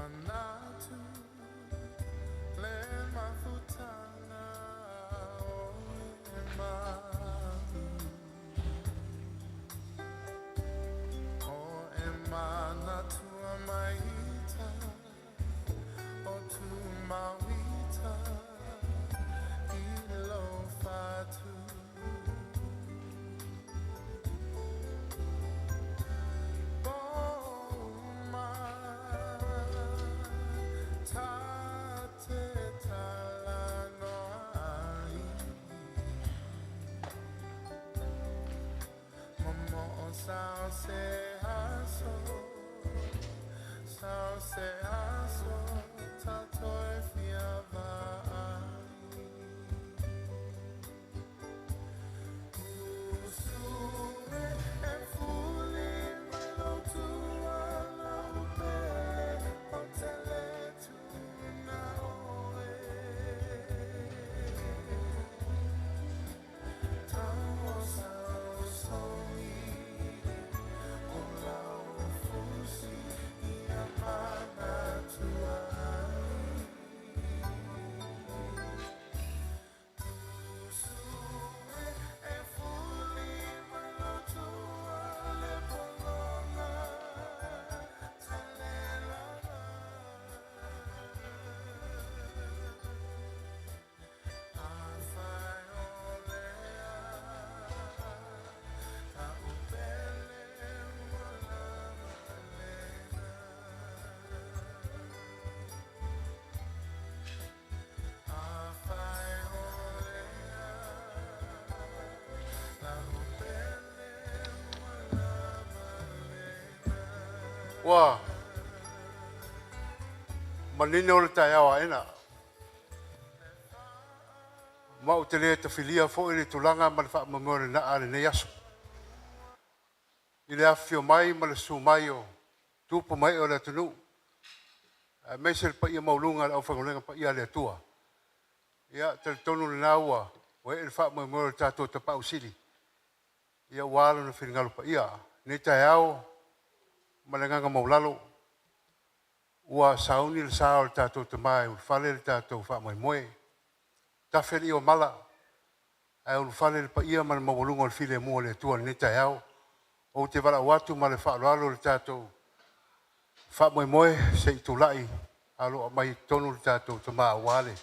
Manatu le mafutanga o e mai O e manatua maita o tu mawita i lo fatu Ta te tala noa ai Momo o sao se aso Sao se aso Tato e fia vai Usue e fuli mai lo tua la upele o tele tuna oe. Tau sao songi o lau fusi ia manatua ai. Usue e fuli mai lo tua le polonga tele lava. A fai o lea ka upele ua lava lena. A fai o lea la upele ua lava lena. Ua manino le taeao aena. Ma ou te le tafilia foi le tulaga ma le faamoemoe o le naa lenei aso. I le afifio mai ma le susu mai o tupu ma ee o le atunuu, aemaise le paia maualuga o le aufaigaluega paia a le Atua. Ia talitonu lena ua ee le faamoemoe o le tatou Tapaau Sili, ia aua lona finagalo paia. Lenei taeao ma le agaga maualalo, ua sauni le sa o le tatou tama e ulufale le tatou faamoemoe. Tafe le iomala ae ulufale le paia ma le maualuga o le filemu o le Atua i lenei taeao. Ou te valaau atu ma le faaaloalo i le tatou faamoemoe se i tulai a o aumai i totonu le tatou tama aua le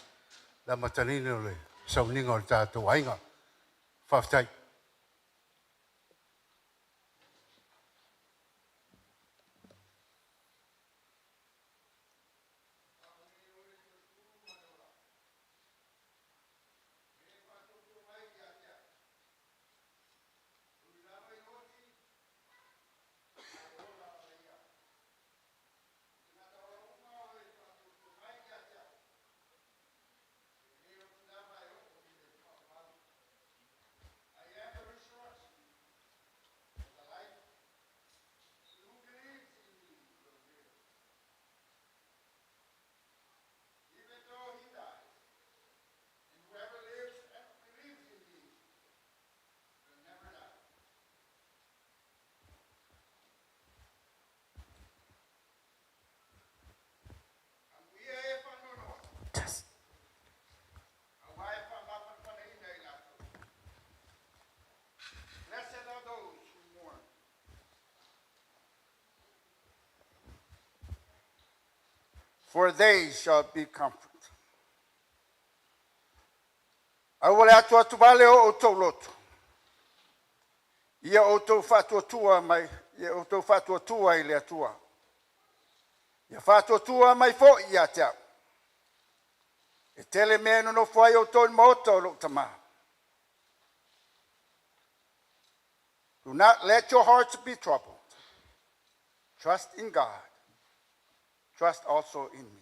amatalia o le sauniga o le tatou aiga. Faafetai. I am the resurrection and the life. He who believes in me will live, even though he dies. And whoever lives and believes in me will never die. Amuia e faanoanoa, auā e faamafanafanaina i latou. Blessed are those who mourn, for they shall be comforted. Aua le atuatuvale o outou loto, ia outou faatuatua mai, ia outou faatuatua i le Atua. Ia faatuatua mai foi ia te a'u. E tele mea e nonofo ai outou i le maota o lou Tama. Do not let your hearts be troubled. Trust in God. Trust also in me.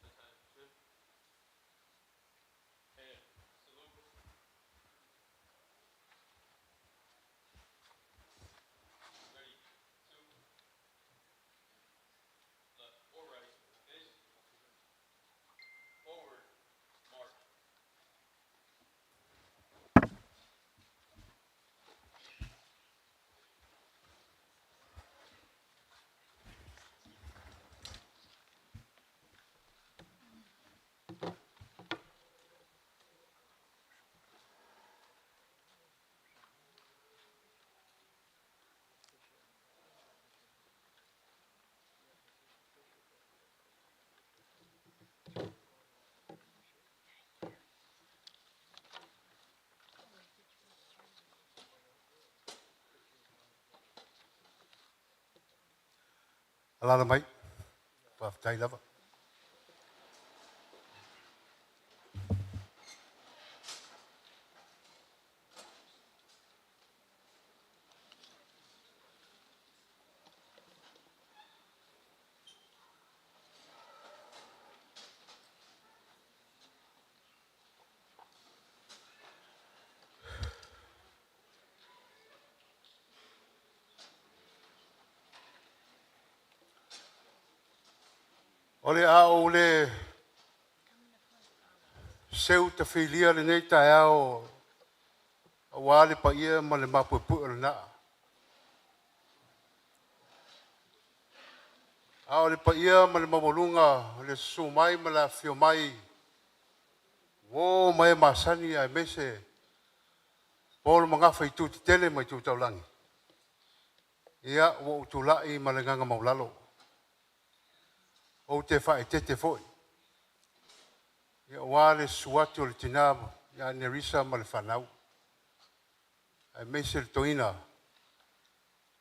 Attention. And salute. Ready, two, left or right, face, forward, march. Alaala mai. Faafetai lava. O le a ou le seu tafilia lenei taeao aua le paia ma le mapuepue o le naa, a o le paia ma le maualuga o le susu mai ma le afifio mai o uo ma e masani aemaise po le magafa i itu tetele ma itu taulagi. Ia ua ou tulai ma le agaga maualalo ou te faaeteete foi aua le susu atu o le tina ia Nerisa ma le fanau, aemaise le toeaina,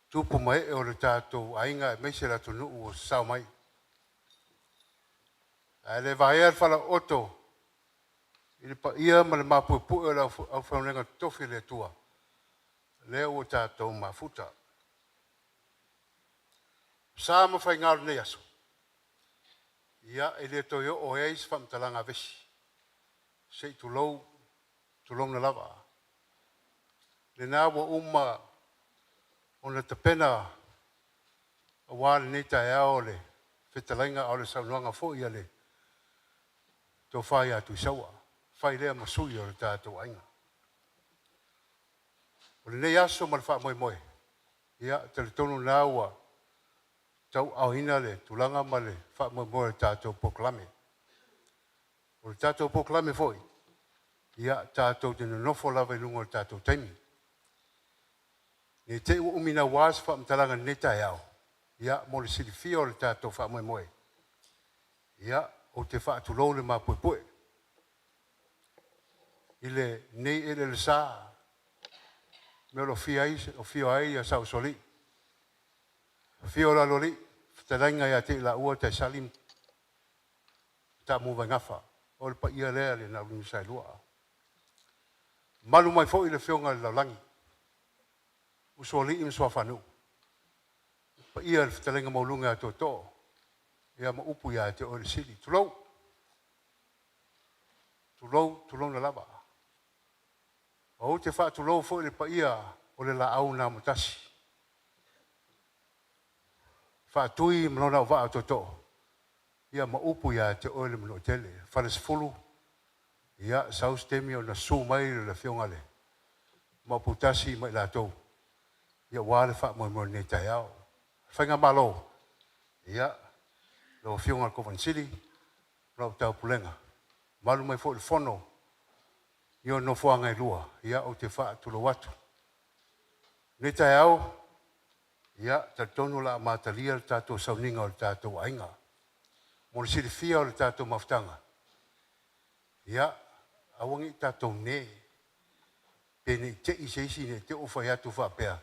tupu ma ee o le tatou aiga, aemaise le atunuu o sasao mai. Ae le vaea le falaooto i le paia ma le maupuepue o le aufaigaluega totofi a le Atua, lea ua tatou mafuta. O sa ma faiga o lenei aso, ia e le toe oo i ai se faamatalaga a vesi, se i tulou, tulouna lava. Lena ua uma ona tapena aua lenei taeao le fetalaiga a o le saunoaga foi a le tofa ia Tuisaua, fai lea ma sui o le tatou aiga. O lenei aso ma le faamoemoe, ia talitonu lena ua tauaaoina le tulaga ma le faamoemoe o le tatou polokalame. O le tatou polokalame foi, ia tatou te nonofo lava i luga o le tatou taimi. Ne i te i ua umi naua se faamatalaga i lenei taeao, ia mo le silafia o le tatou faamoemoe, ia ou te faatulou le mapuepue i lenei eleelesa, mea o lo o afio ai Saʻusoalii, afio Laloalii, fetalaiga ia te i laua Taisali ma Taamu Vaigafa, o le paia lea le Launiu Saelua. Malu mai foi le afioga i le Lalolagi, Usoalii ma Suafanuu, paia i le fetalaiga maualuga ia Tootoo ia ma upu ia te oe le Sili. Tulou, tulou, tulouna lava. Ou te faatulou foi i le paia o le Laau na Amotasi, Faatui ma lona auvaa o tootoo, ia ma upu ia te oe le Manuatele. Falesefulu, ia sau se taimi ona susu mai le afioga i le Maoputasi ma i latou, ia aua le faamoemoe o lenei taeao. Faigamalo, ia, lau afioga i le Kovana Sili, lau Taupulega, malu mai foi le fono i o nofoaga e lua, ia ou te faatulou atu. Lenei taeao, ia talitonu o le a matalia le tatou sauniga o le tatou aiga. Mo le silafia o le tatou mafutaga, ia aua ne i tatou ne, pe ne i te i se isi ne i te i ua fai atu faapea,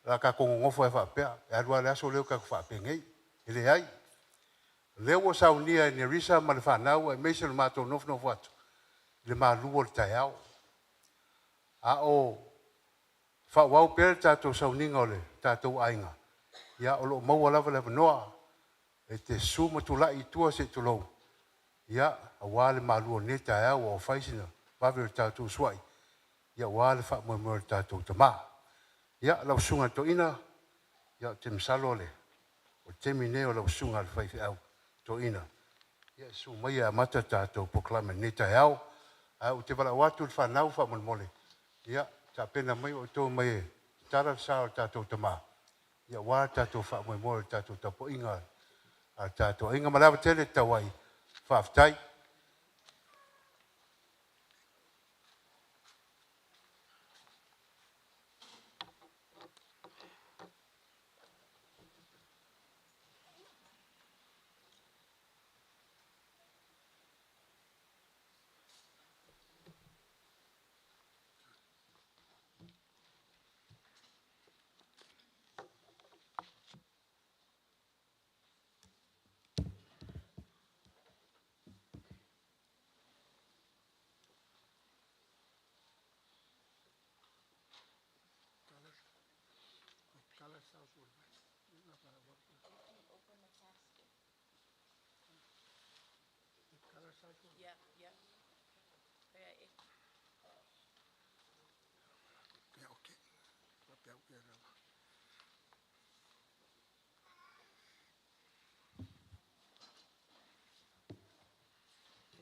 o le a tatou nonofo ai faapea, e alu lava le aso lea o tatou faapenei. E leai. O lea ua saunia e Nerisa ma le fanau aemaise o le matou nofonofo atu i le malu o le taeao. A o faaauau pea le tatou sauniga o le tatou aiga, ia o lo o maua lava le avanoa e te susu ma tulai i tua se i tulou, ia aua le malu o lenei taeao ua fai sina vave o le tatou usuai, ia aua le faamoemoe o le tatou tama. Ia lau susuga i le toeaina, ia ou te masalo o le taimi lenei o lau susuga i le faifeau toeaina, ia susu mai e amata le tatou polokalame i lenei taeao. Ae ou te valaau atu i le fanau faamolemole, ia tapena mai outou mai e tatala le sa o le tatou tama, ia aua le tatou faamoemoe o le tatou tapuaiga a le tatou aiga. Ma le ava tele e tatau ai, faafetai. Open the casket. Yeah, yeah. Yeah, Ia, okay. Faapea au ia lava. Side, set. Set. Set.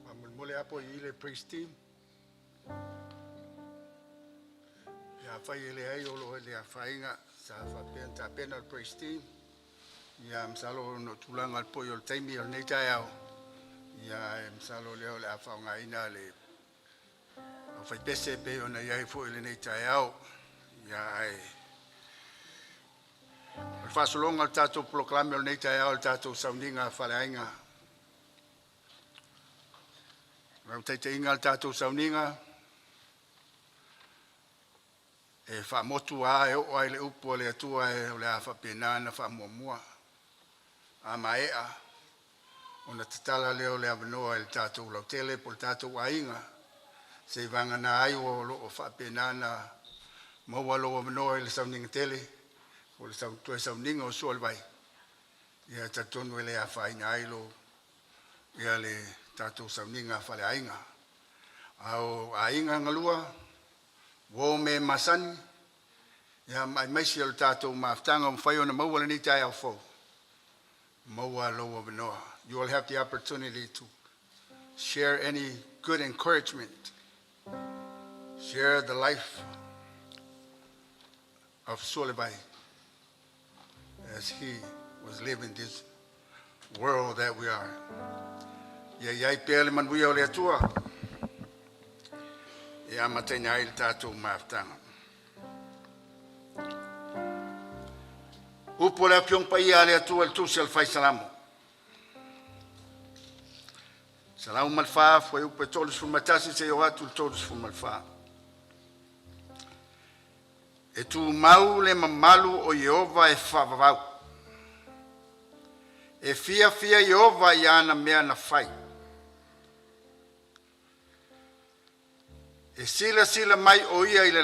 Faamolemole apo i le praise team. Ia afai e leai o lo o le afaina sa faapea ona tapena le praise team. Ia masalo ona o tulaga foi o le taimi o lenei taeao. Ia ae masalo lea o le a faaaogaina le aufaipese e pei ona i ai foi i lenei taeao. Ia ae o le faasologa o le tatou polokalame o lenei taeao i le tatou sauniga faaleaiga, o lau taitaiga i le tatou sauniga, e faamotu lava e oo lava i le upu a le Atua o le a faapena ona faamuamua. A maea ona tatala lea o le avanoa i le tatou lautele po o le tatou aiga, seivagana ai o lo o faapena ona maua lou avanoa i le sauniga tele po o le toe sauniga o Sua ma le Vai, ia e talitonu e le afaina ai lou ia le tatou sauniga faaleaiga. A o aiga galua, uo ma e masani, ia ma aemaise o le tatou mafutaga ua mafai ona maua i lenei taeao fou, maua lou avanoa. You will have the opportunity to share any good encouragement, share the life of Sualewai as he was living this world that we are. Ia i ai pea le manuia o le Atua e amataina ai le tatou mafutaga. Upu o le Afioga Paia a le Atua i le Tusi a le Fai Salamo. 104 fuaiupu e 31 seia oo atu i le 34. E tumau le mamalu o Ieova e faavavau, e fiafia Ieova ia ana mea na fai. E silasila mai o ia i le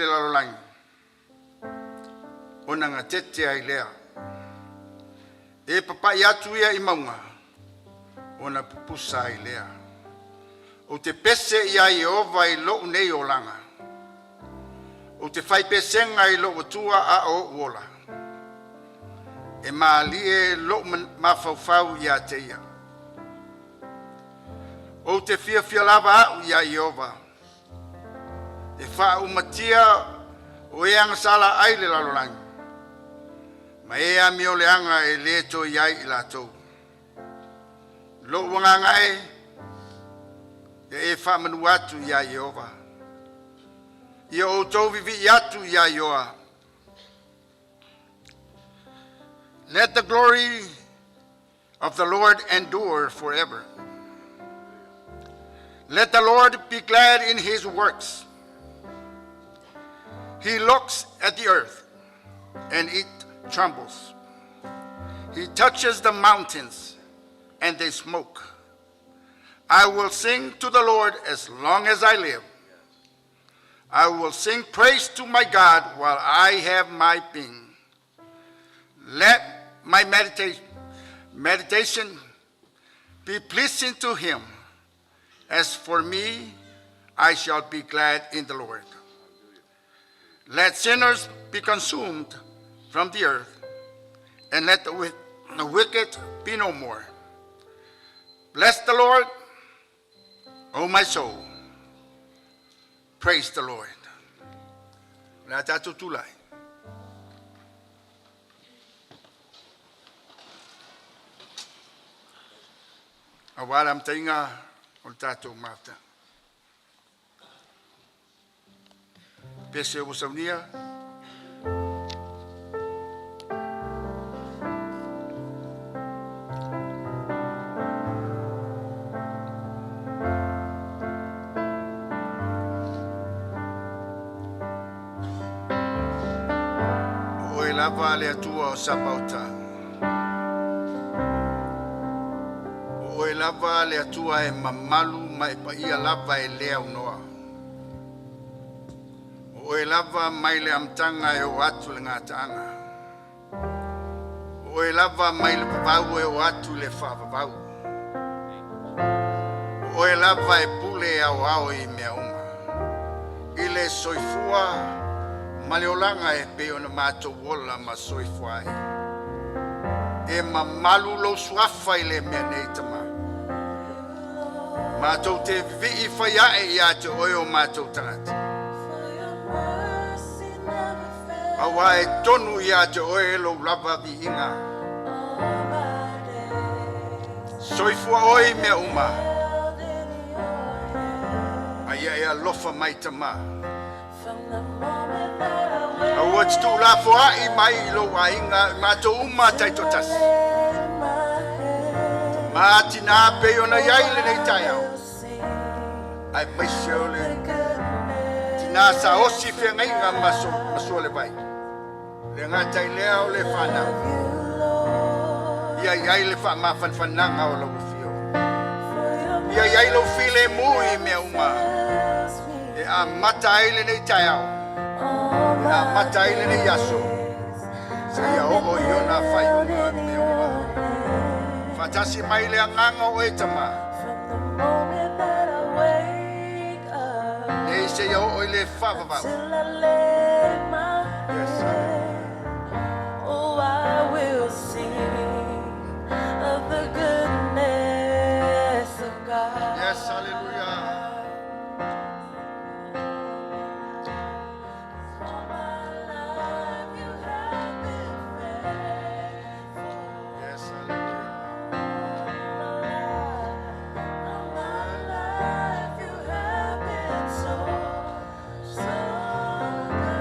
lalolagi, ona gatete ai lea. E papai atu ia i mauga, ona pupusa ai lea. Ou te pese ia Ieova i lou nei olaga. Ou te faipesega i lou Atua a o ou ola. E mālie lou mafaufau ia te Ia. Ou te fiafia lava au ia Ieova, e faaumatia o e agasala ai le lalolagi, ma e amioleaga e le toe i ai i latou. Lou agaga e, ia e faamanu atu ia Ieova. Ia outou vivii atu ia Ioa. Let the glory of the Lord endure forever. Let the Lord be glad in his works. He looks at the earth and it trembles. He touches the mountains and they smoke. I will sing to the Lord as long as I live. I will sing praise to my God while I have my being. Let my meditation be pleasing to him. As for me, I shall be glad in the Lord. Let sinners be consumed from the earth, and let the wicked be no more. Bless the Lord, O my soul. Praise the Lord. Le a tatou tulai. Auā le amataina o le tatou mafutaga. Pese ua saunia. O oe lava le Atua o Sapaota. O oe lava le Atua e mamalu ma e paia lava e le aunoa. O oe lava mai le amataga e oo atu i le gataaga. O oe lava mai le vavau e oo atu i le faavavau. O oe lava e pule aoao i mea uma. I le soifua ma le olaga e pei ona matou ola ma soifua ai. E mamalu lou suafa i le mea nei tama. Matou te vivii fai ae ia te oe o matou tagata. Auā e tonu ia te oe lou lava viiga. Soifua oe i mea uma. A ia e alofa mai tama. Aua te tuulafoai mai i lou aiga i matou uma taitoatasi. Ma tina pei ona i ai lenei taeao. Aemaise o le tina sa osi feagaiga ma, so, ma sua le vai. Le gata i lea o le whanau. Ia i ai le faamafanafanaga o lau afio. Ia i ai lou filemu i mea uma. E amata ai lenei taeao. E amata ai lenei aso. Seia oo i ona faaiuga mea uma. Faatasi mai le agaga o oe tama. Nei seia oo i le faavavau. Yes, Oh, I will sing of the goodness of God. Yes, hallelujah. All my life you have been faithful. Yes, hallelujah. All my life you have been so, so good.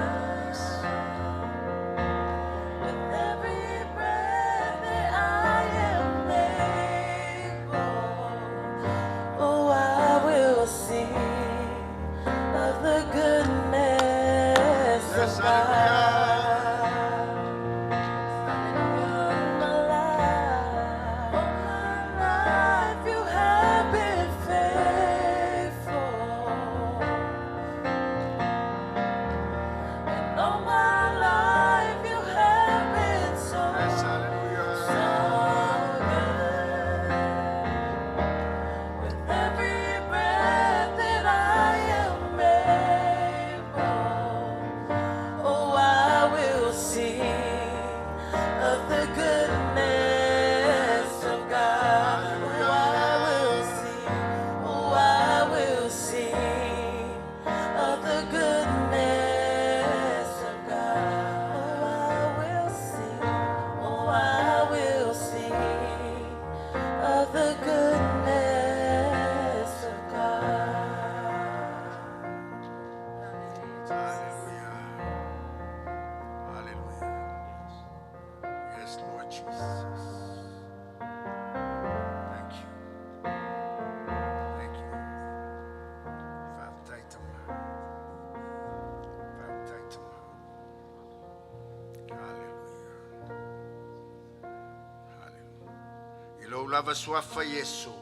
I lou lava suafa Iesu.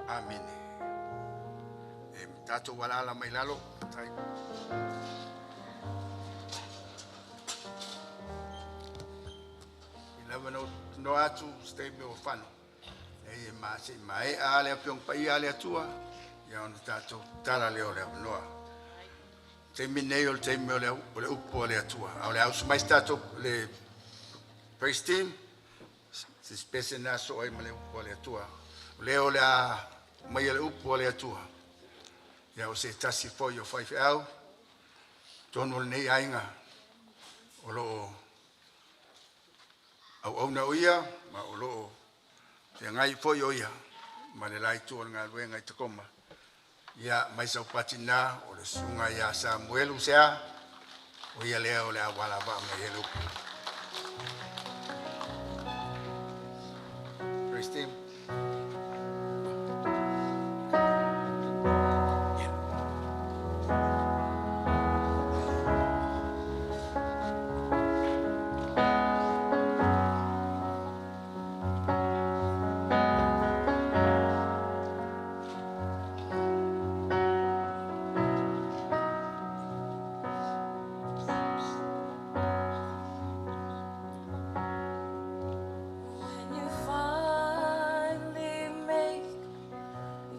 Amene. E tatou alaala mai lalo. Tai. I lava no atu se taimi o fano. E ma se ma e a le afioga paia a le Atua. Ia ona tatou tala lea o le avanoa. Taimi nei o le taimi o le upu a le Atua. A o le auso mai se tatou le praise team, se spese na so ai ma le upu a le Atua. O lea o le a mai le upu a le Atua. Ia o se tasi foi o faifeau, tonu o lenei aiga, o lo o auauna o ia, ma o lo o feagai foi o ia, ma le laitu o le galuega i Tacoma. Ia, mai Saupatina, o le susuga ia Samuelu Sea, o ia lea o le a wala va mai e le upu. Praise team. When you finally make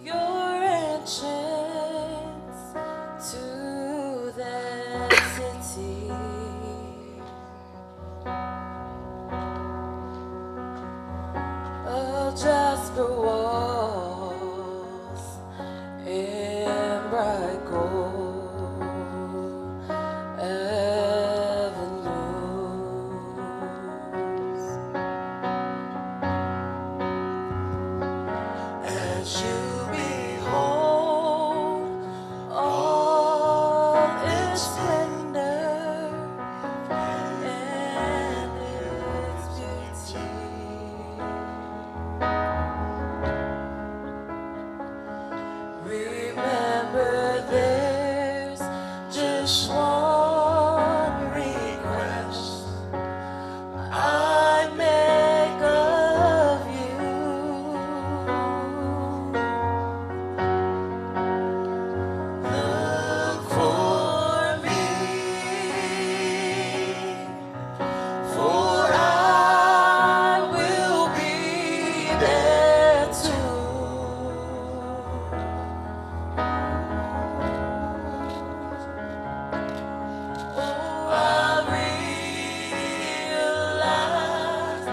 your entrance to that city, of jasper walls and bright gold avenues. As you behold all its splendor and its beauty, remember there's just one request I make of you. Look for me, for I will be there too. Oh, I realize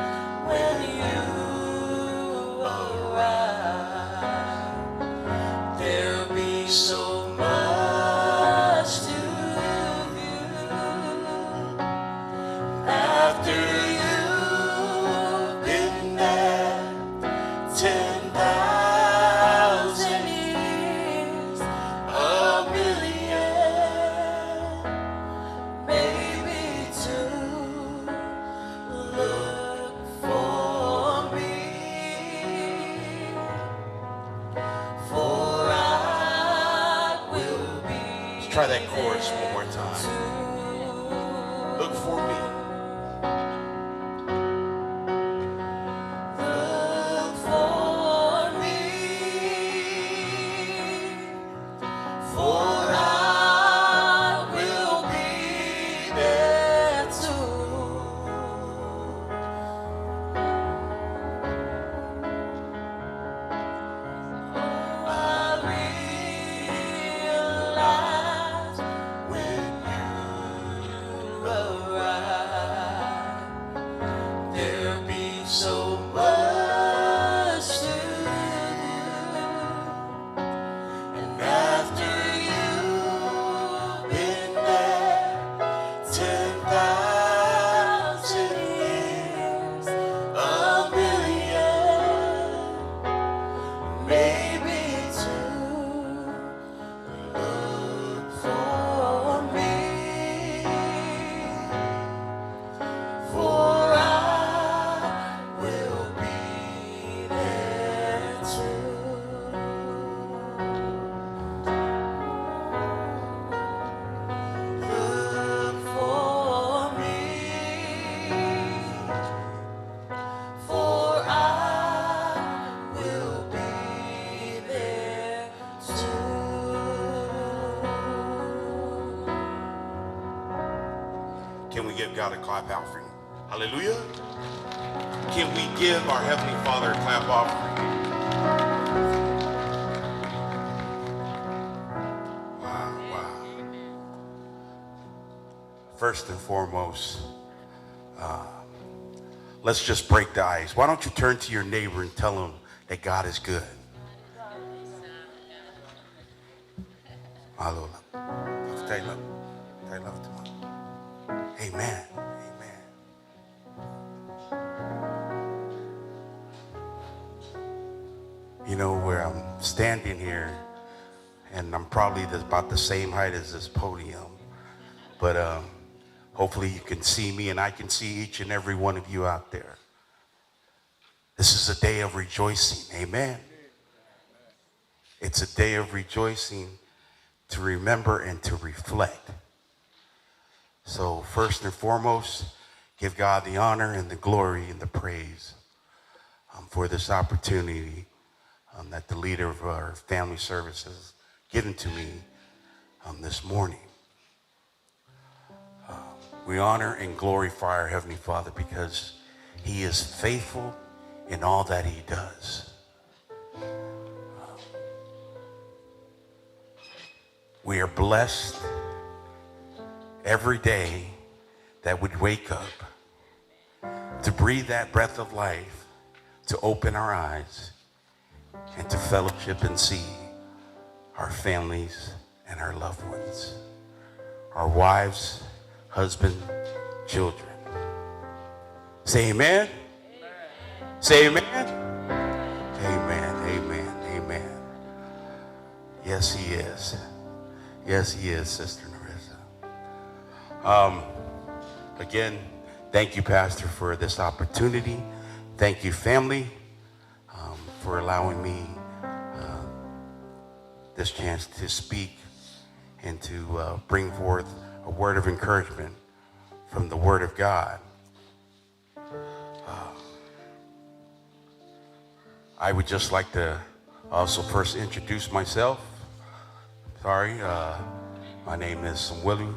when you arrive, there'll be so much to view. After you've been there 10,000 years, 1 million, maybe two. Look for me, for I will be Let's try that chorus one more time. too. Look for me. Look for me, for I will be there too. Oh, I realize when you God a clap offering? Hallelujah. Can we give our Heavenly Father a clap offering? Wow, wow. First and foremost, let's just break the ice. Why don't you turn to your neighbor and tell him that God is good? Amen. Amen. You know, where I'm standing here, and I'm probably about the same height as this podium, but hopefully you can see me and I can see each and every one of you out there. This is a day of rejoicing. Amen. It's a day of rejoicing to remember and to reflect. So first and foremost, give God the honor and the glory and the praise for this opportunity that the leader of our family services has given to me this morning. We honor and glorify our Heavenly Father because he is faithful in all that he does. We are blessed every day that we wake up to breathe that breath of life, to open our eyes, and to fellowship and see our families and our loved ones, our wives, husband, children. Say amen. Amen. Say amen. Amen. Amen. Amen. Yes, he is. Yes, he is, Sister Nerissa. Again, thank you, Pastor, for this opportunity. Thank you, family, for allowing me this chance to speak and to bring forth a word of encouragement from the Word of God. I would just like to also first introduce myself. Sorry, my name is Samuelu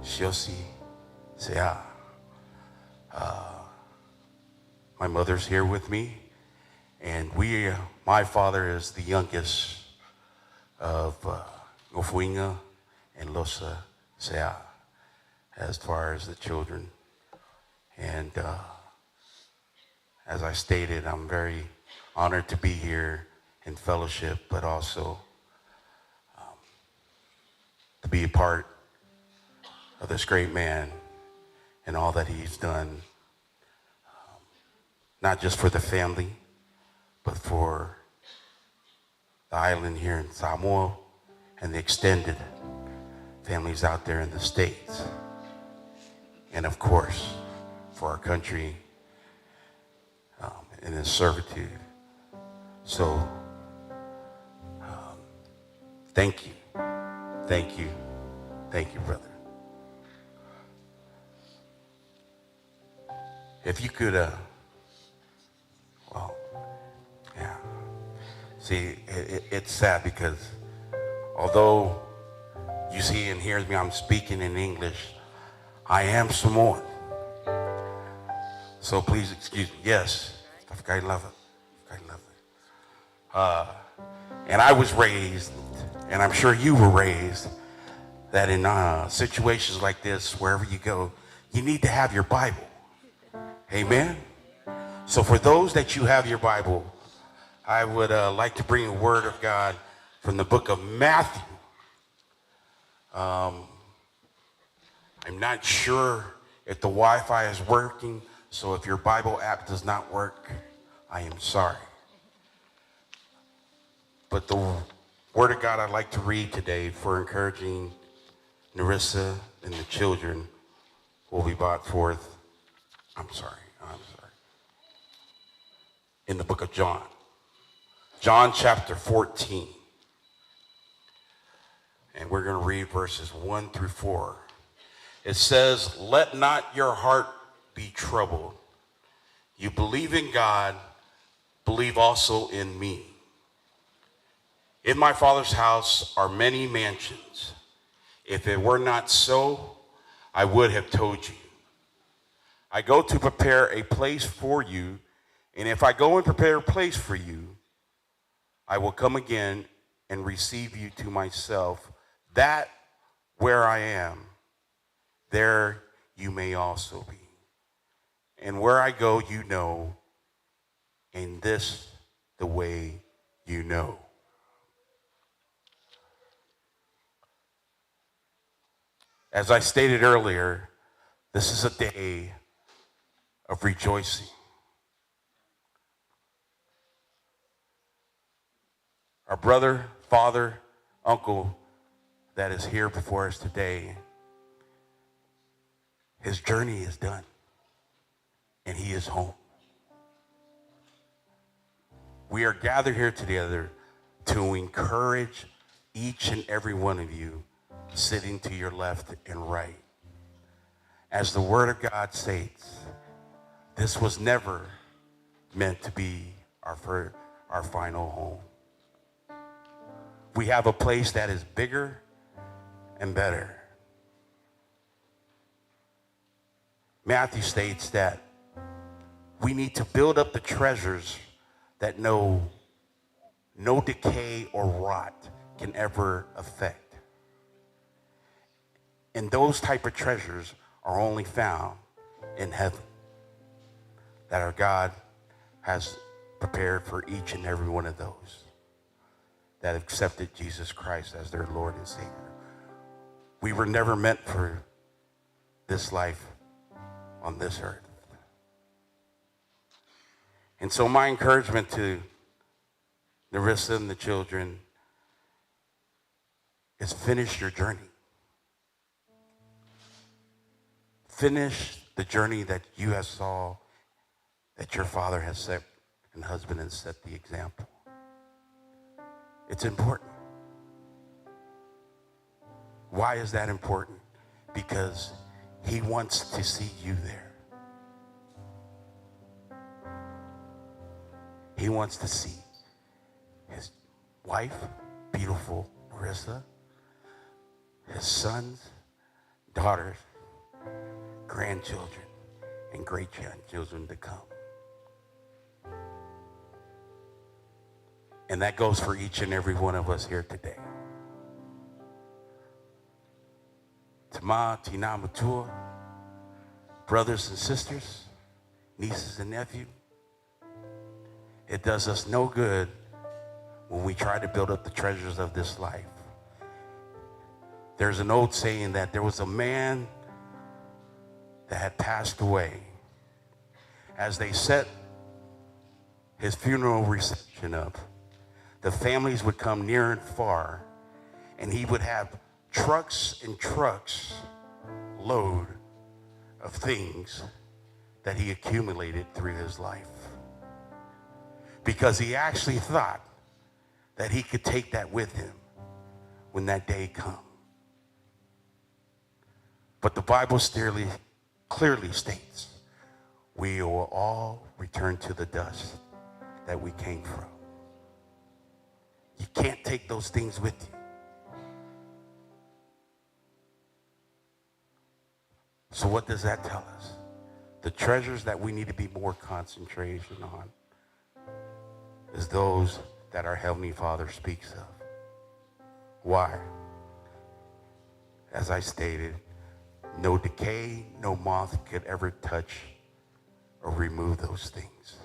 Siaosi Sea. My mother's here with me, and my father is the youngest of Nofoa'iga and Losa Sea, as far as the children. And as I stated, I'm very honored to be here in fellowship, but also to be a part of this great man and all that he's done, not just for the family, but for the island here in Samoa and the extended families out there in the States. And of course, for our country and its servitude. So thank you. Thank you. Thank you, brother. If you could, well, yeah. See, it's sad because although you see and hear me, I'm speaking in English, I am Samoan. So please excuse me. Yes, I love it. I love it. And I was raised, and I'm sure you were raised, that in situations like this, wherever you go, you need to have your Bible. Amen? So for those that you have your Bible, I would like to bring a word of God from the book of Matthew. I'm not sure if the Wi-Fi is working, so if your Bible app does not work, I am sorry. But the word of God I'd like to read today for encouraging Nerissa and the children will be brought forth, I'm sorry, in the book of John. John chapter 14. And we're going to read verses 1 through 4. It says, Let not your heart be troubled. You believe in God, believe also in me. In my Father's house are many mansions. If it were not so, I would have told you. I go to prepare a place for you, and if I go and prepare a place for you, I will come again and receive you to myself, that where I am, there you may also be. And where I go, you know, and this the way you know. As I stated earlier, this is a day of rejoicing. Our brother, father, uncle that is here before us today, his journey is done, and he is home. We are gathered here together to encourage each and every one of you sitting to your left and right. As the Word of God states, this was never meant to be our final home. We have a place that is bigger and better. Matthew states that we need to build up the treasures that no decay or rot can ever affect. And those type of treasures are only found in heaven, that our God has prepared for each and every one of those that accepted Jesus Christ as their Lord and Savior. We were never meant for this life on this earth. And so my encouragement to Nerissa and the children is finish your journey. Finish the journey that you have saw that your father has set and husband has set the example. It's important. Why is that important? Because he wants to see you there. He wants to see his wife, beautiful Nerissa, his sons, daughters, grandchildren, and great-grandchildren to come. And that goes for each and every one of us here today. Tama, Tina, Matua, brothers and sisters, nieces and nephews, it does us no good when we try to build up the treasures of this life. There's an old saying that there was a man that had passed away. As they set his funeral reception up, the families would come near and far, and he would have trucks and trucks load of things that he accumulated through his life. Because he actually thought that he could take that with him when that day comes. But the Bible clearly states we will all return to the dust that we came from. You can't take those things with you. So what does that tell us? The treasures that we need to be more concentration on is those that our Heavenly Father speaks of. Why? As I stated, no decay, no moth could ever touch or remove those things.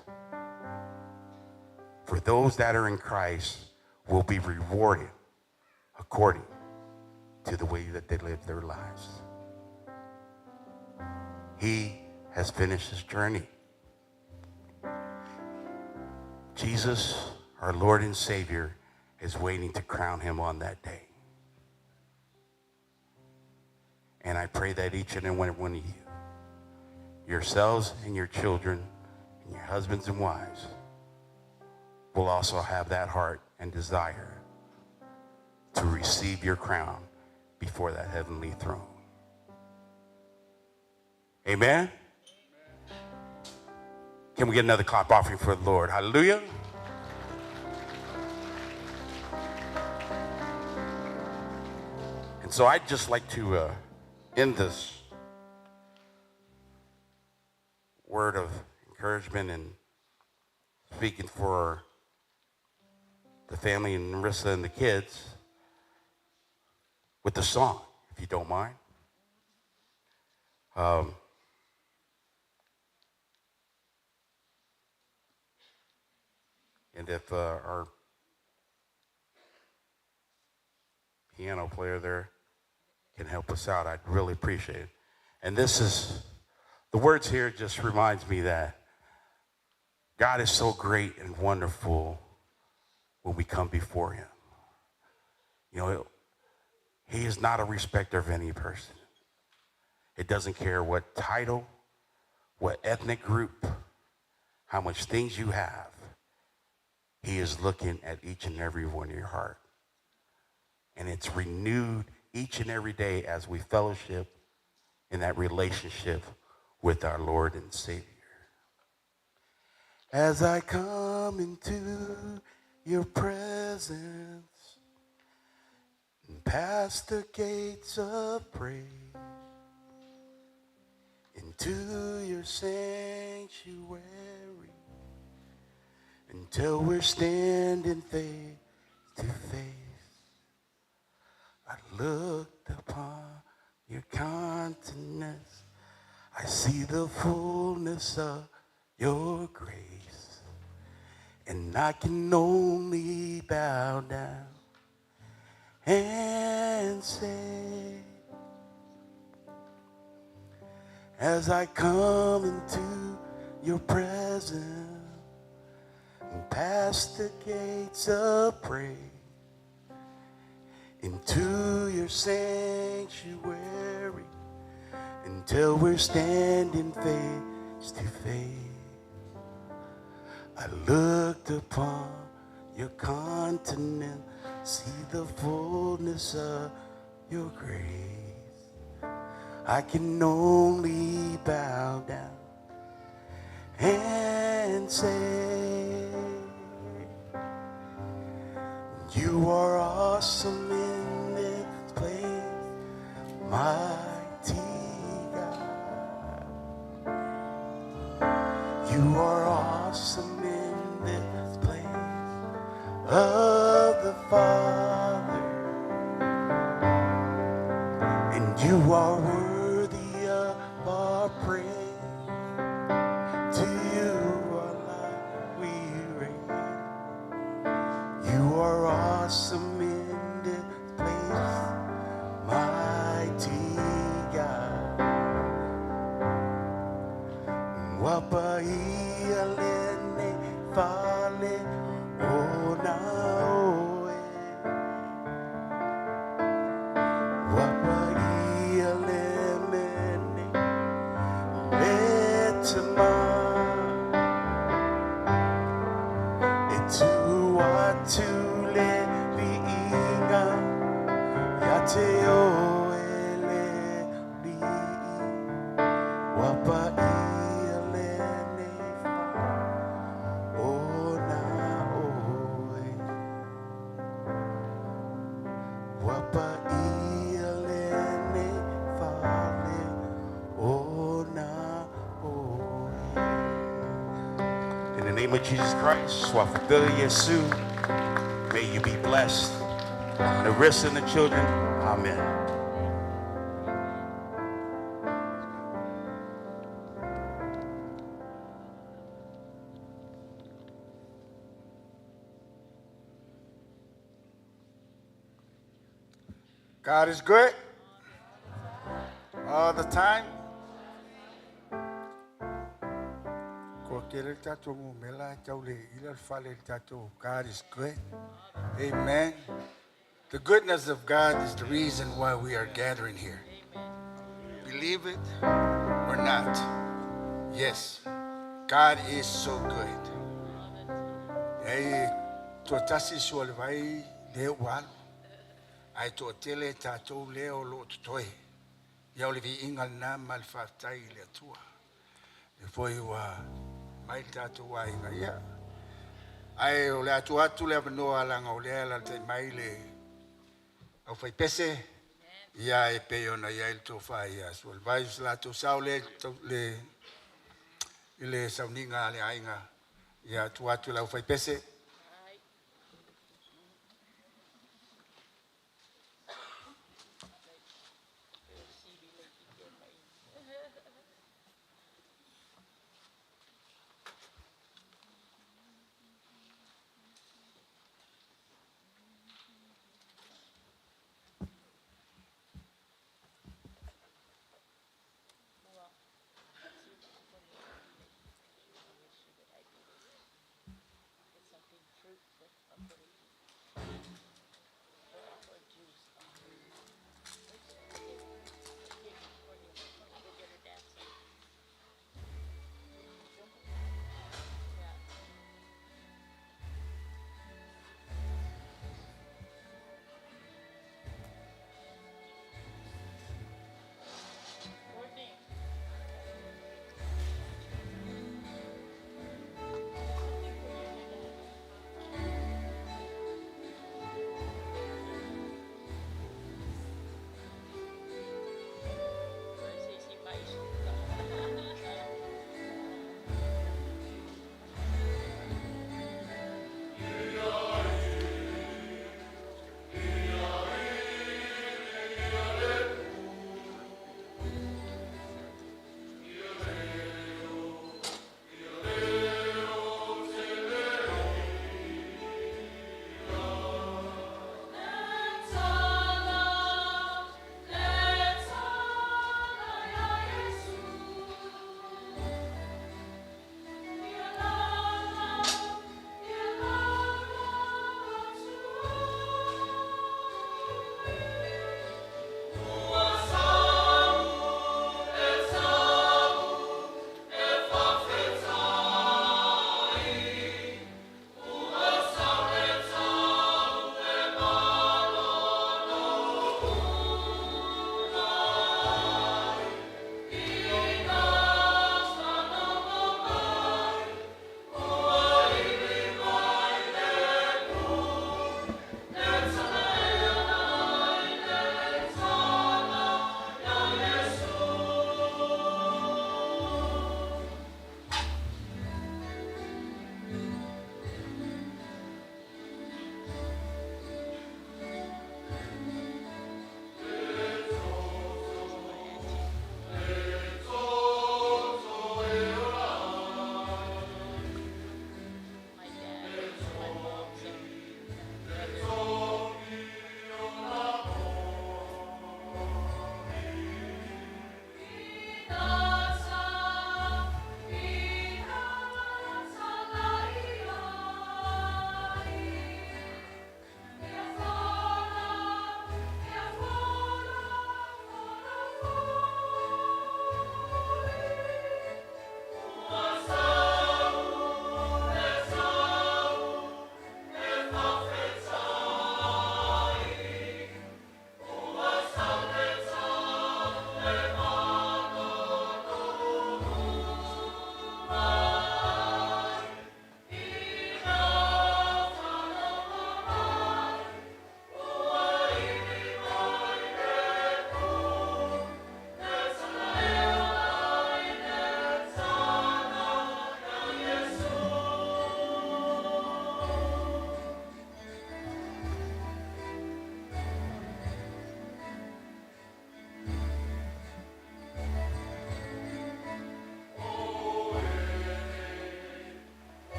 For those that are in Christ will be rewarded according to the way that they live their lives. He has finished his journey. Jesus, our Lord and Savior, is waiting to crown him on that day. And I pray that each and every one of you, yourselves and your children, and your husbands and wives, will also have that heart and desire to receive your crown before that heavenly throne. Amen? Can we get another clap offering for the Lord? Hallelujah. And so I'd just like to end this word of encouragement and speaking for the family and Narissa and the kids with the song, if you don't mind. And if our piano player there can help us out, I'd really appreciate it. And this is, the words here just reminds me that God is so great and wonderful when we come before him. You know, he is not a respecter of any person. It doesn't care what title, what ethnic group, how much things you have. He is looking at each and every one of your heart. And it's renewed each and every day as we fellowship in that relationship with our Lord and Savior. As I come into your presence and past the gates of praise, into your sanctuary, until we're standing face to face. I looked upon your countenance. I see the fullness of your grace, and I can only bow down and say, as I come into your presence and past the gates of praise, into your sanctuary, until we're standing face to face. I looked upon your countenance, see the fullness of your grace. I can only bow down and say, you are awesome in this place, mighty God. You are awesome in this place of the Father, and you are worthy of our praise. To you our life we raise. You are awesome in this place, mighty God. Wapa ia lene fale o na oe. Wapa ia le mene le tama. E tu atu le viinga ia te oe le lii. Wapa ia lene fale o na oe. Wapa ia lene fale o na oe. In the name of Jesus Christ, Swafadili Yesu, may you be blessed. Narissa and the children, amen. God is good all the time. Ko kele tatou mela tau le ila fale tatou. God is good. Amen. The goodness of God is the reason why we are gathering here. Believe it or not. Yes, God is so good. Ei, tua tasi sua le vai le walu. Ai tua tele tātou leo lo totoe. Ia o le vi inga nā ma le whaatai i le atua. E foi ua mai tātou wa inga ia. Ai o le atu atu le awanoa langa o lea la te mai le au whai pese. Ia e pe ona ia il tō whai ia. So le vai la tō sao le, le I le sauniga a le aiga ia tua atu i le aufaipese.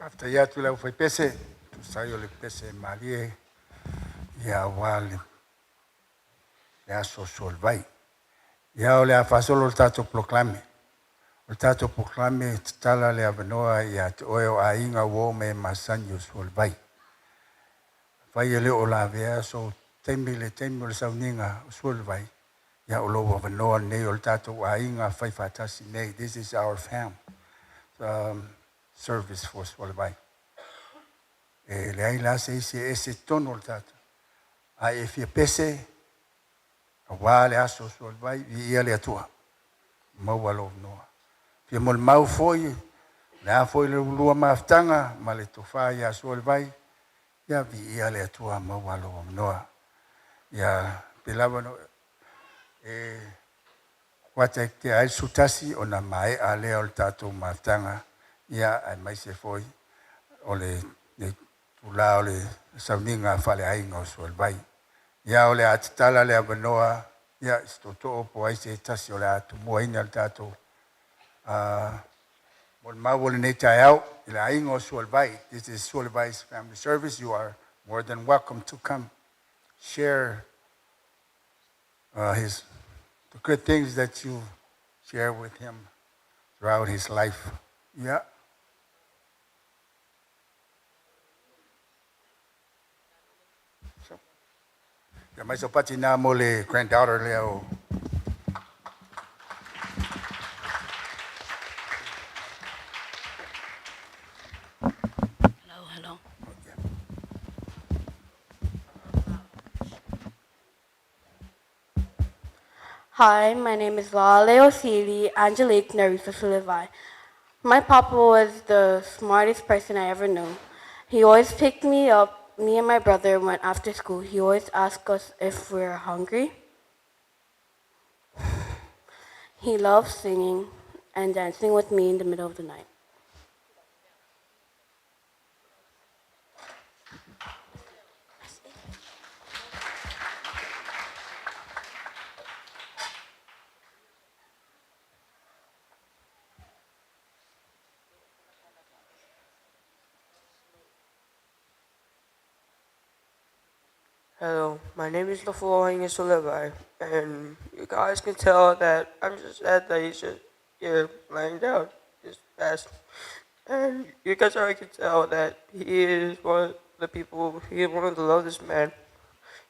Faafetai atu i le aufaipese, tusa ai o le pese malie, ia auā le aso o Sualevai. Ia o le a faasolo le tatou polokalame. O le tatou polokalame e tatala le avanoa ia te oe o aiga uo ma e masani o Sualevai. Afai e le o lavea sou taimi i le taimi o le sauniga o Sualevai, ia o lou avanoa lenei o le tatou aiga faifaatasi nei. This is our fam service for Sualevai. E leai la se isi e ese i totonu o le tatou. A e fia pese, auā le aso o Sualevai, viia le Atua, maua lou avanoa. Fia molimau foi, o le a foi le ulua mafutaga ma le tofa ia Sualevai, ia viia le Atua, maua lou avanoa. Ia pei lava ona e fuataiteatea ai le 11 ona maea lea o le tatou mafutaga, ia aemaise foi o le itula o le sauniga faaleaiga o Sualevai. Ia o le a tatala le avanoa ia i se tootoo po o ai se tasi o le a tumuaina le tatou molimau o lenei taeao i le aiga o Sualevai. This is Sualevai's family service. You are more than welcome to come share the good things that you share with him throughout his life. Yeah. So, ia mai sau nā mo le granddaughter lea o. Hello, hello. Yeah. Hi, my name is Lale Osili Angelique Narisa Sulivai. My papa was the smartest person I ever knew. He always picked me up, me and my brother went after school. He always asked us if we were hungry. He loved singing and dancing with me in the middle of the night. Hello, my name is Lafoa Sulevi, and you guys can tell that I'm just sad that he's just here laying down just fast. And you guys already can tell that he is one of the people, he is one of the loveliest man.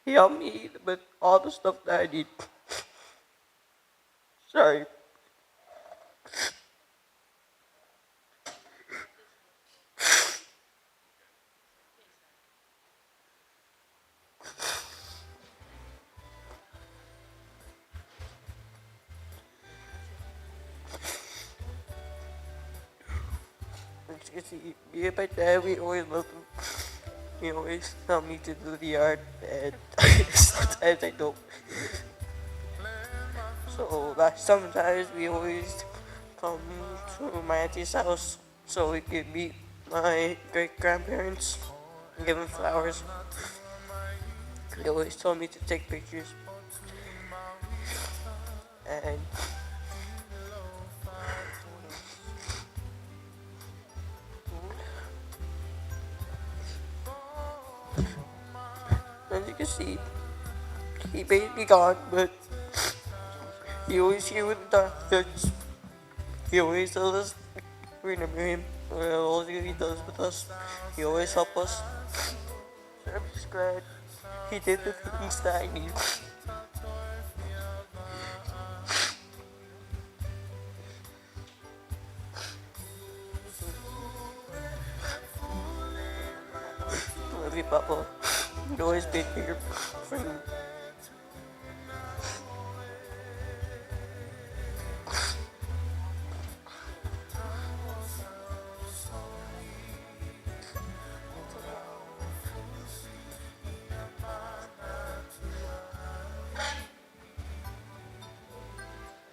He helped me with all the stuff that I need. Sorry. As you can see, me and my dad, we always love him. He always tell me to do the yard, and sometimes I don't. So like sometimes we always come to my auntie's house so we could meet my great grandparents and give them flowers. They always told me to take pictures. And as you can see, he may be gone, but he always here with the doctors. He always tells us remember him. All he does with us. He always help us. So I'm just glad he did the things that I need. Love you, Papa. You've always been here for me.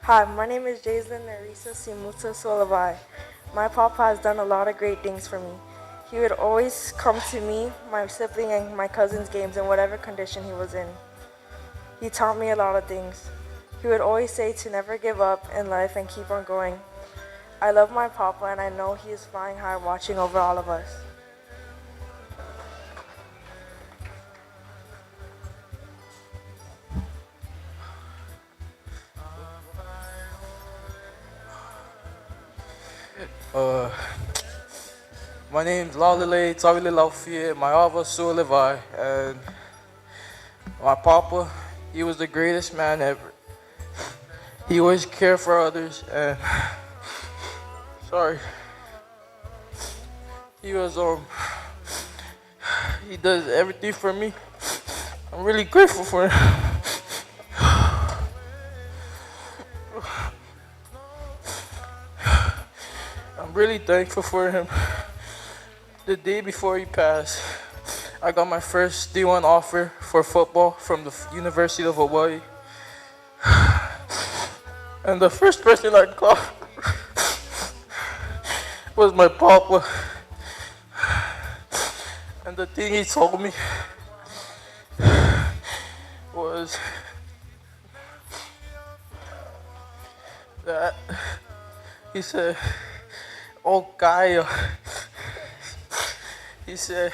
Hi, my name is Jaislyn Narisa Simuta Solavai. My papa has done a lot of great things for me. He would always come to me, my sibling, and my cousin's games in whatever condition he was in. He taught me a lot of things. He would always say to never give up in life and keep on going. I love my papa and I know he is flying high watching over all of us. My name's Laulile Tawile Laufie, Maiava Sualevai, and my papa, he was the greatest man ever. He always cared for others, and sorry, he was he does everything for me. I'm really grateful for him. I'm really thankful for him. The day before he passed, I got my first D1 offer for football from the University of Hawaii. And the first person I called was my papa. And the thing he told me was that he said, "Oh, Gaia." He said,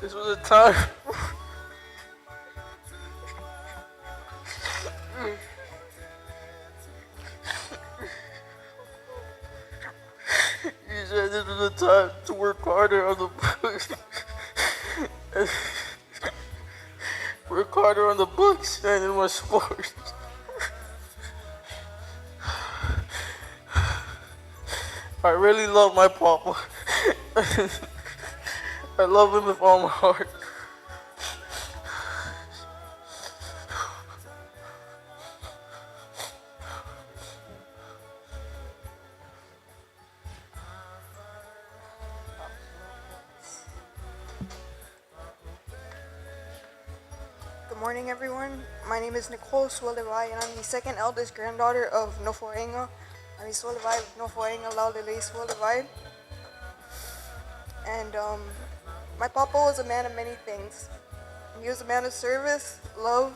"This was a time." He said this was a time to work harder on the books. Work harder on the books and in my sports. I really love my papa. I love him with all my heart. Good morning, everyone. My name is Nicole Sualevai, and I'm the second eldest granddaughter of Nofoenga. I'm the Sualevai of Nofoenga Laulele Sualevai. And my papa was a man of many things. He was a man of service, love,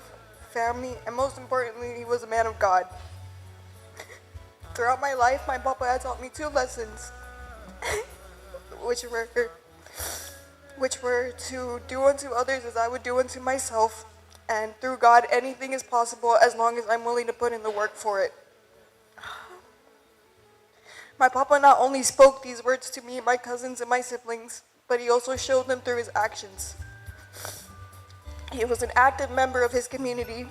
family, and most importantly, he was a man of God. Throughout my life, my papa had taught me two lessons, which were to do unto others as I would do unto myself, and through God, anything is possible as long as I'm willing to put in the work for it. My papa not only spoke these words to me, my cousins, and my siblings, but he also showed them through his actions. He was an active member of his community,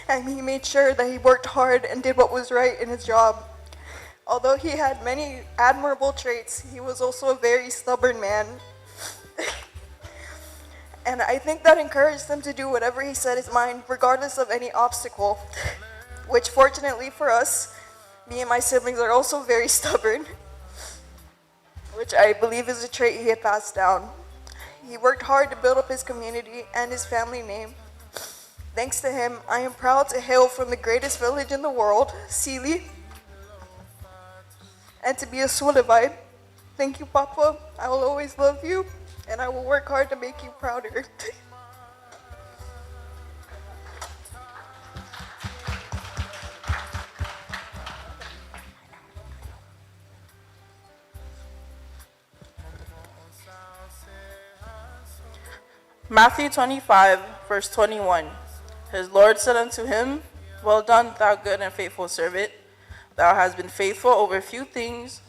and he made sure that he worked hard and did what was right in his job. Although he had many admirable traits, he was also a very stubborn man. And I think that encouraged him to do whatever he set his mind, regardless of any obstacle, which fortunately for us, me and my siblings are also very stubborn, which I believe is a trait he had passed down. He worked hard to build up his community and his family name. Thanks to him, I am proud to hail from the greatest village in the world, Sili, and to be a Sualevai. Thank you, Papa. I will always love you, and I will work hard to make you prouder. Matthew 25, verse 21. His Lord said unto him, Well done, thou good and faithful servant. Thou hast been faithful over few things.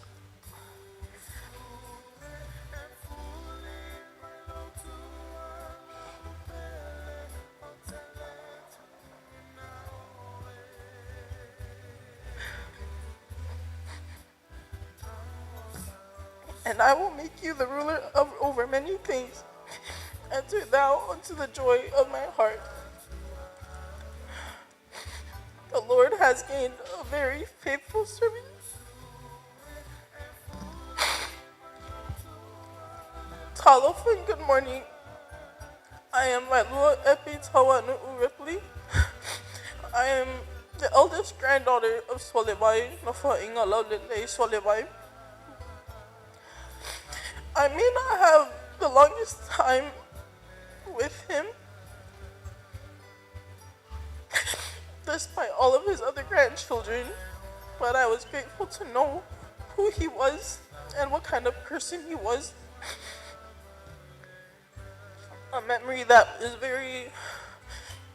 And I will make you the ruler of over many things. Enter thou unto the joy of my heart. The Lord has gained a very faithful servant. Talofa, good morning. I am Mailua Epi Tawanu'u Ripley. I am the eldest granddaughter of Sualevai, Nofoinga Laulele Sualevai. I may not have the longest time with him, despite all of his other grandchildren, But I was grateful to know who he was and what kind of person he was. A memory that is very,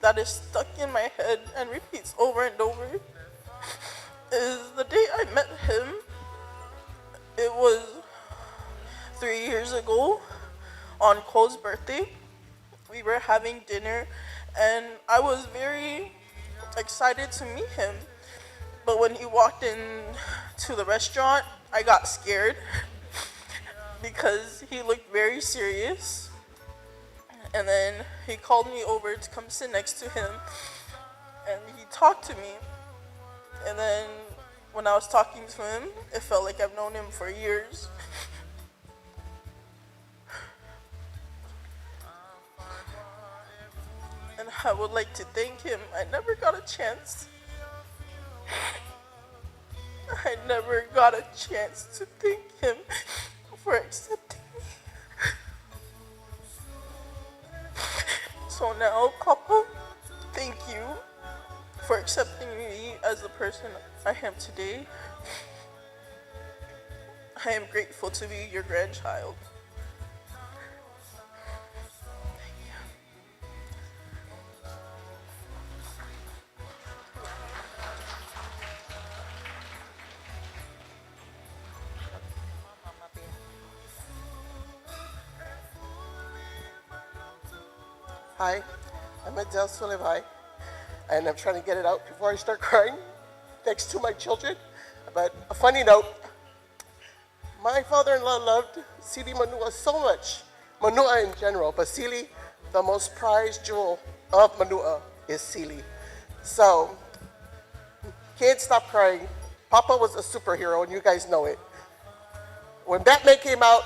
that is stuck in my head and repeats over and over is the day I met him. It was 3 years ago on Cole's birthday. We were having dinner and I was very excited to meet him. But when he walked in to the restaurant, I got scared because he looked very serious. And then he called me over to come sit next to him and he talked to me. And then when I was talking to him, it felt like I've known him for years. And I would like to thank him. I never got a chance. I never got a chance to thank him for accepting me. So now, Papa, thank you for accepting me as the person I am today. I am grateful to be your grandchild. Hi, I'm Adele Sulevai, and I'm trying to get it out before I start crying, thanks to my children. But a funny note, my father-in-law loved Sili Manua so much, Manua in general, but Sili, the most prized jewel of Manua is Sili. So, kids, stop crying. Papa was a superhero, and you guys know it. When Batman came out,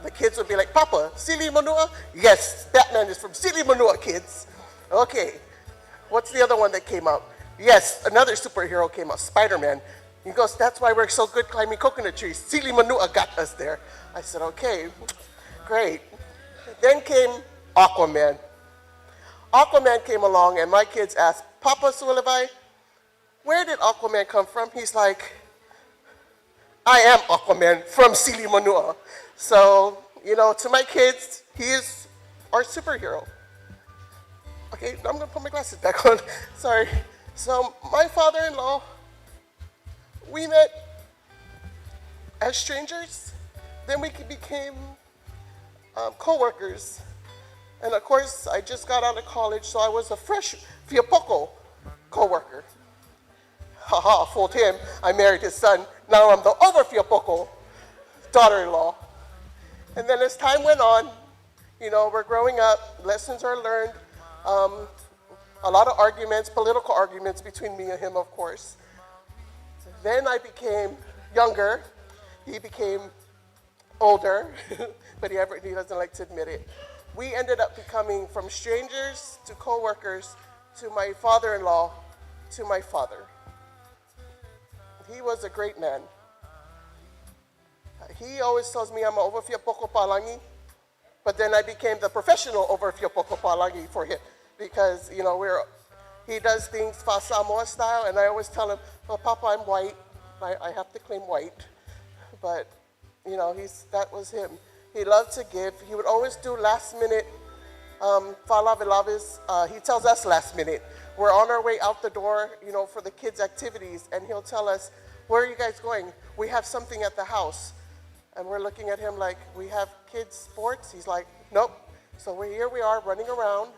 the kids would be like, Papa, Sili Manua? Yes, Batman is from Sili Manua, kids. Okay, what's the other one that came out? Yes, another superhero came out, Spider-Man. He goes, that's why we're so good climbing coconut trees. Sili Manua got us there. I said, okay, great. Then came Aquaman. Aquaman came along and my kids asked, Papa Sulevai, where did Aquaman come from? He's like, I am Aquaman from Sili Manua. So, you know, to my kids, he is our superhero. Okay, I'm gonna put my glasses back on, sorry. So my father-in-law, we met as strangers, then we became co-workers. And of course, I just got out of college, so I was a fresh Fiapoko co-worker. Ha ha, fooled him. I married his son. Now I'm the over Fiapoko daughter-in-law. And then as time went on, you know, we're growing up, lessons are learned, a lot of arguments, political arguments between me and him, of course. Then I became younger. He became older, but he doesn't like to admit it. We ended up becoming from strangers to co-workers to my father-in-law to my father. He was a great man. He always tells me I'm over Fiapoko Palangi, but then I became the professional over Fiapoko Palangi for him because, you know, he does things fa Samoa style, and I always tell him, well, Papa, I'm white. I have to claim white. But, you know, that was him. He loved to give. He would always do last minute falavilavis. He tells us last minute. We're on our way out the door, you know, for the kids' activities, and he'll tell us, where are you guys going? We have something at the house. And we're looking at him like, we have kids' sports? He's like, nope. So here we are running around,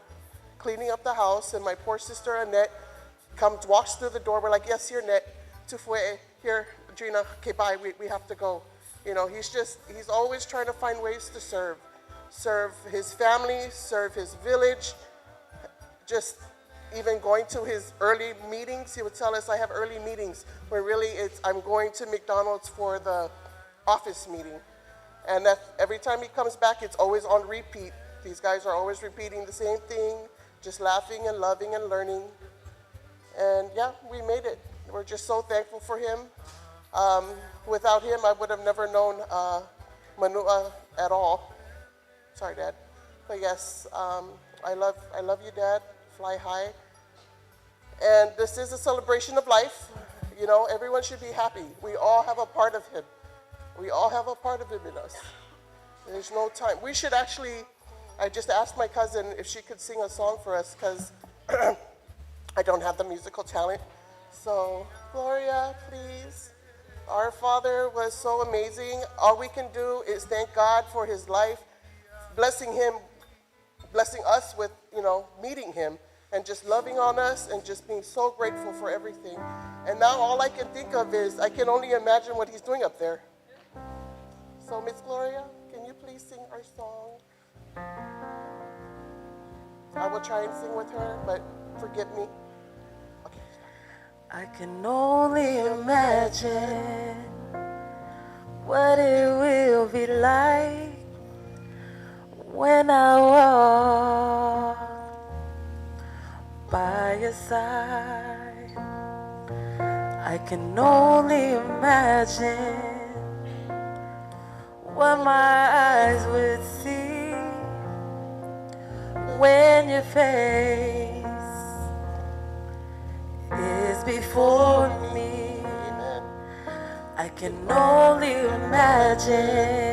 cleaning up the house, and my poor sister Annette comes, walks through the door. We're like, yes, here, Annette. Tufue, here, Drina, okay, bye, we have to go. You know, he's always trying to find ways to serve. Serve his family, serve his village, just even going to his early meetings. He would tell us, I have early meetings, where really it's, I'm going to McDonald's for the office meeting. And that every time he comes back, it's always on repeat. These guys are always repeating the same thing, just laughing and loving and learning. And yeah, we made it. We're just so thankful for him. Without him, I would have never known Manua at all. Sorry, Dad. But yes, I love you, Dad. Fly high. And this is a celebration of life. You know, everyone should be happy. We all have a part of him. We all have a part of him in us. There's no time. We should actually, I just asked my cousin if she could sing a song for us because I don't have the musical talent. So, Gloria, please. Our father was so amazing. All we can do is thank God for his life, blessing him, blessing us with, you know, meeting him and just loving on us and just being so grateful for everything. And now all I can think of is I can only imagine what he's doing up there. So, Miss Gloria, can you please sing our song? I will try and sing with her, but forgive me. I can only imagine what it will be like when I walk by your side. I can only imagine what my eyes would see when your face is before me. I can only imagine.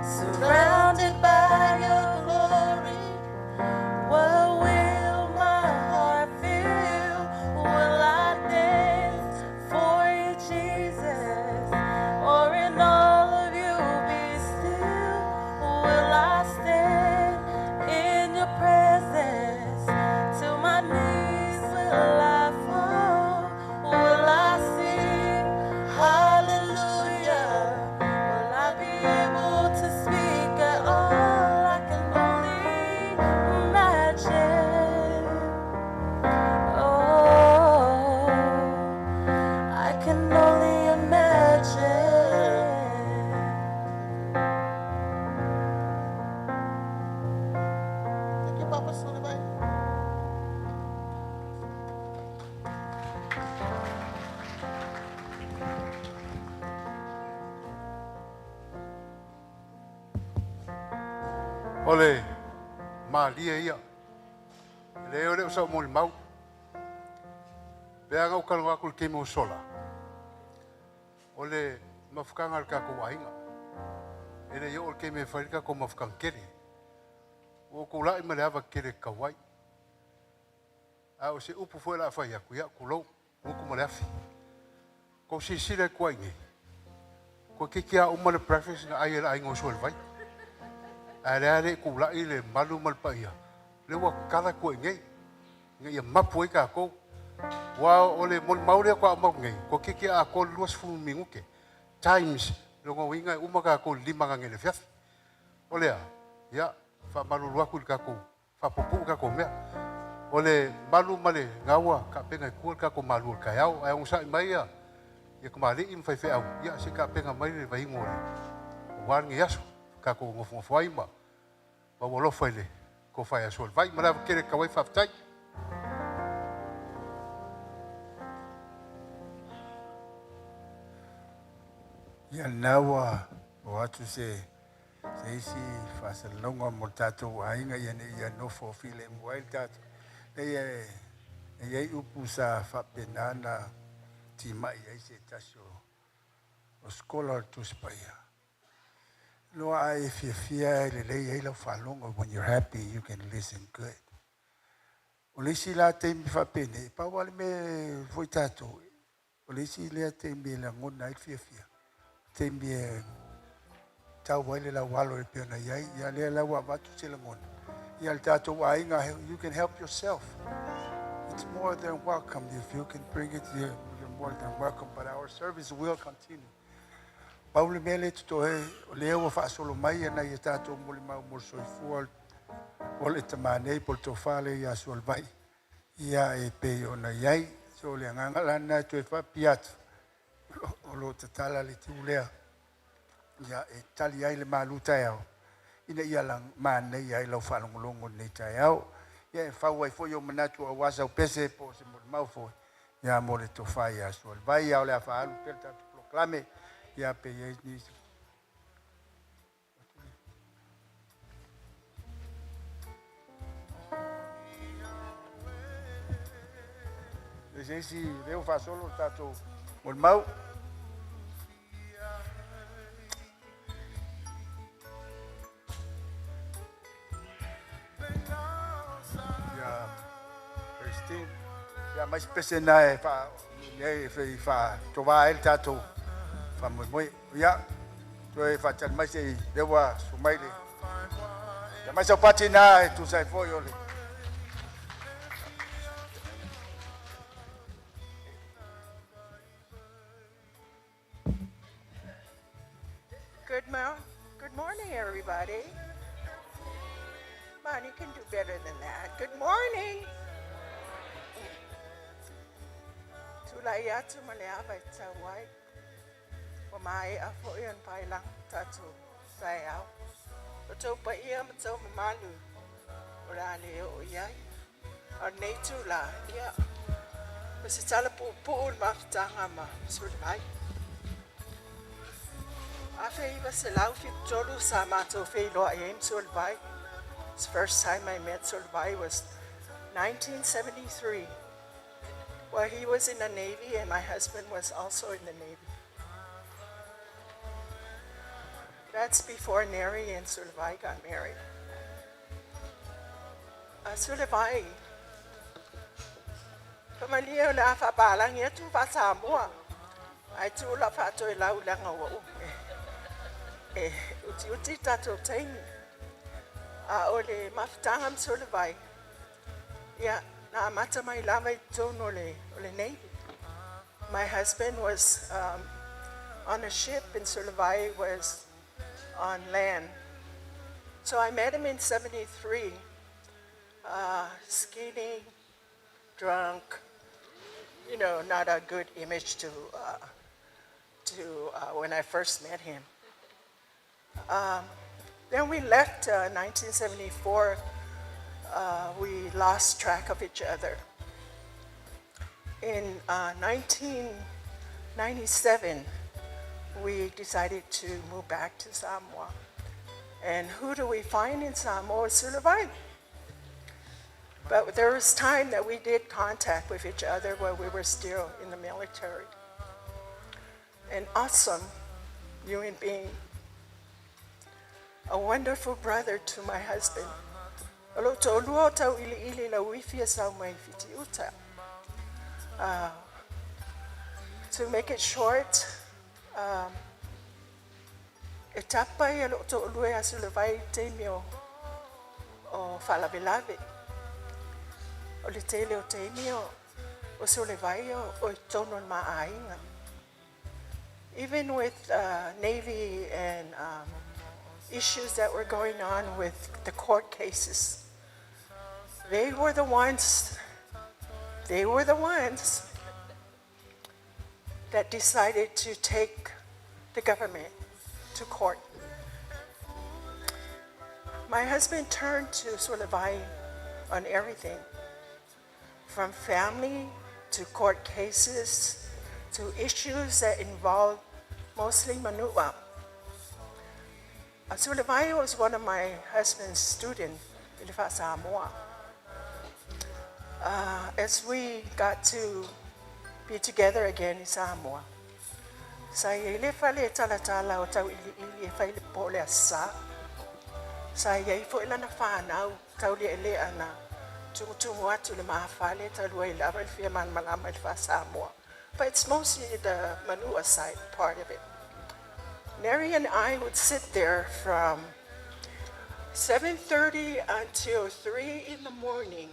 Surrounded by your glory, what will my heart feel? Will I dance for you, Jesus? Or in all of you be still? Will I stand in your presence? To my knees will I fall? Will I sing hallelujah? Will I be able to speak at all? I can only imagine. Oh, I can only imagine. Thank you, Papa Sullivan. O le malie ia. E le o le o sa o molimau. Pe aga o kalo aku le taimi o sola. O le mafukanga le kākou aiga. E le i o le taimi e fai le kākou mafukanga kele. Ua kou lai ma le ava kele kauai. A o se upu foi la fai aku ia kulou, uku ma le afi. Ko sisila e kua inge. Ko kiki a uma le breakfast na ai e la aingo so le vai. A le ale ku lai le malu ma le paia. Le ua kala kua inge. Inga ia mapu e kākou. Ua o le moli mauri a mau nei. Ko kiki a ko 20 minuke. Times longo winga e uma kākou lima ngangele fiafi. O lea, ia, wha malulu aku i kākou, wha pupu kākou mea. O le malu ma le ngaua ka penga i kua le kākou malu o le kaiao. Ai ongo sa'i mai ia, ia ka mali'i ma whaiwheau. Ia, se ka penga mai le vaingo le wā ngi aso. Kākou ngofo ai ma. Ma ua lofa i le ko whai aso le vai. Ma lava kere kawai whaftai. Ia lena ua o atu se se isi faasalalauga mo le tatou aiga ia nei ia nofo filemu ai le tatou nei e e iai upu sa faapena na timai ai se tasi o o skola o le Tusi Paia. Loa a e fiafia e lelei ai lau faalogo, when you're happy you can listen good. O le isi la taimi faapenei, pau lava le mea foi tatou, o le isi lea taimi e lagona ai le fiafia, taimi e tau ai le laualo e pei ona i ai, ia lea la ua avatu se lagona. Ia le tatou aiga, you can help yourself. It's more than welcome. If you can bring it, you're more than welcome. But our service will continue. Pau le mea lea e totoe, o lea ua faasolo mai ana i a tatou molimau mo le soifua o le tamā nei po o le tofa lea ia Sualevai, ia e pei ona i ai. So o le agaga la lena e toe faapipii atu, o lo o tatala le tiu lea, ia e tali ai le malu taeao, ina ia manaia ai lau faalogologo i lenei taeao. Ia e fau ai foi ou manatu aua sau pese po o se molimau foi, ia mo le tofa ia Sualevai, a o le a faaalu pea le tatou polokalame, ia pe i ai nisi. se isi lea ua faasolo le tatou molimau. Ia, Christine. Ia, mai se pese na e fa e fa tovā ai le tatou faamoemoe. Ia, toe faatali mai se i lea ua sumai le. Ia mai sau pati na e tusa ai foi o le. Good morning, everybody. Come on, you can do better than that. Good morning. Tulai atu ma le ava e tau ai. Ua maea foi ona paelago tatou taeao. O tou paia ma tou mamalu o le a le oo i ai. A o lenei itulā, ia, o se tala puupuu le mafutaga ma Sulevai. 1973 sa matou feiloai ai ma Sulevai. It's the first time I met Sulevai was 1973. Well, he was in the Navy and my husband was also in the Navy. That's before Neri and Sulevai got married. Sulevai, Pamalia o le a faapalangi atu faa-Samoa. Ae tuu la faatoelau leaga ua e utiuti tatou taimi. A o le mafutaga ma Sulevai, ia, na amata mai lava i totonu o le Navy. My husband was on a ship and Sulevai was on land. So I met him in 73, skinny, drunk, not a good image to when I first met him. Then we left 1974. We lost track of each other. In 1997, we decided to move back to Samoa. And who do we find in Samoa? Sulevai. But there was time that we did contact with each other while we were still in the military. An awesome human being, a wonderful brother to my husband. O lo to'alua o tauiliili lauifi e sau mai Fitiuta. To make it short, e tapa ia lou toalua ia Sulevai i taimi o faalavelave. O le tele o taimi o Sulevai o i totonu o le maaiga. Even with Navy and issues that were going on with the court cases, they were the ones that decided to take the government to court. My husband turned to Sulevai on everything, from family to court cases to issues that involved mostly Manua. Sulevai was one of my husband's students in Samoa. As we got to be together again in Samoa, sa i ai le fale e talatala o tauiliili e fai le po le asa. Sa i ai foi lana whanau, tau le ele ana, tumutumu atu le mahafale, talu ai lava le fia malamalama i le faa-Samoa. But it's mostly the Manua side part of it. Mary and I would sit there from 7:30 until 3 in the morning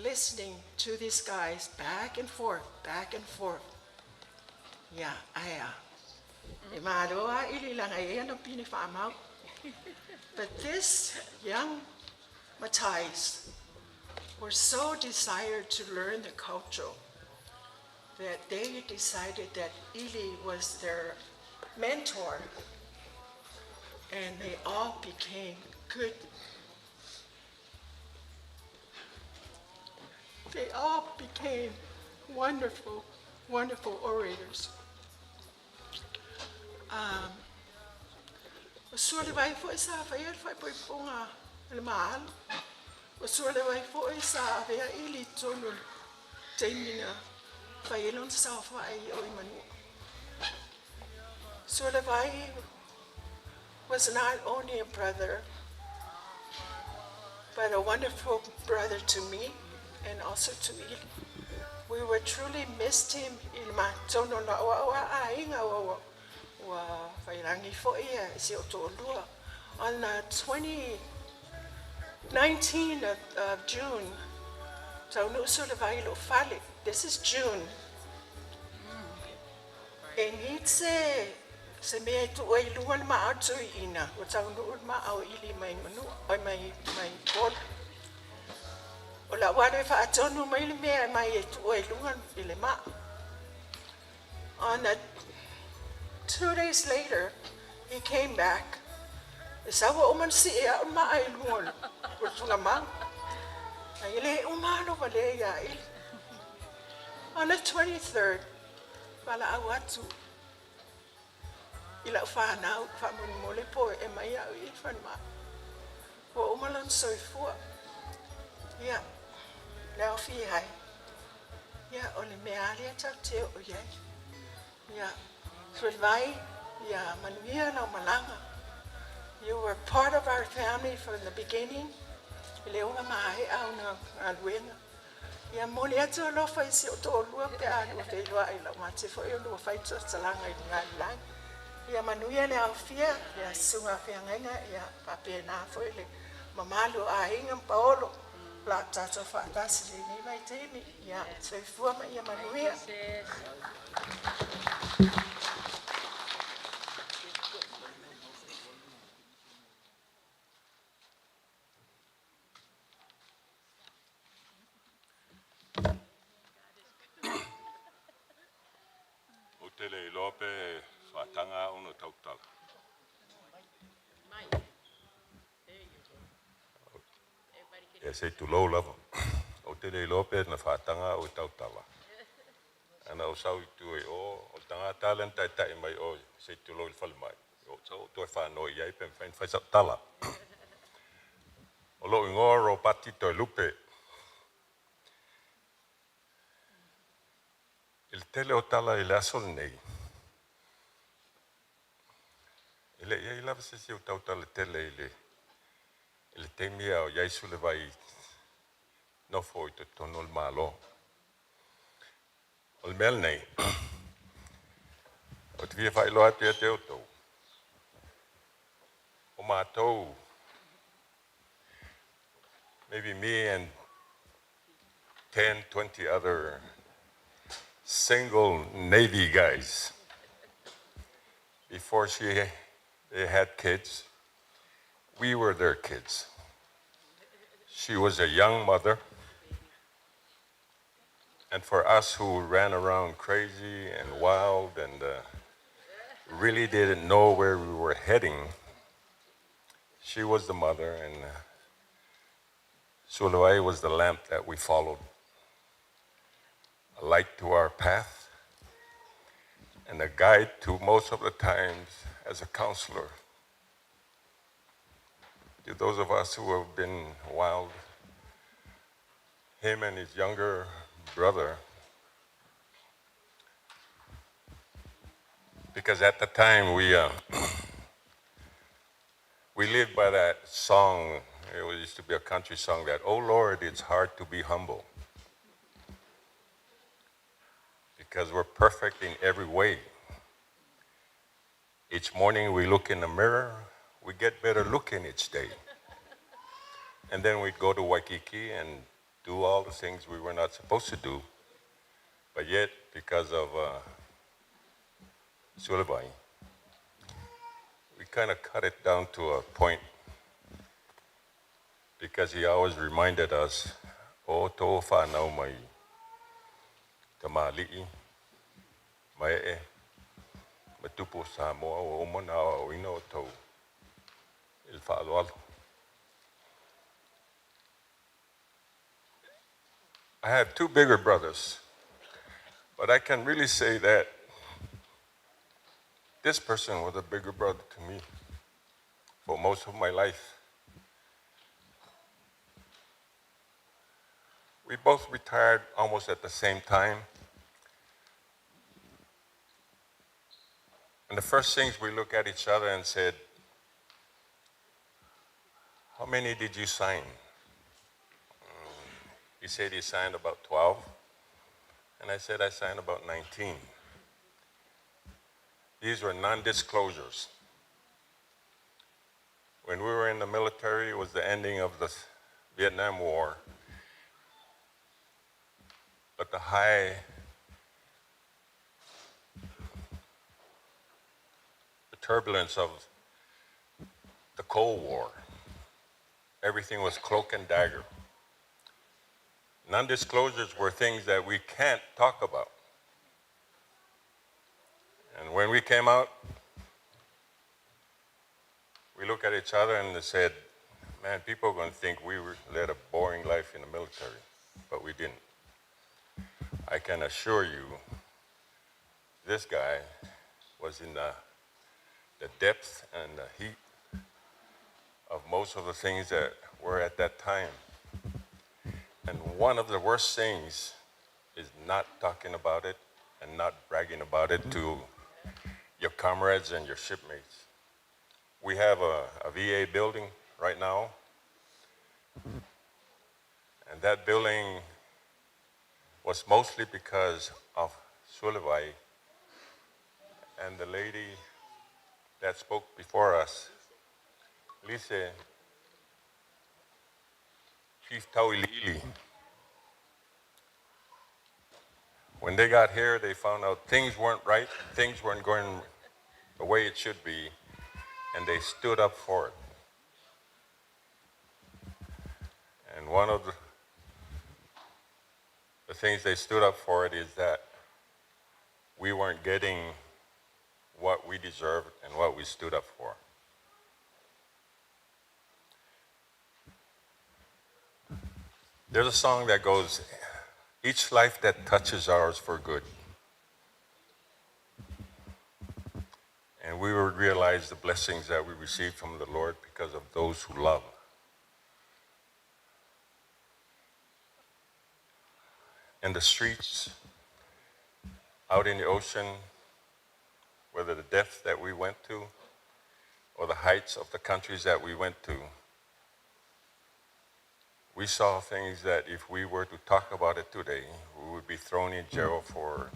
listening to these guys back and forth, back and forth. Yeah, aia. E maloa ili langa e ana pine whaamau. But this young Matais were so desired to learn the culture that they decided that Ili was their mentor. And they all became good. They all became wonderful, wonderful orators. O Sulevai foi sa faia le faaipoipoga le maalo. O Sulevai foi sa avea ili tonu taimi na fai ai lona saofai i o i Manua. Sualevai was not only a brother, but a wonderful brother to me and also to Ili. We were truly missed him i le matonu o la'u a'aiga ua ua failagi fo'i si o'u to'alua. On the 2019 of June, taunu'u Sulevai i lo'u fale. This is June. E gite se mea e tu'u ai luga le ma'a o le toe'ina, ua taunu'u le ma'a o Ili mai Manua oi mai mai Upolu. O la'u alu e fa'atonu mai le mea e mai e tu'u ai luga i le ma'a. On the 2 days later, he came back. E sau ua uma ona si'i a'u le ma'a i luga o le tugamau. Ai e lē uma alo valea iā Ili. On the 23rd, vala'au atu i la'u fanau fa'amolemole po e mai a'u i falemai. Ua uma lona soifua. Ia, le aofia ai. Ia, o le mea lava lea tatou te oo i ai. Ia, Sualevai, ia manuia lau malaga. You were part of our family from the beginning. E le oga mae'a ona galuega. Ia momoli atu alofa i si o'u to'alua pe a lua feiloai lau mate fo'i o lua fai tuatalaga i luga lalagi. Ia manuia le aofia, ia susuga feagaiga, ia fa'apena fo'i le mamalu o aiga ma paolo. La tatou fa'atasi lenei vaitaimi. Ia soifua ma ia manuia. Ou te le iloa pe faataga au ona tautala. Mike. There you go. Everybody can Ia se i tulou lava. Ou te le iloa pe na faataga au e tautala. Ana o sau i tua i o, o le tagata lea na taitai mai o se i tulou i le falemai. O sau o toe whānoi i ai pe mawhai na whai sau tala. O lou igoa Ropati Toelupe. I le tele o tala i le aso lenei, e le i ai lava se isi o tautala tele i le taimi a o iai Sulevai nofo i totonu o le Malo. O le mea lenei, o te fia faailoa atu ia te outou. O matou, maybe me and 10, 20 other single Navy guys. Before they had kids, we were their kids. She was a young mother. And for us who ran around crazy and wild and really didn't know where we were heading, she was the mother, and Sulawai was the lamp that we followed, a light to our path and a guide to most of the times as a counselor. To those of us who have been wild, him and his younger brother, because at the time we lived by that song. It used to be a country song that, "Oh Lord, it's hard to be humble," because we're perfect in every way. Each morning we look in the mirror, we get better looking each day. And then we'd go to Waikiki and do all the things we were not supposed to do. But yet, because of Sulawai, we kind of cut it down to a point because he always reminded us, "O outou whānau mai tamalii, ma e'e, ma tupu o Samoa ua uma ona aoaoina outou i le faaaloalo." I have two bigger brothers, but I can really say that this person was a bigger brother to me for most of my life. We both retired almost at the same time. And the first things we looked at each other and said, how many did you sign? He said he signed about 12. And I said I signed about 19. These were non-disclosures. When we were in the military, it was the ending of the Vietnam War. But the turbulence of the Cold War, everything was cloak and dagger. Non-disclosures were things that we can't talk about. And when we came out, we looked at each other and said, man, people are going to think we led a boring life in the military, but we didn't. I can assure you, this guy was in the depth and the heat of most of the things that were at that time. And one of the worst things is not talking about it and not bragging about it to your comrades and your shipmates. We have a VA building right now, and that building was mostly because of Sulivai and the lady that spoke before us, Lise, Chief Tauiliili. When they got here, they found out things weren't right, things weren't going the way it should be, and they stood up for it. And one of the things they stood up for it is that we weren't getting what we deserved and what we stood up for. There's a song that goes, each life that touches ours for good. And we will realize the blessings that we receive from the Lord because of those who love. In the streets, out in the ocean, whether the depths that we went to or the heights of the countries that we went to, we saw things that if we were to talk about it today, we would be thrown in jail for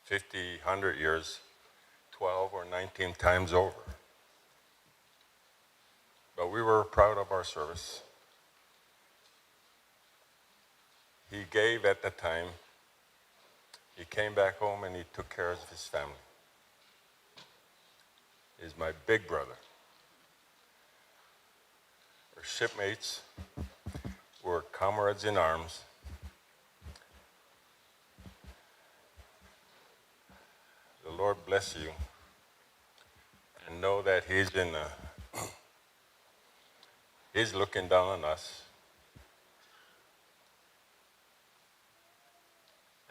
50, 100 years, 12 or 19 times over. But we were proud of our service. He gave at the time. He came back home and he took care of his family. He's my big brother. We're shipmates. We're comrades in arms. The Lord bless you, and know that He's looking down on us.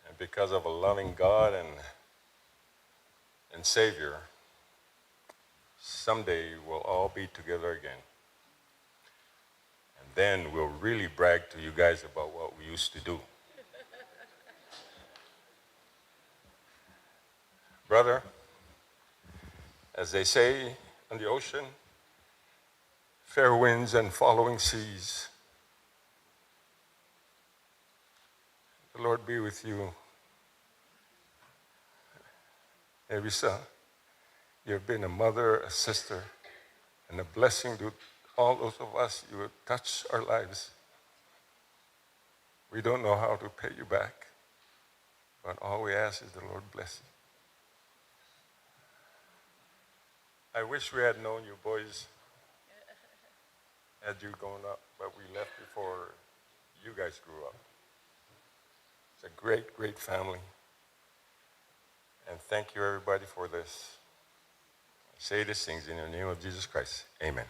And because of a loving God and Savior, someday we'll all be together again. And then we'll really brag to you guys about what we used to do. Brother, as they say on the ocean, fair winds and following seas. The Lord be with you. Erisa, you have been a mother, a sister, and a blessing to all those of us. You have touched our lives. We don't know how to pay you back, but all we ask is the Lord bless you. I wish we had known you boys had you grown up, but we left before you guys grew up. It's a great, great family. And thank you, everybody, for this. I say these things in the name of Jesus Christ. Amen.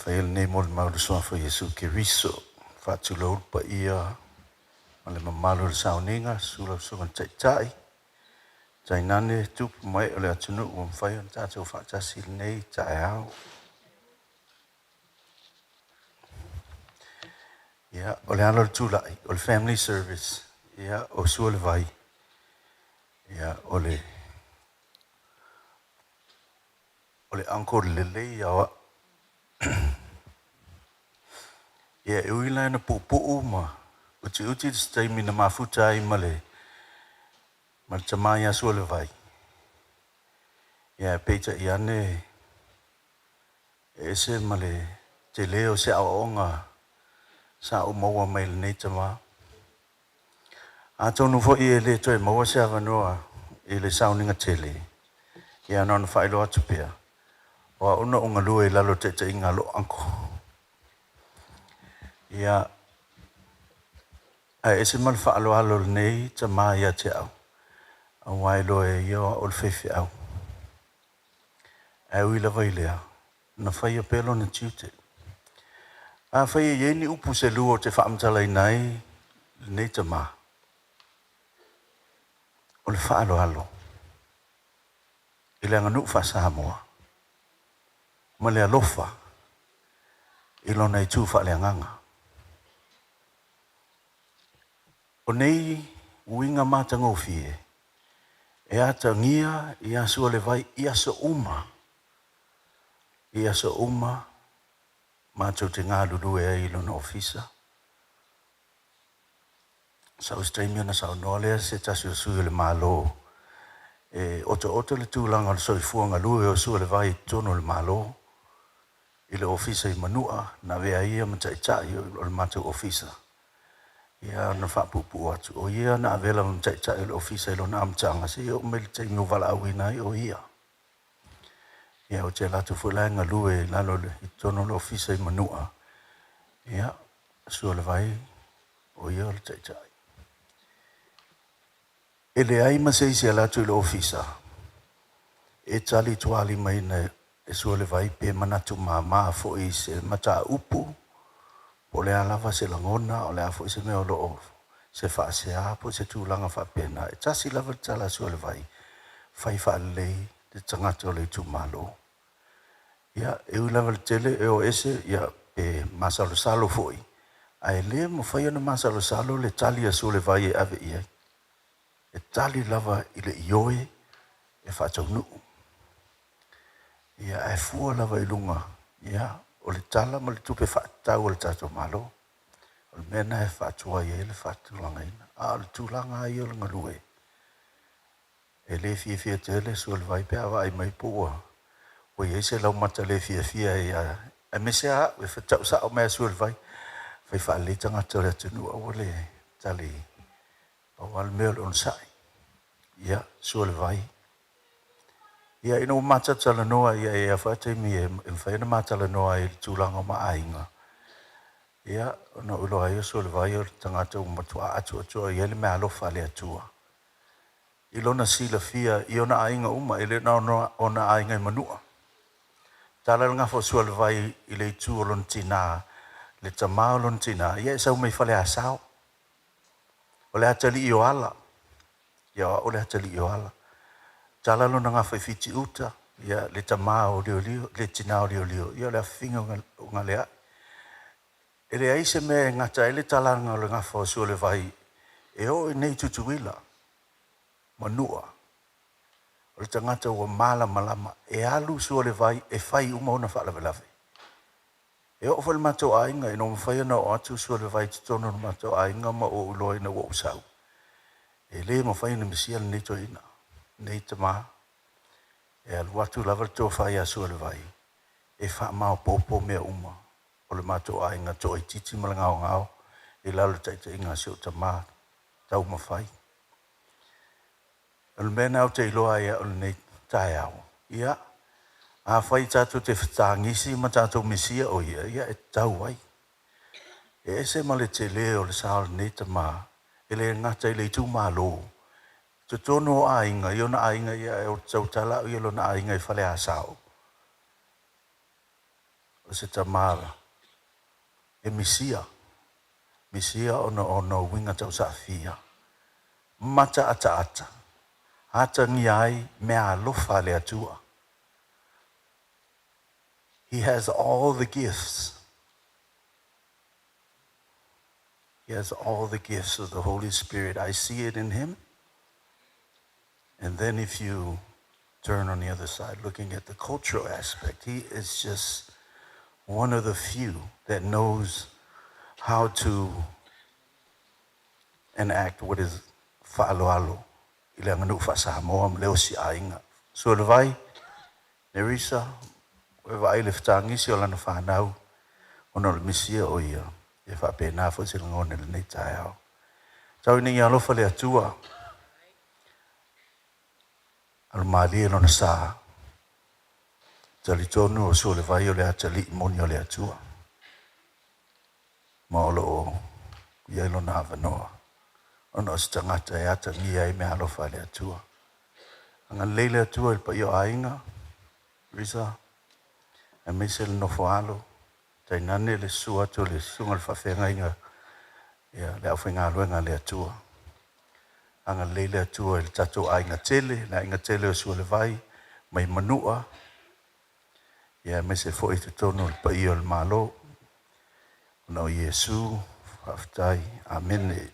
faia lenei molimau i le Suafa o Iesu Keriso. Faatulou le paia ma le mamalu o le sauniga, susu lau Susuga i le Taitai, tainane tupu ma ee o le atunuu ua mafai ona tatou faatasi i lenei taeao. Ia, o le ala o le tulai, o le family service, ia, o Sua le Vai, ia, o le o le uncle lelei ia o au. Ia, e ui la ina puupuu ma utiuti se taimi na mafuta ai ma le ma le tama ia Sualevai, ia peitai ane e ese ma le tele o se aoaoga sa ou maua mai lenei tama. Atonu foi e le toe maua se avanoa i le sauniga tele, ia na ona faailoa atu pea, o au na ou galue i lalo o le taitaiga a lou uncle. Ia, ae ese ma le faaaloalo o lenei tama ia te au, aua e iloa e ia o au o le faifeau. Ae ui lava i lea, na faia pea lona tiute. Afai e i ai ni upu se lua ou te faamatalaina ai lenei tama, o le faaaloalo i le aganuu faa-Samoa ma le alofa i lona itu faaleagaga. O nei uiga matagofie e atagia ia Sualevai i aso uma, i aso uma matou te galulue ai i lona ofisa. Sau se taimi ona saunoa lea se tasi o sui o le Malo e otaota le tulaga o le soifua galue o Sualevai i totonu o le Malo i le ofisa i Manua na avea ai ia ma taitai o le matou ofisa. Ia ona faapuupuu atu, o ia na avea lava ma taitai o le ofisa i lona amataga seia oo mai i le taimi ua valaauina ai o ia. Ia ou te alu atu foi la e galue i lalo i totonu o le ofisa i Manua, ia, Sualevai, o ia o le taitai. E leai ma se isi e alu atu i le ofisa e talitualimaina e Sualevai pe manatu mama foi i se mataupu, po o le a lava se lagona, o le a foi se mea o lo o se faasea po o se tulaga faapena. E tasi lava le tala a Sualevai, fai faalelei le tagata o le itumalo. Ia, e ui lava i le tele e o ese, ia, pe masalosalo foi, ae le mafai ona masalosalo le tali a Sualevai e ave i ai. E tali lava i le ioe e faataunuu. Ia, ae fua lava i luga, ia, o le tala ma le tupe faatatau a le tatou Malo. O le mea lena e faatuai ai le faatulagaina. A o le tulaga lava ia o le galue, e le fiafia tele Sualevai pe a vaai mai po ua ua i ai se laumata le fiafia ia, aemaise lava au e tau sao mai lava Sualevai, fai faalelei tagata o le atunuu, aua le tali, pau lava le mea o le onosai. Ia, Sualevai. Ia, ina ua ma talatalanoa, ia e i ai lava foi taimi e mafai ona ma talanoa ai i le tulaga o ma aiga, ia, ona ou iloa ai o Sualevai o le tagata ua matua atoatoa i ai le meaalofa a le Atua i lona silafia i ona aiga uma, e le na o ona aiga i Manua. Tala le gafa o Sualevai i le itu o lona tinā, le tamā o lona tinā, ia e sau mai Faleasao. O le atalii o Ala, ia o au o le atalii o Ala. Tala lona gafa i Fitiuta, ia le tamā o Liolio, le tinā o Liolio, ia o le afafine o Galeai. E leai se mea e gata ai le talaga o le gafa o Sualevai e oo i inei i Tutuila, Manua. O le tagata ua malamalama, e alu Sualevai e fai uma ona faalavelave. E oo foi i le matou aiga, ina ua mafai ona oo atu Sualevai i totonu o le matou aiga ma ou iloa ina ua ou sau, e le mafai ona misia lenei toeaina, lenei tama. E alu atu lava le tofa ia Sualevai e faamaopoopo mea uma o le matou aiga toaitiiti ma le gaogao i lalo o le taitaiga a si ou tama taumafai. O le mea lena ou te iloa ai e au i lenei taeao, ia, afai tatou te fetagisi ma tatou misia o ia, ia e tatau ai. E ese ma le tele o le sao o lenei tama, e le gata i le itumalo, totonu o aiga, i ona aiga, ia ou te tautala au ia i lona aiga i Faleasao. O se tamā e misia, misia ona o ona uiga tausaafia, mataataata, atagia ai meaalofa a le Atua. He has all the gifts. He has all the gifts of the Holy Spirit. I see it in him. And then if you turn on the other side, looking at the cultural aspect, he is just one of the few that knows how to enact what is fa'aloalo i le aganuu faa-Samoa ma le osiaiga. Sualevai, Nerisa, ua e vaai i le fetagisi o lana fanau ona o le misia o ia, e faapena foi se lagona i lenei taeao. Tau ina ia alofa le Atua, alumalie lona sa, talitonu o Sualevai o le atalii moni o le Atua, ma o lo o i ai lona avanoa ona o se tagata e atagia ai meaalofa a le Atua. Agalelei le Atua i le paia o aiga, Risa, aemaise le nofo a alo, tainane le susu atu o le susuga i le faafeagaiga, ia, le aufaigaluega a le Atua. Agalelei le Atua i le tatou aiga tele, le aiga tele o Sualevai mai Manua, ia aemaise foi i totonu o le paia o le Malo. Ona o Iesu, faafetai. Amene.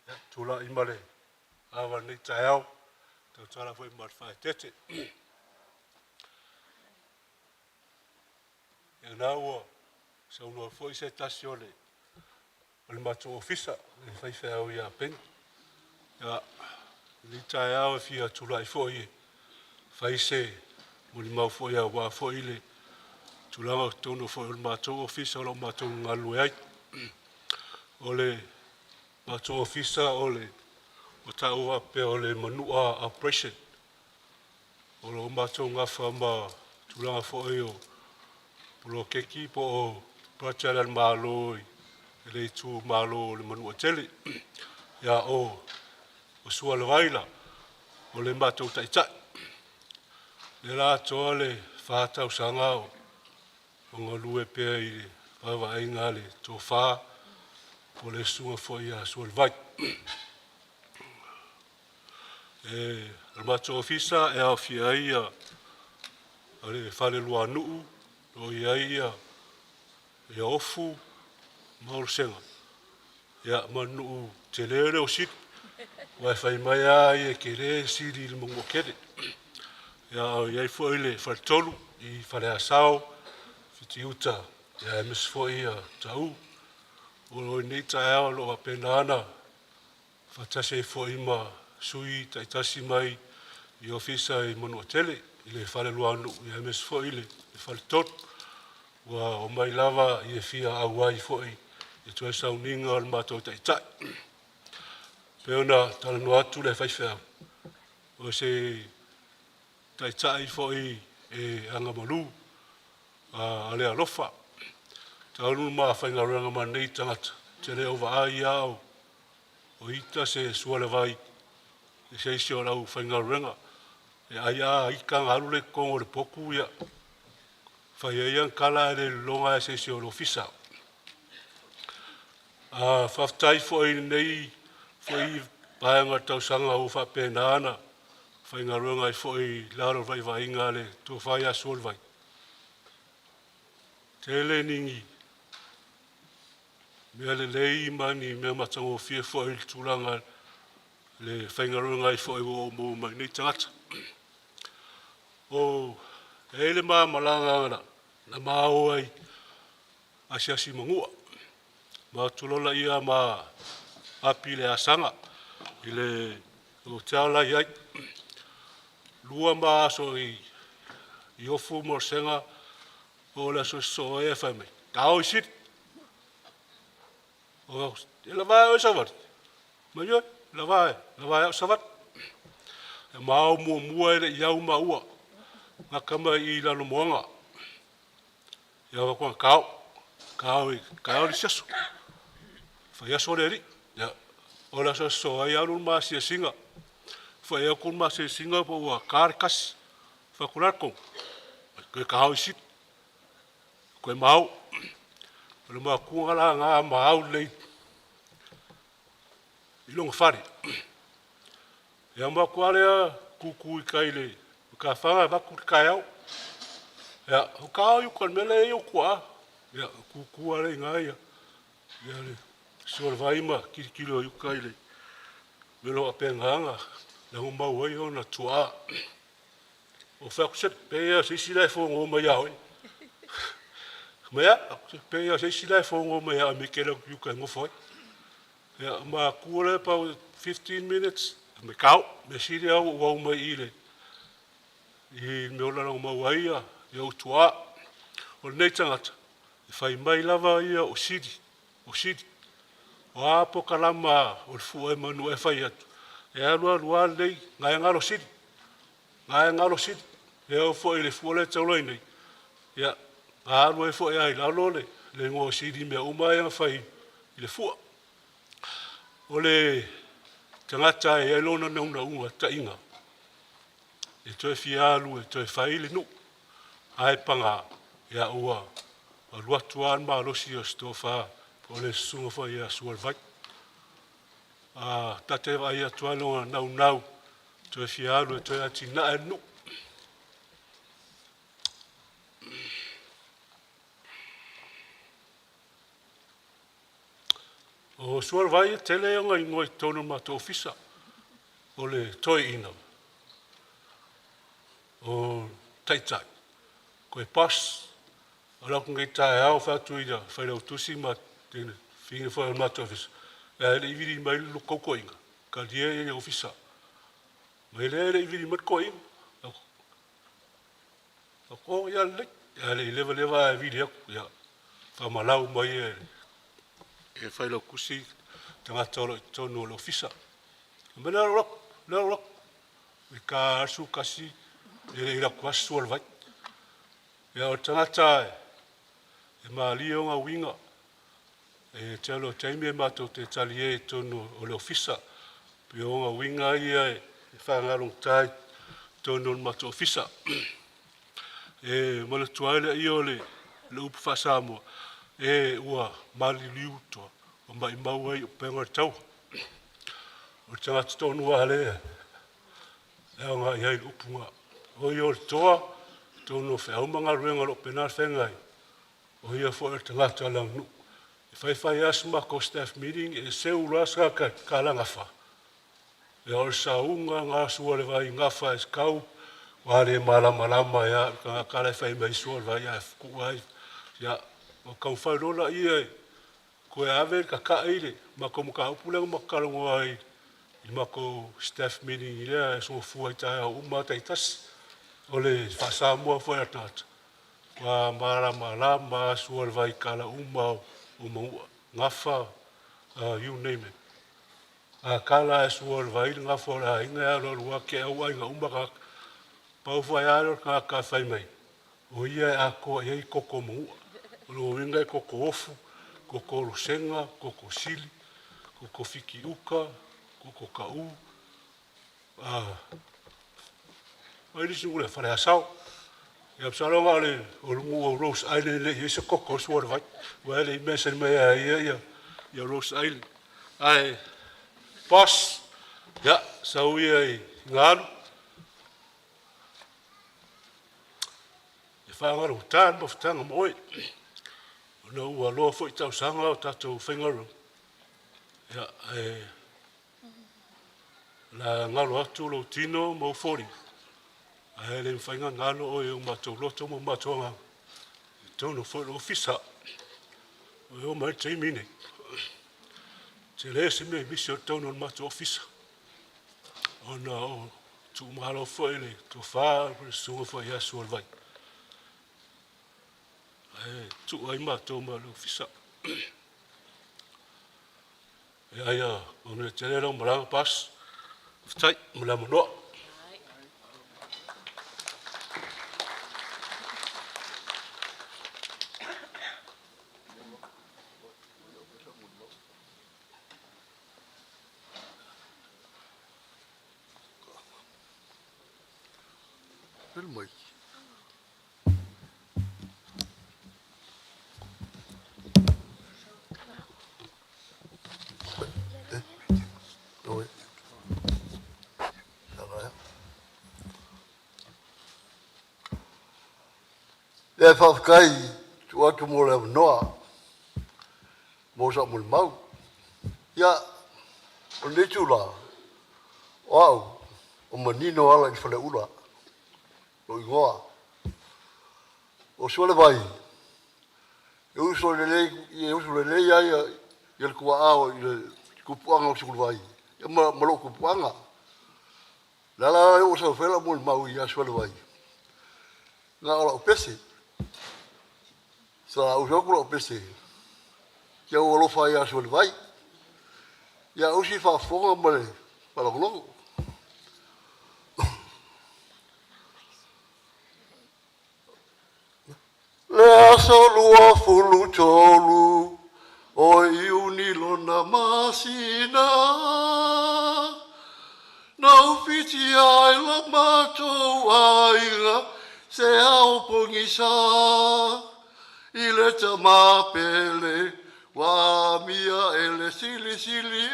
Ia, tulai ma le ava i lenei taeao, tautala foi ma le faaeteete. Ia na ua saunoa foi se tasi o le matou ofisa, le faifeau ia Peni. Ia, lenei taeao e fia tulai foi e fai se molimau foi aua foi le tulaga o totonu foi o le matou ofisa o lo o matou galulue ai. O le matou ofisa o le ua taua faapea o le Manua Operation. O lo o matou gafa ma tulaga foi o poloketi po o project a le Malo i le itumalo o le Manuatele. Ia o Sualevai la, o le matou taitai. O lea la atoa le 4 tausaga o galue pea i le vaavaaiga a le tofa po o le susuga foi ia Sualevai. O le matou ofisa e aofia ai le falelua nuu, o lo o i ai ia Ofu ma Olosega, ia ma le nuu tele lea o Sili. Aua e fai mai lava ia e tele Sili i le Manuatele. Ia, a o i ai foi le faletolu i Faleasao, Fitiuta, aemaise foi Tauu. O lenei taeao o lo o faapena ona faatasi ai foi ma sui taitasi mai i ofisa i Manuatele i le falelua nuu, aemaise foi le faletolu. Ua omai lava ia fia auai foi i toe sauniga o le matou taitai. Pei ona talanoa atu le faifeau, o se taitai foi e agamalu a le alofa. Talu ma faigaluega ma nei tagata, ou te le o vaai lava o ita se sualevai i se isi o lau faigaluega. E ai a ita ona alu lea i totonu o le potu, ia fai ai ana tala ae le lologa e se isi o le ofisa. A faafetai foi i lenei foi vaega o le tausaga ua faapena ona faigaluega ai foi i lalo o le vaivaiga a le tofa ia Sualevai. Tele nigi mea lelei ma ni mea matagofie foi i le tulaga le faigaluega ai foi ua ou maua mai nei tagata. O e i ai le ma malaga na ma o ai asiasi i Manua. Ma o atu loa ia ma api le asaga i le hotel la i ai. Lua ma aso i Ofu ma Olosega o le aso sosoo ai e fai mai, tao i Sili. O e lava e oe savali. Mai oi, lava e, lava e au savali. Ma ao muamua e le'i au maua, gata mai i Lalomoana. Ia wa kao, kao i kao le isiaso. Faiaso le alii. Ia, o le aso aso ai alu le ma asiasiga. Fai atu le ma asiasiga po ua ka le kasi. Fai atu le a le tonu. Toe kao i sili. Toe mau. O le matua la na ma au lelei i lona fale. Ia matua lea tutu i tai le matafaga avatu le taeao. Ia, o kao i uka i le mea lea e i ai ou tuaa. Ia, tutu lava lea i ina ia, ia le sua o le vai ma tilotilo i uka i le mea o lo o faapena ona lagomau ai ona tuaa. Ou fai atu, se pei lava o se isi la e fono mai ia oe. Fai mai, a? Se pei lava o se isi la e fono mai ia oe me i te alu atu i uka e nofo ai. Ia, matua lea about 15 minutes, fai mai, kao, mea sili lava ua ou au mai i le i le mea o lagomau ai ia ou tuaa. O lenei tagata, e fai mai lava ia o Sili, o Sili. O a polokalama o le fua e manu e fai atu, e alu alu lava lenei, na e galo Sili, na e galo Sili. E oo foi i le fua lea e taula ai nei, ia, na alu ai foi lava i lalo le igoa o Sili i mea uma ia na fai i le fua. O le tagata e i ai lona naunautaiga e toe fia alu e toe fai le nuu, ae paga, ia ua alu atu lava le malosi o se tofa po o le susuga foi ia Sualevai. A ta te vaai atu lava i lona naunau toe fia alu e toe atinae le nuu. O Sualevai e tele ona igoa i totonu o le matou ofisa. O le toeaina, o taitai, koe boss. O le atu nei taeao fai atu i le failautusi ma le fafine foi o le matou ofisa, e le i vili mai le tou toeaina, talia le ofisa. Mai lea e le i vili mai le toeaina. Atu, ia lelei. Ae le i leva leva ae vili atu, ia, faamalau mai e e failautusi tagata o lo o i totonu o le ofisa. Mai lea o lako, lea o lako. I ka asu kasi, e le i lako asu sua le vai. Ia o le tagata e malie ona uiga, e tele o taimi e matou te tali ai i totonu o le ofisa. Pei o ona uiga ia e faagalogata i totonu o le matou ofisa. E manatua ai lea o le upu faa-Samoa, e ua maliliu toa, ua maumau ai upega o le taua. O le tagata tonu lava lea e aoga i ai le upu na. O ia o le toa, tonu o feau ma galuega o lo o pena le feagai, o ia foi o le tagata laganuu. E faifai lava se matou staff meeting e seu loa se tagata e gafa, ia o le sauga na sua le vai gafa e kau, ua le malamalama ia le tagata la e fai mai sua le vai ae tuu ai. Ia, o taumafai loa laia e toe ave le tata'i le matou mataupu lea na matou talanoa ai i le matou staff meeting i lea aso Gafua i taeao uma taitasi. O le faa-Samoa foi a le tagata, ua malamalama sua le vai i tala uma o Manua, gafa, you name it. A tala e sua o le vai le gafa o le aiga e alu alu lava te au aiga uma tagata. Pau foi lava lea o le tagata e fai mai, o ia e atoa i ai koko o Manua. O lona uiga e koko ofu, koko losega, koko sili, koko fitiuka, koko ka'u, ai le isi nuu le Faleasao. Ia masalo na o le nuu o Rose Island e le i ai se koko o sua o le vai. Ua e le i mention mai ia ia ia Rose Island. Ae boss, ia sau ia i Galu. E faagalogata le mafutaga ma oe. Ona ua loa foi tausaga o tatou faigaluega. Ia, e la galo atu lou tino ma ou foliga, ae le mafai ona galo oe i o matou loto ma o matou agaga, i totonu foi o le ofisa. O e oo mai le taimi nei, tele se mea e misi o totonu o le matou ofisa, ona o tuumalo foi le tofa le susuga foi ia Sualevai, ae tuu ai matou ma le ofisa. Ia, ia, manuia tele lau malaga, boss. Faafetai mo le avanoa. Ia faafetai tuu atu mo le avanoa mo sau molimau. Ia, o lenei itula, o au o manino ala i le faleula lou igoa. O Sualevai, e uso lelei, e uso lelei ai ia le tuaa i le tupuaga o Sualevai ia ma lou tupuaga. Le ala o sau fela molimau ia Sualevai, na o lau pese. Sa uso atu lau pese, ia ua alofa ia Sualevai. Ia usi faafofoga ma le faalogologo. Le aso 23 o Iuni lona masina, na ufitia ai lo matou aiga se ao pogisa i le tama pele ua amia e le Silisili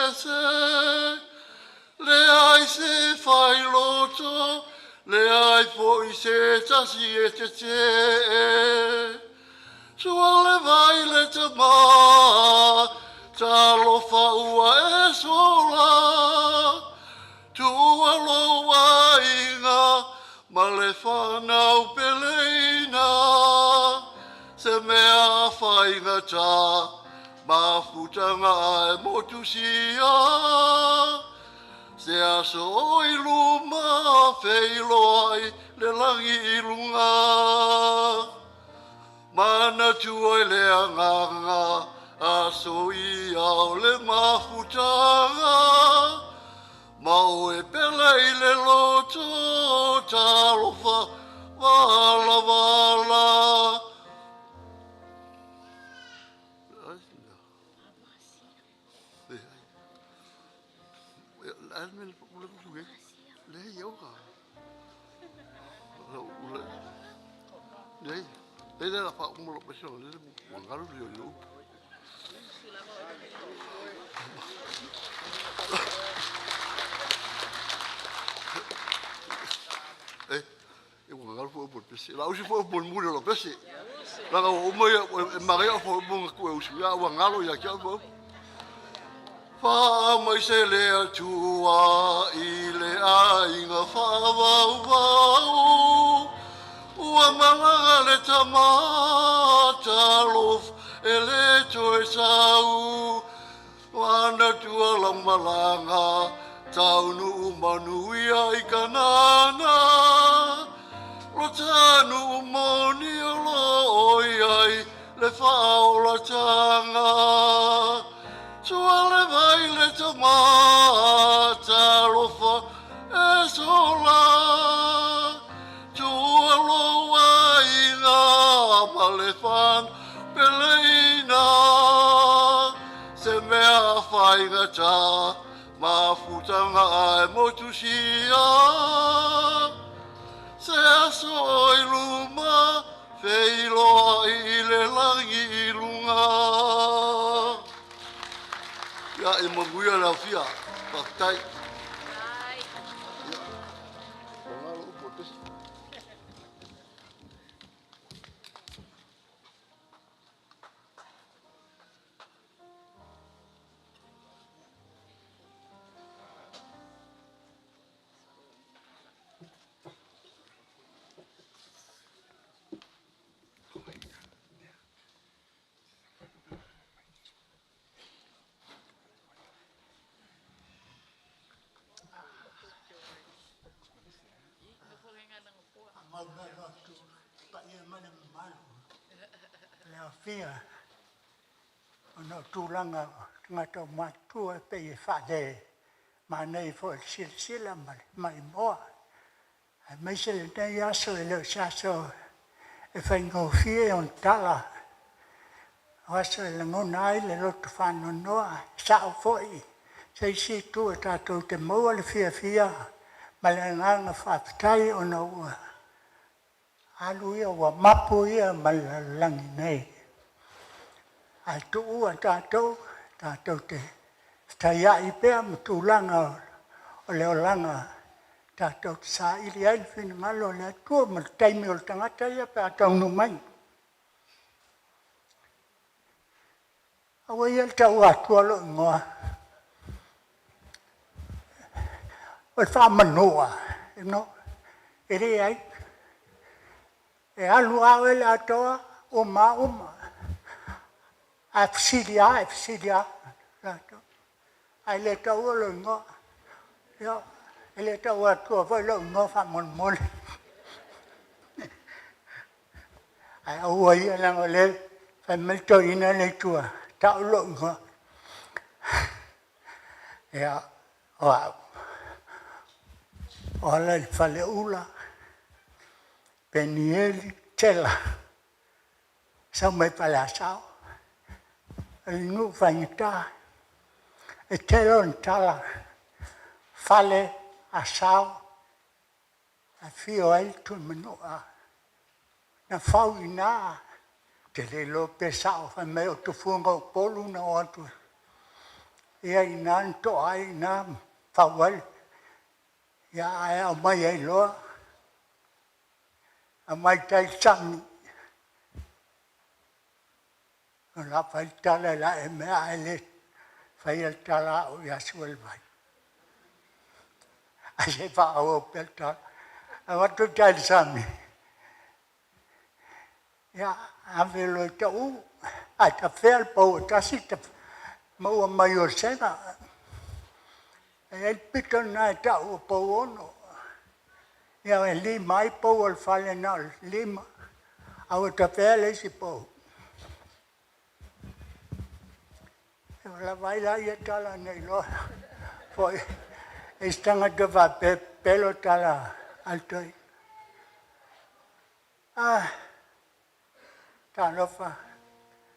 Ese. Leai se failoto, leai foi se tasi e tete'e, sua le vai le tamā, talofa ua e sola, tuua lou aiga ma le fanau peleina, se mea faigata mafutaga e motusia, se aso o i luma feiloai le lagi i luga. Manatua i le agaga aso ia o le mafutaga, ma oe pele i le loto, talofa valavala. Faamaise le Atua i le aiga faavauvau, ua malaga le tamā, talofa e le toe sau. Manatua lau malaga, taunuu manuia i Kanana, lo tanu'u moni o lo o i ai le faaolataga. Sua le vai le tamā, talofa e sola, tuua lou aiga ma le peleina, se mea faigata mafutaga e motusia, se aso o i luma feiloai i le lagi i luga. Ia e manuia le afia. Faafetai. Faamaualalo atu i le paia ma le mamalu i le aofia ona o tulaga o tagata ua matutua e pei e faale-manaia foi i le silasila ma le maimoa, aemaise lenei aso e le o se aso e faigofie ona tala, o aso e lagona ai le loto faanoanoa. E sao foi se isi itu e tatou te maua le fiafia ma le agaga faafetai ona ua Alu ia ua mapu ia ma le lalolagi nei. Ae tuua tatou tatou te fetaiai pea ma tulaga o le olaga tatou te saili ai le finagalo o le Atua ma le taimi o le tagata ia pe a taunuu mai. Aua ia le taua atua lou igoa o le faamanua, no, e leai. E alu lava oe i le atoa, uma lava uma. A fesili lava e fesili lava latou, ae le taua lou igoa. Ia, e le taua atua foi lou igoa faamolemole. Ae aua ia leaga o lea e fai mai le toeaina lea i tua, tau lou igoa. Ia, o au, o Alailefaleula Penieli Tela, sau mai Faleasao. O le nuu faigata, e tele ona tala, fale Asao, afio ai le Tuimanua na fau i ina. Ou te le iloa pe sao, fai mai o tufuga o Upolu na o atu ia i ina na toa ai i ina ma fau ai, ia ae aumai ai loa, aumai i tai i le sami. O le a fai le tala i la mea ae le faia le tala a au ia Suelevai. Ae se i faaauau pea le tala. Avatu i tai i le sami, ia ave loa e tau, ae tafea le pau e tasi maua mai o le sega. E i ai le pito lena e tau o Pouono. Ia e lima ai pou o le fale na o le lima. A ua tafea le isi pou. Ia lava ai la ia tala nei iloa foi e isi tagata faapea e pepelo tala a le toeaina. Ah, talofa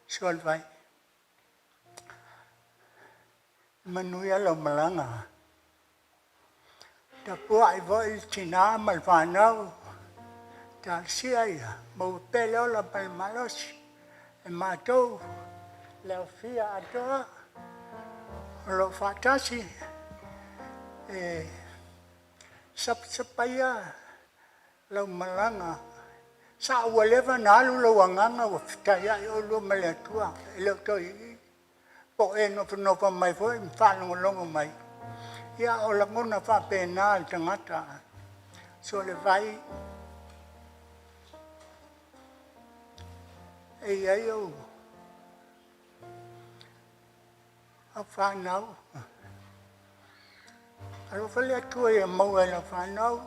Sualevai, manuia lau malaga. Tapuai foi le tina ma le fanau, talosia ia maua pea le ola ma le malosi e matou le aofia atoa o lo o faatasi e sapasapaia lau malaga. Sa ua leva ona alu lou agaga ua fetaiai oulua ma le Atua, e le o toe ii i. Po o e nofonofo mai foi ma faalogologo mai, ia o lagona faapena le tagata. Sualevai, e i ai ou au fanau, alofa le Atua ia maua e lau fanau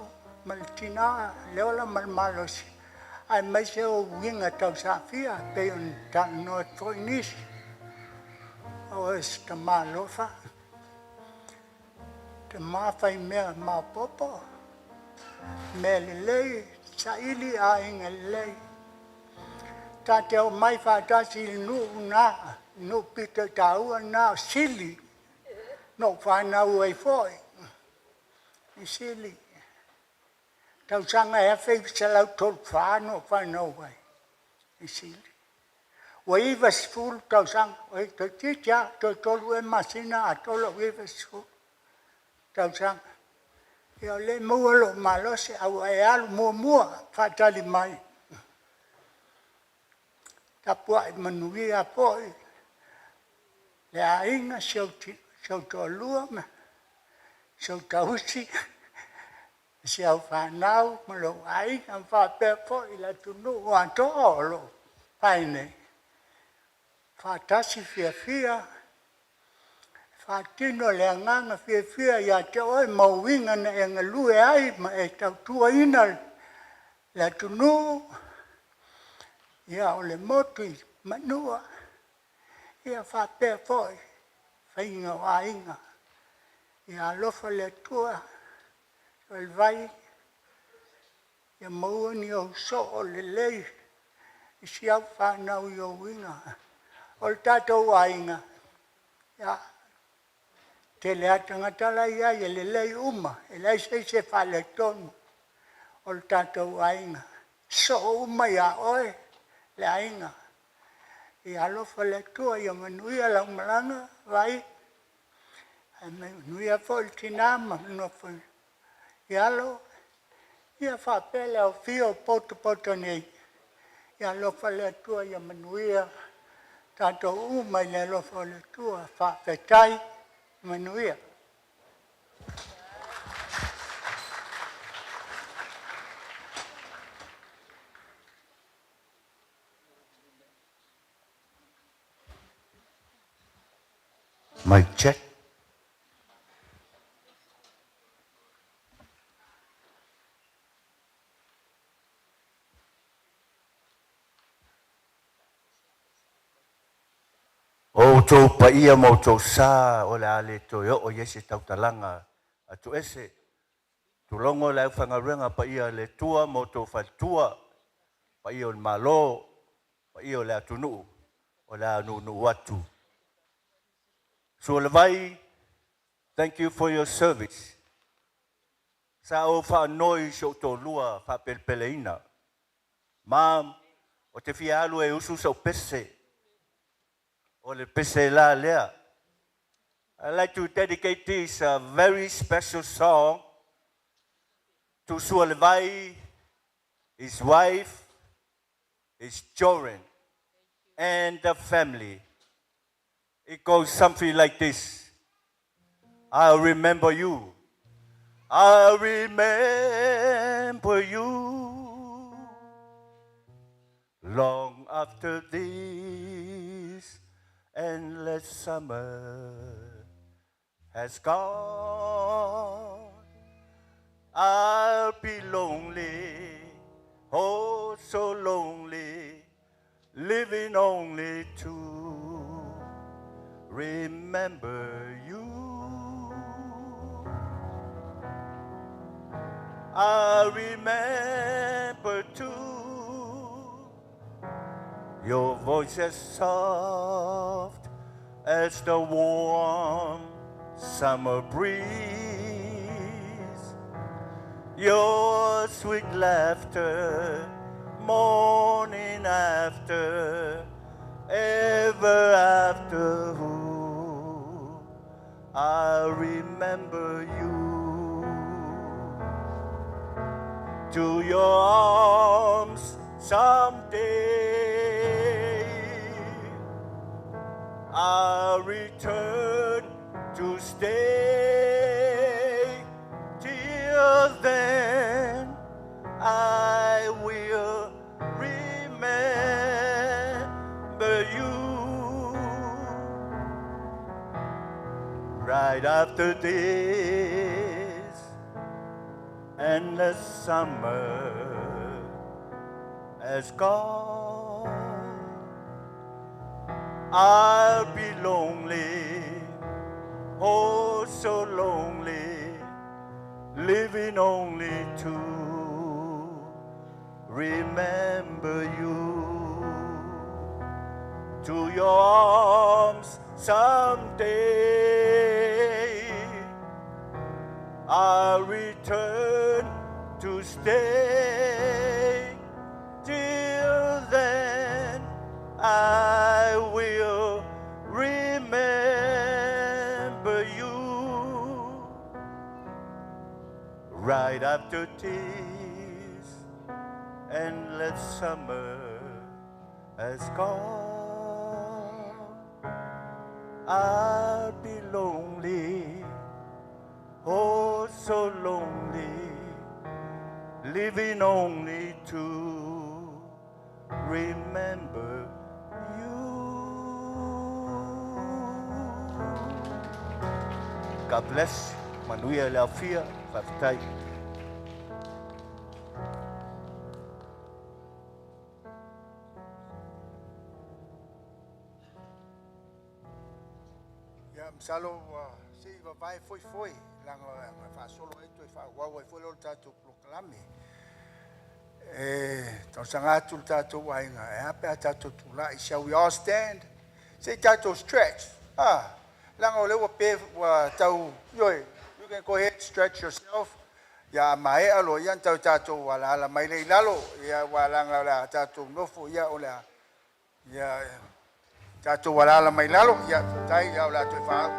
ma le tina le ola ma le malosi, aemaise o uiga tausaafia e pei ona talanoa atu foi nisi. O oe o se tama alofa, tama faimea maopoopo, mea lelei, saili aiga lelei. Ta te omai faatasi i le nuu na, nuu pito i taua na o Sili, na ou fanau ai foi i Sili. Tausaga e 1934 na ou fanau ai i Sili. Ua 90 tausaga, oi toeitiiti lava, toe 3 ea masina atoa lou 90 tausaga. Ia o lea e maua lou malosi, a ua e alu muamua faatali mai. Tapuai manuia foi le aiga, si ou toalua ma si ou tausi, si au fanau ma lou aiga faapea foi le atunuu atoa o lo o fai nei. Faatasi fiafia, faatino le agaga fiafia ia te oe ma uiga na e galue ai ma e tautuaina le atunuu. Ia o le motu i Manua, ia faapea foi faiga o aiga. Ia alofa le Atua, o le vai, ia maua ni ou soo lelei i si au fanau i ou uiga. O le tatou aiga, ia, tele lava tagata la e i ai e lelei uma, e leai se isi e faaletonu o le tatou aiga. Soo uma iā oe le aiga. Ia alofa le Atua ia manuia lau malaga Vai, ae manuia foi le tina ma le nofo i alo, ia faapea le aofia o potopoto nei. Ia alofa le Atua ia manuia tatou uma i le alofa o le Atua. Faafetai. Manuia. Mic check. O outou paia ma outou sa o le a le toe oo i ai se tautalaga a toese. Tuloga le aufaigaluega paia a le Atua ma outou faletua, paia o le Malo, paia o le atunuu o le a nuunuu atu. Sualevai, thank you for your service. Sa ou faanoi i si ou toalua faapelepeleina. Mom, ou te fia alu e usu sau pese. O le pese la lea. I'd like to dedicate this very special song to Sualevai, his wife, his children, and the family. It goes something like this. I remember you. I remember you long after this endless summer has gone. I'll be lonely, oh so lonely, living only to remember you. I remember too your voice as soft as the warm summer breeze, your sweet laughter morning after, ever after. Ooh, I remember you. To your arms someday I'll return to stay. Till then, I will remember you. Right after this endless summer has gone, I'll be lonely, oh so lonely, living only to remember you. To your arms someday I'll return to stay. Till then, I will remember you. Right after this endless summer has gone, I'll be lonely, oh so lonely, living only to remember you. God bless. Manuia le afia. Faafetai. Ia, masalo ua se i vavae foefoe, leaga na faasolo ai toe faaauau ai foi lea o le tatou polokalame. E talosaga atu i le tatou aiga, e a pe a tatou tulai, shall we all stand? Se i tatou stretch, ah, leaga o lea ua pe, ua tau, ioe, you can go ahead, stretch yourself. Ia a maea loa, ia ona toe tatou alaala mai lea i lalo, ia aua leaga o le a tatou nofo, ia o le a ia tatou alaala mai lalo. Ia faafetai, ia o le a toe faaau.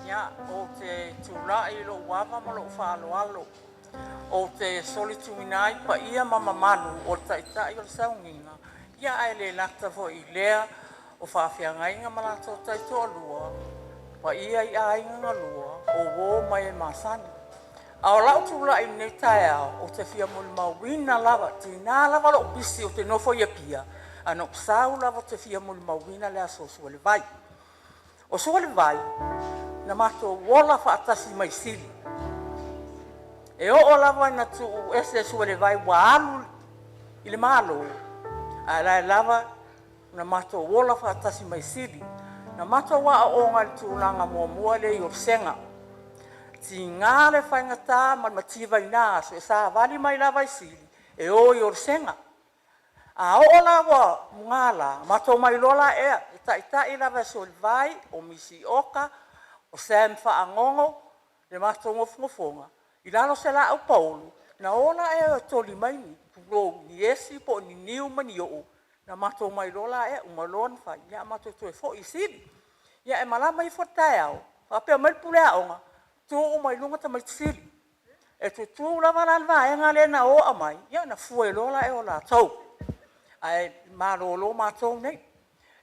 Ia, ou te tulai i lou ava ma lou faaaloalo ou te solituina ai paia ma mamalu o le Taitai o le Sauniga, ia ae le lata foi i lea o faafeagaiga ma latou taitoalua, paia i aiga na lua, o uo ma e masani. A o lau tulai i lenei taeao, ou te fia molimauina lava, tiga lava lou pisi ou te nofo i Apia, ae na ou sau lava ou te fia molimauina le aso o Sualevai. O Sualevai, na matou ola faatasi mai Sili. E oo lava ina tuu ese Sualevai ua alu i le Malo, ae la e lava na matou ola faatasi mai Sili. Na matou aooga i le tulaga muamua lea i Olosega. Tiga le faigata ma le mativa i na aso e savali mai lava i Sili e o i Olosega. A oo la ua mugala, matou omai loa la e taitai lava e Sualevai o Misi Oka, o Sam Faanogo le matou nofonofog i lalo o se laau paolo, ona o lea e toli mai ni tulou, ni esi po o ni niu ma ni o'o, ona matou omai loa lea, uma loa ona fai, ia matou toe foi i Sili. Ia ae malama ifo le taeao, faapea mai le pule aoga, tuu uma i luga tamaiti Sili. E tutu lava la le vaega lea na o aumai, ia ona fue loa lea o latou. Ae malolo matou nei.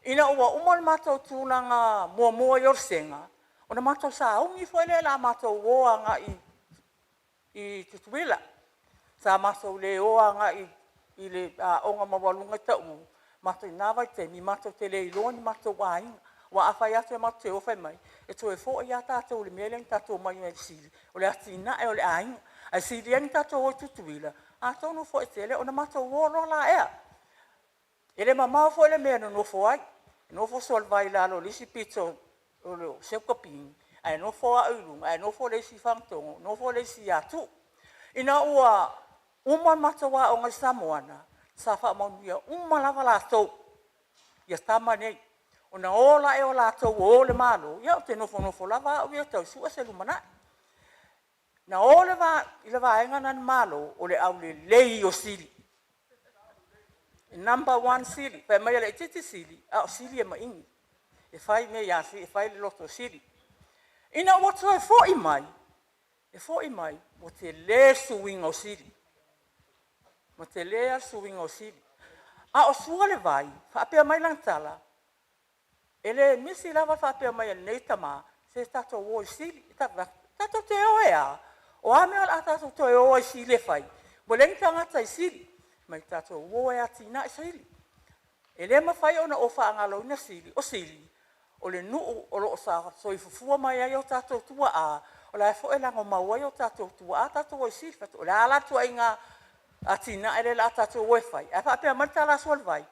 Ina ua uma le matou tulaga muamua i Olosega, ona matou sauni foi lea o le a matou o agai i Tutuila. Sa matou le o agai i le aoga maualuga i Ta'u matou i na vaitaimi matou te le iloa ni matou aiga. Aua a fai atu matou te o, fai mai e toe foi lava tatou i le mea lea na tatou omai ai i Sili, o le atinae o le aiga. Ae sili ai ona tatou o i Tutuila atonu foi e tele ona matou o loa la. E le mamao foi le mea e nonofo ai, nofo Sualevai i lalo i le isi pito o Seukapini, ae nofo au i luga, ae nofo le isi i Fagatogo, nofo le isi ia Tuu. Ina ua uma le matou aoga i Samoana, sa faamanuia uma lava latou ia tama nei. Ona o lea o latou ua o i le Malo, ia ou te nofonofo lava au ia e tau sue se lumanai. Na o i le vaega lena i le Malo, o le aulelei o Sili, number one Sili. Fai mai e laitiiti Sili, a o Sili e maigi, e fai mea ia Sili, e fai le loto o Sili. Ina ua toe foi mai, e foi mai ua tele le suiga o Sili, ua tele lava le suiga o Sili. A o Sualevai, faapea mai lana tala, e le misi lava le faapea mai o lenei tamā, se tatou o i Sili. Tatou te o e a? O a mea o le a tatou toe o ai i Sili e fai? Ua leai ni tagata i Sili. Fai mai, tatou o e atinae Sili. E le mafai ona ou faagaloina Sili, o Sili o le nuu o lo o soifua mai ai o tatou tuaa, o la e foi e lagomau ai o tatou tuaa, tatou o i Sili. O le a la le ituaiga atinae lea o le a tatou o e fai? Ae faapea mai le tala a Sualevai,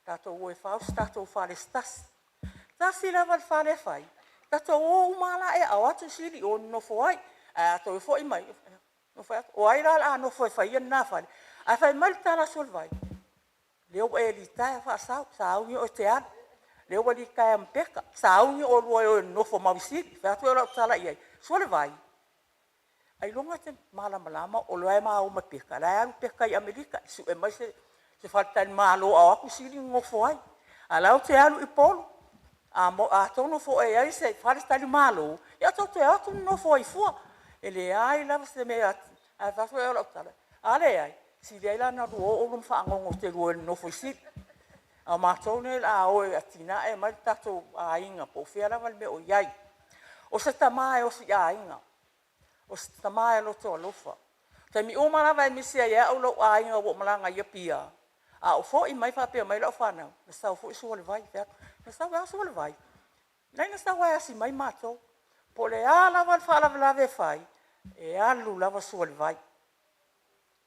tatou o e fau se tatou fale se tasi. Tasi lava le fale e fai, tatou o uma lava la, a o atu Sili i o e nonofo ai, ae a toe foi mai, o ai la o le a nofo e faia lena fale? Ae fai mai le tala a Sualevai, lea ua e litaea faasau, sauni oe e te alu, lea ua litaea ma Peka, sauni oulua e o e nonofo mau i Sili. Fai atu lea o lau tala i ai, Sualevai, ailoga e te malamalama o la e maua ma Peka, o la e alu Peka i Amerika e sue mai se faletalimalo a o atu Sili nonofo ai. A o la e ou te alu i Upolu, atonu foi e i ai se faletalimalo, ia tou te o atu nonofo ai fua. E leai lava se mea, ae fai atu ai o lau tala, a leai, sili ai la ona oulua o ma Fagogo te lua o e nonofo i Sili. A o matou nei o le a o e atinae mai le tatou aiga po o fea lava le mea o i ai. O se tama e osi aiga, o se tama e loto alofa. O taimi uma lava e misi ai e au lou aiga ua ou malaga ai i Apia, a ou foi mai faapea mai lau fanau, na sau foi Sualevai. Fai atu, na sau e a Sualevai? Leai na sau lava e asi mai matou. Po o le a lava le faalavelave e fai, e alu lava Sualevai.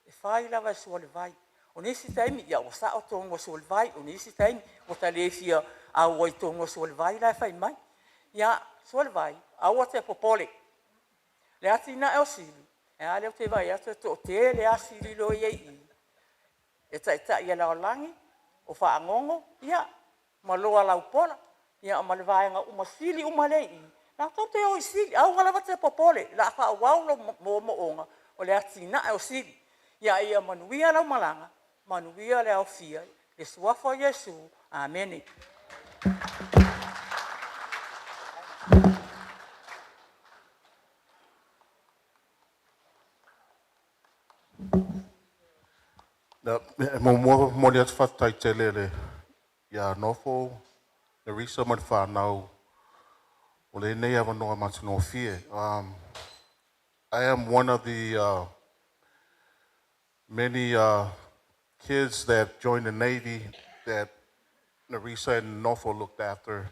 E fai lava e Sualevai. O nisi taimi, ia ua sao tonu a Sualevai, o nisi taimi ua ta le fia auai i tonu a Sualevai la e fai mai. Ia, Sualevai, aua te popole. Le atinae o Sili, e a lea ou te vaai atu e toatele lava Sili lea e i ai i i, e taitai e Lalolagi, o Fagogo, ia, ma Loa Laupora, ia ma le vaega uma Sili uma lea e i i, Latou te o i Sili, aua lava te popole, la a faaauau lou moomooga o le atinae o Sili. Ia ia manuia lau malaga, manuia le aofia i le suafa o Iesu. Amene. E muamua ona momoli atu le faafetai tele i le ia Nofo, Nerisa ma le fanau mo lenei avanoa matagofie. I am one of the many kids that joined the Navy that Nerisa and Nofo looked after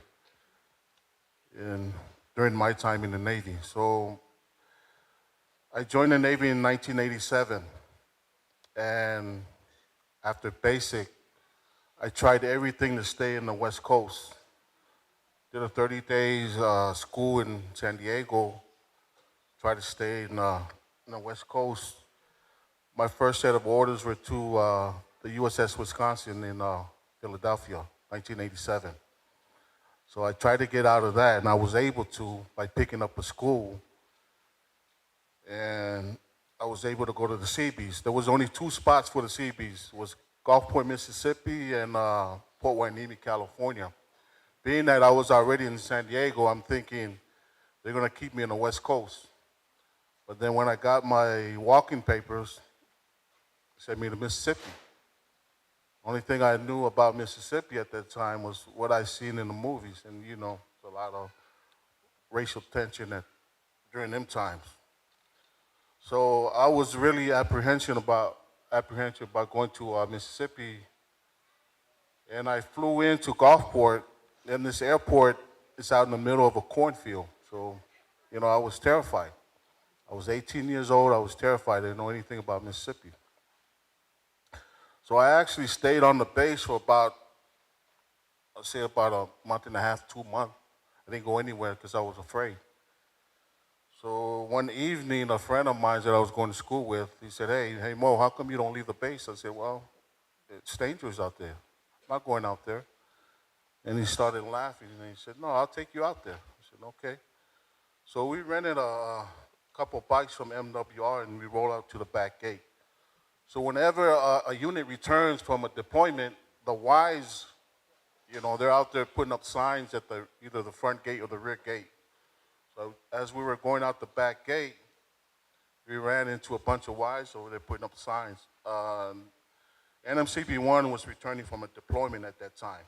during my time in the Navy. So I joined the Navy in 1987, and after basic, I tried everything to stay in the West Coast. Did a 30 days school in San Diego, tried to stay in the West Coast. My first set of orders were to the USS Wisconsin in Philadelphia, 1987. So I tried to get out of that, and I was able to by picking up a school. And I was able to go to the Seabees. There was only two spots for the Seabees: was Gulfport, Mississippi, and Port Hueneme, California. Being that I was already in San Diego, I'm thinking they're gonna keep me in the West Coast. But then when I got my walking papers, they sent me to Mississippi. Only thing I knew about Mississippi at that time was what I seen in the movies, and a lot of racial tension during them times. So I was really apprehensive about going to Mississippi, and I flew into Gulfport, and this airport is out in the middle of a cornfield. So, I was terrified. I was 18 years old. I was terrified. I didn't know anything about Mississippi. So I actually stayed on the base for about, I'd say about a month and a half, 2 months. I didn't go anywhere because I was afraid. So one evening, a friend of mine that I was going to school with, he said, "Hey, hey Mo, how come you don't leave the base?" I said, "Well, it's dangerous out there. I'm not going out there." And he started laughing, and he said, "No, I'll take you out there." I said, "Okay." So we rented a couple bikes from MWR, and we rolled out to the back gate. So whenever a unit returns from a deployment, the wives, they're out there putting up signs at the either the front gate or the rear gate. So as we were going out the back gate, we ran into a bunch of wives over there putting up signs. NMCB1 was returning from a deployment at that time,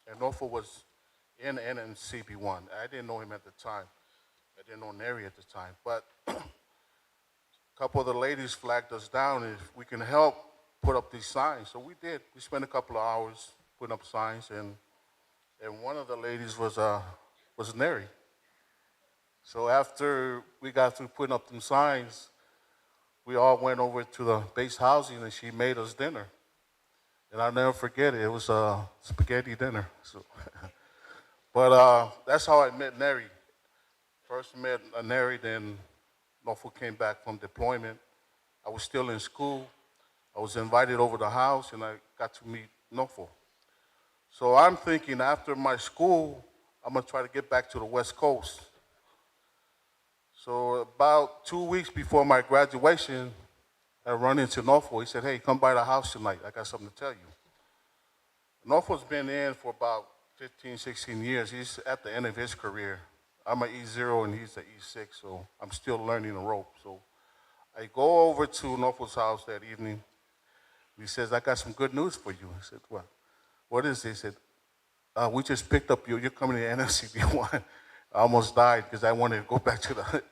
and Nofo was in NMCB1. I didn't know him at the time. I didn't know Neri at the time, but a couple of the ladies flagged us down if we can help put up these signs. So we did. We spent a couple of hours putting up signs, and one of the ladies was Neri. So after we got through putting up them signs, we all went over to the base housing, and she made us dinner. And I'll never forget it. It was a spaghetti dinner. So, but that's how I met Neri. First met Neri, then Nofo came back from deployment. I was still in school. I was invited over to the house, and I got to meet Nofo. So I'm thinking after my school, I'm gonna try to get back to the West Coast. So about 2 weeks before my graduation, I run into Nofo. He said, "Hey, come by the house tonight. I got something to tell you." Nofo's been in for about 15, 16 years. He's at the end of his career. I'm an E0 and he's an E6, so I'm still learning the rope. So I go over to Nofo's house that evening. He says, "I got some good news for you." I said, "What? What is it?" He said, "We just picked up you. You're coming to NMCB1." I almost died because I wanted to go back to the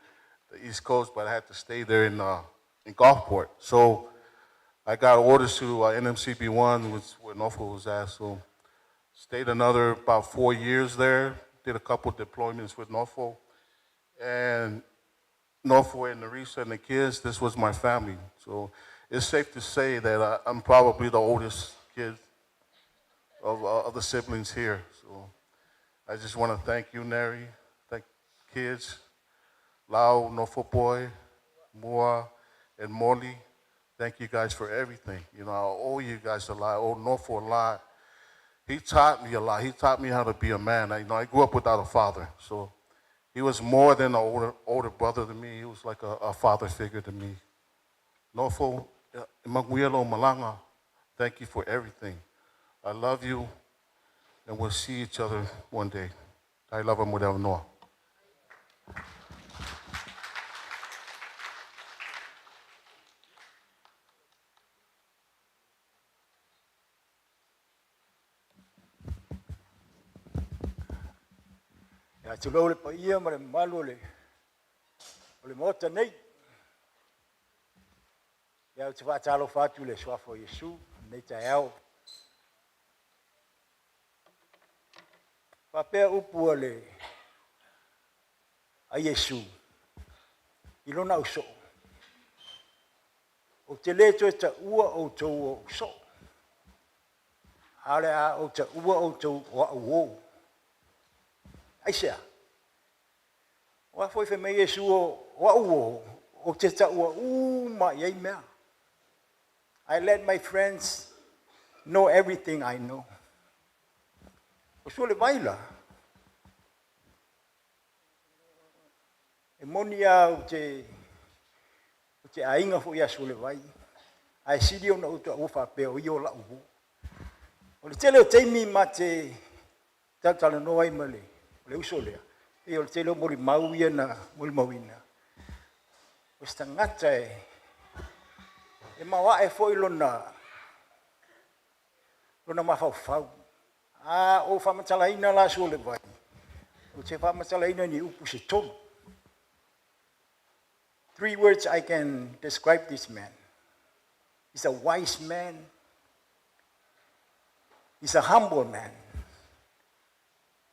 East Coast, but I had to stay there in Gulfport. So I got orders to NMCB1, which where Nofo was at. So stayed another about 4 years there. Did a couple deployments with Nofo. And Nofo and Nerisa and the kids, this was my family. So it's safe to say that I'm probably the oldest kid of the siblings here. So I just want to thank you, Neri, thank kids, Lau, Nofo Boy, Moa, and Molly. Thank you guys for everything. I owe you guys a lot. I owe Nofo a lot. He taught me a lot. He taught me how to be a man. I grew up without a father, so He was more than an older, older brother to me. He was like a, a father figure to me. Nofo, manuia lou malaga, thank you for everything. I love you, and we'll see each other one day. I love him with Noah. Ia tulou le paia ma le mamalu o le o le Maota nei. Ia ou te faatalofa atu i le suafa o Iesu i lenei taeao. Faapea upu a le a Iesu i lona ausoo, ou te le toe taua outou o ou soo, a o le a ou taua outou o au uō. Aisea? Aua foi fai mai Iesu o, o au uō, ou te taua uma i ai mea. I let my friends know everything I know. O sua le vai la, e moni a ou te, ou te aiga foi ia Sualevai, ae sili ona ou taua faapea o ia o lau uo. O le tele o taimi ma te talatalanoa ai ma le, le uso lea, e o le tele o molimau ia na molimauina. O se tagata e, e maoae foi lona, lona mafaufau. A ou faamatalaina la Sualevai, ou te faamatalaina ni upu se tolu. Three words I can describe this man. He's a wise man. He's a humble man.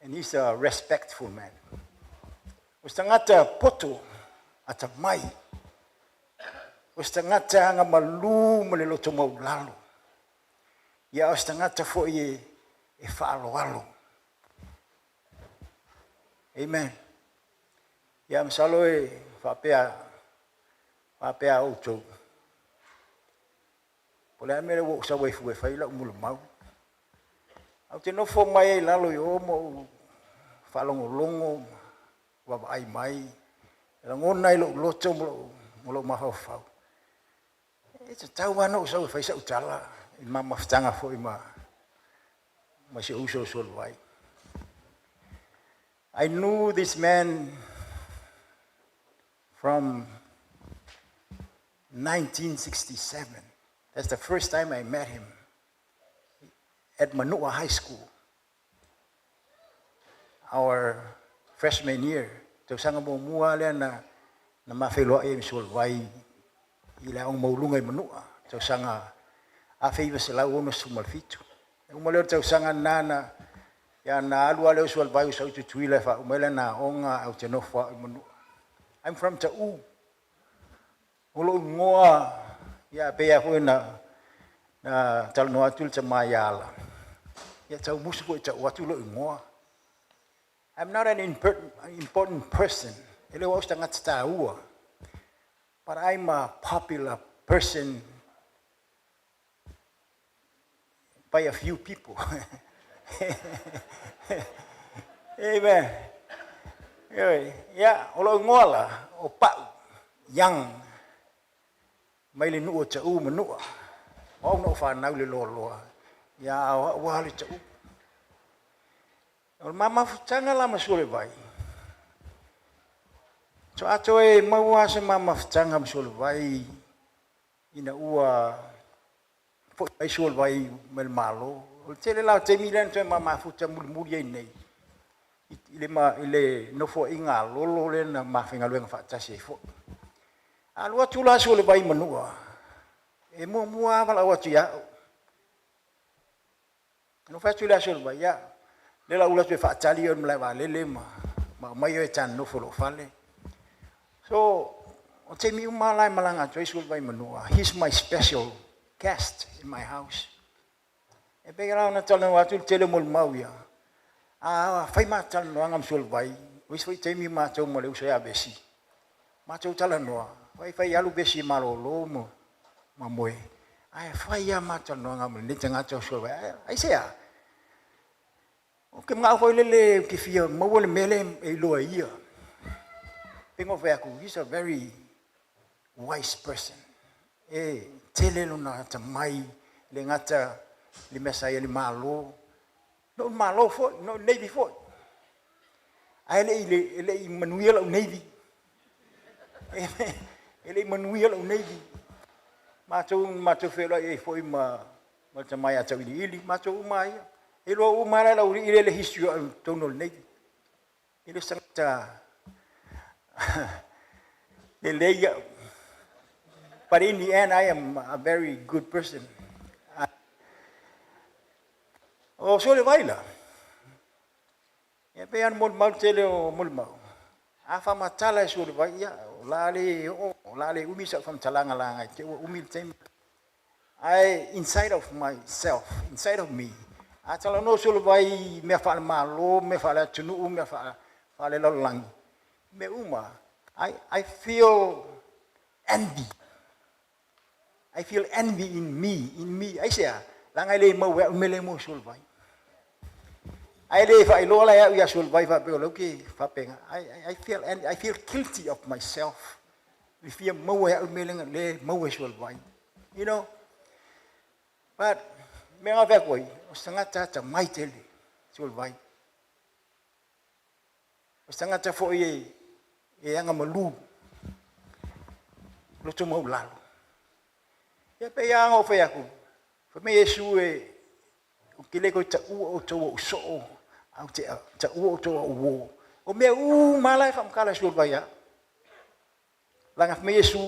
And he's a respectful man. O se tagata poto atamai. O se tagata agamalu ma le loto maualalo. Ia o se tagata foi e, e faaaloalo. Amen. Ia masalo e faapea faapea outou. O le a mea ua ou sau ai fua e fai lau molimau. Ou te nofo mai ai i lalo i o ma ou faalogologo ma vaavaai mai. E lagona ai lou loto ma lou, ma lou mafaufau. E tatau lava ona ou sau e fai sau tala i ma mafutaga foi ma, ma si ou uso o Sualevai. I knew this man from 1967. That's the first time I met him at Manua High School. Our freshman year. Tausaga muamua lea na, na mafeiloai ai ma Sualevai i le aoga maualuga i Manua. Tausaga 1967. E uma lea o le tausaga na na, ia na alu lava lea o Sualevai o sau i Tutuila e faauma ai lana aoga ae ou te nofo au i Manua. I'm from Ta'u. O lou igoa, ia pei lava foi na, na talanoa atu le tama ia Ala, ia tau musu foi e tau atu lou igoa. I'm not an important person. E le o au se tagata taua. But I'm a popular person by a few people. Amen. Ia, o lou igoa la, o Pau, Young, mai le nuu o Ta'u Manua. O au na ou whanau le loa loa. Ia, o au le Ta'u. O le mamafutaga la ma Sualevai. So ato e maua se mamafutaga ma Sualevai ina ua fo'i mai Sualevai mai le Malo. O le tele la o taimi lea na toe mamafuta mulimuli ai nei i le, ma, i le nofoaiga a Lolo lea na mafaigaluega faatasi ai foi. Alu atu la Sualevai i Manua, e muamua lava valaau atu ia au. Na fai atu le aso vai ia. Le la ula tu e faatali o le malae vaalele ma ma aumai oe e ta nonofo i lou fale. So, o taimi uma la e malaga atu ai Sualevai i Manua, he's my special guest in my house. E pei la ona talanoa atu le tele o molimau ia. A fai ma talanoaga ma Sualevai, o isi foi taimi matou ma le uso ia Vesi. Matou talanoa, fai fai alu Vesi e malolo ma ma moe. Ae fai lava ma talanoaga ma lenei tagata o Sualevai. Aisea? O ke manao foi lele ke fia maua le mea lea e iloa e ia. Pe ngo fai atu, he's a very wise person. E tele lona atamai, le gata le mea sa ia le Malo. No malo foi, no Navy foi. Ae le i manuia lau Navy. E le i manuia lau Navy. Matou feiloai ai foi ma tamai a tauiliili, matou uma ia. E lua uma la lau i le history o tonu o le Navy. E le sangata le leia. But in the end, I am a very good person. O so le vaila. Ia pe an mo mau tele o mo mau. A fa matala e so le vai ia o la le o o la le umi sa faamatalaga la ngai te ua umi le taimi. I inside of myself, inside of me, a tala no so le vai mea fa malo, mea fa la tunu, mea fa fa le lalolagi. Me uma, I feel envy. I feel envy in me, in me. Ai sea, langa le mau e mele mo so le vai. Ai le fa iloa la ia so le vai fa pe o lau ke fa penga. I feel guilty of myself. Le fia mau e au mele le mau e so le vai. But me nga vea koi, o sangata ta mai tele so le vai. O sangata fo e e anga malu. Loto mau lalo. Ia pe ia ngo fe aku. Fa me Yesu e o kile ko ta u o to o so au te ta u o to o wo. O me u mala fa mkala so vai ya. Langa me Yesu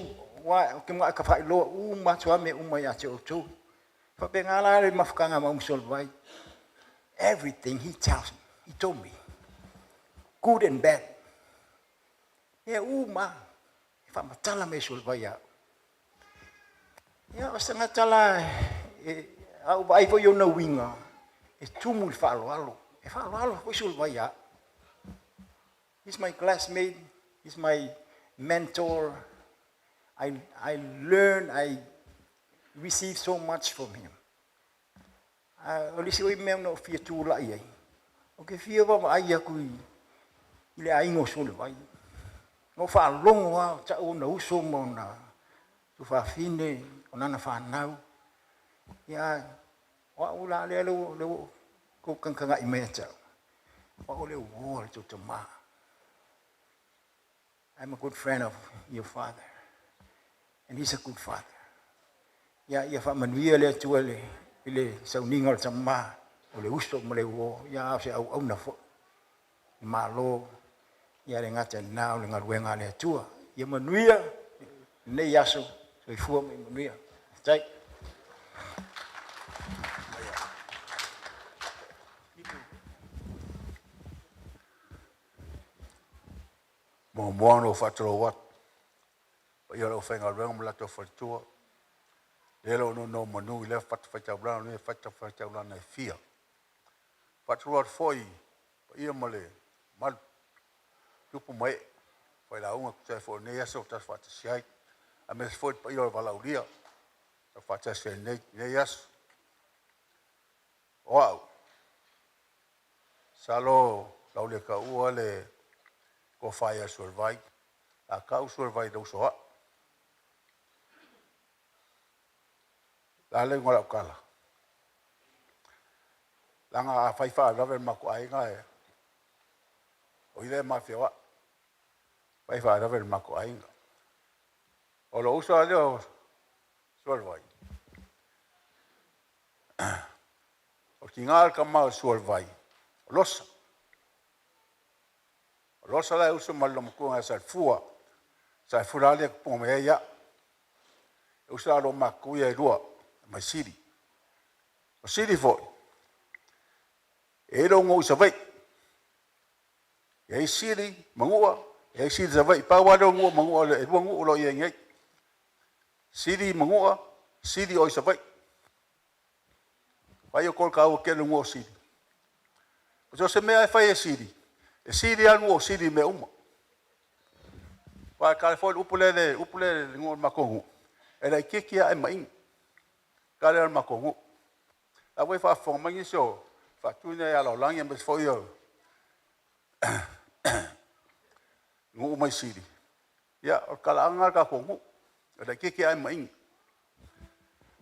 wa o ke ma ka fa lo u ma to me u ma ya te o to. Fa pe ngala le mafukanga ma um vai. Everything he tells me, he told me. Good and bad. Ia u ma fa matala me so vai ya. Ia o sangata e au vai fo yo na winga. E tumu le whaaloalo. E whaaloalo foi so vai ya. He's my classmate. He's my mentor. I learn, I receive so much from him. O lisi oi mea no fia tū lai ai. O ke fia wa ai aku i le aingo so le vai. No whaalongo a ta o na uso mo na tu whawhine o nana whanau. Ia, wa ula le le le ko kankanga i mea tau. Wa o le uo le tau ma. I'm a good friend of your father. And he's a good father. Ia, ia wha manuia le atua le, i le sauninga o le tama, o le uso ma le uo, ia au se au au na fo. I malo, ia le ngata nā o le ngaluenga le atua. Ia manuia, nei aso, soifua mai manuia. Tai. Mo moa no whaatalo wat. Pa ia lau whainga renga mo lato whalitua. Le lo no no manu i le whata whaita ulana le whata whaita ulana e fia. Whaatalo at foi, pa ia ma le malu. Tupu mai, whai la unga kutai fo nei aso tas whata siai. A me foi pa ia o valaulia. Ta whata siai nei, nei aso. O au. Salo lau le ka ua le ko whaia sualvai. A ka u sualvai lau soa. La le ngola ukala. Langa a whai wha rawe mako ainga e. O ile ma whia wa. Whai wha rawe mako ainga. O lo uso a leo sualvai. O ki ngā ka mau sualvai. O losa. O losa la uso ma lomo nga sa fua. Sa fura le ko me ia. Uso alo maku ia lua mai siri. O siri foi. E ro ngo sa vai. E siri mangua, e siri sa vai pa wa ro ngo mangua le lua ngo lo ia ngai. Siri mangua, siri oi sa vai. Vai o kol ka o ke ngo siri. O se mea e fai e siri. E siri anu o siri me uma. Wa ka fo upu le upu le ngo makongu. E lai kiki a e mai. Ka le makongu. La we fa fo mangi so fa tu ne ala langi me fo yo. Ngu mai siri. Ia, o le talaaga lena a le tatou nuu, e laitiiti lava ma igi.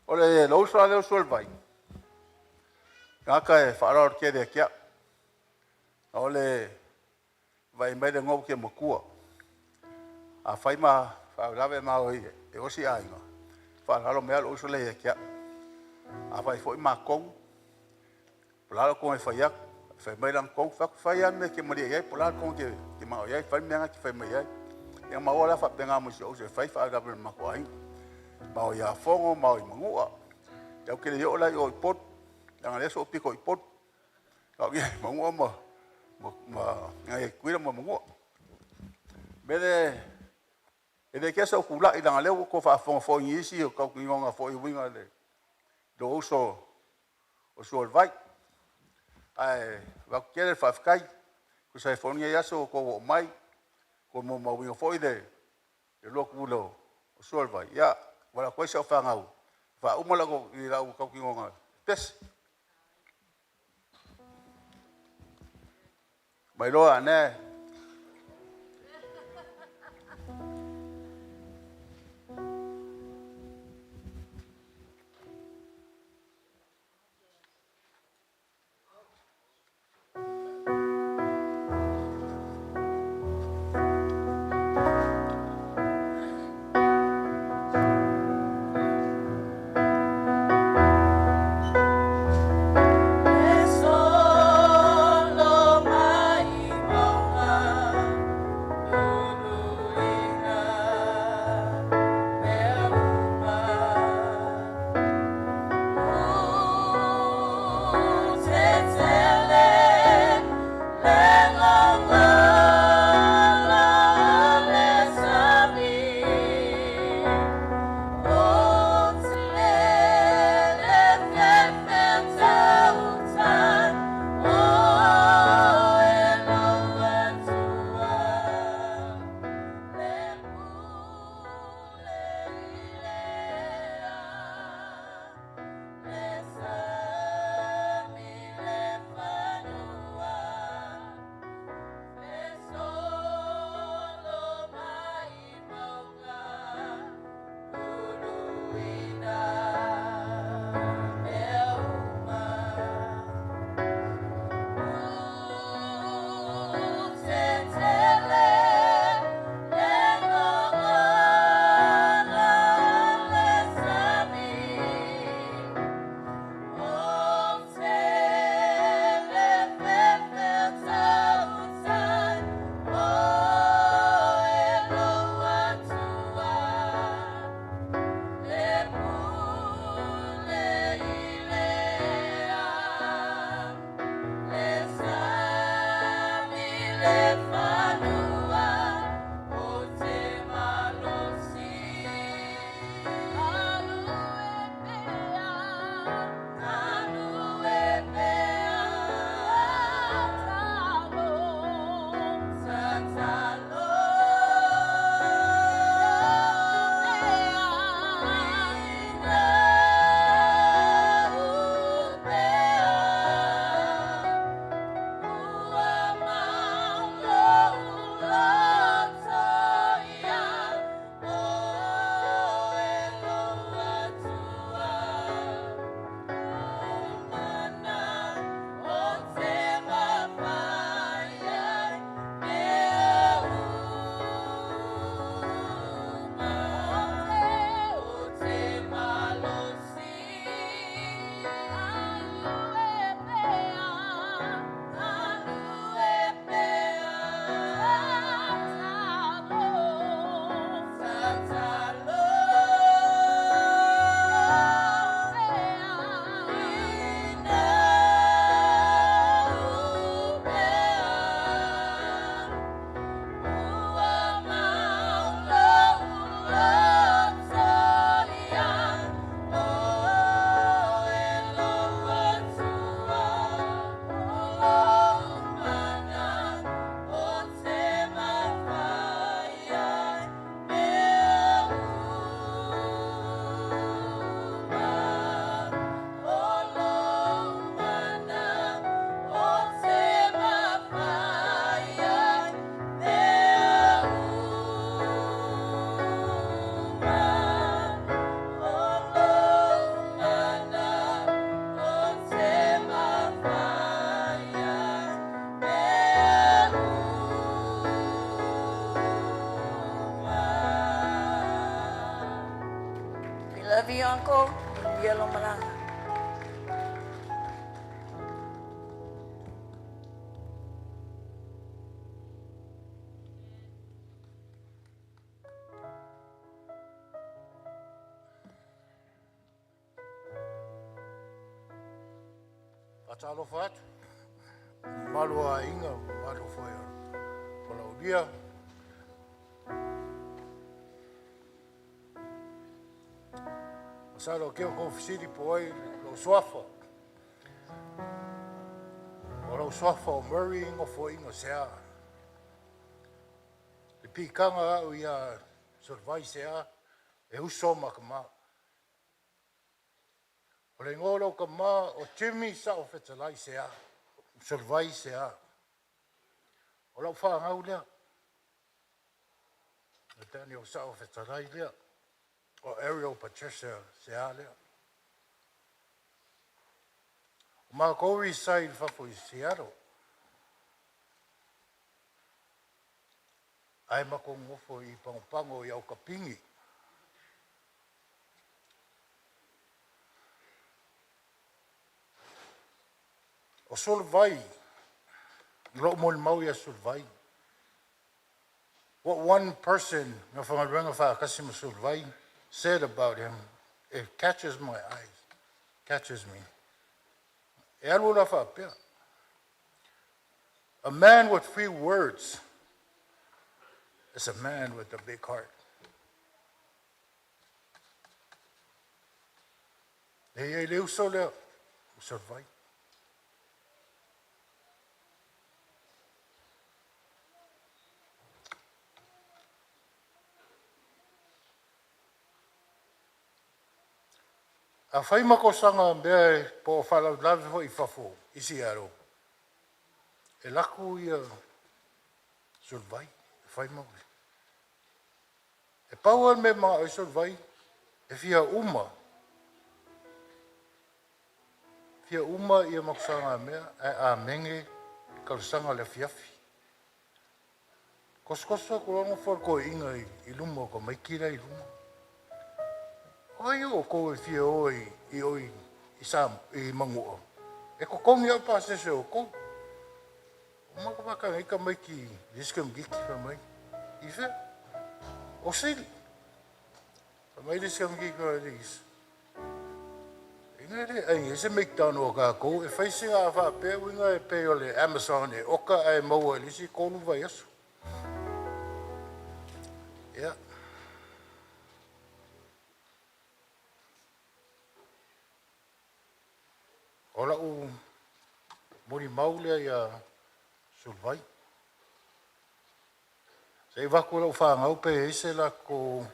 O lou uso la lea o Sualevai, o le tagata e faaaloalo tele ia te au. O le vaai mai le igoa ou te matua. Afai ma faalavelave ma o e osi aiga, e faaaloalo mai lava lou uso lea ia te au. Afai foi matou, po o le a le tonu e fai atu, fai mai lana tonu, fai atu, fai lava le mea e te malie i ai po o le a le tonu e te manao i ai, fai le mea lena e te fai mai ai. Ia ma maua la faapena ma si ou uso e fai faalavelave i le matou aiga. Ma o ia Fono ma o i Manua. Ia ou te le oo la i o i Upolu, leaga o lea e soopito i Upolu. A o i Manua ma i Tutuila ma Manua. Mele e le kea sa ou tulai, leaga o lea ua toe faafofoga foi i nisi o tautinoga foi e uiga i lou uso o Sualevai. Ae avatu tele le faafetai, tusa ai foi o lenei aso ua outou oo mai, ua molimauina foi le alu atu o Sualevai, ia, valaau atu ai si au fanau, faauma lau tautinoga pese. Mai loa, ne. E solo mai mauga luluina mea uma. Tetele le gagana le sami, o te fefe tautai o e lou Atua le pule i lea le sami le fanua fesolo mai mauga luluina mea uma. Tetele le gagana le sami, o te le fefe tautai o e lou Atua le pule i lea le sami le fanua o te malosi galue pea tatalo ina upea ua Uncle. Manuia lou malaga. Faatalofa atu mamalu o aiga, mamalu foi o Laulia. Masalo ke o kou fesili po ai lou suafa. O lou suafa o Murray Gofoaiga Sea. Le pikaga a'u iā Solevai Sea e uso ma ka ma. O le igoa o lou tamā o Jimmy Saofetalai Sea, Solevai Sea. O lau fanau lea. O Daniel Saofetalai lea. O Ariel Patricia Sea lea. O makou reside i fafo i Seattle. Ae makou nonofo i Pagopago i Aukapigi. O Solevai, lo'u molimau ia Solevai. What one person na faigaluega faatasi ma Solevai said about him, it catches my eyes, catches me. E alu la faapea. A man with few words is a man with a big heart. E iai le uso lea, o Solevai. Afai makosaga mea e po o faalavelave foi i fafo i Seattle, e laku ia Solevai, e fai ma E pau lava le mea e manao ai Solevai, e fia uma, fia uma ia makosaga mea, ae amene talosaga o le afiafi. Kosokoso atu loa nofo le toeaina i luma o tamaiti la i luma. O ai o outou e fia o i o i sa i Manua? E totogi au pasese o outou. O maka waka nei tamaiti le isi tamaititi fai mai. I fea? O Sili. Fai mai le isi tamaititi o le isi. Inga le ai e se McDonald ka kou e fai singa faapea uiga e pei o le Amazon e oka ae maua i le isi 3 vaiaso. Ia. O lau molimau lea ia Solevai. Se i vaku lau fanau pe i ai se latou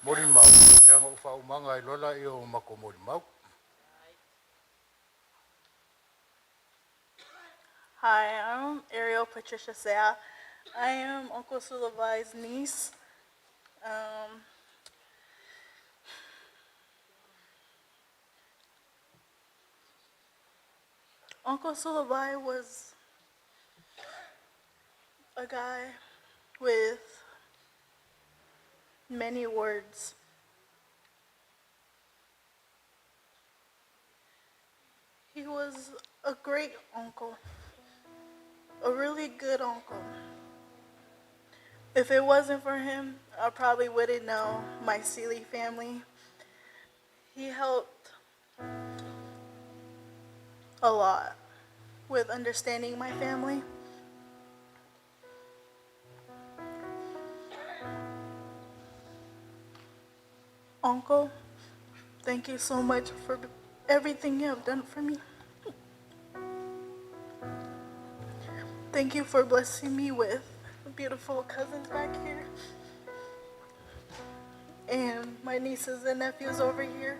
molimau, ia na ou faaumaga ai loa lea o matou molimau. Hi, I'm Ariel Patricia Sea. I am Uncle Sulevai's niece. Uncle Sulevai was a guy with many words. He was a great uncle, a really good uncle. If it wasn't for him, I probably wouldn't know my Sealy family. He helped a lot with understanding my family. Uncle, thank you so much for everything you have done for me. Thank you for blessing me with beautiful cousins back here and my nieces and nephews over here.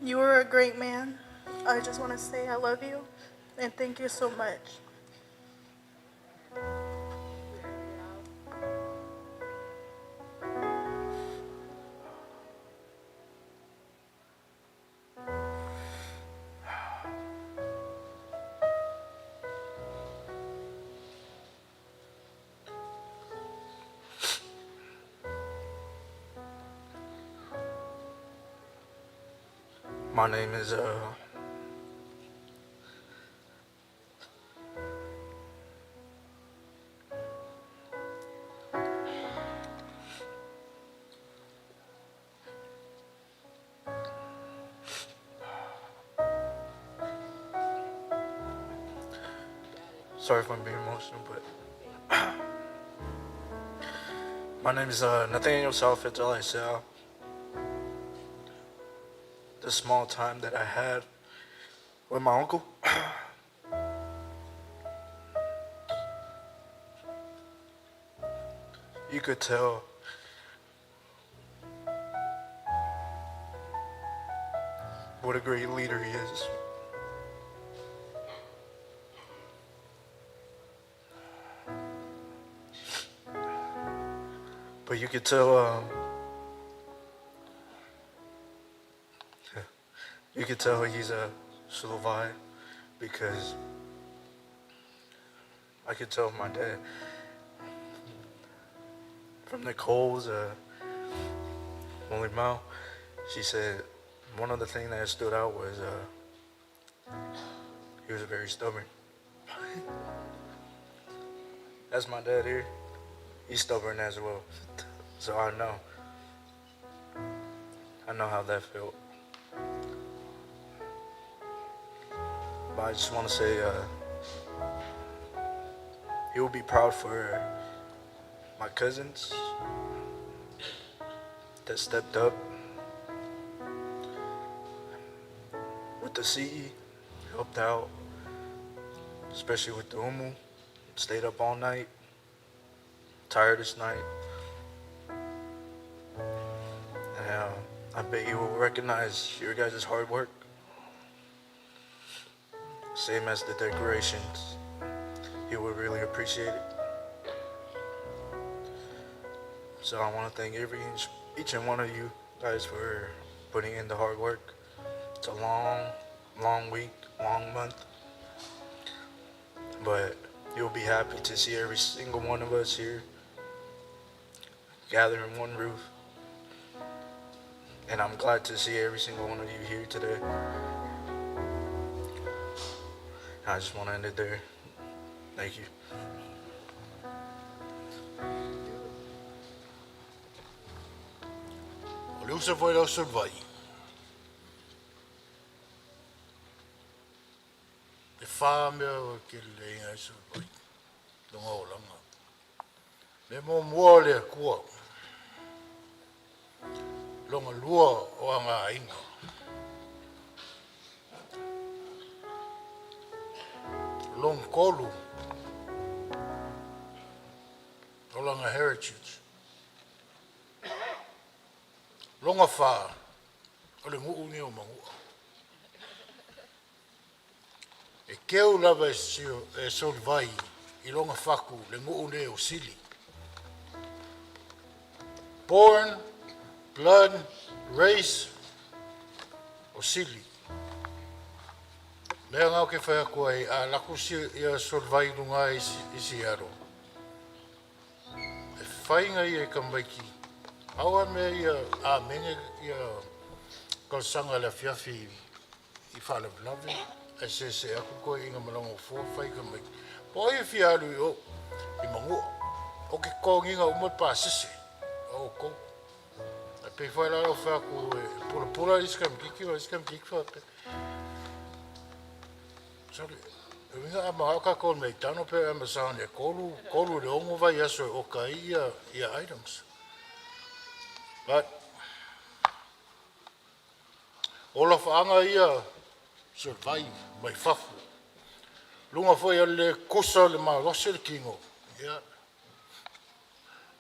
You are a great man. I just want to say I love you and thank you so much. My name is uh Sorry if I'm being emotional, but my name is uh, Nathaniel Salfit Sal. The small time that I had with my uncle. You could tell what a great leader he is. But you could tell, um, you could tell he's a Slovak because I could tell my dad from Nicole's uh, Mao, she said one of the things that stood out was uh, he was very stubborn. That's my dad here. He's stubborn as well. So I know. I know how that felt. But I just want to say uh, he will be proud for my cousins that stepped up with the CE, helped out, especially with the UMU, stayed up all night, tired this night. And uh, I bet you will recognize your guys' hard work. Same as the decorations. He would really appreciate it. So I want to thank every each, each and one of you guys for putting in the hard work. It's a long, long week, long month. But you'll be happy to see every single one of us here gather in one roof. And I'm glad to see every single one of you here today. I just want to end it there. Thank you. O le usa foi lau solivai. E whā mea o ke le inga e solivai. Longa o langa. Me mō mua o le akua. Longa lua o anga inga. Long kolu. O langa heritage. Longa whā. O le nguu ni o mangua. E keu lava e, sio, e solivai i longa faku le nguu ne o sili. Born, blood, race, o sili. Mea ngau ke whai aku ai, a laku si ia solivai lunga i, i si aro. E whainga ia i ka maiki. Aua mea ia a menge ia kalsanga le fiafi i whaalavelave. E se se aku koe inga malongo fua whai ka maiki. Po ai fia alu i o i mangua. O ke konginga uma pa sese. O ko. A pe whai la whai aku e pula pula i skam kiki o skam kiki wha pe. Sorry. E winga a maha ka kon mei tano pe a masana e kolu, kolu le ongo vai aso o ka ia, ia items. But, o la whaanga ia, so vai, mai fafu. Lunga foi a le kosa le malose le kingo. Ia.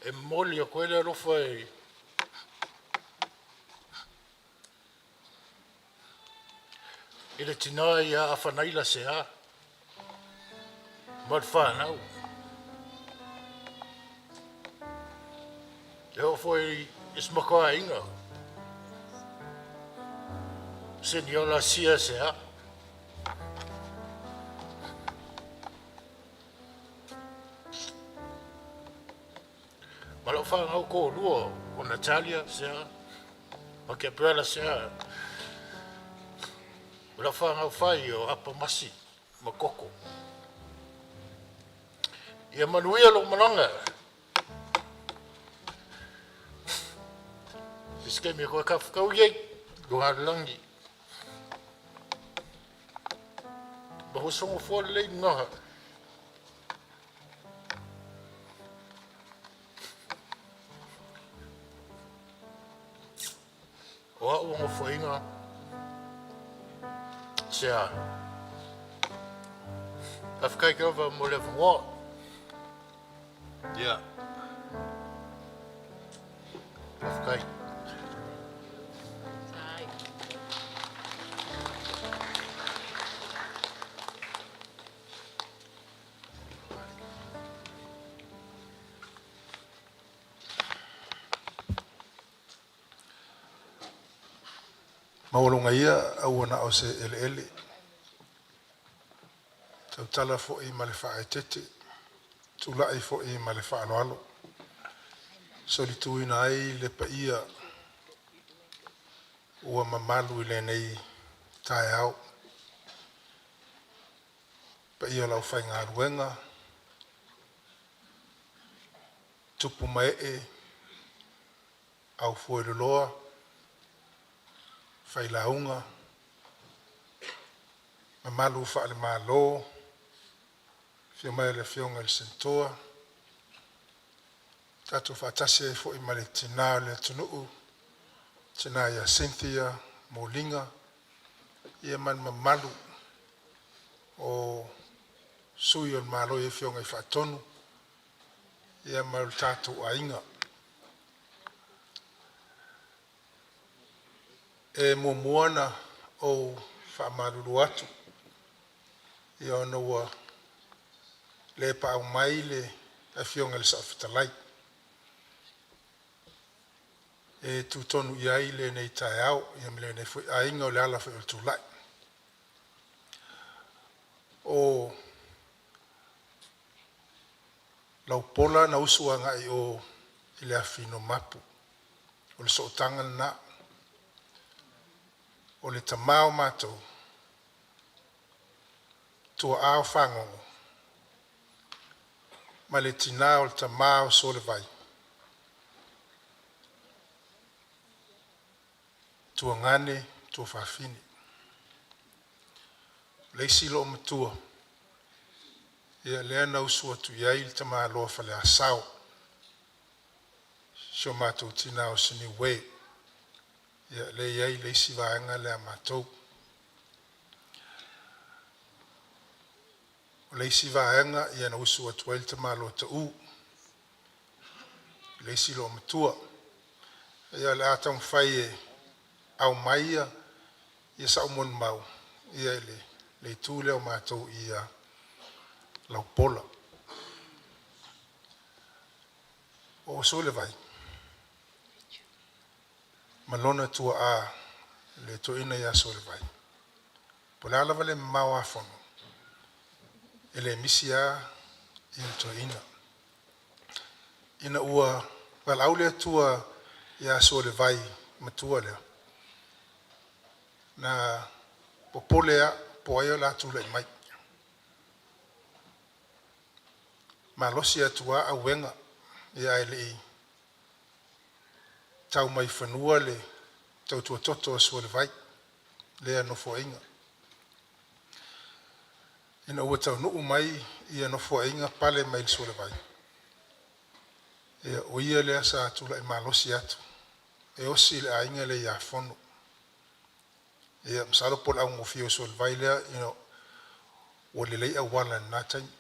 E moli a koe le alofa e i le tina ia a whanaila se a. Ma le whanau. E ho foi i smaka inga. Se ni ola sia se a. Ma lau whanau ko lua o Natalia se a. Ma Gabriela se a. O lau fanau fai o Apa Masi ma Koko. Ia manuia lou malaga. Se isi taimi e toe tafetaui ai, luga o le lagi. Ma so nofoa lelei lena. O au o nofoaiga sea. Faafetai lava mo le avanoa. Ia, faafetai. Maualuga ia ae ua na o se eleele e tautala foi ma le faaeteete, tulai foi ma le faaaloalo, e solituina ai le paia ua mamalu i lenei taeao, paia o le aufaigaluega, tupu ma ee aufueloloa, failauga, mamalu faale-Malo, afio mai le Afioga i le Senatoa, tatou faatasi ai foi ma le tina o le atunuu, tina ia Cynthia Moliga ma le mamalu o Sui o le Malo i Afioga i Faatonu ma lo tatou aiga. E muamua ona ou faamalulu atu ona ua le paau mai le Afioga i le Saofetalai e tutonu i ai lenei taeao ma lenei foi aiga o le ala foi o le tulai. O Laupola'a na usu agai i o i le afi i Mapu, o le sootaga lena. O le tama o matou, tuaa o Fagogo ma le tina o le tama o Solevai, tuagane tuafafine. O le isi loomatua lea na usu atu ai le tamaloa Faleasao, si o matou tina o Siniu e. Lea e i ai le isi vaega lea a matou. O le isi vaega na usu atu ai le tamaloa Taʻu, le isi loomatua. Ia, o le a taumafai e aumai ia sau molimau i le itu lea o matou ia Laupola'a. O Solevai ma lona tuaa le toeaina ia Solevai, po o le a lava le mamao o Afono, e le misi lava le toeaina. Ina ua valaau le Atua ia Solevai le matua lea, na popole lava po o ai o le a tulai mai. Malosi atu lava auega ae lei tau mai i fanua le tautua toto a Solevai lea nofoaiga. Ina ua taunuu mai ia nofoaiga pale mai le Solevai, o ia lea sa tulai malosi atu e osi le aiga lea ia Fono. Ia masalo po o le augofie o Solevai lea ina ua lelei auala i lena taimi.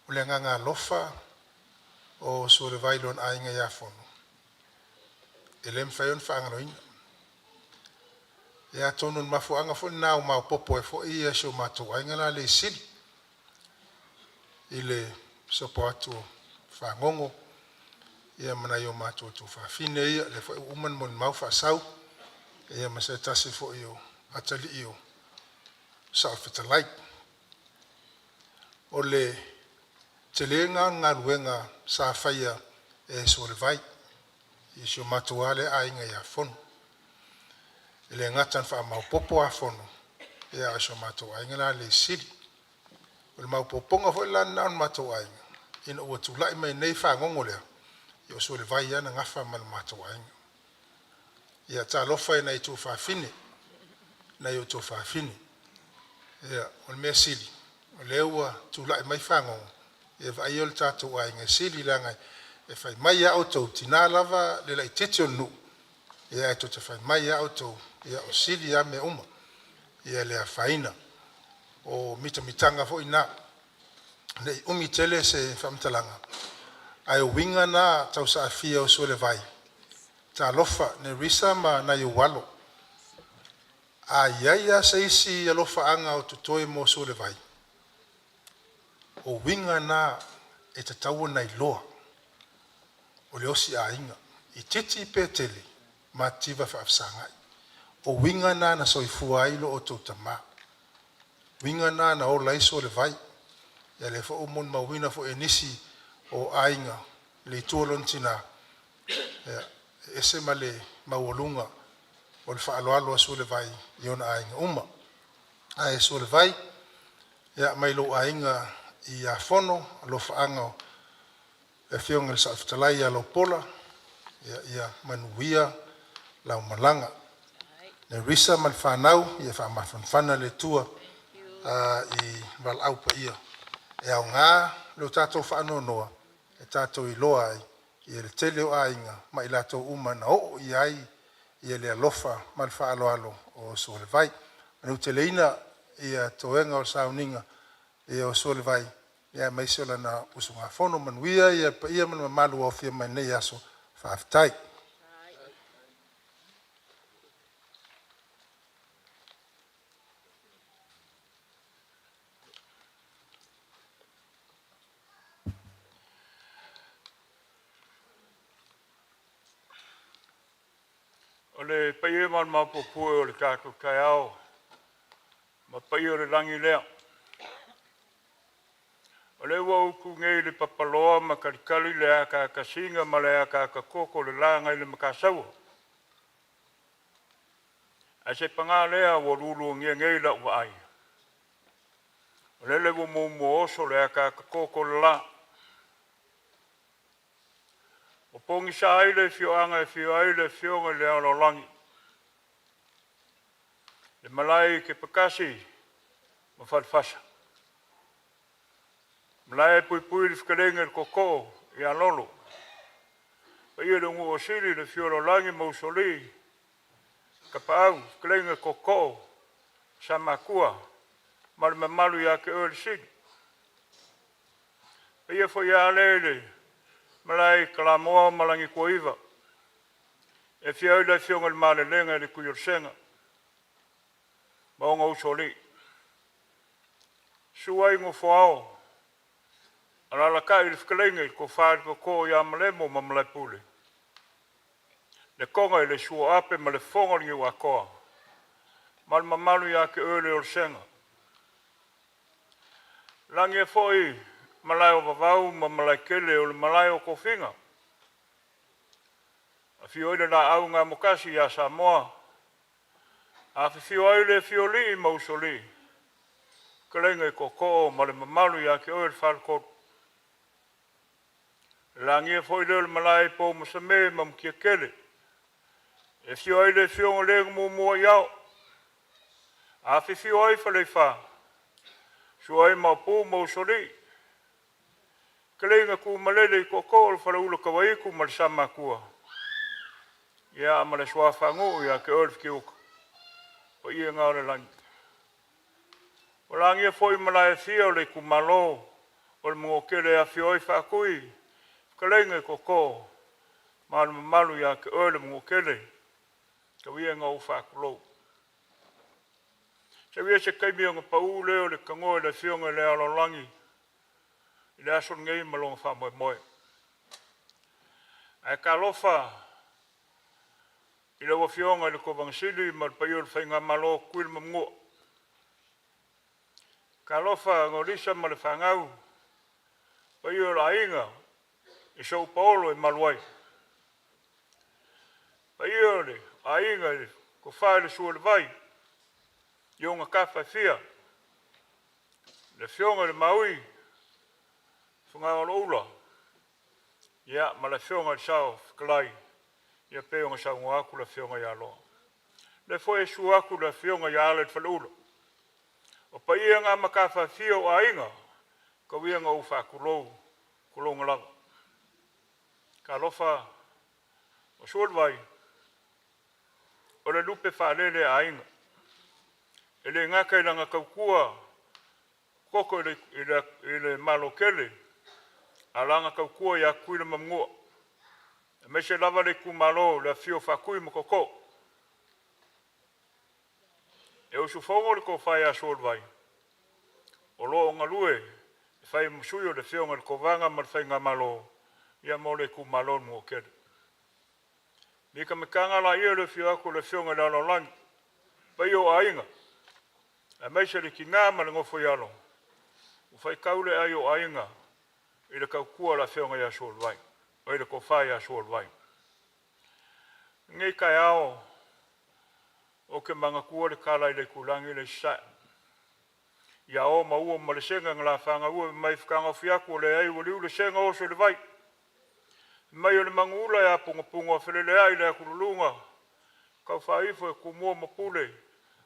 O le agaga alofa o Solevai i lona aiga ia Fono, e le mafai ona faagaloina. Ia atonu o le mafuaaga foi lena ua maopopo ai foi si o matou aiga la i Sili i le sopo atu o Fagogo ma nai o matou tuafafine ia, o lea foi ua uma ona molimau Faasau ma se tasi foi o atalii o le Saofetalai. O le tele lena o le galuega sa faia e Solevai i si o matou lava lea aiga ia Fono. E le gata ina faamaopopo a fono, a o si o matou aiga la le sili. O le maopoopoga foi la lena o le matou aiga, ina ua tulai mai nei fagogo lea, ia o suelevai lava na gafa ma le matou aiga. Ia talofa i nai tuafafine, nai ou tuafafine. Ia o le mea sili o lea ua tulai mai fagogo ia vaaia lo tatou aiga e sili leaga e fai mai a outou, e tiga lava le laitiiti o le nuu ae tou te fai mai a outou o sili a mea uma, ia le afaina. O mitamitaga foi na, nei umi tele se faamatalaga, ae o uiga na tausaafia o suelevai, talofa Nerisa ma nai ou alo, a i ai lava se isi alofaaga o totoe mo suelevai, o uiga na e tatau ona iloa o le osi aiga, itiiti pe tele, matitiva faafesagai. O uiga na na soifua ai lo outou tama, o uiga na na ola ai suelevai. Ia lea foi ua molimauina foi e nisi o aiga i le itu o lona tina, ia, e ese ma le maualuga o le faaaloalo a suelevai i ona aiga uma. Ae suelevai, ia mai lou aiga i Afono, alofaaga i le Afioga i le Saofetalai ia Laupola'a, ia manuia lau malaga. Nerisa ma le fanau, ia faamafanafana le Atua i valaau paia. E aoga lo tatou faanoanoa e tatou te iloa ai le tele o aiga ma i latou uma na oo i ai le alofa ma le faaaloalo o suelevai. Manuteleina toega o le sauniga o suelevai aemaise o lana usugafono. Manuia le paia ma le mamalu ua aofia mai i lenei aso. Faafetai. O le paia ma le maopoopo o le tatou taeao ma paia o le lagi lea. O lea ua ou tu nei i le papaloa ma talitali le ataata sina ma le ataata toto o le la nai le Matasaua. Ae se i paga lea ua luluagia nei lau vaai, o lele ua muamua oso le ataata toto o le la. Ua pogisa ai le afioaga e afio ai le afioga i le Ao o le Malae i Malae i Tepetasi ma Falefasa, malae e puipui le fetalaiga i le Tootoo ia Lolo, paia i le Uluasili le afio o Lalolagi ma Usoalii, Tapaau, fetalaiga i le Tootoo, Sa Matua ma le mamalu ia te oe le Sili. O le paia foi lea i le malae i Kalamoa ma Lagituaiva, e afio ai le afioga i le Malelega i le Tuiolesega ma ona usoalii, susu ai Nofoa, alalatai le fetalaiga i le Tofa i le Tootoo ia Malemo ma Malaepule, le Toga i le Suaape ma le Fofoga o le Niuatoa ma le mamalu ia te oe le Olosega. Lagia foi malae o Vavau ma Malaetele o le malae o tofiga, afio ai le Laau na Amotasi ia Samoa, afifio ai le Afioalii ma Usoalii, fetalaiga i Tootoo ma le mamalu ia te oe le Faletolu. Le lagia foi lea o le malae i Poumasame ma Mutiatele, e afio ai le afioga o Le na Muamua i Ao, afifio ai Faleifa, susu ai Maopu ma Usoalii, fetalaiga Tuimalele i Tootoo o le Faleula Tauaitu ma le Sa Matua, ia ma le Suafa ia te oe le Fitiuta. O paia na o le lagi. Ua lagia foi malae e fia o le itumalo o le Manuatele e afio ai Faatui, fetalaiga i Tootoo ma le mamalu ia te oe le Manuatele. Tau ia ina ou faatulou. Sau ia se taimi ona pau lea o le tanoa i le Afioga i le Ao o le lalolagi i le aso lenei ma lona faamoemoe. Ae talofa i lau Afioga i le Kovana Sili ma le paia o le Faigamalo a Tutuila ma Manua. Talofa Golisa ma le fanau, paia o le aiga i So'u Paolo e malu ai, paia o le aiga i le Tofa i le Sualevai i ona tafa e fia, le Afioga i le Maui Fagaloula ia ma le Afioga i le Sao Fetalai, ia pei ona saunoa atu le Afioga ia Loa. O lea foi e susu atu le Afioga ia Alaifaleula. O paia na ma matafafia o aiga, tau ia ina ou faatulou, tulouna lava. Talofa, o Sualevai, o le lupe faalele a aiga. E le gata i lana tautua toto i le Malo tele, a o lana tautua ia Tutuila ma Manua, aemaise lava le itumalo i le afio o Faatui ma Tootoo. E usufono le tofa ia Sualevai o lo o galue e fai ma sui o le Afioga i le Kovana ma le Faigamalo ia mo le itumalo o Manuatele. Mitamitaga laia o le afio atu o le Afioga i le Aloalagi, paia o aiga, aemaise le tina ma le nofo a alo, ua faitau le ai o aiga i le tautua a le afioga ia Sualevai, o le tofa ia Sualevai. I lenei taeao ou te manatua le tala i le itulagi lea i Sasae, ia o ma ua ma le sega na lafaga ua mai fetagofi atu ua leai ua liu le sega oso i le vai. Mai o le manuula e apugapuga feleleai le atululuga taufaifo e Tumua ma Pule,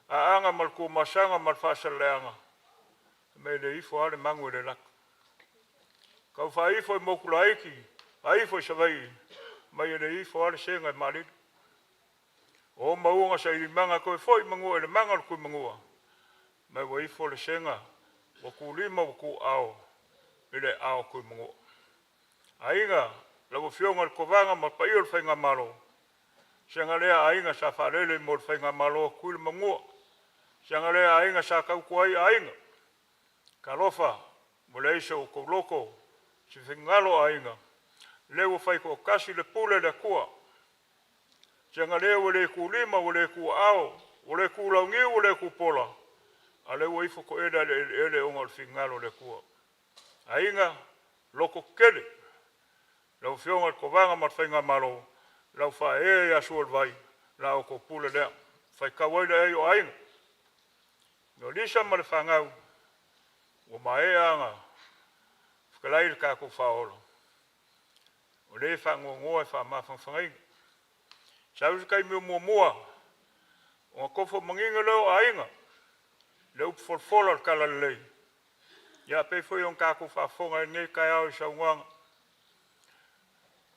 Aana ma le Tuamasaga ma le Faasaleleaga, me le ifo a le magu e le lata. Taufaifo e motu laiti, aifo i Savaii, mai e le ifo a le sega e malili. O mauga sailimaga toe foi manua i le maga o le Tuimanua, mai ua ifo le sega ua tulima ua tuao i le ao Tuimanua. Aiga, lau Afioga i le Kovana ma le paia o le Faigamalo, sega lea aiga sa faalele mo le Faigamalo a Tutuila ma Manua, sega lea aiga sa tautua ai aiga. Talofa, ua leai so outou loto, se finagalo o aiga, lea ua fai toatasi le pule a le Atua. Sega lea ua le tulima, ua le tuaao, ua le tulauniu, ua le tupola, a lea ua ifo toele i le eleele ona o le finagalo o le Atua. Aiga, loto tetele, lau Afioga i le Kovana ma le Faigamalo, lau faaee ia Sualevai, la outou pule lea. Faitau ai le ai o aiga. O Lisa ma le fanau, ua maea ona fetalai le tatou faaola, o le faanoanoa e faamafanafanaina. Sau se taimi o muamua, ona tofo manino lea o aiga, le upu folafola o le Tala Lelei, ia pei foi ona tatou faafofoga i lenei taeao i saunoaga,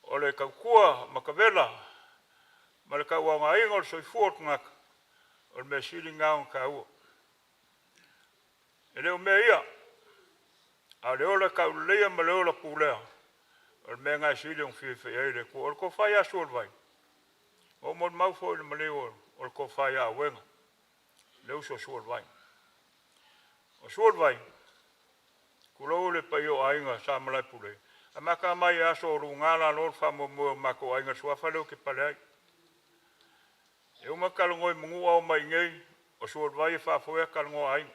o le tautua matavela ma le tauaogaina o le soifua o le tagata, o le mea sili lena ona taua. E le o mea ia, a o le ola tauleleia ma le ola pulea, o le mea lena e sili ona fiafia i ai le Atua. O le tofa ia Sualevai, ua ou molimau foi i le maliu o le tofa ia Auega, le uso a Sualevai. O Sualevai, tulou le paia o aiga sa Malaepule, amata mai aso o luga lalo le faamoemoe o matou aiga, le suafa lea ou te pale ai. E uma talanoa i Manua o mai nei, o Sualevai e faafoea talanoa a aiga.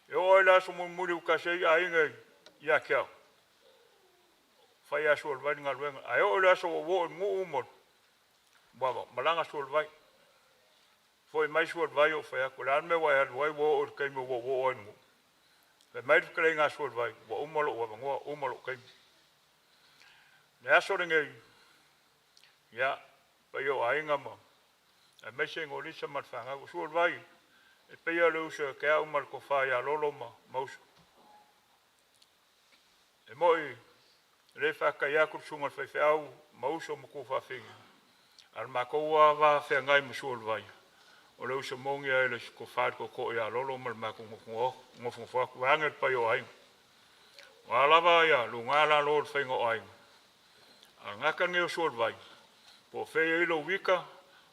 E oo lava i le aso mulimuli ua tasi ai aiga ia te au, fai lava e Sualevai le galuega. Ae oo i le aso ua ou oo i Manuu ma ua malaga Sualevai. Foi mai Sualevai ou fai atu, o le a le mea ua e alu ai ua oo i le taimi ua ou oo ai i Manuu. Fai mai le fetalaiga a Sualevai, ua uma lou avanoa, uma lou taimi. Le aso lenei, ia, paia o aiga ma aemaise Golisa ma le fanau. O Sualevai, e pei lava o le uso ia te au ma le tofa ia Lolo ma Mauso. E moi, e le faafetai atu le susuga i le faifeau ma uso ma tuafafine, a o le matou lava va feagai ma Sualevai, o le uso moni lava i le tofa i le tootoo ia Lolo ma le matou nofonofo atu, vaeane le paia o aiga. O a lava ia luga lalo o le faiga o aiga, a o le gata lenei o Sualevai, po o fea e i ai lou ita,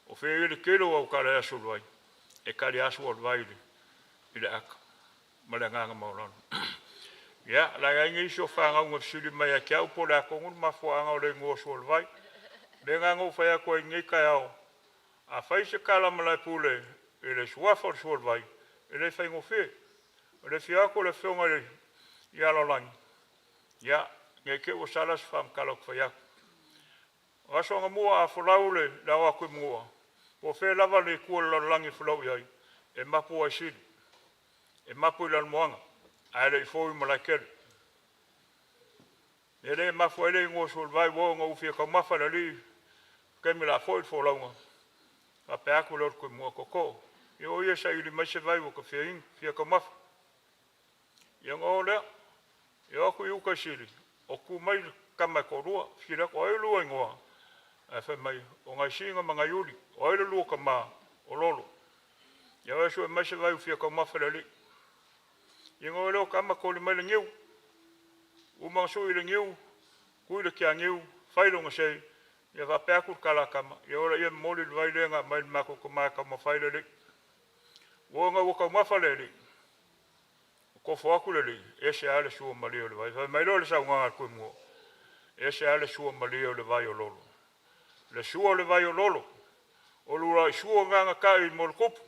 o fea e i ai le tele o au tala ia Sualevai, e tali lava Sualevai i le ata ma le agaga maualalo. Ia, la e i ai nisi o fanau na fesili mai ia te au po o le a tonu le mafuaaga o le igoa o Sualevai. O le mea lena na ou fai atu ai i lenei taeao, a fai se tala a Malaepule i le suafa o le Sualevai, e le faigofie. O le afio atu o le Afioga i Aloalagi, ia, ne i te i ua sala se faamatala ou te fai atu. O aso anamua a folau le ao atu i Manua, Po o fea lava le itu o le lalolagi e folau i ai, e mapu lava i Sili, e mapu i Lalomauga, ae le i fou i Malaetele. O le mea lea e mafua ai le igoa o Sualevai, ua oo ina ou fia taumafa i le alii i le taimi o le a foi le folauga, faapea atu lea o le Tumua, “Tootoo, ia o ia e saili mai se vai ua ta fia taumafa.” Ia ona o lea, e o atu i uta i Sili, o tu mai tama e toalua. Fesili atu, o ai o lua igoa? Ae fai mai, o Gaisina ma Gaiuli. O ai lo lua tama? O Lolo. Ia o e sue mai se vai ua fia taumafa le alii. Ia ona o lea o tama toli mai le niu. Uma ona sui le niu, tui le tianiu, fai lona sei, ia faapea atu le tala a tama, ia o laia e momoli le vai lea na aumai i le matou tama e taumafa ai le alii. Ua oo ina ua taumafa le alii, ua tofo atu le alii, e ese lava le sua malie o le vai. Fai mai lea o le saunoaga a le Tumua, e ese lava le sua malie o le vai o Lolo. Le sua o le vai o Lolo, o le uluai sua lena na ta'i i Moa i le Tupu. O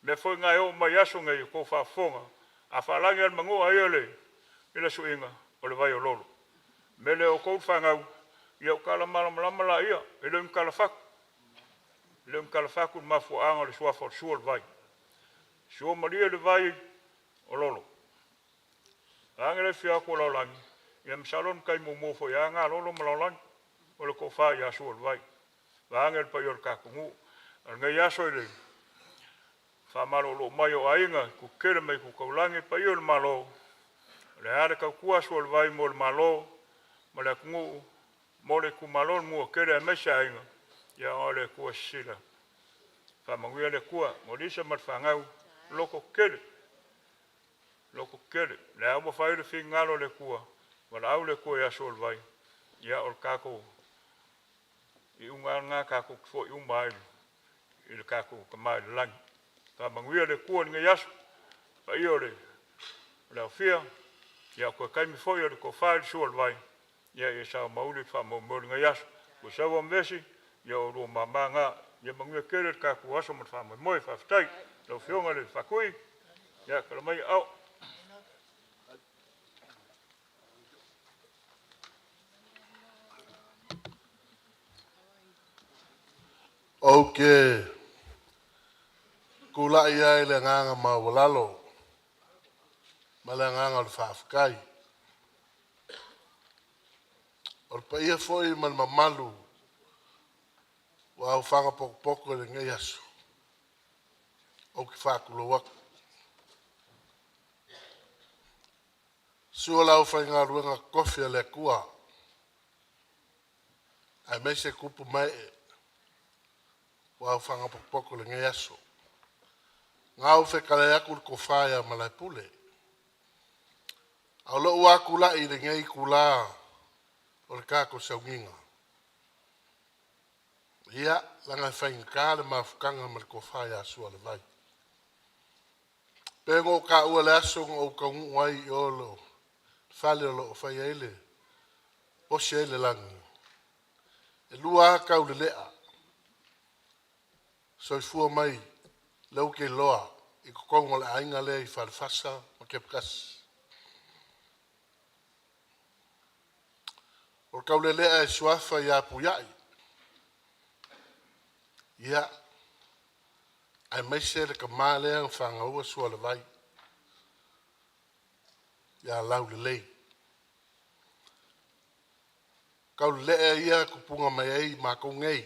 le mea foi lena e oo mai i aso nei o outou faafofoga, a faalagi a le manua ai o le suiga o le vai o Lolo. O le mea lea outou le fanau, ia o tala malamalama laia, e le o ni tala fatu, e le o ni tala fatu le mafuaaga o le suafa o le Sua o le Vai. Sua malie le vai o Lolo. Vaeane le afifio atu o Lalolagi, ia masalo o le matai muamua foi lava lena a Lolo ma Lalolagi, o le tofa ia Sua o le Vai, vaeane le paia o le tatou nuu. A o lenei aso i le faamalolo mai o aiga i le tu taulagi, le paia o le Malo, o le a le tautua a Sua o le Vai mo le Malo ma le atunuu, mo le itumalo le tele aemaise aiga, ia o le Atua e sisila. Faamanuia le Atua, Kolisa ma le fanau, lototetele, lototetele. O lea ua fai le finagalo o le Atua, valaau le Atua ia Sua o le Vai, ia o le tatou iuga lava lena tatou te foi uma ai i le tatou Tama i le lagi. Faamanuia le Atua i lenei aso, paia o le aofia, ia toe taimi foi o le tofa i le Sua o le Vai, ia ia saumauli le faamoemoe o lenei aso. Tuisaua ma Vesi, ia o oulua mama na. Ia manuia tele le tatou aso ma le faamoemoe. Faafetai. Lau Afioga i le Faatui, ia tala maia aao. Ou te tulai ai ma le agaga maualalo ma le agaga o le faafetai. O le paia foi ma le mamalu ua aofaga potopoto i lenei aso, ou te faatulou atu. Susu le aufaigaluega totofi a le Atua aemaise tupu ma ee ua aofaga potopoto i lenei aso. Gau fetalai atu le tofa ia Malaepule. A o lou lava tulai i lenei itula o le tatou sauniga, ia, leaga e faigata le mafutaga ma le tofa ia Sualevai. E pei ona ou taua i le aso na ou taunuu ai i o i le fale o lo o fai ai le osi ai le lagi, e lua lava taulelea soifua mai lea ou te iloa i totonu o le aiga lea i Falefasa ma Tepekasi. O le taulelea e suafa Puiai ia aemaise le tama lea na fanauina Sualevai ia Laulelei, taulelea ia tupuga mai ai matou nei.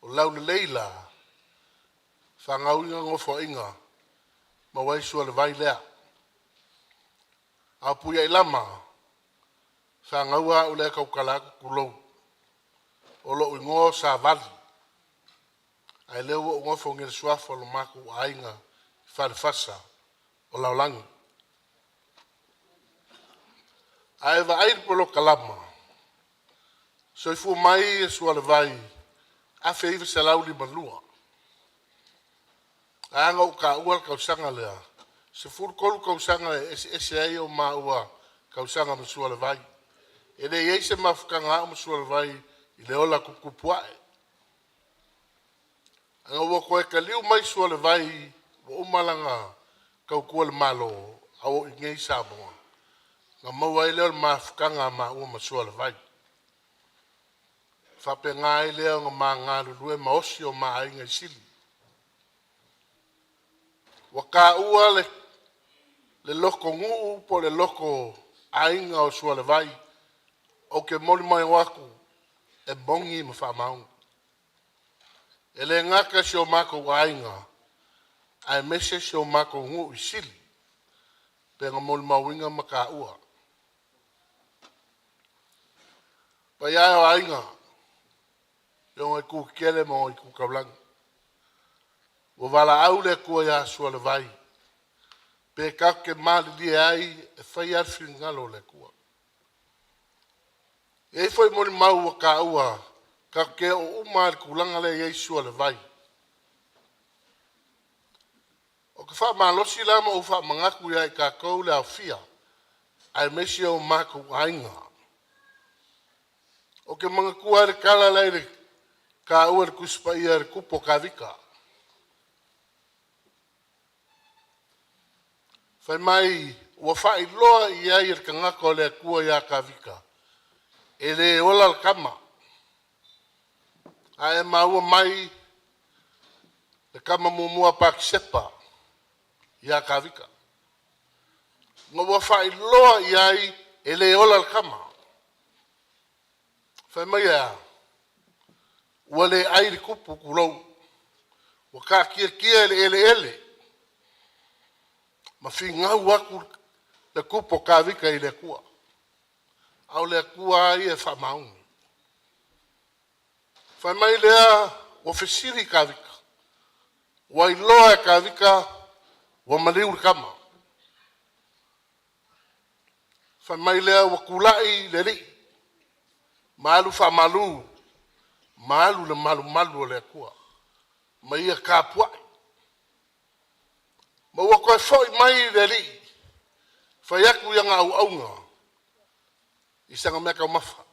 O Laulelei la fanauina nofoaiga maua ai Sualevai lea, a o Puiailama na fanauina au lea e tautala atu, tulou, o lou igoa o Savali, ae o lea ua ou nofo nei i le suafa o le matou aiga Falefasa o Lalolagi. A e vaai i le polokalama, soifua mai Sualevai 1952. E ala ona ou taua le tausaga lea, 13 tausaga e eseese ai o maua tausaga ma Sualevai. E leai se mafutaga a au ma Sualevai i le ola tuputupu ae. Ina ua toe taliu mai Sualevai ua uma lana tautua i le Malo a o i inei i Samoa, ona maua ai lea o le mafutaga a maua ma Sualevai. Faapena ai lea ona ma galulue ma osi o ma aiga i Sili. Ua taua le le lotonuu po o le loto aiga o Sualevai, ou te molimau atu e moni ma faamaoni. E le gata i si o matou aiga aemaise si o matou nuu i Sili pei ona molimauina ma taua. Paia e o aiga i ona itu tetele ma ona itu taulagi, ua valaau le Atua ia Sualevai pe tatou te malilie ai e fai le finagalo o le Atua. E i ai foi molimau ua taua tatou te oo uma lava i le tulaga lea e i ai Sualevai. Ou te faamalosi la ma ou faamanatu ia i tatou le aofia aemaise o matou aiga. Ou te manatua ai le tala la e taua i le Tusi Paia i le tupu o Tavita. Fai mai ua faailoa i ai e le tagata o le Atua ia Tavita, e le ola le tama. Ae maua mai le tama muamua a Patisepa ia Tavita, ma ua faailoa i ai e le ola le tama. Fai mai e a? Ua le ai le tupu, tulou, ua taatiatia i le eleele ma finau atu le tupu o Tavita i le Atua, a o le Atua lava ia e faamaoni. Fai mai lea ua fesili Tavita, ua iloa e Tavita ua maliu le tama. Fai mai lea ua tulai le alii ma alu faamalu ma alu i le malumalu o le Atua ma ia tapuai. Ma ua toe foi mai le alii, fai atu i ana auauna i sana meataumafa.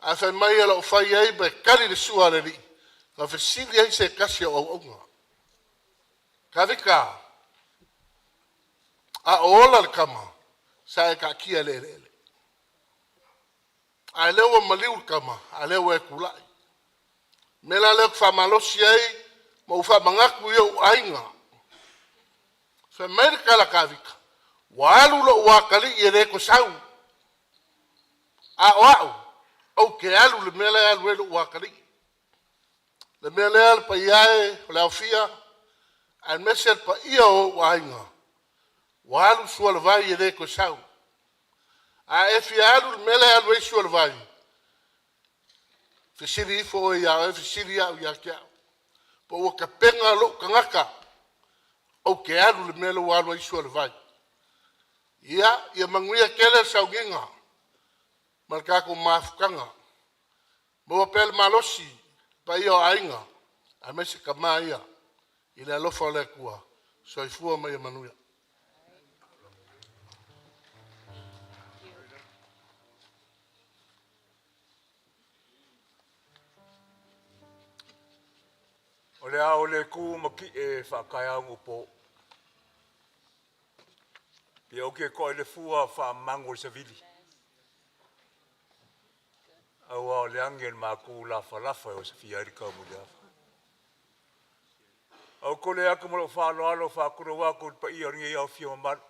Ae fai mai o lo o fai ai ma tali le sua a le alii, na fesili ai se tasi o auauna, “Tavita, a o ola le tama sa e taatia i le eleele, a o lea ua maliu le tama, a o lea ua e tulai.” O le mea la lea ou te faamalosi ai ma ou faamanatu i ou aiga, fai mai le tala a Tavita, ua alu lou atalii e le toe sau, a o a'u ou te alu i le mea la e alu ai lou atalii. O le mea lea le paia e o le aofia aemaise le paia o ou aiga, ua alu sualevai e le toe sau. A e fia alu i le mea la e alu ai sualevai, fesili ifo oe ia oe, fesili au ia te au, po ua tapena lou tagata ou te alu i le mea la ua alu ai sualevai. Ia, ia manuia tele le sauniga ma le tatou mafutaga. Maua pea le malosi le paia o aiga aemaise tama ia i le alofa o le Atua. Soifua ma ia manuia. O le a ou le tu ma kie faataeao pe ou te toa i le fua faamamagu o le savili, aua o le agi a le matu lafalafa e osofia ai le taumuliava. Ou te tulai atu ma lou faaaloalo e faatulou atu i le paia o lenei aofia mamalu,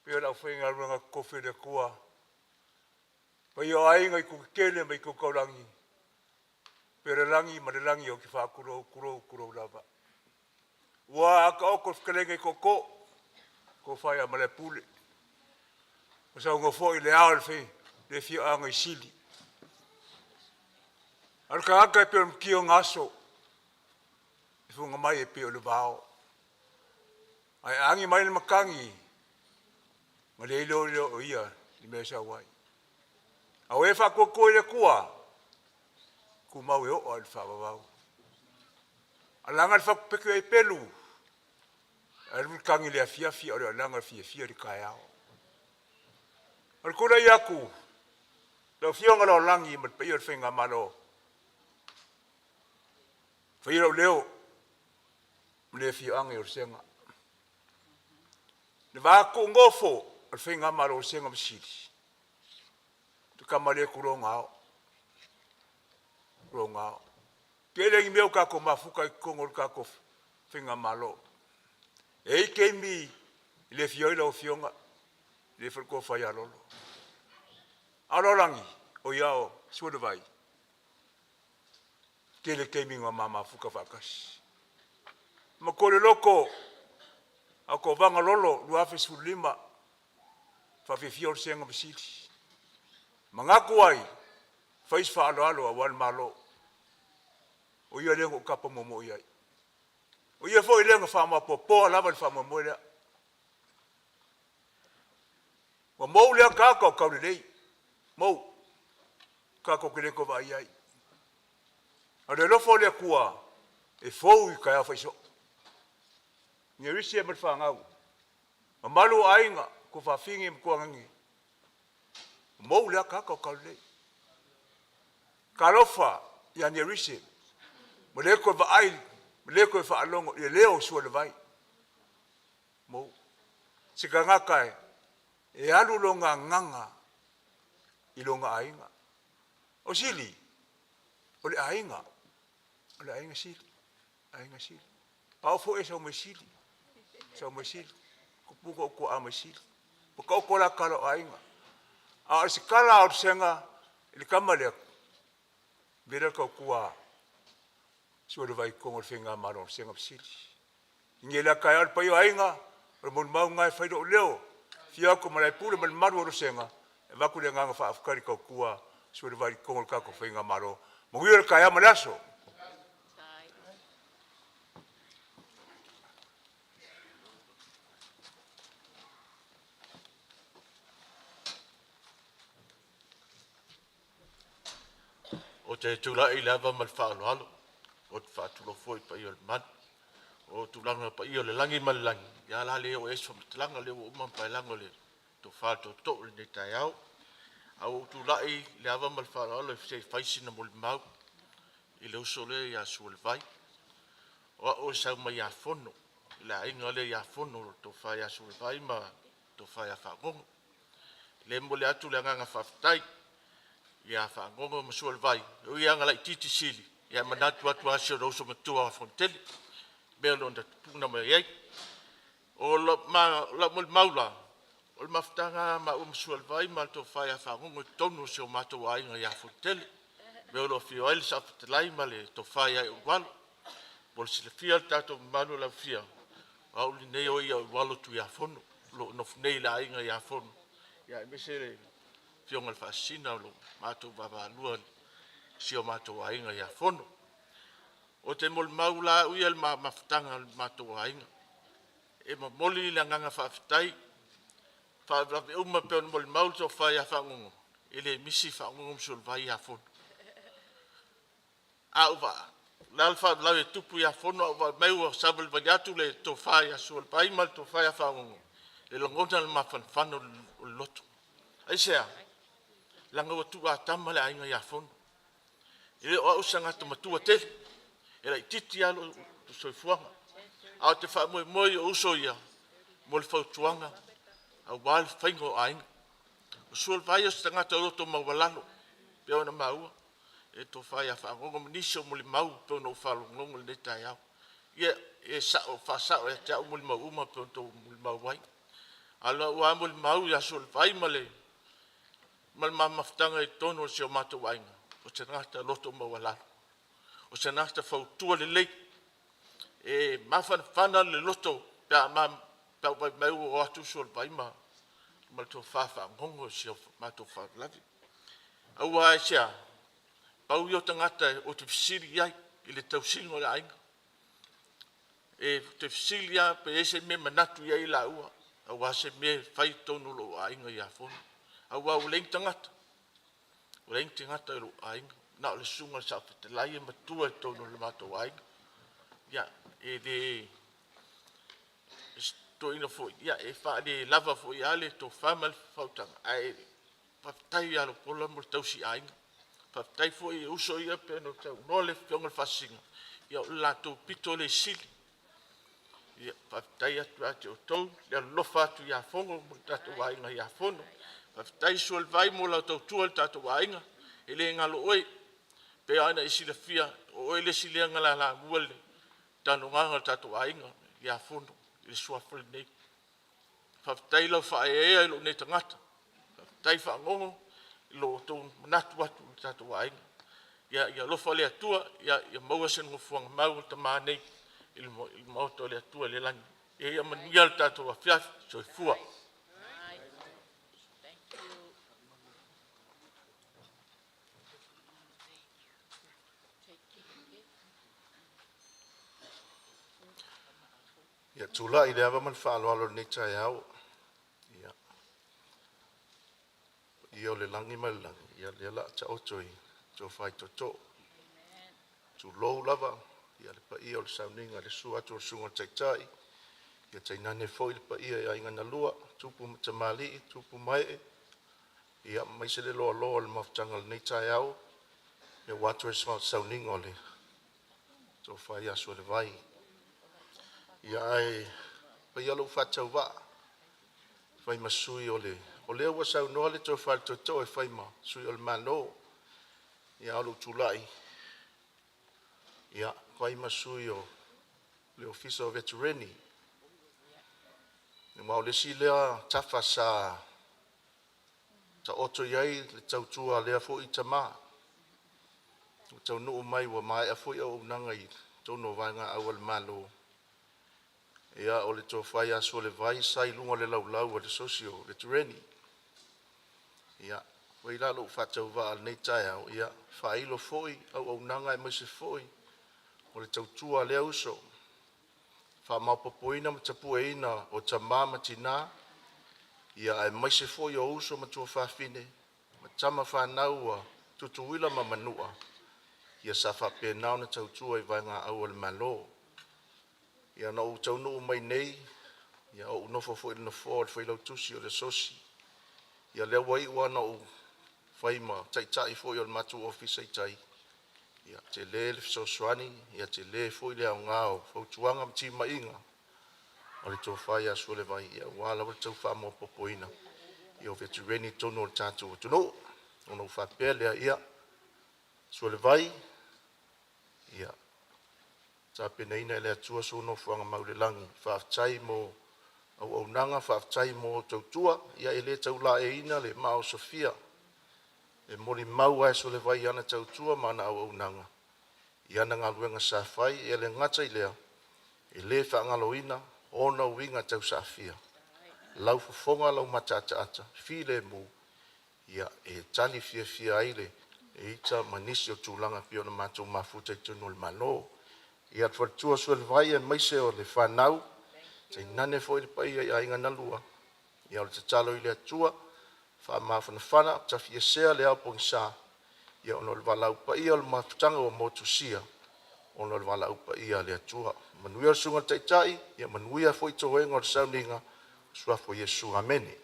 le paia o le aufaigaluega totofi a le Atua, le paia o Aiga i itu tetele ma itu taulagi, faapea le lagi ma le lagi, ou te faatulou, tulou, tulou lava. Ua taoto le fetalaiga i tootoo, le tofa ia Malaepule, ua saunoa foi le ao o le afioaga i Sili. A o le tagata e pei o le matia o ona aso, e fuga mai e pei o le vao. Ae a agi mai le matagi, ona le iloa lea o ia le mea e sau ai. A o e faatuatua i le Atua, e tumau e oo lava i le faavavau. Alaga le fatu agaiepelu, alu le tagi i le afiafi a o le alaga fiafia i le taeao. O le tulai atu lau Afioga Lalolagi ma le paia o le Faigamalo, faia lou leo ma le afioaga o Olosega, le va tuunofo o le Faigamalo a Sega ma Sili. Le tama lea e tuloga ao, tuloga ao. Tele ni mea ua tatou mafuta ai i totonu o le tatou faigamalo. E i ai taimi e le afio ai lau Afioga, e i ai foi le tofa ia Lolo. A o Lolagi, oi a o Sualevai, tele taimi na ma mafuta faatasi. E matua i le loto a o tovaga Lolo 2015, faafiafia oe Sega ma Sili, manatu ai e fai se faaaloalo aua le Malo. O ia lea na ou tapa muamua i ai. O ia foi lea na faamaopopoa lava le faamoemoe lea. Ua mou le ataata o taulelei, mou tatou te le toe vaai i ai. A o le alofa o le Atua e fou i taeao faisoo. Nerise ma le fanau, mamalu o aiga, tuafafine ma tuagane, mou le ataata o taulelei. Talofa ia Nerise, ua le toe vaai ma le toe faalogo i le leo o Sualevai, maua. Se tagata e alu lona agaga i lona aiga. O Sili, o le aiga, o le aiga Sili, aiga Sili. O au foi e sau mai Sili, sau mai Sili, tupu na ou tuaa mai Sili. Ua taoto la tala o aiga. A o se tala a Olesega i le tama lea, avea lea o le tautua a Sualevai i totonu o le faigamalo a Sega ma Sili. I nei la taeao le paia o aiga, o le molimau lena e fai lou leo, afio atu Malaepule ma le mamalu o Olosega, e avatu le agaga faafetai i le tautua a Sualevai i totonu o le tatou faigamalo. Manuia le taeao ma le aso. Ou te tulai i le ava ma le faaaloalo ou te faatulou foi i le paia o le mamalu. O tulaga paia o le lagi ma le lagi, ia o le a le oo i ai se faamatalaga, o lea ua uma ona paelago e le tofa a le Tootoo i lenei taeao. Ae ua ou tulai i le ava ma le faaaloalo se i fai sina molimau i le uso lea ia Sualevai. O au e sau mai Afono, le aiga lea i Afono le tofa ia Sualevai ma le tofa ia Fagogo. O lea e momoli atu le agaga faafetai ia Fagogo ma Sualevai, e ui lava ina laitiiti Sili, ae manatu atu lava i si ona uso matua ia Fonotele i le mea o lo o tupuna mai ai. O lau molimau la, o le mafutaga lava a maua ma Sualevai ma le tofa ia Fagogo i totonu o si o matou aiga ia Fonotele, le mea o lo o afio ai le Saofetalai ma le tofa ia Ulualo. Mo le silafia e le tatou mamalu o le aofia, o au lenei o ia Ulualo Tuiafono o lo o nofo nei i le aiga ia Fono, aemaise le afioga i le Faasisina o lo o matou vaavaalua i si o matou aiga ia Fono. Ou te molimau la au ia i le mafutaga a le matou aiga. E momoli le agaga faafetai, o faalavelave uma e pei ona molimau le tofa ia Fagogo, e le misi Fagogo ma Sualevai ia Fono. A ou vaai, o le a le faalavelave e tupu ia Fono ae ou vaai mai ua savalivali atu le tofa ia Sualevai ma le tofa ia Fagogo, e lagona le mafanafana o le loto. Aisea? Leaga ua tuuatama le aiga ia Fono. E le o au se tagata matua tele, e laitiiti lava lou soifuaga, ae ou te faamoemoe i ou uso ia mo le fautuaga aua le faiga o aiga. O Sualevai o se tagata loto maualalo, e pei ona maua e le tofa ia Fagogo ma nisi o molimau e pei ona ou faalogologo i lenei taeao. Ia, e sao, e faasao ia te au molimau uma e pei ona outou molimau ai. A o lau lava molimau ia Sualevai ma le ma mafutaga i totonu o si o matou aiga, o se tagata loto maualalo, o se tagata fautua lelei, e mafanafana le loto pe a ou vaai mai ua o atu Sualevai ma le tofa Fagogo i si o matou faalavelave. Aua aisea? Pau ia o tagata ou te fesili i ai i le tausiga o le aiga. Ou te fesili lava pe i ai se mea e manatu i ai laua aua se mea e fai i totonu o lou aiga ia Fono. Aua ua leai ni tagata, ua leai ni tagata i lou aiga, na o le susuga i le Saofetalai e matua i totonu o le matou aiga. Ia, e le o si toeaina foi, ia e faalelava foi lava le tofa ma le faautaga, ae faafetai ia Lopola mo le tausiaiga. Faafetai foi i uso ia pei ona saunoa le afioga i le Faasisina, ia o le latou pito lea i Sili. Ia, faafetai atu ia te outou le alolofa atu ia Fono ma le tatou aiga ia Fono. Faafetai Sualevai mo lau tautua i lo tatou aiga, e le galo oe. E pei lava ona e silafia, o oe le isi lea na lalamua i le tanoga a lo tatou aiga ia Fono i le suafa lenei. Faafetai lau faaeaea i lou nei tagata, faafetai fagogo i lo outou manatu atu i lo tatou aiga. Ia alofa le Atua ia maua se nofoaga mau a le tama nei i le maota o le Atua i le lagi. Ia manuia le tatou afiafi. Soifua. Ia tulai le ava ma le faaaloalo i lenei taeao, paia o le lagi ma le lagi, o lea o le a taoto i le tofa i tootoo. Tulou lava le paia o le sauniga i le susu atu o le Susuga i le Taitai, tainane foi le paia i Aiga na Lua, Tupu ma Tamalii, Tupu ma Ee, aemaise le loaloa o le mafutaga i lenei taeao aua foi le sauniga o le tofa ia Sualevai. Ae faia lou faatauvaa e fai ma sui o le… O lea ua saunoa le tofa i le Tootoo e fai ma sui o le Malo, ae o lou tulai e fai ma sui o le Ofisa o Vetereni, aua o le isi lea tafa sa taoto i ai le tautua a lea foi tama. Ua taunuu mai ua maea foi auaunaga i totonu o vaega a le Malo. O le tofa ia Sualevai sa i luga o le laulau a le asosi o Vetereni. E fai la lou faatauvaa i lenei taeao, e faailo foi auaunaga aemaise foi o le tautua a lea uso, faamaopoopoina ma tapueina o tama ma tina, aemaise foi o uso ma tuafafine ma tamafanau a Tutuila ma Manua sa faapena ona tautua i vaega a le Malo. Na ou taunuu mai nei, ua ou nofo foi i le nofoa o le failautusi o le asosi. Ia lea ua iu lava ina ou fai ma taitai foi o le matou ofisa i tai. Ia tele le fesoasoani, tele foi le aoga o fautuaga ma timaiga a le tofa ia Sualevai aua lava le tau faamaopoopoina o vetereni i totonu o le tatou atunuu. Ona ou faapea lea, ia Sualevai, ia tapenaina e le Atua sou nofoaga mau i le lagi. Faafetai mo auaunaga, faafetai mo lau tautua. E le taulaeina le maa o Sofia, e molimau lava e Sualevai i ana tautua ma ana auaunaga i ana galuega sa fai. E le gata i lea, e le faagaloina ona uiga tausaafia, lau fofoga, lau mataataata filemu, e tali fiafia ai le ita ma nisi o tulaga e pei ona matou mafuta i totonu o le Malo. Ia le faletua Sualevai aemaise o le fanau, tainane foi le paia i aiga na lua, ia o le tatalo i le Atua faamafanafana tafiesea le ao pogisa ona o le valaau paia o le mafutaga ua motusia ona o le valaau paia a le Atua. Manuia le susuga i le Taitai, manuia foi toega o le sauniga. I le Suafa o Iesu, amene.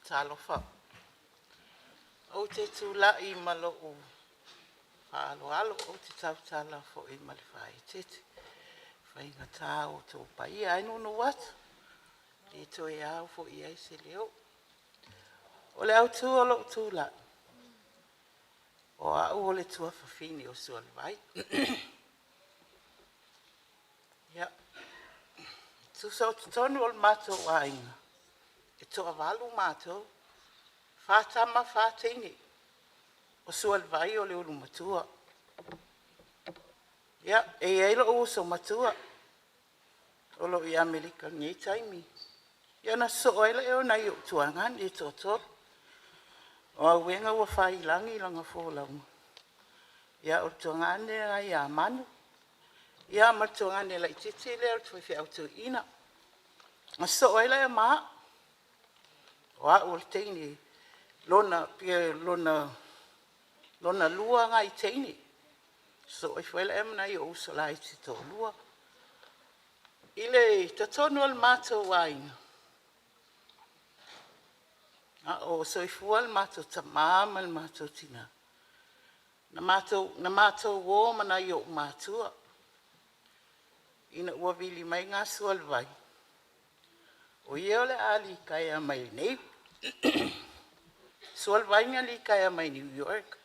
Talofa, ou te tulai ma lou faaaloalo ou te tautala foi ma le faaeteete e faigata outou paia ae nuunuu atu, e le toe ao foi i ai se leo. O le autu o lou tulai, o au o le tuafafine o Sualevai. Ia, tusa o totonu o le matou aiga, e toavalu matou, fa tama, fa teine. O Sualevai o le ulumatua. Ia, e i ai lou uso matua o lo o i Amerika i lenei taimi, ia ona sosoo ai lea o nai ou tuagane e toatolu. O auega ua fai i lagi lana folauga, ia o le tuagane lena ia Manu ia ma le tuagane laitiiti lea o le faifeau toeaina. Na sosoo ai lea ma au, o au o le teine lona lua lena i teine. Sosoo ifo ai lea ma nai ou uso laiti e toalua. I totonu o le matou aiga, a o soifua le matou tama ma le matou tina, Na matou o ma nai o'u matua ina ua vili mai gasualevai o ia o le a litaea mai le Navy. Sualevai na litaea mai New York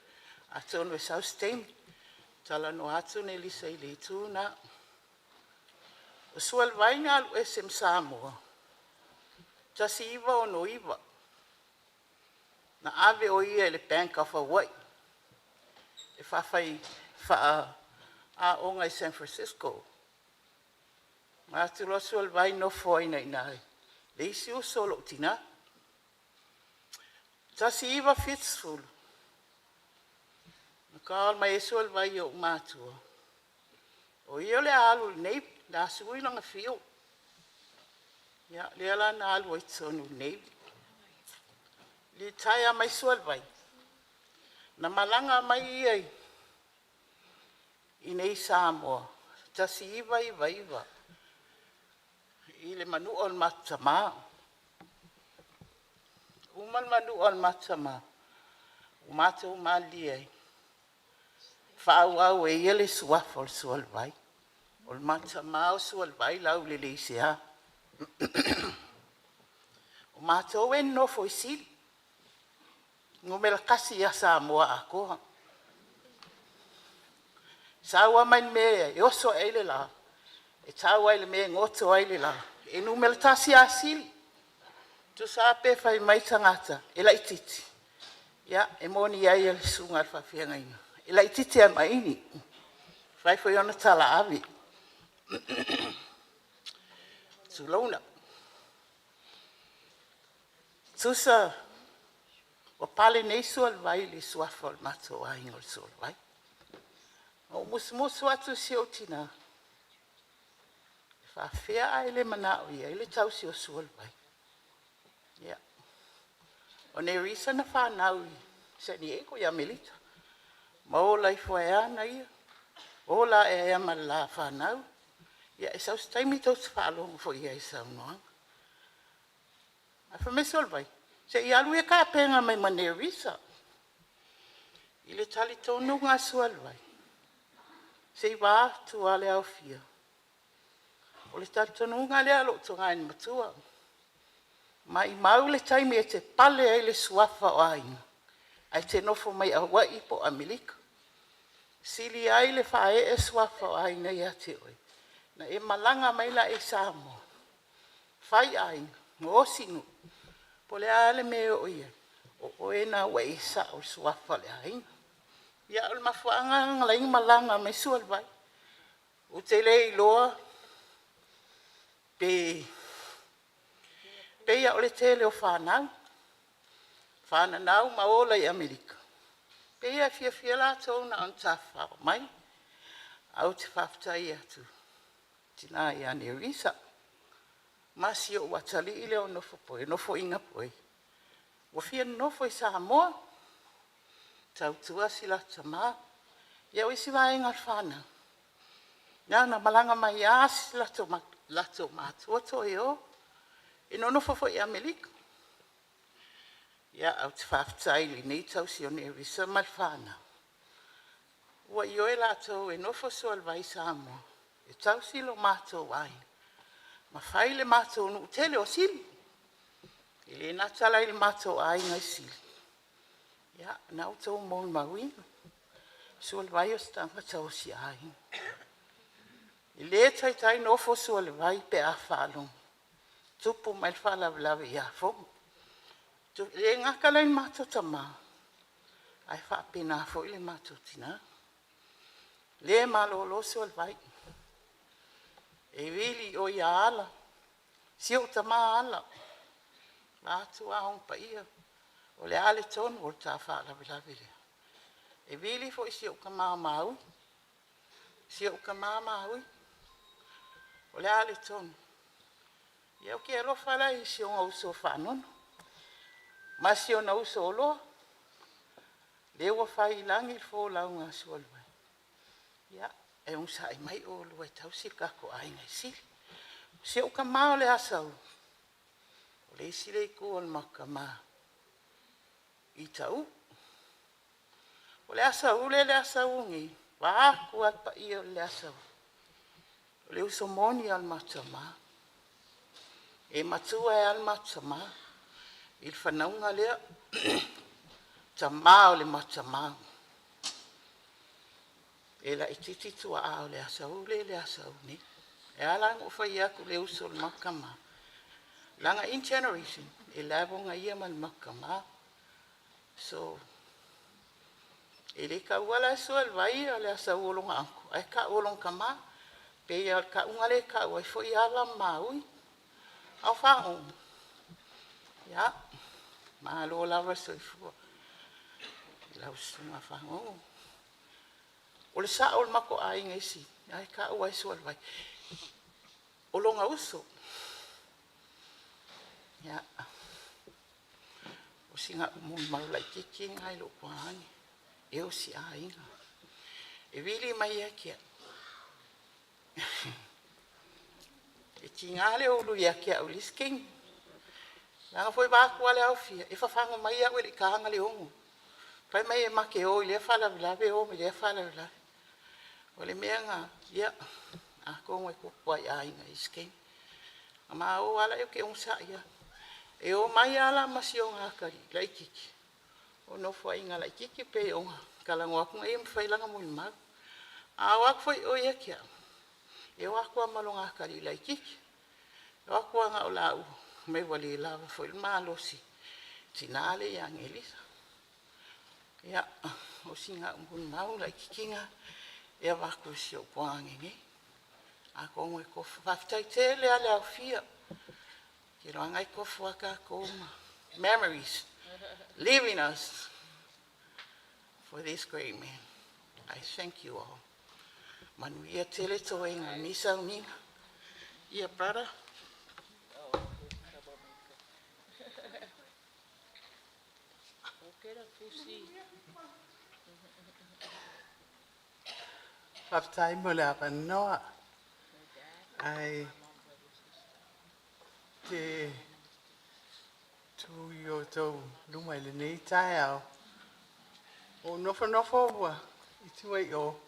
atonu e sau se taimi talanoa atu Nelisa i le itu lena. O sualevai na alu ese ma Samoa 1969 na ave o ia i le Bank of Hawaii e faafai faaaoga i San Francisco. Na o atu loa sualevai nofo ai i le isi uso o lou tina. 1970 na call mai ai sualevai i o'u matua o ia o le a alu i le Navy, o le a sui lona field. Ia lea la na alu ai i totonu o le Navy. Litaea mai sualevai, na malaga mai ia i Samoa 1999 i le manua o le matou tama. Uma le manua o le matou tama ua matou malilie ai, faaauau e ia le suafa o le sualevai. O le ma tama o sualevai Lauleleiseā. O matou e nonofo i Sili, numera tasi ia Samoa atoa. Sau lava mai le mea e oso ae ai le la e tau lava i le mea e goto ai le la, e numera tasi lava Sili. Tusa lava pe fai mai tagata e laitiiti, ia e moni ai le susuga i le faafeagaiga, e laitiiti lava ma ini, e mafai foi ona talaave. Tulouna. Tusa ua pale nei sualevai i le suafa o le matou aiga o le sualevai. Na ou musumusu atu i si ou tina, e faafefea ae le manao i ai le tausi o sualevai? Ia, o Nerisa na fanau i San Diego ia Amerika ma ola ifo ai lava na ia, ola ae ai lava ma le lafanau. Ia e sau se taimi tou te faalogo foi i ai i saunoaga. Ae fai mai sualevai, se i alu ia tapena mai ma Nerisa. I le talitonuga a sualevai, sei vaeatu lava le aofia, o le talitonuga lea lou togaina matua, maimau le taimi e te pale ai le suafa o aiga ae te nofo mai Hawaii po o Amerika. Sili ai le faaee suafa o aiga ia te oe na e malaga mai la i Samoa, fai aiga, gaosi nuu, po o le a le mea e oo i ai, o oe lena ua e sao i le suafa o le aiga. Ia o le mafuaaga lena na ala ai ona malaga mai sualevai. Ou te le iloa pe pei lava o le tele o fanau, fananau ma ola i Amerika, pei e fiafia latou na ona tafafao mai. Ae ou te faafetai atu i le tina ia Nerisa ma si ou atalii lea o Nofoina poe ua fia nonofo i Samoa, tautua si o latou tama. Ia o isi vaega o le fanau, na ona malaga mai lava si o latou matua toe o, e nonofo foi i Amerika. Ia ae ou te faafetai i lenei tausi o Nerisa ma le fanau, ua ioe latou e nofo sualevai i Samoa e tausi lo matou aiga ma fai le matou nuu tele o Sili. E le gata la i le matou aiga i Sili, ia o lena ua outou molimauina, o Sualevai o se tagata tausiaiga. E le taitai nofo sualevai pe a faalogo e tupu mai le faalavelave ia Fogo. E le gata la i le matou tama ae faapena foi le matou tina. Le malolo sualevai, e vili o ia ala, si ou tama Ala vaeatu Aoga Paia, o le a le tonu o le ta faalavelave lea? E vili foi i si ou tama o Māui, si ou tama Māui, o le a le tonu? Ia ou te alofa la i si ona uso a faanono ma si ona uso o Oloa, lea ua fai i lagi le folauga a sualevai, ia e onosai mai oulua e tausi le tatou aiga i Sili. O si ou tama o Leasauli, o le isi lea itu o le matou tama i Ta'u. O le aso Saule le aso Ugi, vaeatu lava le paia o le aso, o le uso moni lava o le matou tama. E matua ai lava le matou tama i le fanauga lea, tama o le matou tama. E laitiiti tuaa o le a Saule le aso Sauni. E ala ona ou fai atu i le uso a le matou tama, leaga in generation e level ia ma le matou tama. So e le taua la e sua le vai le Asa o lona uncle ae tau o lona tama. Pei lava o le tauga lea e tau ai foi Ala ma Maui. A o fagogo ia, malo lava le soifua i lau susuga Fagogo. O le sao o le matou aiga i Sina e tau lava e Sualevai, o lona uso. Ia, o sina au molimau laitiiti lena i lou tuagane, e osi aiga. E vili mai ia te au, e tiga le ulu ia te au i le isi taimi. Leaga foi vaeatu lava le aofia, e fafaga mai au e le i taina le 6. Fai mai e ma te o i lea faalavelave o ma lea faalavelave. O le mea na, ia, atonu e tupu lava i aiga i isi taimi. Ma o lava lea ou te onosai lava. E o mai lava la ma si ona atalii laitiiti o nofoaiga laitiiti pei ona talanoa atu na ia ma fai lana molimau. A o atu foi o ia te au, e o atu lava ma lona atalii laitiiti, e o atu lava na o laua, fai mai ua le lava foi le malosi i le tina lea ia Nelisa. Ia, o sina au molimau laitiiti lena e avatu i si ou tuagane nei. Atonu e tofu. Faafetai tele lava le aofia. Ou te iloa e tofu lava tatou ma memories leaving us for this great man. I thank you all. Manuia tele toega o lenei sauniga. Yeah, brother. Faafetai mo le avanoa. Ae te tu i o outou luma i lenei taeao, ua ou nofonofo ua i tua i o,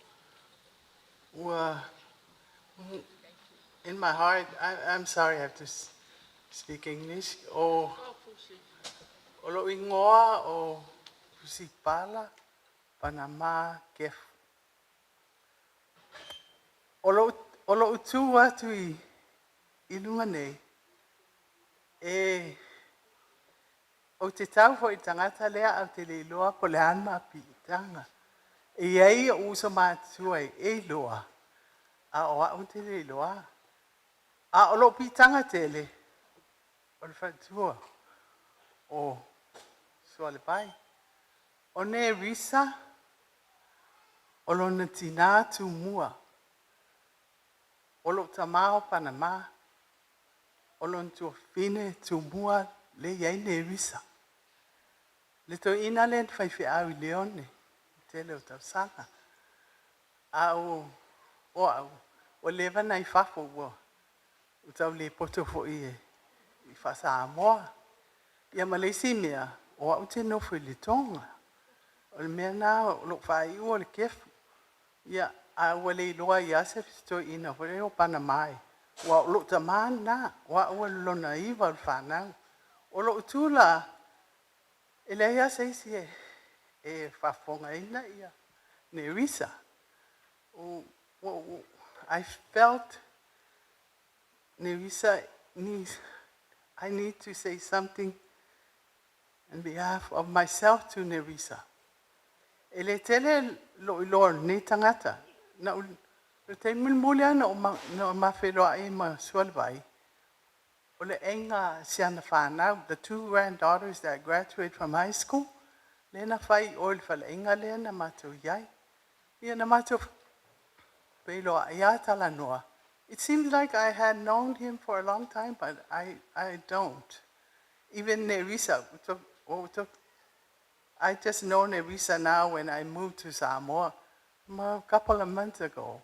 ua in my heart, I'm sorry I have to speak English, o lou igoa o Fusipala Panama Kefu. O lou tu atu i luga nei, e ou te tau foi i le tagata lea ae ou te le iloa po o le a le ma piitaga. E iai o'u uso matua e iloa, a o a'u ou te le iloa. A o lou piitaga tele, o le faletua o Sualevai. O Nerisa, o lona tinā tumua, o lou tamā o Panama, o lona tuafafine tumua lea e i ai Nerisa. Le toeaina lea na faifeau i Leone i le tele o tausaga. A o o au, ua leva ona i fafo ua tau le poto foi i faa-Samoa. Ia ma le isi mea, o au ou te nofo i Letoga. O le mea lena o lou faaiu o le Kefu. Ia, a ua le iloa ai lava se toeaina foi lea o Panama, aua o lou tama lena, o au o le lona iva o le fanau. O lou tu la, e leai lava se isi e faafofogaina Nerisa. I felt Nerissa needs, I need to say something on behalf of myself to Nerissa. E le tele lou iloa o lenei tagata. Na ou le taimi mulimuli lava na ou ma feiloai ai ma Sualevai, o le aiga si ana whanau, the two granddaughters that graduate from high school, lea na fai o i le faleaiga lea na matou iai. Ia na matou feiloai lava talanoa. It seems like I had known him for a long time, but I don't. Even Nerissa, I just know Nerissa now when I moved to Samoa a couple of months ago.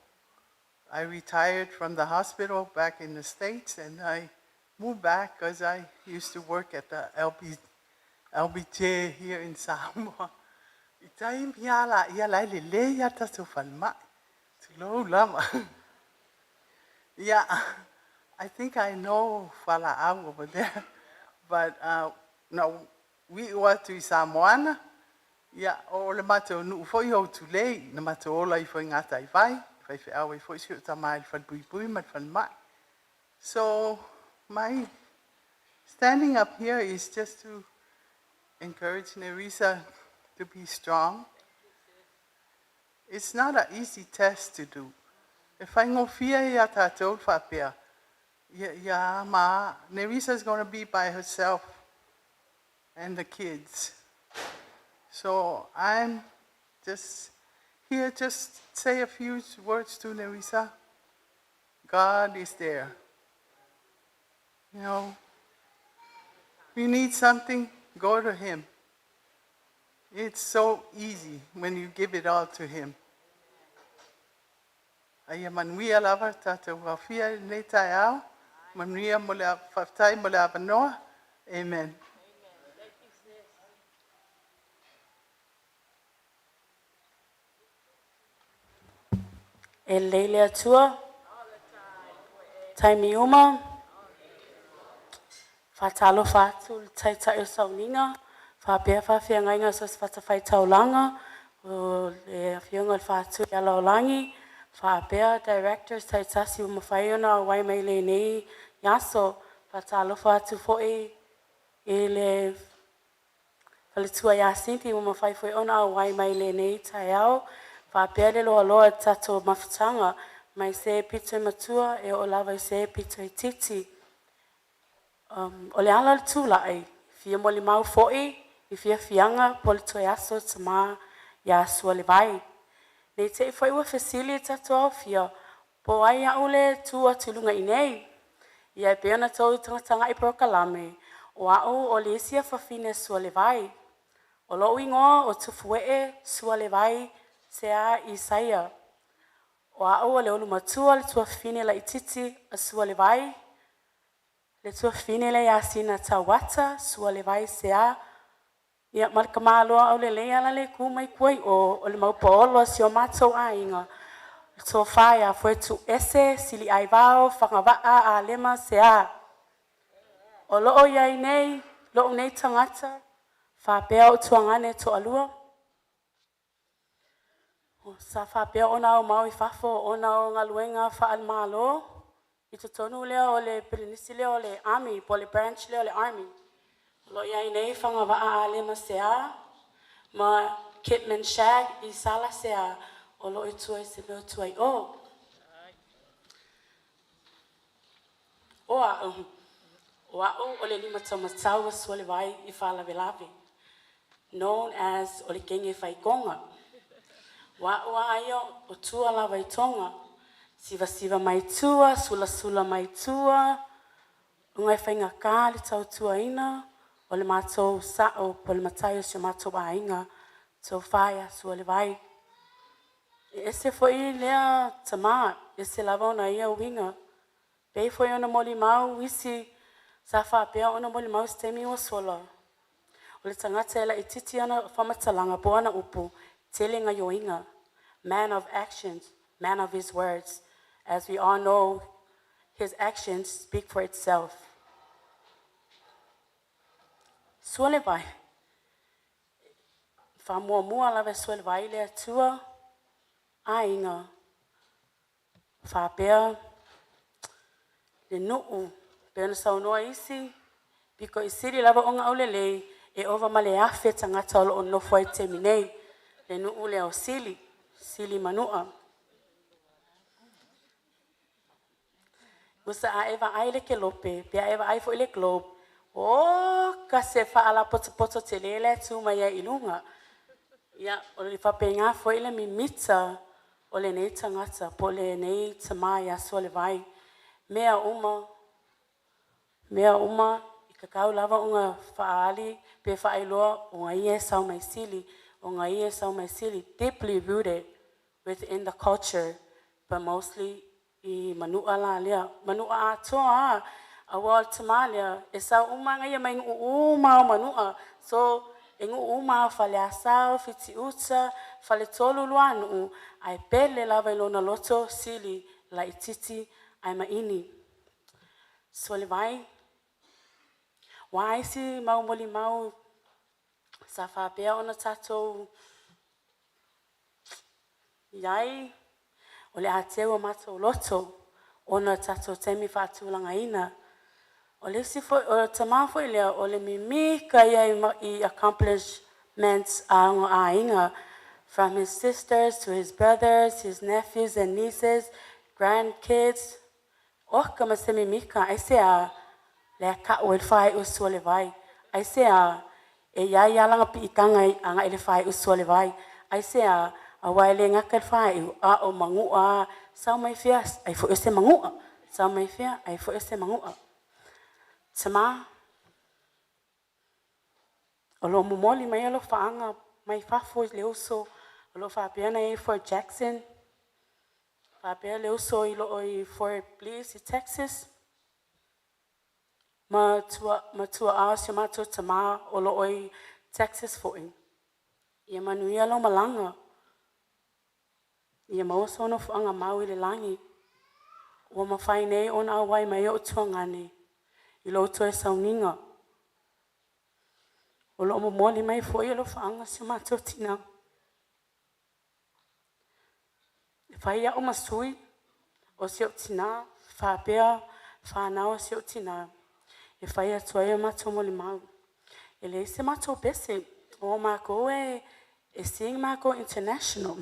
I retired from the hospital back in the States and I moved back because I used to work at the LBJ here in Samoa. I taimi lava laia la e lelei lava le tatou falemai. Tulou lava. Yeah, I think I know Fualaau over there. But na ou atu i Samoana, ia o le matou nuu foi o Utulei, na matou ola ai foi i gataivai, faifeau ai foi si ou tama i le falepuipui ma le falemai. So my standing up here is just to encourage Nerissa to be strong. It's not an easy test to do. E faigofie ia tatou le faapea, ia, ia ma, Nerissa is going to be by herself and the kids. So I'm just here just say a few words to Nerissa. God is there. You need something, go to Him. It's so easy when you give it all to Him. Aia manuia lava tatou aofia i lenei taeao. Manuia mo le faafetai mo le avanoa. Amen. E lelei le Atua, taimi uma, faatalofa atu i le taitai o le sauniga, faapea faafeagaiga o so o se fatafaitaulaga, o le afioga i le Faatuialaolagi, faapea directors taitasi ua mafai ona auai mai i lenei aso. Faatalofa atu foi i le faletua ia Cindy ua mafai foi ona auai mai i lenei taeao, faapea le loaloa o le tatou mafutaga mai se pito i matua e oo lava i se pito itiiti. O le ala o le tulai, fia molimau foi i fiafiaga po o le toe aso o tamā ia Sualevai. Ne i te i foi ua fesili le tatou aofia, po o ai au lea e tu atu i luga i nei. Ia e pei ona outou tagatagai i polokalame, o au o le isi afafine a Sualevai. O lou igoa o Tufuee Sualevai Sea Isaia. O au o le ulumatua o le tuafafine laitiiti a Sualevai, le tuafafine lea ia Sina Tauata Sualevai Sea, ia ma le tamaloa aulelei ala le tu mai tua i o, o le maupaolo o si o matou aiga, le tofa ia Foetuese Siliaivao Fagavaa Alema Sea. O loo i ai nei lou nei tagata faapea ou tuagane toalua, sa faapea ona aumau i fafo ona o galuega faale-Malo i totonu lea o le pisinisi lea o le Army po o le branch lea o le Army. O lo o i ai nei Fagavaa Alema Sea ma Kitman Shag Isala Sea o lo o i tua i se mea o tua i o. O a'u, o a'u o le lima taumatau a Sualevai i faalavelave, known as o le kenge faitoga. O a'u a ia o tua lava i Toga, sivasiva mai tua, sulasula mai tua, uga e faigata le tautuaina o le matou sao po o le matai o si o matou aiga, tofa ia Sualevai. E ese foi lea tamā, ese lava ona ia uiga. Pei foi ona molimau isi sa faapea ona molimau i se taimi ua sola, o le tagata e laitiiti ana faamatalaga po o ana upu, tele gaoioiga. Man of actions, man of his words. As we all know, his actions speak for itself. Sualevai, faamuamua lava e Sualevai le Atua, aiga, faapea le nuu, pei ona saunoa isi, pito i sili lava ona aulelei e ova ma le 1,000 tagata o lo o nofo ai i le taimi nei, le nuu lea o Sili, Sili ma Manua. Usa a e vaai i le kelope, pe a e vaai foi i le globe, o ka se faalapotopoto tele la e tu mai ai i luga. Ia, o le faapena foi le mimita o lenei tagata po o lenei tamā ia Sualevai. Mea uma, mea uma e tatau lava ona faaali pe faailoa o ia e sau mai Sili, o ia e sau mai Sili, deeply rooted within the culture, but mostly i Manua la lea. Manua atoa a, aua o le tamā lea, e sau uma aga ia mai nuu uma o Manua. So E nuu uma o Faleasao, Fitiuta, Faletolu Luanu'u, ae pele lava i lona loto Sili laitiiti ae maini. Sualevai, ua isi mau molimau sa faapea ona tatou iai o le a teu o matou loto ona tatou taimi faatulagaina. O le isi foi o le tamā foi lea o le mimika ia i accomplishments a ona aiga, from his sisters to his brothers, his nephews and nieces, grandkids. Oka ma se mimika aisea lea ka'u ai le faai'u sualevai, aisea e iai lava lana piitaga agai i le faai'u sualevai, aisea auā e le gata i le faai'u a o manu'a a. Sau mai fea ai foi o se manu'a, sau mai fea ai foi o se manu'a. Tamā, o lo o momoli mai alofaaga mai fafo i le uso o lo o faapea ona iai Fort Jackson, faapea le uso i loo i Fort Bliss i Texas, ma tua'ā o si o matou tamā o loo i Texas fo'i. Ia manuia lau malaga, ia maua sou nofoaga mau i le lagi. Ua mafai nei ona auai mai o'u tuagane i lou toe sauniga. O loo momoli mai foi alofaaga si o matou tinā, e fai a'u ma sui o si o'u tinā faapea fanau a si o'u tinā e fai atu ai a matou molimau. E leai se matou pese, o makou e sing makou international,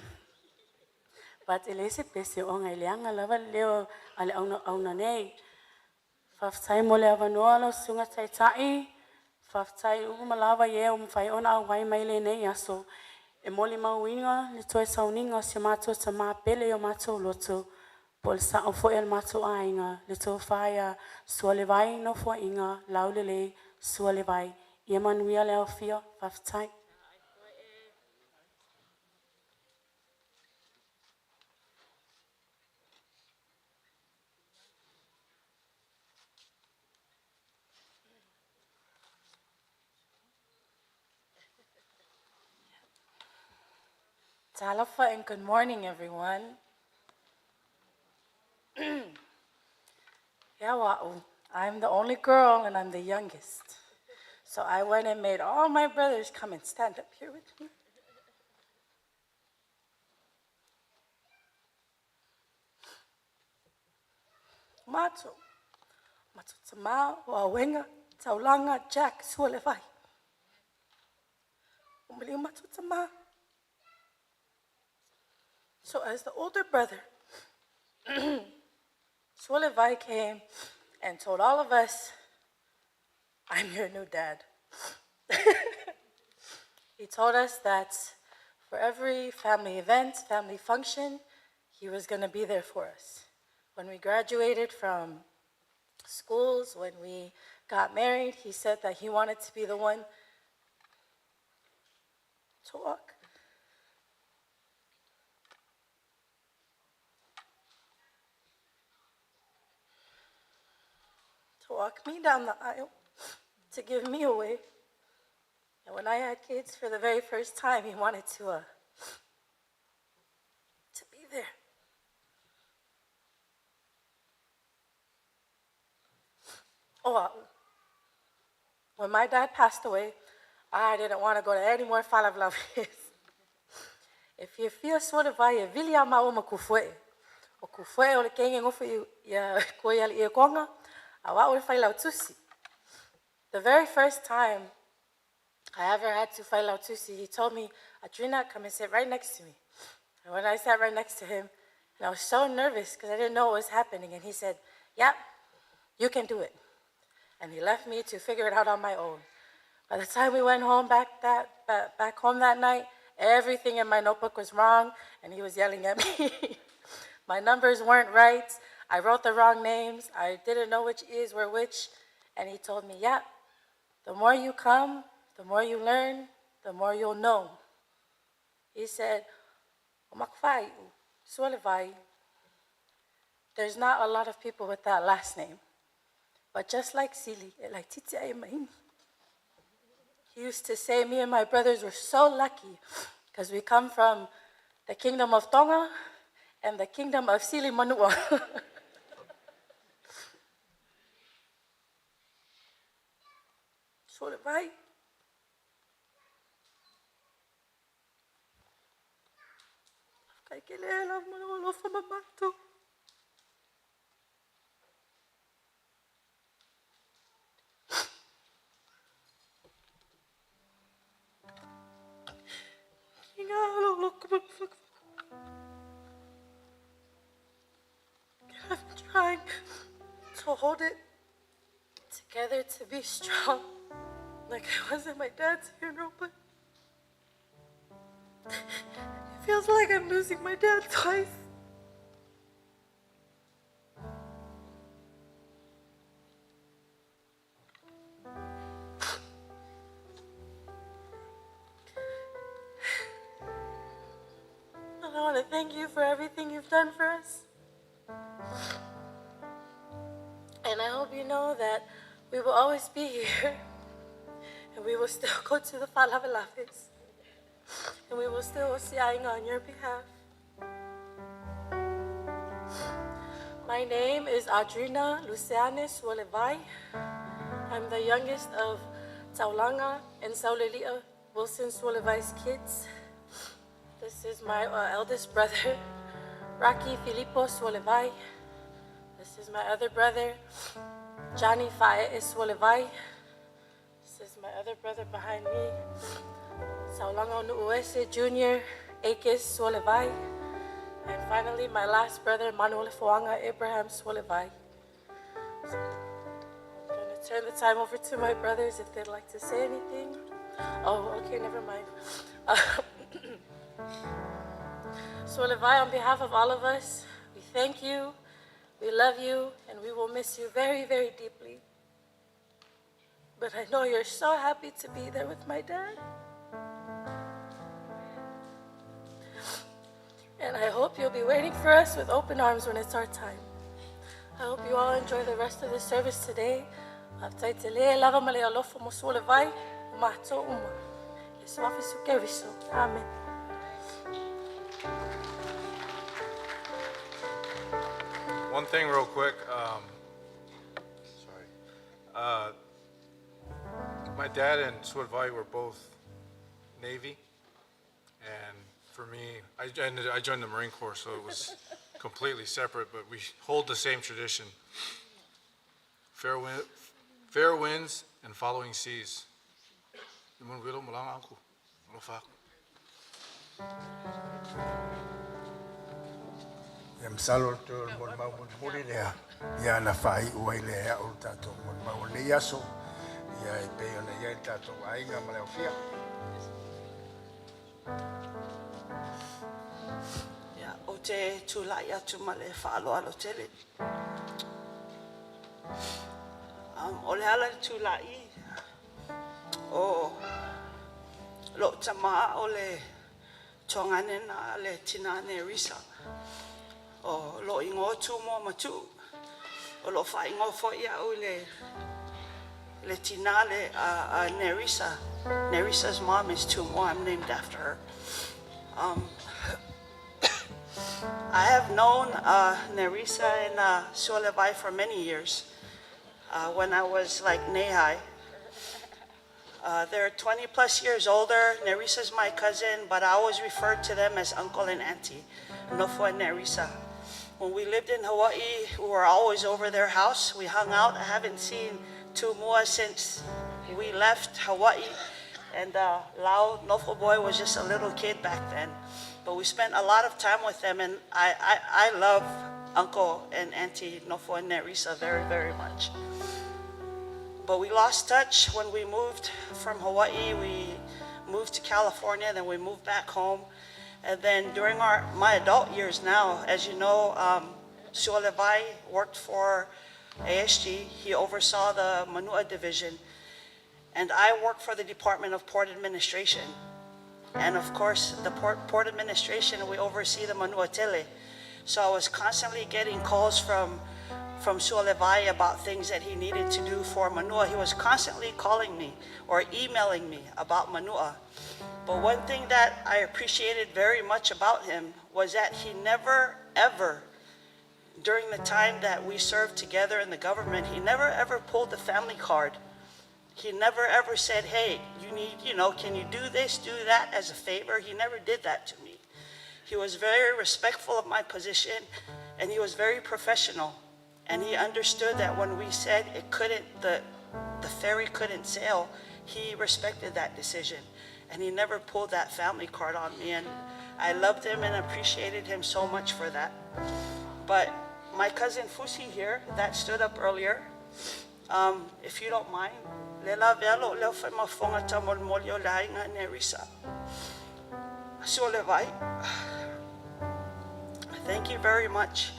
but e leai se pese ona e leaga lava le leo a le auauna nei. Faafetai mo le avanoa lau susuga Taita'i, faafetai uma lava i e ua mafai ona auai mai lenei aso e molimauina le toe sauniga o si o matou tamā pele i o matou loto, po o le sa'o foi o le matou aiga, le tofa ia Sualevai Nofoaiga Laulelei Sualevai. Ia manuia le aofia. Faafetai. Talofa and good morning, everyone. Iaua'u, I'm the only girl and I'm the youngest. So I went and made all my brothers come and stand up here with me. Mato, mato tamā o Auega, Taulanga, Jack, Sualevai. Umili mato tamā. So as the older brother, Sualevai came and told all of us, I'm your new dad. He told us that for every family event, family function, he was going to be there for us. When we graduated from schools, when we got married, he said that he wanted to be the one to walk. To walk me down the aisle, to give me away. And when I had kids for the very first time, he wanted to be there. Oh, when my dad passed away, I didn't want to go to any more faalavelave. E fiafia Sualevai e vili a maua ma kufue'e. O kufue'e o le kenge ngofo ia koe ali e konga, a wa'u e failautusi. The very first time I ever had to failautusi, he told me, Adrina, come and sit right next to me. And when I sat right next to him, and I was so nervous because I didn't know what was happening, and he said, Yep, you can do it. And he left me to figure it out on my own. By the time we went home back home that night, everything in my notebook was wrong, and he was yelling at me. My numbers weren't right. I wrote the wrong names. I didn't know which ears were which. And he told me, yeah, the more you come, the more you learn, the more you'll know. He said, "O makawhai'u, Sualevai, there's not a lot of people with that last name. But just like Sili, e laitiiti ae maini. He used to say me and my brothers were so lucky because we come from the kingdom of Tonga and the kingdom of Sili Manua. Solevai. Kaikele la mo mamato. I'm trying to hold it together to be strong, like I was at my dad's funeral, but it feels like I'm losing my dad twice. And I want to thank you for everything you've done for us. And I hope you know that we will always be here. And we will still go to the Falavelafes. And we will still see on your behalf. My name is Adrina Luciane Suolevai. I'm the youngest of Taulanga and Saulelia Wilson Suolevai's kids. This is my eldest brother, Rocky Filippo Suolevai. This is my other brother, Johnny Fae Suolevai. This is my other brother behind me, Saulanga Nuuese Jr., Akis Suolevai. And finally, my last brother, Manuel Fuanga Abraham Suolevai. So I'm going to turn the time over to my brothers if they'd like to say anything. Oh, okay, never mind. Suolevai, on behalf of all of us, we thank you, we love you, and we will miss you very, very deeply. But I know you're so happy to be there with my dad. And I hope you'll be waiting for us with open arms when it's our time. I hope you all enjoy the rest of the service today. Amen. One thing real quick. Sorry. My dad and Suolevai were both Navy, and for me, I joined the Marine Corps, so it was completely separate, but we hold the same tradition. Fair winds and following seas. Ia, o te tūlai atu ma le whaaloalo tele. O le ala le tūlai, o lo tama o le tuangane na le tinane Risa. O lo ingo tū mua matu. O lo wha ingo fo ia o le tinale a Nerissa. Nerissa's mom is Tumua. I'm named after her. I have known Nerissa and Suolevai for many years. When I was like knee-high. They're 20 plus years older. Nerissa's my cousin, but I always referred to them as uncle and auntie, Nofo and Nerissa. When we lived in Hawaii, we were always over their house. We hung out. I haven't seen Tumua since we left Hawaii. And Lau Nofo boy was just a little kid back then. But we spent a lot of time with them, and I love Uncle and Auntie Nofo and Nerissa very, very much. But we lost touch when we moved from Hawaii. We moved to California, then we moved back home. And then during my adult years now, as you know, Suolevai worked for ASG. He oversaw the Manua division. And I worked for the Department of Port Administration. And of course, the Port Administration, we oversee the Manua Tele. So I was constantly getting calls from from Sualewai about things that he needed to do for Manua. He was constantly calling me or emailing me about Manua. But one thing that I appreciated very much about him was that he never, ever, during the time that we served together in the government, he never ever pulled the family card. He never ever said, hey, you need, can you do this, do that as a favor? He never did that to me. He was very respectful of my position and he was very professional. And he understood that when we said it couldn't, the ferry couldn't sail, he respected that decision. And he never pulled that family card on me. And I loved him and appreciated him so much for that. But my cousin Fusi here, that stood up earlier, if you don't mind, le la velo leo whai mafonga ta molmoli o le ainga Nerissa. Sualewai. Thank you very much.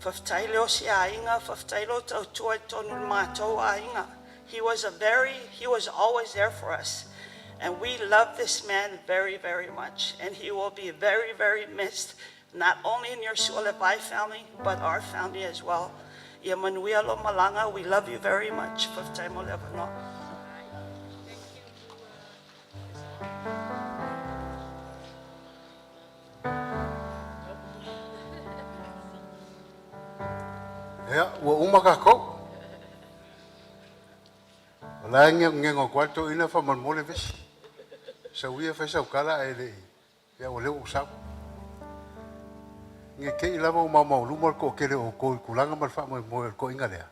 Whawhtai leo si ainga, whawhtai lo tau tua tonu mātou ainga. He was always there for us. And we love this man very, very much. And he will be very, very missed, not only in your Sualewai family, but our family as well. Ia manuia lo malanga, we love you very much. Whawhtai mo lewa no. Ia, ua uma kākou. O la e ngegongo atu ai toeaina faamolemole vesi. Sau ia fai sau tala ae le'i, ia ua lea ua ou sau. Nge te i lava ua maomaoluma le toatele o outou i tulaga ma le faamoemoe o le toeaina lea.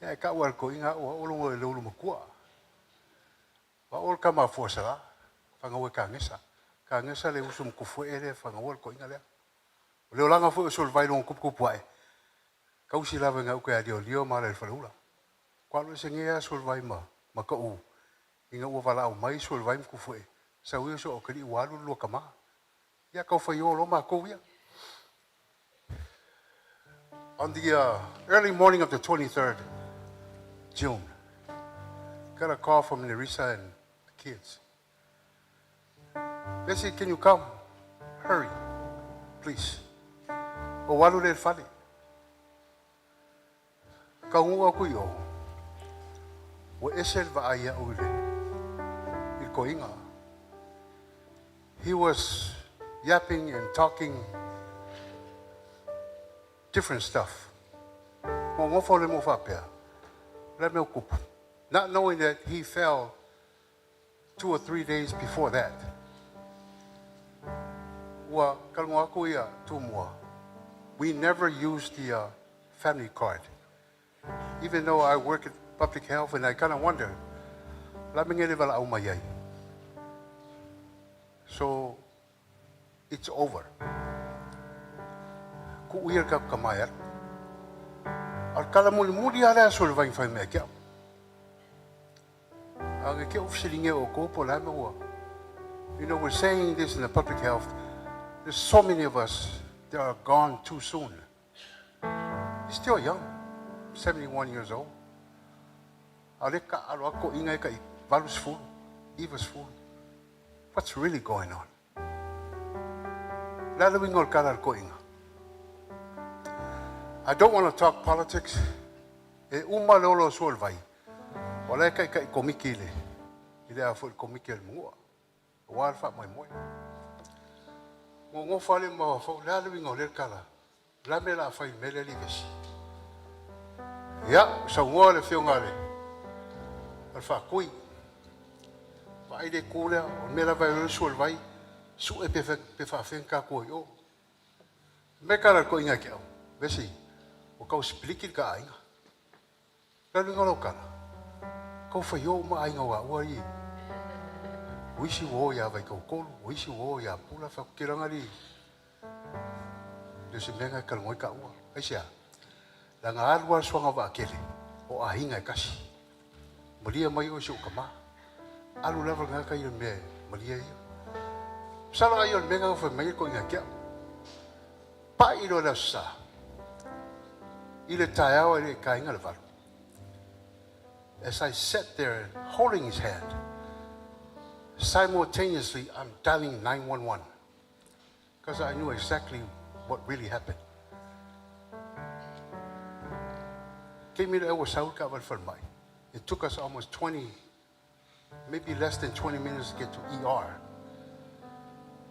Ia ae tau lava e le toeaina au, o au o logo e le ulu matua. O au o le tama a Fuasalā, fanau e Kagesa. Kagesa le uso matufue'e lea e fanaua le toeaina lea. O le olaga foi o Sualewai i lona tuputupu a'e, tausi lava i gauta ia Liolio ma Alailefaleula. Ua alu ese nei lava Sualewai ma Taʻu ina ua valaau mai Sualewai ma Tufue'e, sau ia so atalii ua alu le lua tamā. Ia tau faiō loa matou ia. On the early morning of the 23rd June, got a call from Nerissa and the kids. They said, can you come? Hurry, please. O alu le fale. Kaungu aku i o. Ua ese le vaai au i le toeaina. He was yapping and talking different stuff. Mo ngofo le mo whapea. Le mea kupu. Not knowing that he fell 2 or 3 days before that. Ua kalongo aku ia Tumua. We never used the family card. Even though I work at public health and I kind of wonder, la mengele wala au mai ai. So, it's over. Ku uia ka kamaya. Al kala muli muli ala aso le vain whai mea kia. A ke kia ufisilinge o kōpo la mea ua. You know, we're saying this in the public health. There's so many of us that are gone too soon. He's still young, 71 years old. A le ka alo ako inga e ka i valus fulu, ivas fulu. What's really going on? Lalo ingo kala ko inga. I don't want to talk politics. E uma le olo so le vai. O le kai kai komiki le. I le a fo komiki le mua. O wa fa mai moi. Mo ngo fale ma fo lalo ingo le kala. La me la fai mele li vesi. Ia, sa ngoa le fionga le. Al fa kui. Va ai le kule o me la vai le so le vai. Su e pe fa fen ka ko yo. Me kala ko inga ke au. Vesi. O kau spliki ka ainga. La lunga lo kala. Kau fa yo ma ainga wa wa i. Uisi wo ya vai kau kolu, uisi wo ya pula fa kiranga li. Le se menga ka ngoi ka ua. Ai sia. La nga alua suanga va kele. O ahinga e kasi. Malia mai o se o kama. Alu lava nga ka i me malia ia. Sala ai o menga fa mai ko inga kia. Pa i lo la sa. I le taeao e le kainga le valu. As I sat there holding his hand, simultaneously I'm dialing 911 because I knew exactly what really happened. Taimi lea ua sau le taavale falemai. It took us almost 20, maybe less than 20 minutes to get to ER.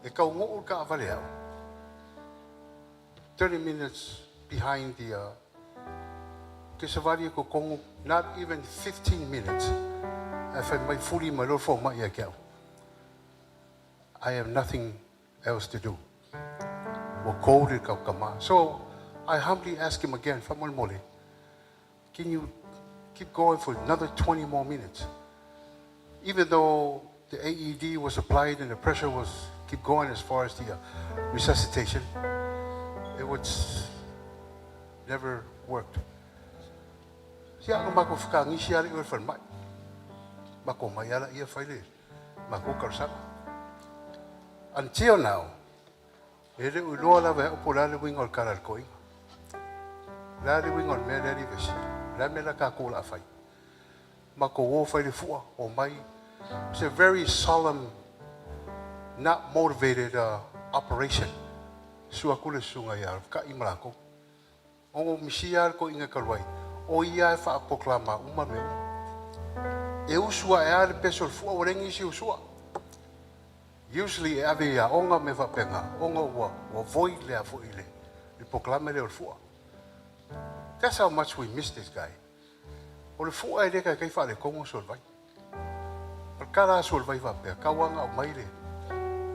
E tauguu le taavale au. 30 minutes behind the ke savali e kokongo, not even 15 minutes. Ae fai mai fuli mai loa fomai ia te au. I have nothing else to do. Ua cold le taukama. So I humbly ask him again, faamolemole, can you keep going for another 20 more minutes? Even though the AED was applied and the pressure was keep going as far as the resuscitation, it was never worked. Sia nga mako whakangisi ale ue whanmai. Mako mai ala ia whaile. Mako kausanga. Until now, e le uloa lava e opo la le winga o le kala le koinga. La le winga o le mea lea li vesi. La mea la ka ko la whai. Mako o whai le fua o mai. It's a very solemn, not motivated operation. Sua kule sunga ia ka i malako. Ongo misia ko inga kalwai. O ia e wha poklama uma me uma. E usua e ale peso le fua o rengi si usua. Usually e ave ia onga me whapenga. Onga ua void le a fo i le. Le poklama le o le fua. That's how much we miss this guy. O le fua e le kai kai wha le kongo so le vai. O le kala so le vai whapea. Kauanga o mai le.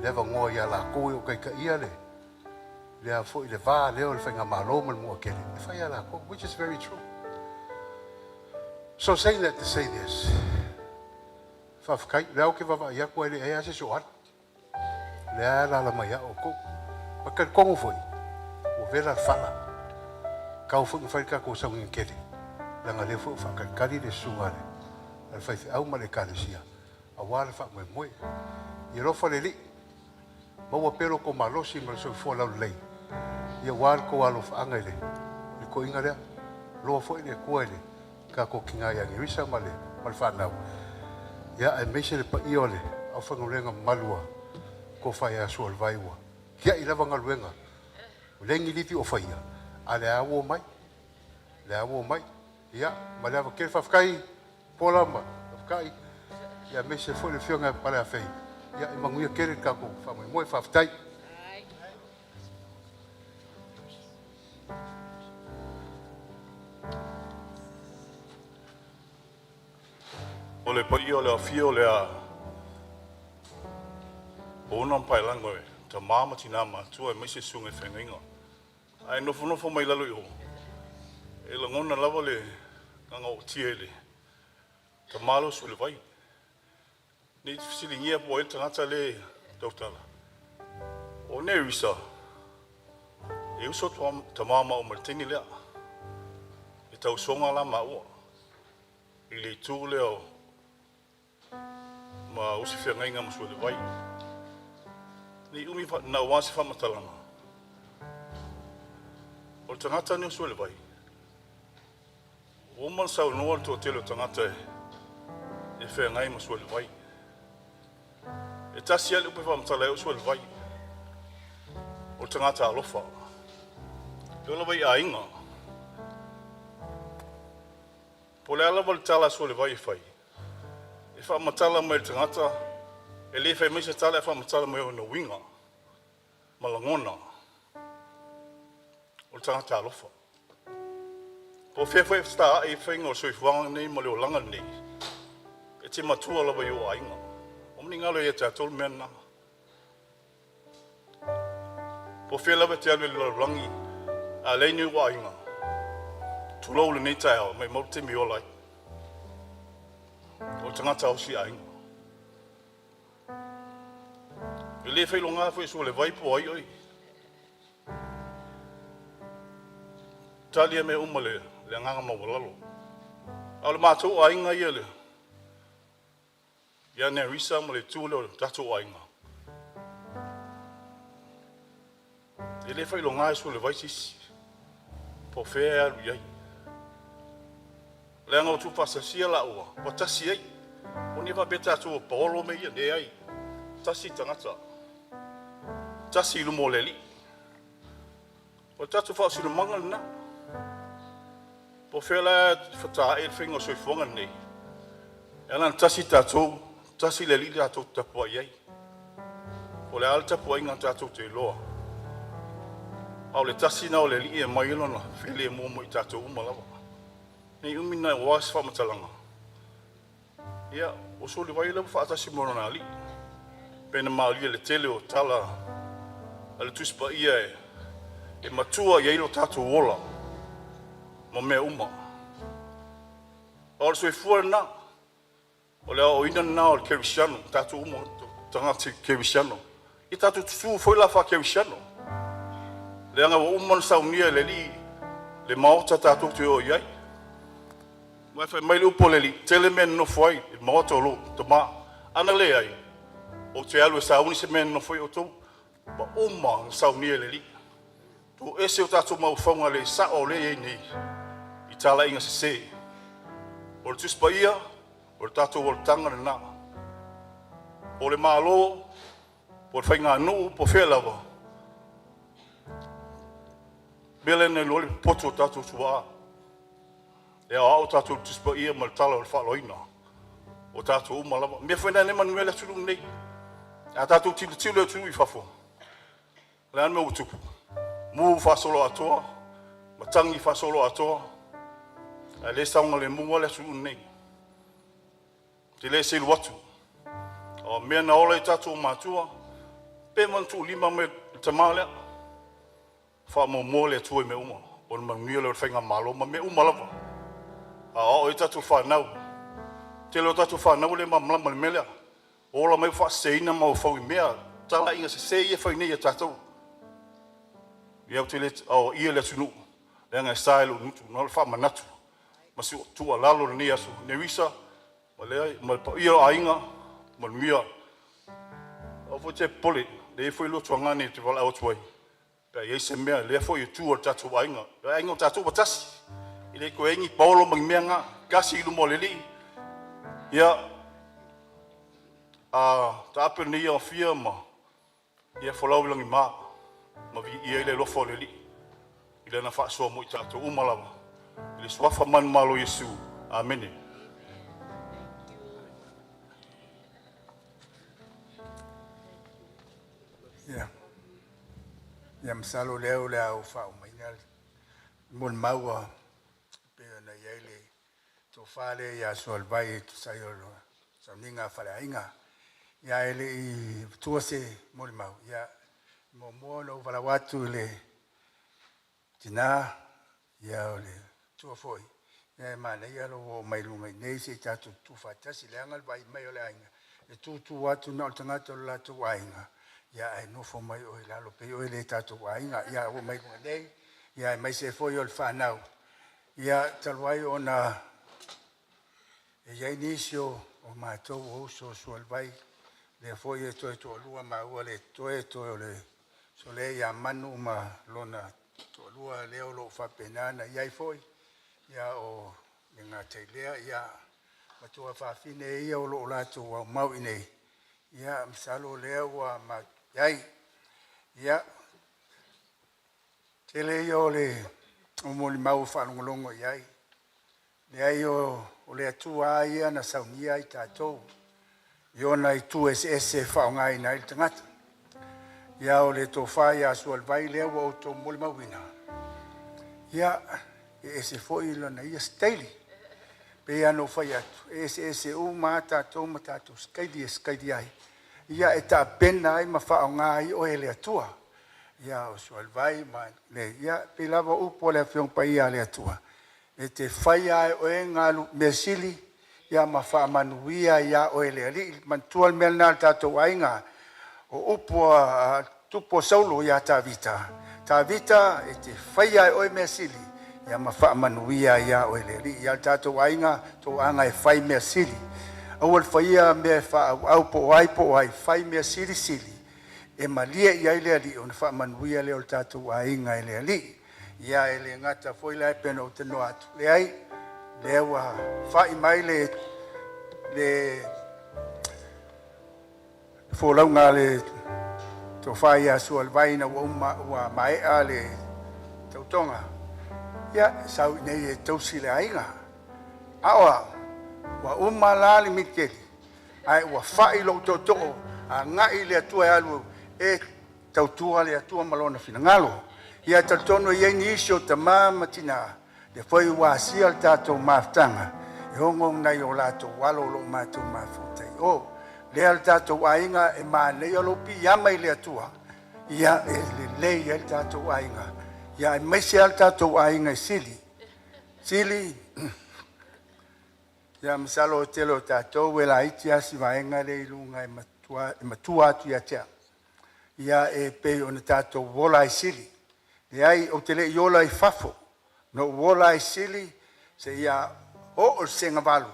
Leva ngoa ia la koe o kai ka ia le. Le a fo i le vā leo le whainga malo ma le mua kele. E whai a la koe, which is very true. So saying that to say this, whawhakai, leo ke wawa ia koe le ea se so at. Le a la la mai o ko. Pa ka kongo foi. O vela fala. Kau foi whai ka ko sau kele. Langa le foi whakakari le sunga le. Al whai au ma le kalesia. A wā le wha moe moe. I rofa le li. Maua pero ko malosi ma le soifua lau lei. Ia wā le ko alo whaanga i le. Le ko inga lea. Loa foi le kua i le. Ka ko ki ngā iangi risa ma le whanau. Ia e meise le pa i o le. Au whangalenga malua. Ko whai a sua le vaiua. Kia i lava ngaluenga. O lengi lifi o whaia. A le awo mai. Le awo mai. Ia, ma le awa kere whawhakai. Pola ma. Whawhakai. Ia meise foi le whionga pare a whei. Ia, e manguia kere ka ko whamai moe whawhatai. O le paia o le afio o le a o ona paelango e ta mama tina matua e mai se sunga e whengainga. Ai nofo nofo mai lalo i o. E langona lava le nganga o tia le. Ta malo su le vai. Ni fisilingia po e tangata le tautala. O ne risa. E uso ta mama o martini lea. E tau songa la maua. I le tū leo ma usi whangainga ma sua le vai. Ni umi na wasi whamatalanga. O tangata ni o sua le vai. O man sau noa le tō tele o tangata e whangai ma sua le vai. E tasi ale upe whamatala e o sua le vai. O tangata alofa. E ola vai a inga. Po le ala wale tala sua le vai e whai. E whamatala mai le tangata, e le whai mai se tala e whamatala mai o na winga, ma langona, o le tangata alofa. Po whea whai whata e whainga o soifuanga nei ma le o langa nei, e te matua lawa i o ainga. O mani ngalo ia te atolu mea nā. Po whea lawa te alu e le rangi, a leini o ainga. Tulou le nei taeao, mai mau te mi o lai. O tangata o si ainga. E le whailo ngā whai so le vaipo ai oi. Talia me uma le anganga mawalalo. A le mātou ainga ia le. Ia ne risa ma le tūle o tatou ainga. E le whailo ngā so le vaisisi. Po whea alu iai. Le anga o tūpasasia la ua, wa tasi ai. O ni wha atu o paolo me ia, ne ai. Tasi tangata. Tasi i lumo leli. O tatu wha sinu manga na. Po o fea la e fatae le faiga o le soifuaga lenei? E ala ona tasi tatou, tasi le Alii tatou te tapuai ai. O le a le tapuaiga tatou te iloa, a o le tasi lena o le Alii e aumai ai Lona filemu mo i tatou uma lava. Ne i umi ni aua se faamatalaga, ia, ua soliva ai lea ua faatasi ma lona Alii. Pei ona malie i le tele o tala a le Tusi Paia e matua i ai lo tatou ola ma mea uma. A o le soifua lena, o le aoaoina lena o le kerisiano, tatou uma o tagata kerisiano. Ia tatou tutu foi la faa-kerisiano. Leaga ua uma ona saunia e le Alii le maota tatou te o i ai. Aua fai mai le upu a le Alii, tele mea e nonofo ai i le maota o lou Tama. A na leai, ou te alu e sauni se mea e nonofo ai outou. Ua uma ona saunia e le Alii. Toese o tatou mafaufauga le sao o lea e i ai nei i talaiga sese. O le Tusi Paia, o le tatou olataga lena. Po o le Malo, po o le faiganuu, po o fea lava, mea lea na iloa ai le popoto o tatou tuaa. E aoao tatou i le Tusi Paia ma le tala o le faaaloaloina o tatou uma lava. O mea foi na e manuia ai le atunuu lenei. A tatou tilotilo i atunuu i fafo, o le a le mea ua tupu? Mu faasoloatoa, matagi faasoloatoa, ae le saogalemu lava le atunuu lenei. Ou te le selu atu. O mea na ola ai tatou matua, pe ma tuulima mai le tama lea. Faamuamua le Atua i mea uma. O le manuia lea o le faigamalo ma mea uma lava. A o ai tatou whanau. Tele o tatou whanau le malamalama i le mea lea. Ola mai faaseseina mafaufau i mea talaiga sese ia e fai nei e tatou. Ia ou te le o ia le atunuu, leaga e sa i lou gutu, na o le faamanatu ma si tuualalo i lenei aso. Nerisa ma le paia o aiga, manuia. Aua foi e te popole, e i ai foi le tuagane e te valaau atu ai, pe a i ai se mea, lea foi e tu a le tatou aiga. O le aiga o tatou ua tasi, e le toe i ai ni paolo ma ni mea na, tasi i luma o le Alii. Ia, a taape lenei aofia ma ia folau i lagima ma viia ai le alofa o le Alii i lana faasoa mo i tatou uma lava. I le suafa manumalo o Iesu. Amene. Ia, ia masalo lea o le a ou faauma le molimau a pei ona i ai le tofa lea ia Sualevai e tusa ai o le sauniga a faleaiga. Ia e le i avatua se molimau, ia muamua ona ou valaau atu i le tina, ia o le matua foi, ia e manaia lou oo mai luga i nei se i tatou tutu faatasi, leaga le vaai mai o le aiga, e tutu atu na o le tagata o le latou aiga, ia ae nofo mai oe i lalo pei oe le tatou aiga. Ia oo mai luga nei, ia aemaise foi o le fanau, ia talu ai ona e i ai nisi o matou o uso o Sualevai, lea foi e toe toalua maua le toe o le Sole ia Manu ma lona toalua lea o lo o faapena ona i ai foi, ia o le gatai lea, ia matua faafine ia o lo o latou aumau i nei, ia masalo o lea ua i ai. Ia, tele ia o le molimau faalogologo i ai. Leai o le Atua lava ia na saunia ai tatou i ona itu eseese e faaaogaina ai le tagata. Ia o le tofa ia Sualevai lea ua outou molimauina, ia e ese foi lona ia sitaili. Pei lava ona ou fai atu, e eseese uma lava tatou ma tatou sitaili e sitaili ai, ia e tapena ai ma faaaoga ai oe e le Atua. Ia o Sualevai ma le, ia pei lava o upu a le Afioga Paia a le Atua, e te faia lava e oe galu mea sili ia ma faamanuia ia oe le Alii. Manatua le mea lena le tatou aiga, o upu a tupu o Saulo ia Tavita, Tavita e te faia e oe mea sili ia ma faamanuia ia oe le Alii. Ia le tatou aiga, toaga e fai mea sili. Aua le faia mea e faaauau po o ai po o ai, fai mea silisili e malie i ai le Alii ona faamanuia lea o le tatou aiga e le Alii. Ia e le gata foi la e pei ona ou talanoa atu, leai, lea ua fai mai le folauga a le tofa ia Sualevai ina ua uma ua maea le tautoga. Ia sau i nei e tausi le aiga. A o au, ua uma la le militeli, ae ua fai lou tootoo agai i le Atua e alu e tautua le Atua ma lona finagalo. Ia e talitonu e i ai nisi o tama ma tina, lea foi ua asia le tatou mafutaga, e ono nai o latou alo o lo o matou mafuta i o. Lea le tatou aiga e manaia lou piiama i le Atua, ia e lelei ai le tatou aiga, ia aemaise lava le tatou aiga i Sili. Sili, ia masalo o le tele o tatou e laiti lava si vaega lea i luga e matua atu ia te au, ia e pei ona tatou ola ai i Sili. Leai, ou te le i ola i fafo, na ou ola i Sili seia oo i le segavalu,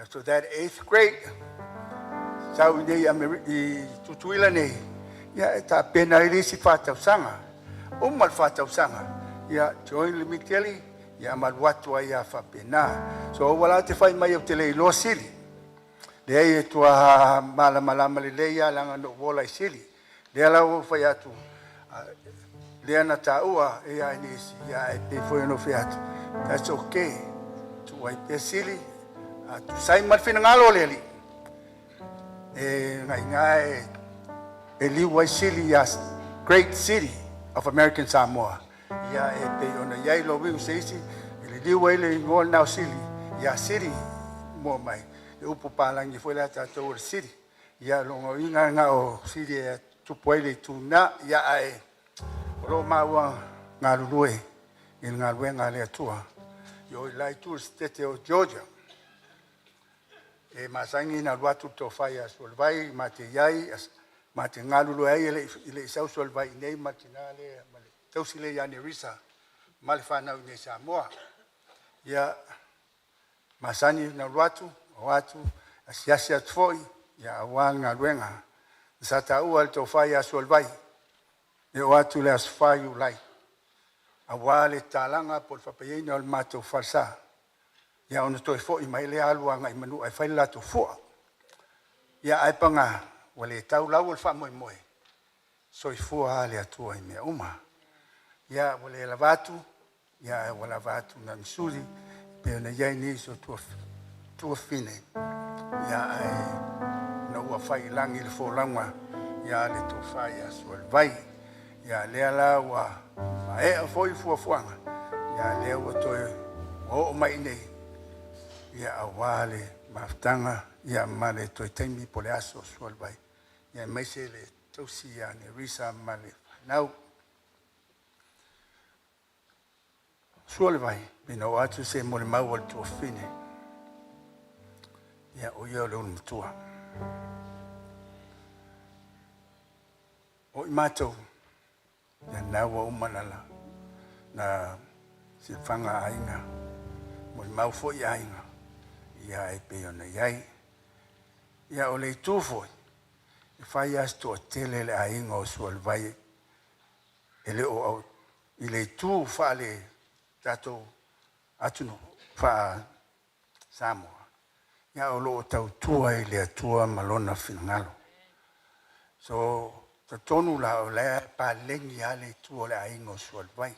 so that eighth grade, sau i nei i Tutuila nei, ia e tapena ai le isi 4 tausaga. Uma le 4 tausaga, ia join le militeli, ia ma alu atu ai lava faapena. So aua la te fai mai ou te le iloa Sili. Leai, e matua malamalama lelei lava leaga na ou ola i Sili. Lea la ua ou fai atu, lea na taua ia e nisi, ia e pei foi ona ou fai atu, that's okay. Tuu ai pea Sili, a tusai ma le finagalo o le Alii, e gaiga e liu ai Sili ia Great City of American Samoa. Ia e pei ona i ai lou iu se isi, e liliu ai le igoa lena o Sili, ia City mua mai, le upu palagi foi lea a tatou o le city. Ia lona uiga na o Sili e tupu ai le itu lena, ia ae o lo o maua galulue i le galuega a le Atua. I o i le la itu o le Setete o Georgia. E masani ona alu atu le tofa ia Sualevai ma te i ai ma te galulue ai e le i sau Sualevai i nei ma le tina lea ma le tausi lea ia Nerisa ma le fanau i nei i Samoa. Ia masani ona alu atu, o atu, asiasi atu foi, ia aua le galuega. Sa taua e le tofa ia Sualevai, e oo atu i le aso 4 Iulai, aua le tatalaga po o le faapaiaina o le matou falesa, ia ona toe foi mai lea alu agai i Manua e fai le latou fua. Ia ae paga, ua le tau lau o le faamoemoe, soifua lava le Atua i mea uma. Ia ua le lava atu, ia ae ua lava atu na o ni suli, pei ona i ai nisi o tuafafine, ia ae na ua fai i lagi le folauga ia le tofa ia Sualevai. Ia lea la ua maea foi fuafuaga, ia lea ua toe ua oo mai i nei, ia aua le mafutaga ia ma le toe taimi po o le aso o Sualevai, ia aemaise le tausi ia Nerisa ma le fanau. Sualevai, ina o atu se molimau a le tuafafine, ia o ia o le olomatua. O i matou, ia na ua uma na silafaga aiga, molimau foi aiga, ia e pei ona i ai. Ia o le itu foi, e fai lava si toatele le aiga o Sualevai e le o au, i le itu faale tatou atunuu faa Samoa, ia o lo o tautua i le Atua ma lona finagalo. So, talitonu la o lea e paleni lava le itu o le aiga o Sualevai.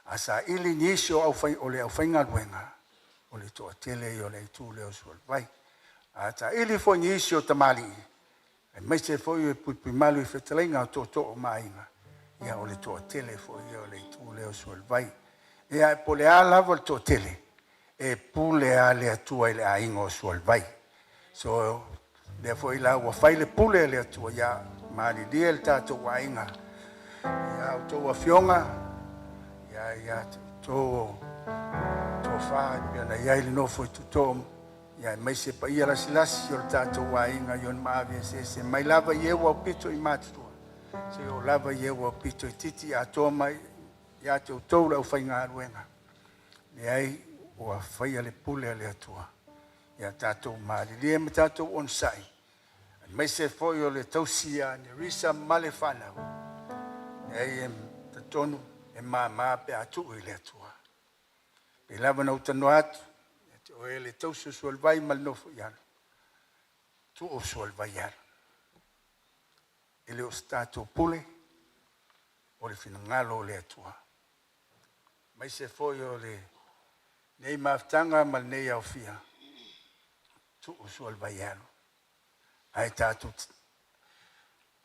A saili nisi o, aufai, o le aufaigaluega, o le toatele ia o le itu lea o Sualevai. A saili foi nisi o tamalii, aemaise foi o puipuimalu i fetalaiga o tootoo ma aiga, ia o le toatele foi ia o le itu lea o Sualevai. Ia po o le a lava le toatele, e pule lava le Atua i le aiga o Sualevai. So, lea foi la ua fai le pule a le Atua, ia malilie le tatou aiga, ia outou afioga, ia ia te outou o tofa e pei ona i ai le nofo i Tuto, ia aemaise paia lasilasi o le tatou aiga i ona maave eseese mai lava i e ua aupito i matutua, seia oo lava i e ua aupito itiiti atoa mai ia te outou le aufaigaluega. Leai, ua faia le pule a le Atua. Ia tatou malilie ma tatou onosai, aemaise foi o le tausi ia Nerisa ma le fanau. Leai, e talitonu e mama pe a tuu i le Atua. E lava na ou talanoa atu, ia te oe le tausi o Sualevai ma le nofo i alo, tuu Sualevai e alu. E le o se tatou pule, o le finagalo o le Atua. Aemaise foi o lenei mafutaga ma lenei aofia, tuu sualevai e alu. Ae tatou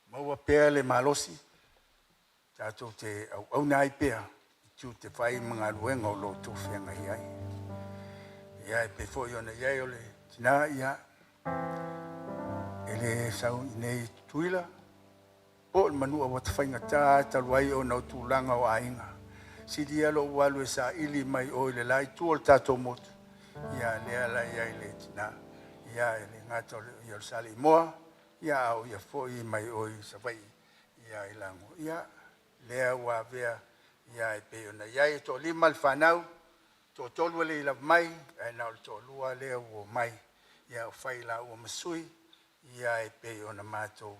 maua pea le malosi, tatou te auauna ai pea i tiute fai ma galuega o lo o outou feagai ai. Ia e pei foi ona i ai o le tina, ia, e le sau i inei i Tutuila po o le Manua ua faigata talu ai ona o tulaga o aiga. Sili ia lou alu e saili mai o i le la itu o le tatou motu, ia lea la e i ai le tina. Ia e le gata o le Saleimoa, ia a o ia foi mai o i Savaii ia i Lago. Ia lea ua avea ia e pei ona i ai e toalima le fanau, toatolu e le i lava mai, ae na o le toalua lea ua omai. Ia ua fai laua ma sui ia e pei ona matou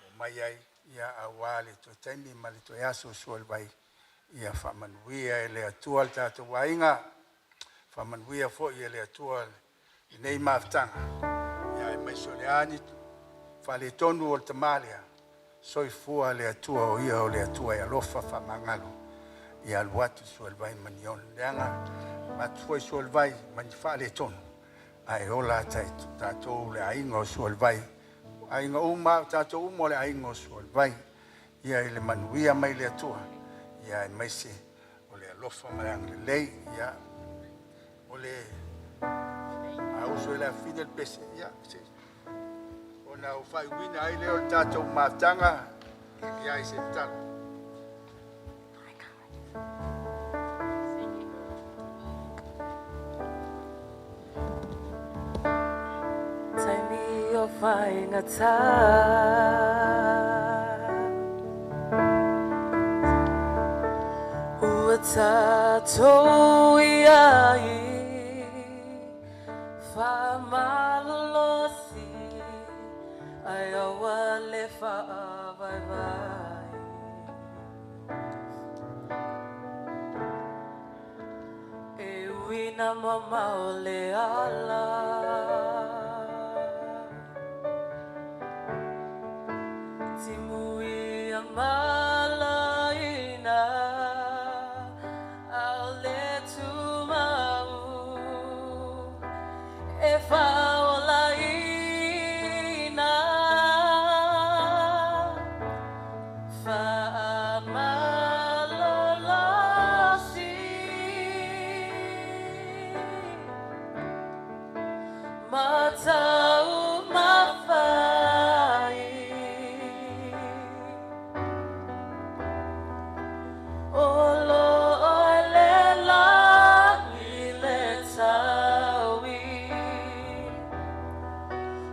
omai ai ia aua le toe taimi ma le toe aso o sualevai. Ia faamanuia e le Atua le tatou aiga, faamanuia foi e le Atua lenei mafutaga, ia aemaise o le a ni faaletonu o le tama lea, soifua le Atua o ia o le Atua e alofa faamagalo, ia alu atu sualevai ma ni ona leaga, avatu foi sualevai ma ni faaletonu, ae ola tatou le aiga o sualevai, aiga uma, o tatou uma o le aiga o sualevai, ia i le manuia mai le Atua, ia aemaise o le alofa ma le agalelei. Ia o le a uso i le afafine le pese, ia ona o faaiuina ai lea o le tatou mafutaga ia i se tatalo. Taimi o faigata ua tatou iai faamalolosi ae aua le faavaivai. E uina mamao le ala timuia malaina ao le tumau e faolaina faamalolosi matau mafai o lo o le lagi le taui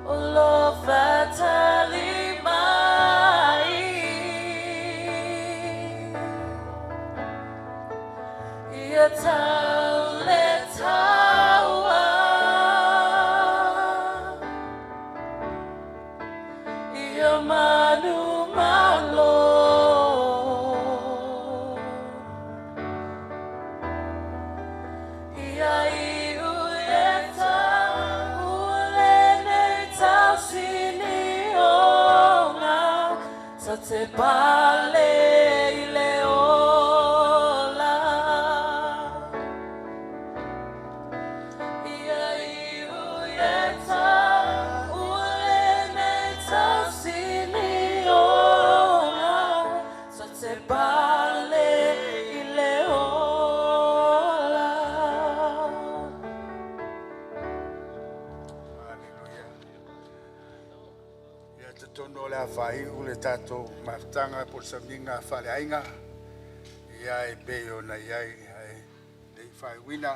o lo fatali mai ia tau le taua ia manu malo ia iu e tau lenei tau sinionga sa te pale i le ola ia iu e tau lenei tau sinionga sa te pale i le ola. Hallelujah. Ia totonu o le afaaiu le tatou mafutaga po o le sauniga faaleaiga ia e pei ona i ai ae le i faaiuina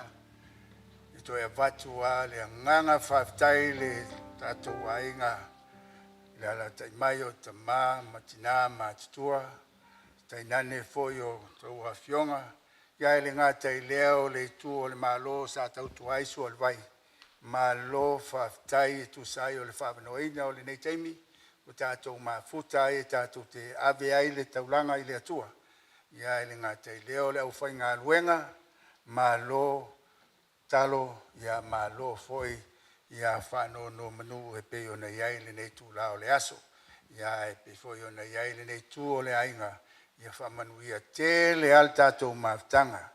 e toe avatu lava le agaga faafetai i le tatou aiga i le alaalatai mai o tama ma tina matutua, tainane foi o tou afioga, ia ae le gata i lea o le itu o le Malo sa tautua ai sualevai, malo faafetai e tusa ai o le faaavanoaina o lenei taimi ua tatou mafuta ai e tatou te ave ai le taulaga i le Atua, ia ae le gata i lea o le aufaigaluega, malo talo, ia malo foi ia faanonomanu e pei ona i ai lenei itula o le aso. Ia ae pei foi ona i ai lenei itu o le aiga, ia faamanuia tele lava le tatou mafutaga.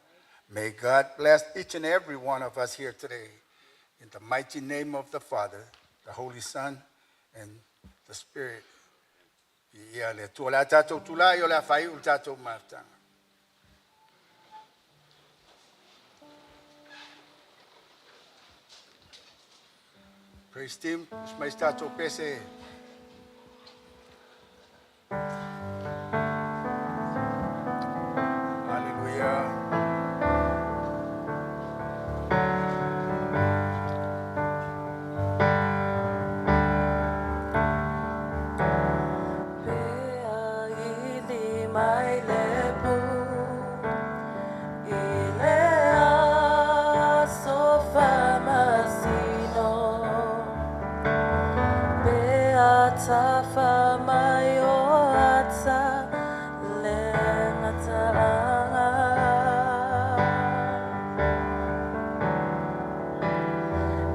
May God bless each and every one of us here today. In the mighty name of the Father, the Holy Son, and the Spirit. Ia le Atua o le a tatou tulai o le a faaiu le tatou mafutaga. Praise team, usi mai se tatou pese. Hallelujah. Ili mai le pu i le aso faamasino pe atafa mai o ata le mataaga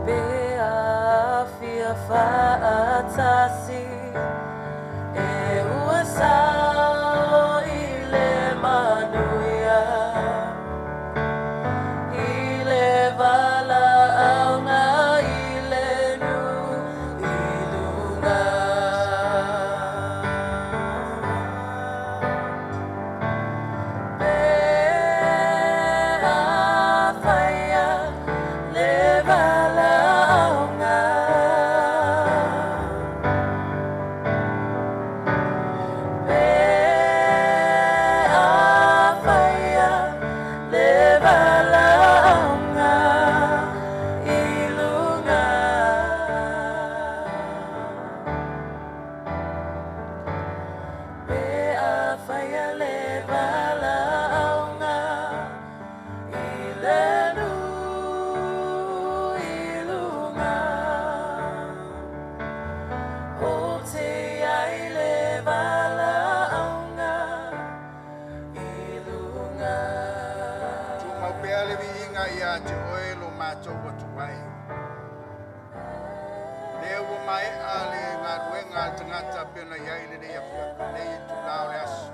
pe afia faatasi e ua sao i le manuia i le valaauga i le nuu i luga. Pe afaia le valaauga. Pe afaia le valaauga i luga. Pe afaia le valaauga i le nuu i luga. O te ai le valaauga i luga. Tumau pea le viiga ia te oe lo matou atu ai. Lea ua maea le galuega a le tagata pei ona i ai lenei afiafi lenei itulā o le aso.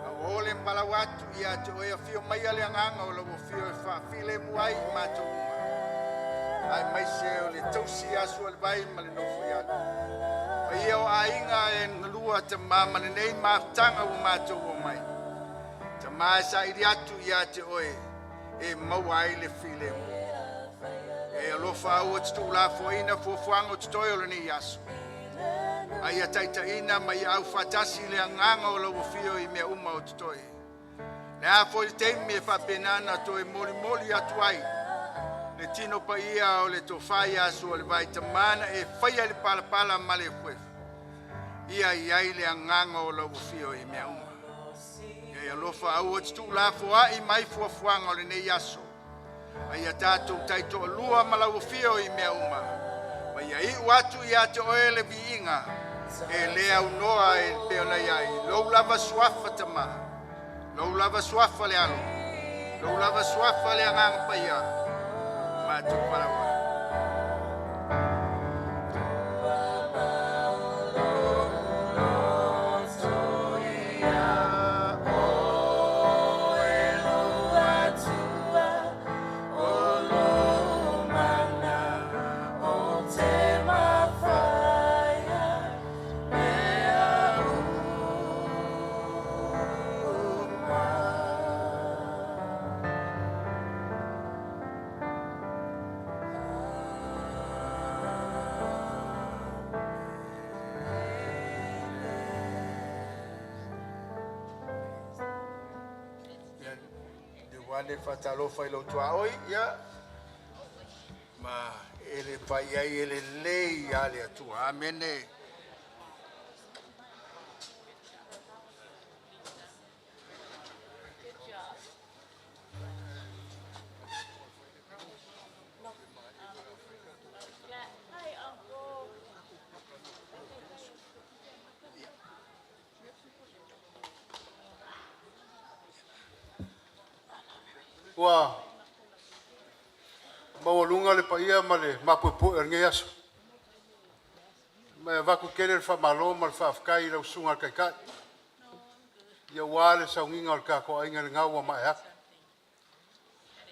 A ua ole ma valaau atu ia te oe afio maia le agaga o lau afio e faafilemu ai i matou uma, aemaise o le tausi ia Sualevai ma le nofo ia Paia o aiga e galua tamā ma lenei mafutaga ua matou omai. Tamā e saili atu ia te oe e maua ai le filemu. E alofa aua te tuulafoaiina fuafuaga o totoe o lenei aso. A ia taitaiina ma ia aufaatasi le agaga o lau afio i mea uma o totoe. Le a foi le taimi e faapena ona toe molimoli atu ai le tino paia o le tofa ia Sualevai, tamā na e faia i le palapala ma le efuefu, ia i ai le agaga o lau afio i mea uma. Ia e alofa aua te tuulafoai mai fuafuaga o lenei aso, a ia tatou taitoalua ma lau afio i mea uma, ma ia iu atu ia te oe le viiga e le aunoa e pei ona i ai lou lava suafa Tamā, lou lava suafa le Alo, lou lava suafa le Agaga Paia. Matou valaau atu. Ia, le faatalofa i lou tuaoi, ia, ma e le fai ai e lelei ia le Atua. Amene. Hi, Uncle. Ua maualuga le paia ma le mapuepue o lenei aso. Ma e avatu tele le faamalo ma le faafetai i lau Susuga i le Taitai, ia aua le sauniga o le tatou aiga i lena ua maea atu.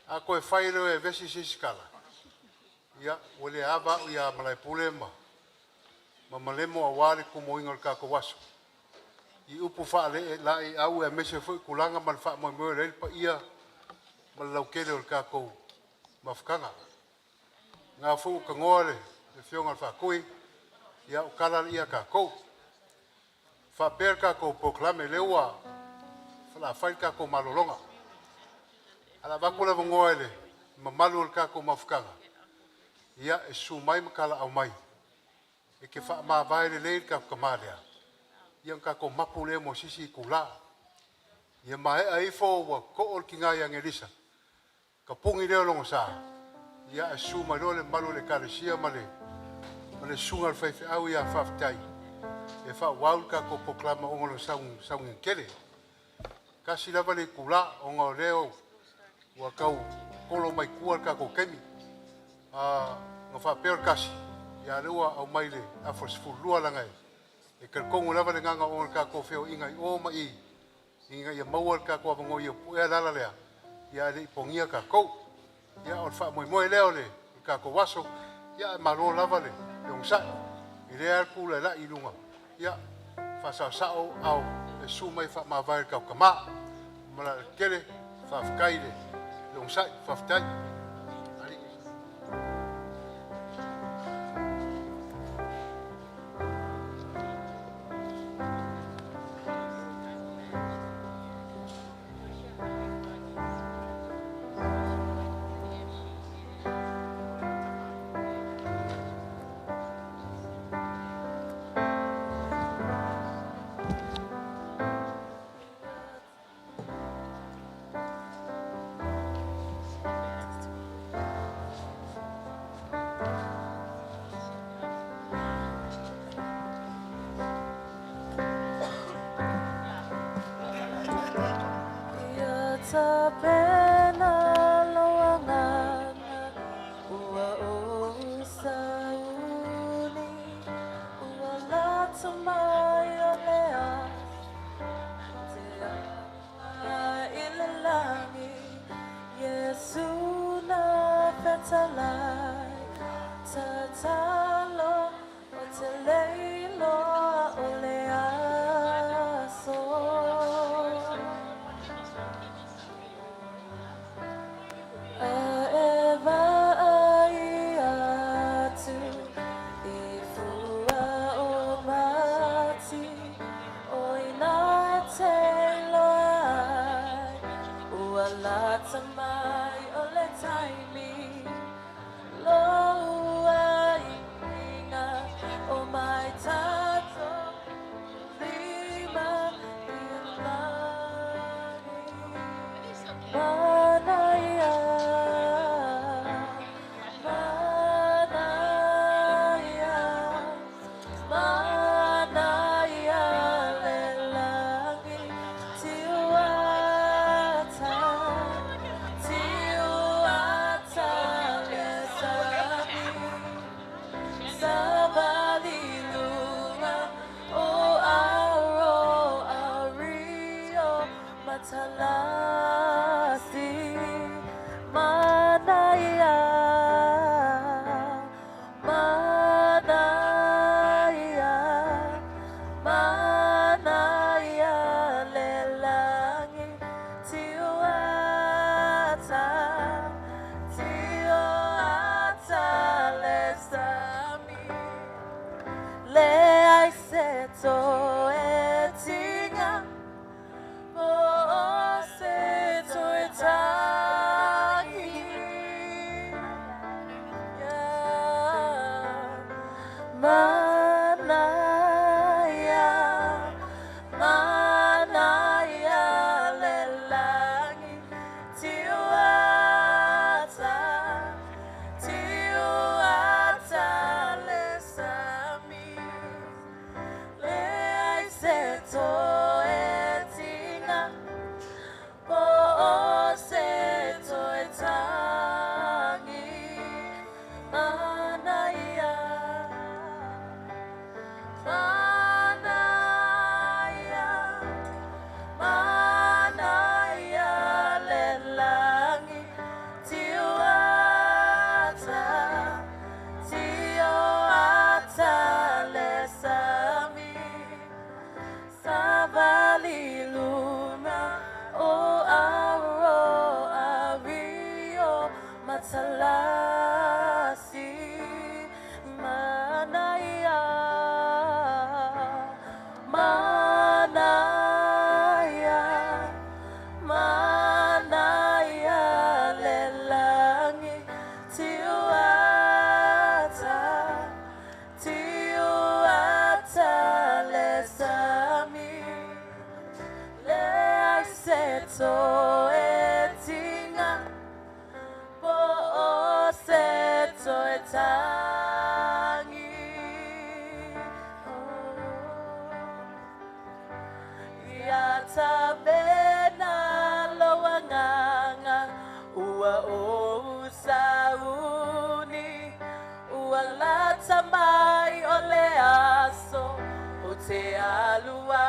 A koe fai leo e vesi sisi kala. Ia, ua le ava au ia Malaepule ma malemo a wā le kumoinga o le kākou aso. I upu whaale la i au e mese foi kulaga ma le faamoemoe le paia ma le laukele o le kākou mafukanga. Ngā fu ka ngoa le fionga le whakui, ia o kala ia kākou. Whapea le kākou polokalame le ua whala whai le kākou malolonga. Ala vaku la vongoa le mamalu o le kākou mafukanga. Ia e su mai makala au mai. E ke wha mavae le le ka kamalea. Ia kākou mapu le mo sisi i kula. Ia mae a ifo ua ko o ki ngai angelisa. Ka pungi leo longo sa. Ia e su mai le malu le kalesia ma le sunga le whaiwhi au ia whawhitai. E wha wau ka ko poklama ongo lo saungi kele. Kasi lava le kula ongo leo ua kau kolo mai kua ka ko kemi. Nga whapea le kasi. Ia leua au mai le afo sefululua laga e talikongo lava le gaga o le kakou feoaiga i o ma i ina ia maua le kakou avanoa ia puea le ala lea ia e le'i pogia kakou. Ia o le faamoemoe lea o le kakou aso. Ia e malo lava le ogasa'i i lea le pulela'i i luga ia faasaosao ao e su mai faamavae le taukamā ma la tele faafetai le ogasa'i faafetai. Ia tapena lau agaga ua ou sauni ua lata mai o le aso te i le lagi Iesu na fetalai tatalo o te le iloa o le aso. A e vaai atu i fua o mati o ina e te iloa ai ua lata mai o le taimi lou aiga o mai tatou lima i lagi. Manaia, manaia, manaia le lagi tiuata, tiuata le sami savali luga o aro ario matalasi. Manaia, manaia, manaia le lagi tiuata, tiuata le sami le ai se toe tiga po o se toe tagi. Yeah. Manaia, manaia le lagi tiuata, tiuata le sami le ai se toe tiga po o se toe tagi. Manaia, manaia, manaia le lagi Matalasi Manaia Manaia Manaia lelangi Tiuata Tiuata lesami Le ai se toe tinga Po o se toe tangi Ia tabena loanganga ua o sauni ua lata mai o le aso o te alua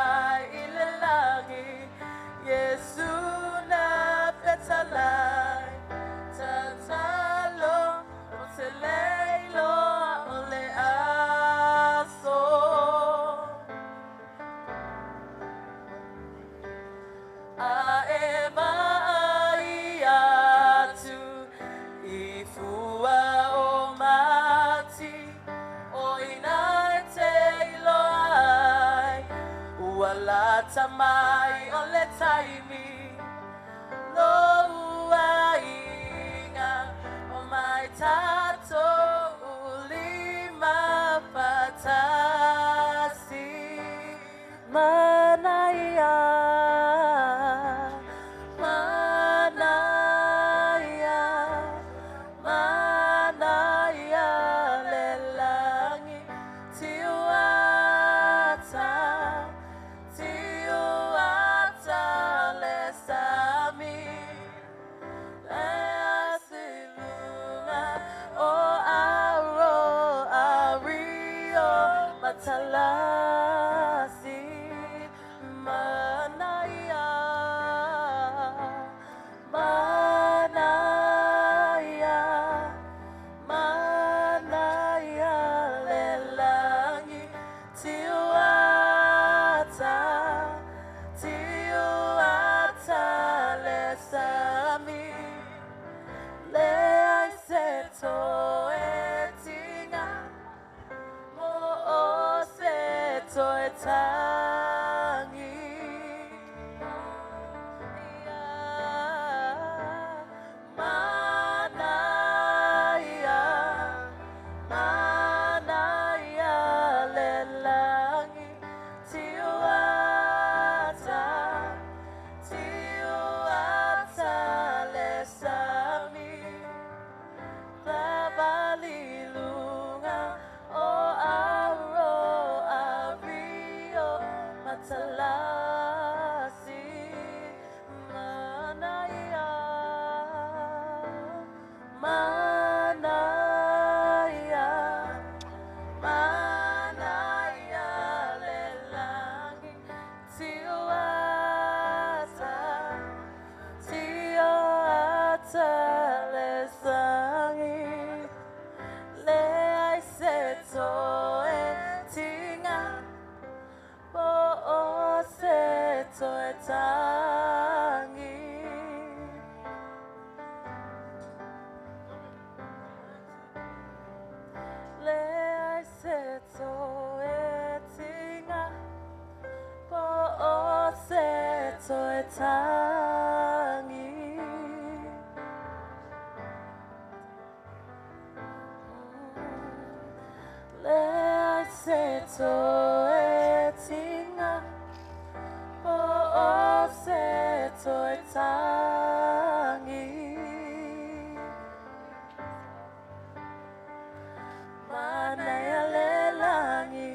i le langi Yesu na petalai tatalo o te leiloa o le aso A e mai atu i fua o mati o ina e te iloa ai ua lata mai o le taimi lo uaiga o mai tatou lima fatasi Manaia Manaia Manaia lelangi Tiuata Tiuata le sami Le asilunga o aro ario Matalasi Manaia Manaia Manaia lelangi Tiuata Tiuata le sami Le ai se toe tinga Mo o se toe tangi Manaia Manaia lelangi Tiuata Tiuata le sami Tabalilunga o aro ario Matalasi Manaia Manaia Manaia lelangi Tiuata Tiuata le sangi Le ai se toe tinga Po o se toe tangi Le ai se toe tinga Po o se toe tangi Le ai se toe tinga Po o se toe tangi Manaia le langi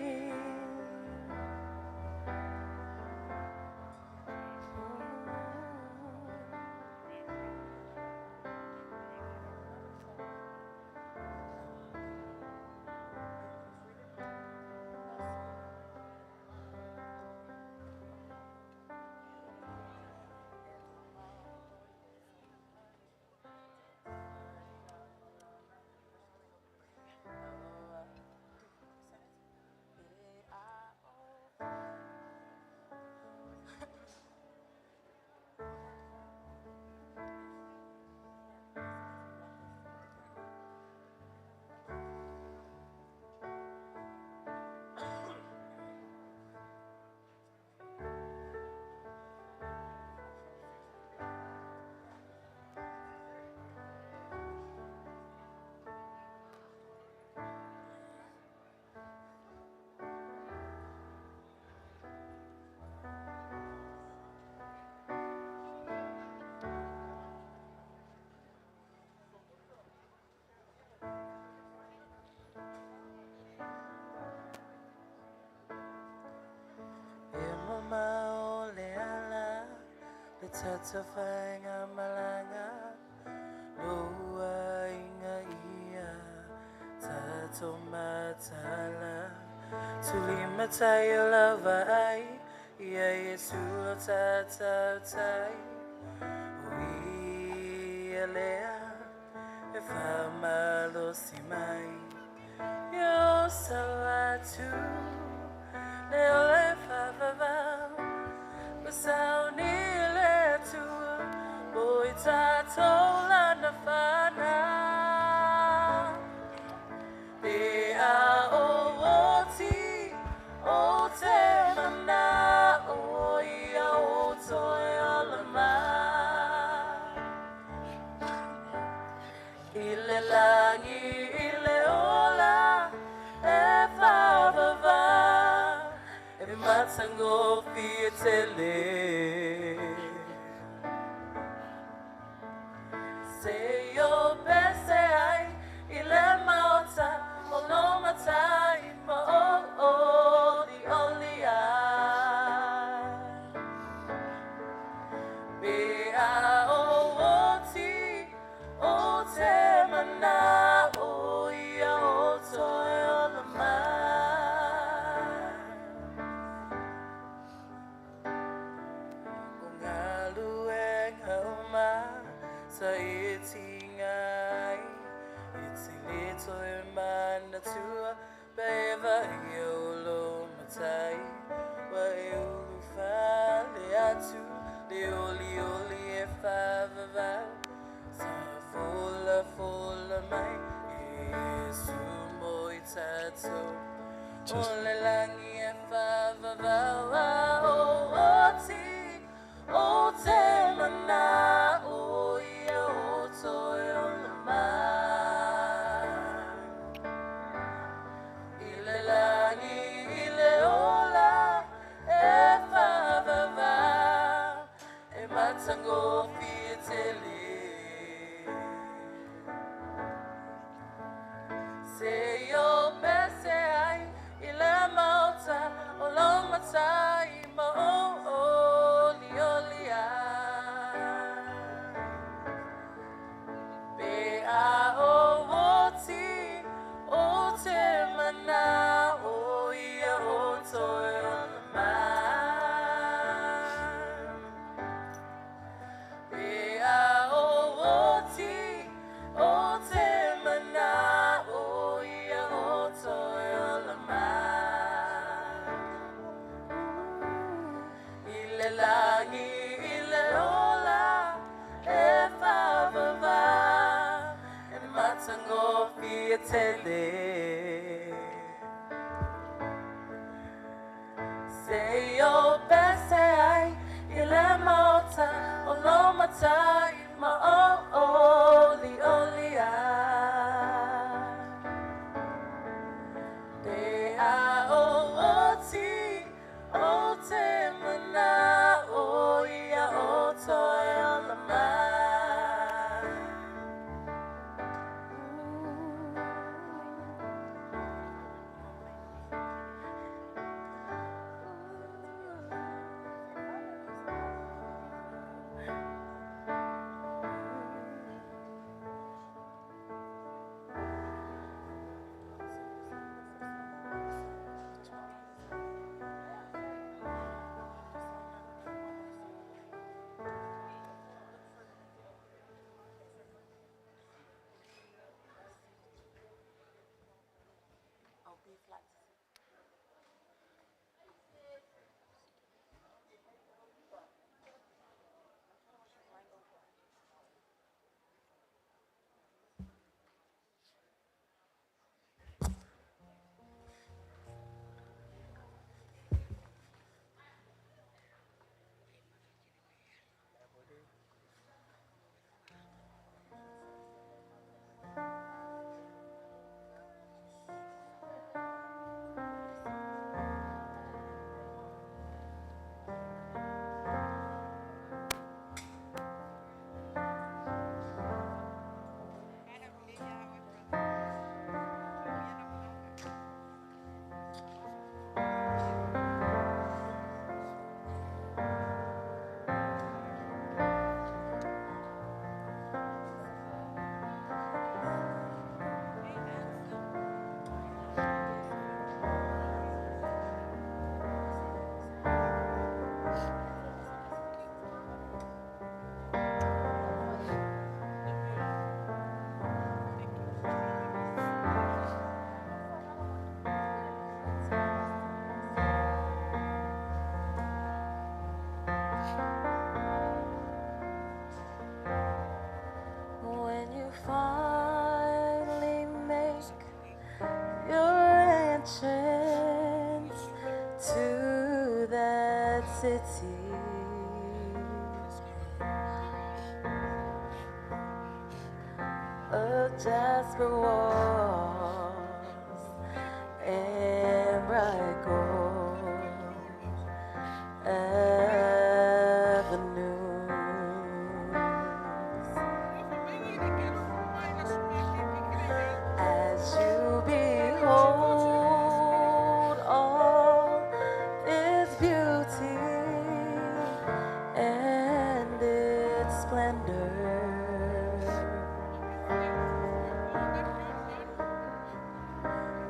tatou faigamalaga Lou aiga ia tatou mataala Tulimatai o lau vaai Ia Iesu lo tatou tai O ia lea e faamalosi mai Ia oso atu le ola e faavavau Ua sauni le Atua mo i tatou lana fanau Pe a ou oti o te mana'o ia ou toe ola mai I le lagi i le ola e faavavau E matagofie tele Se i ou pese ai i le maota o lo matai ma olioli ai. Pe a ou oti o te mana'o ia ou toe ola mai. O galuega uma sa e tiga ai E te le toe manatua pe vaai o lou matai Ua e ulufale atu le olioli e faavavau Sa folafola mai e Iesu mo i tatou O le lagi e faavavau a ou oti o te mana'o ia ou toe ola mai I le lagi i le ola e faavavau E matagofie tele Se i ou pese ai i le maota o lou matai ma ou olioli ai Pe a ou oti o te mana'o ia ou toe ola mai Pe a ou oti o te mana'o ia ou toe ola mai I le lagi i le ola e faavavau E matagofie tele Se i ou pese ai i le maota o lou matai ma ou olioli ai Pe a ou oti o te mana'o ia ou toe ola mai. city of jasper walls and bright gold avenues. As you behold all its beauty and its splendor,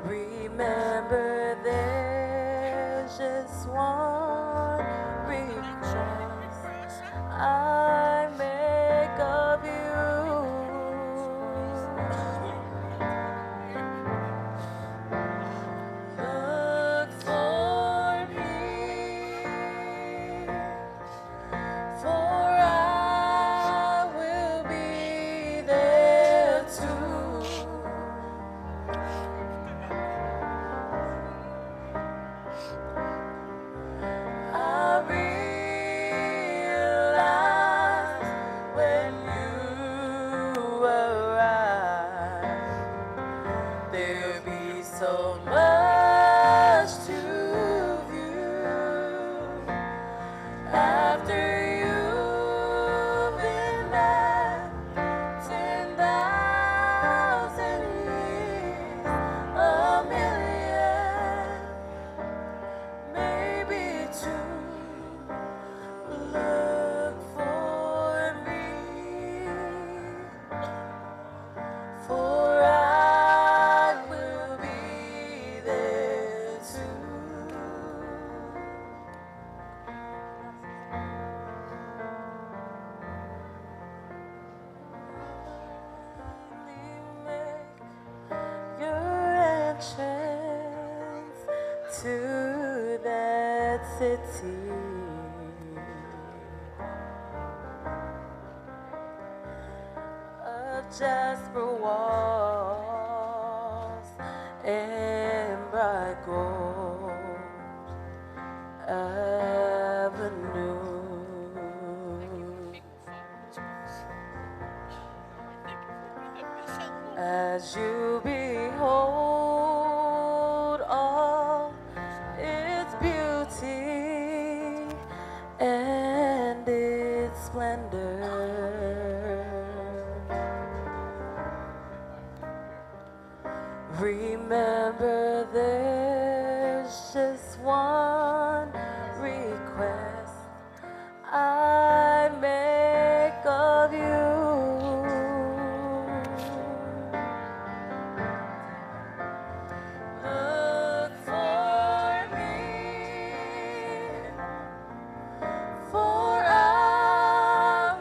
remember there's just one request I make of you. Look for me, for I will be there too. I realize when you arrive, there'll be so much to view. After you've been there 10,000 years, a million, maybe two. Look for me, for I will be there too. Your entrance to that city of jasper walls and bright gold avenues. As you behold all its beauty and its splendor, remember there's just one request I make of you. Look for me, for I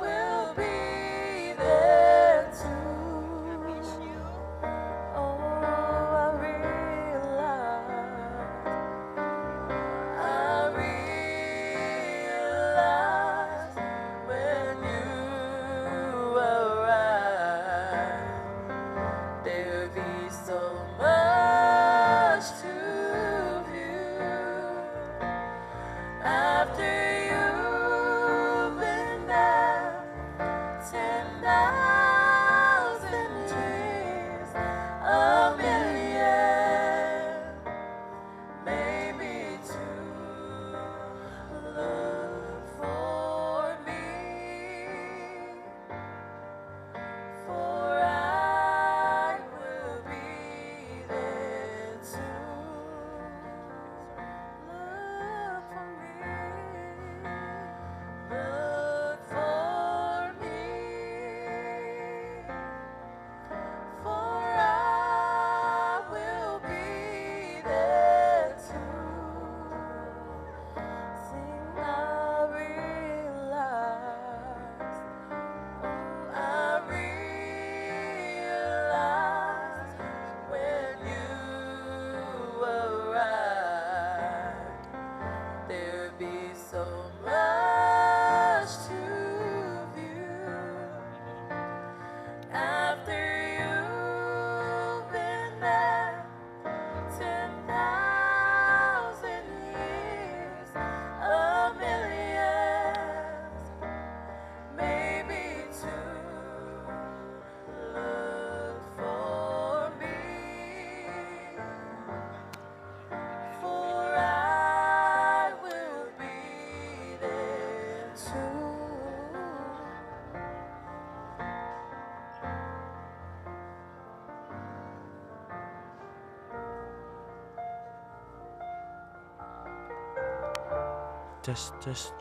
Test, test.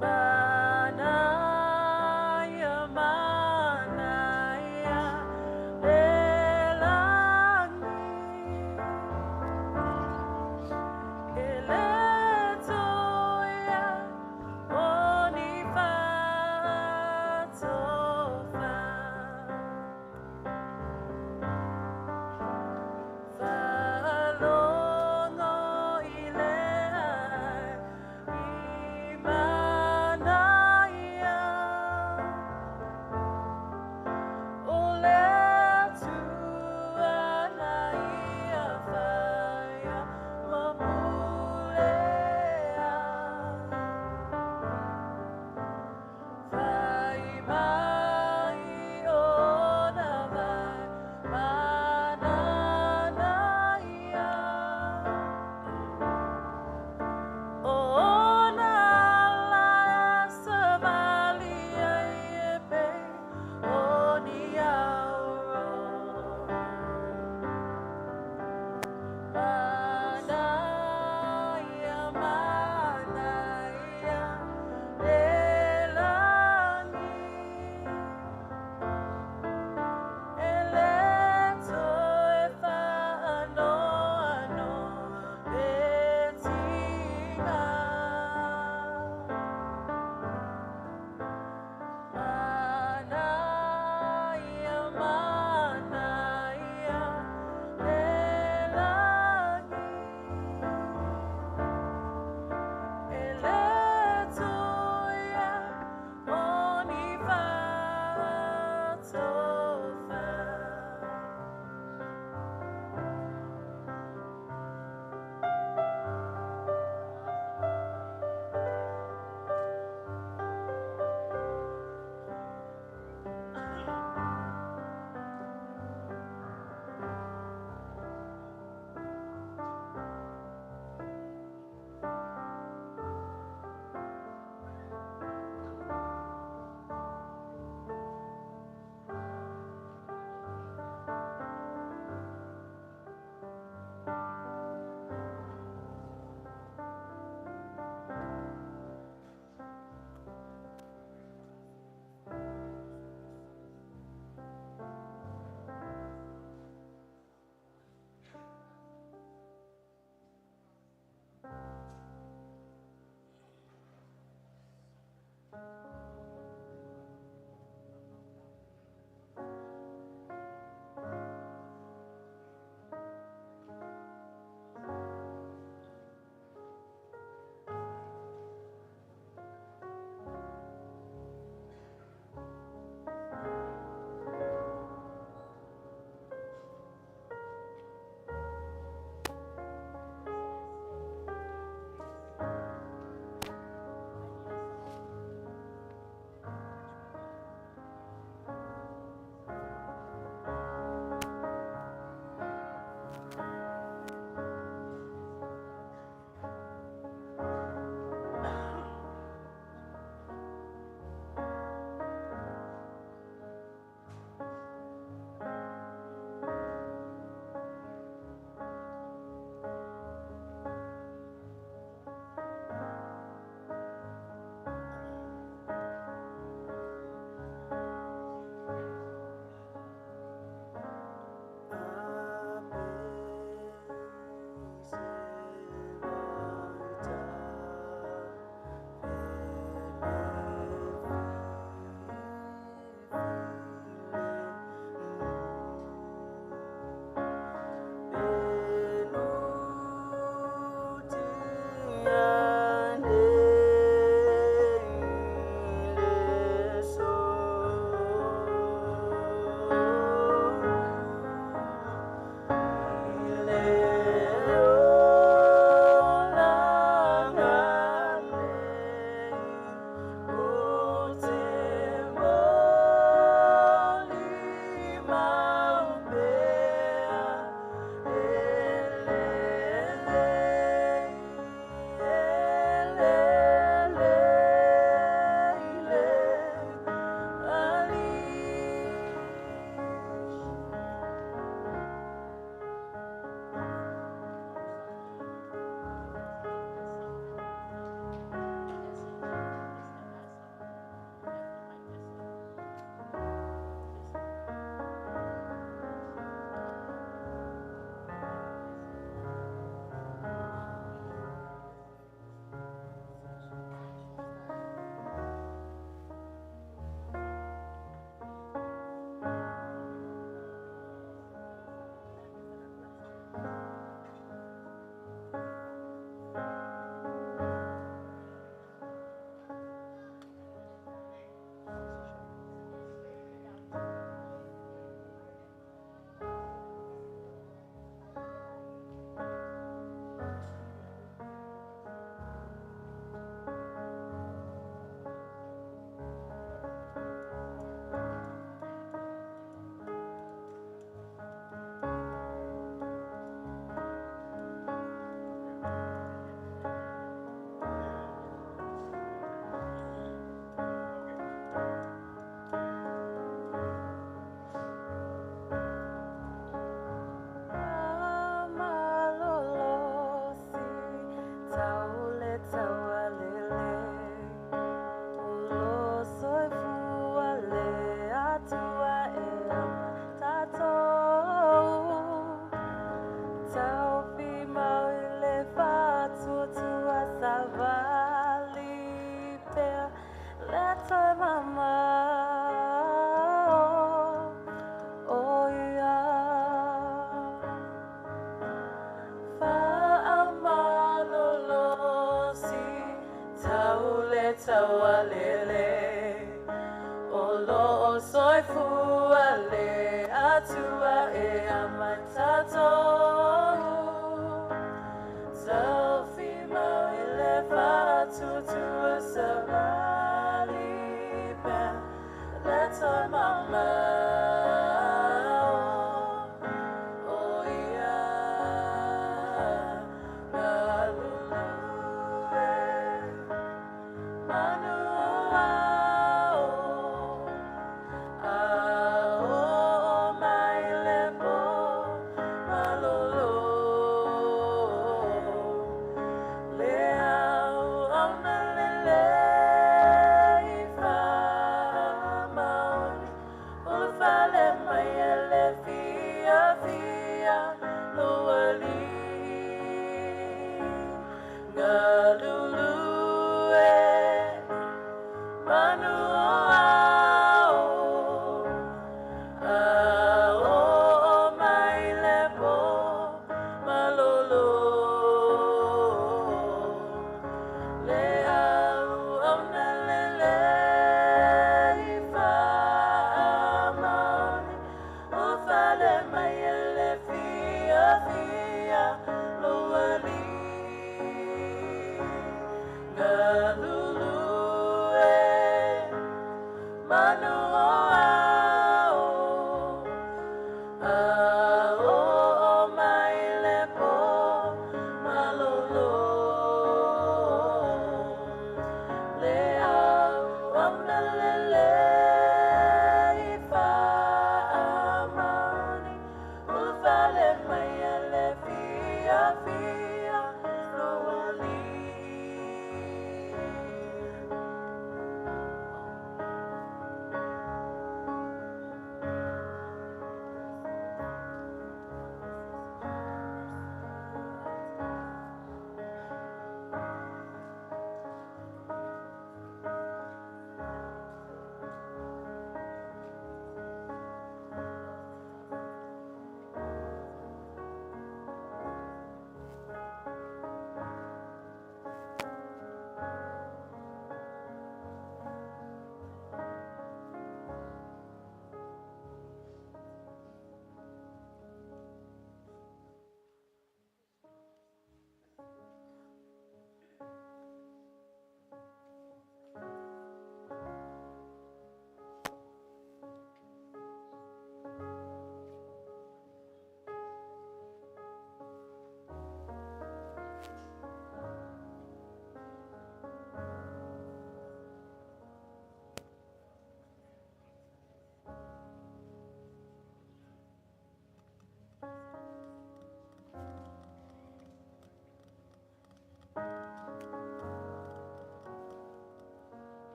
Mana.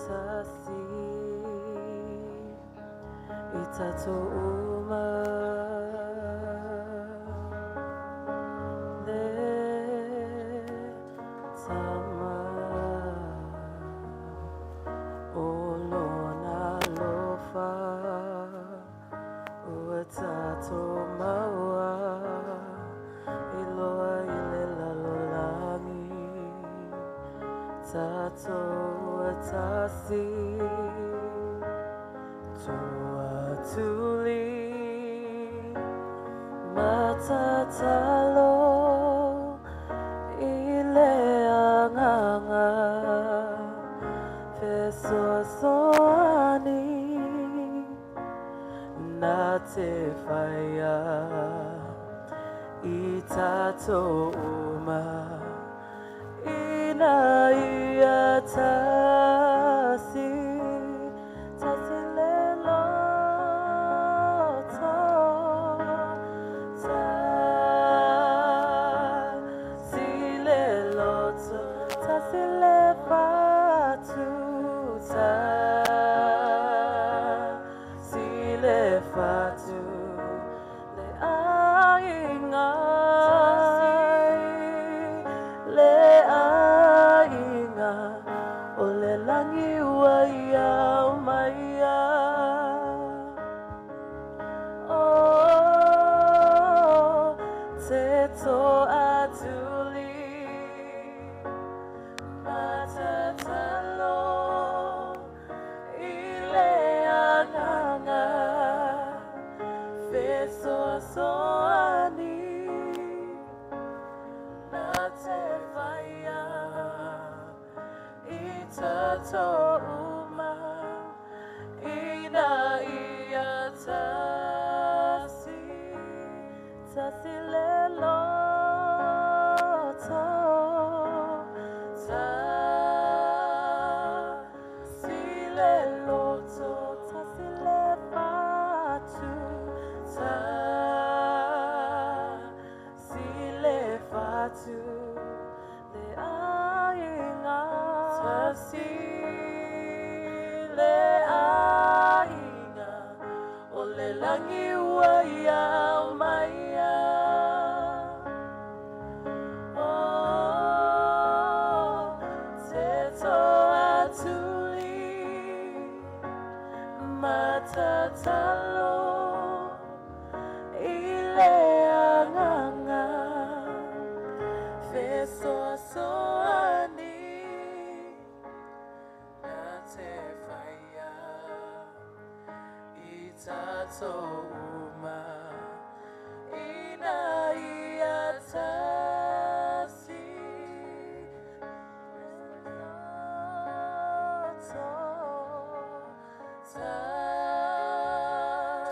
tasi i tatou uma le Tama o lona alofa ua tatou maua i loa i le lalolagi tatou ua tasi toatuli matatalo i le agaga fesoasoani na te whaia i tatou uma ina ia tasi tasi le loto tasi le loto tasi le fatu tasi le fatu le aiga le aiga o le langi ua ia o mai ia. Oh, te toatuli matatalo i le agaga fesoasoani na te whaia i tatou uma ina ia tasi tasi le loto tasi le loto tasi le fatu tasi le fatu le aiga tasi le aiga o le langi ua ia o mai ia. Oh, te toatuli matatalo i le agaga fesoasoani na te whaia i tatou uma ina ia tasi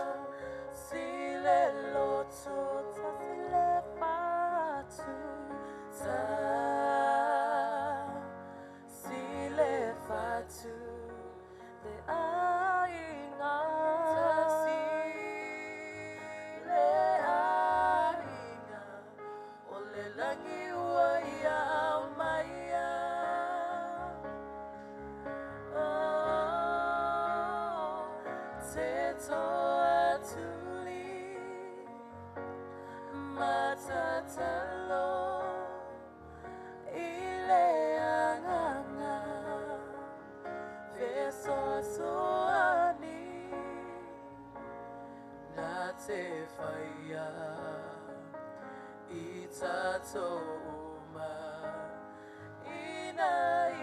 tasi le loto tasi le fatu tasi le fatu le aiga tasi le aiga o le langi ua ia o mai ia. Oh, te toatuli matatalo i le agaga fesoasoani na te whaia i tatou uma ina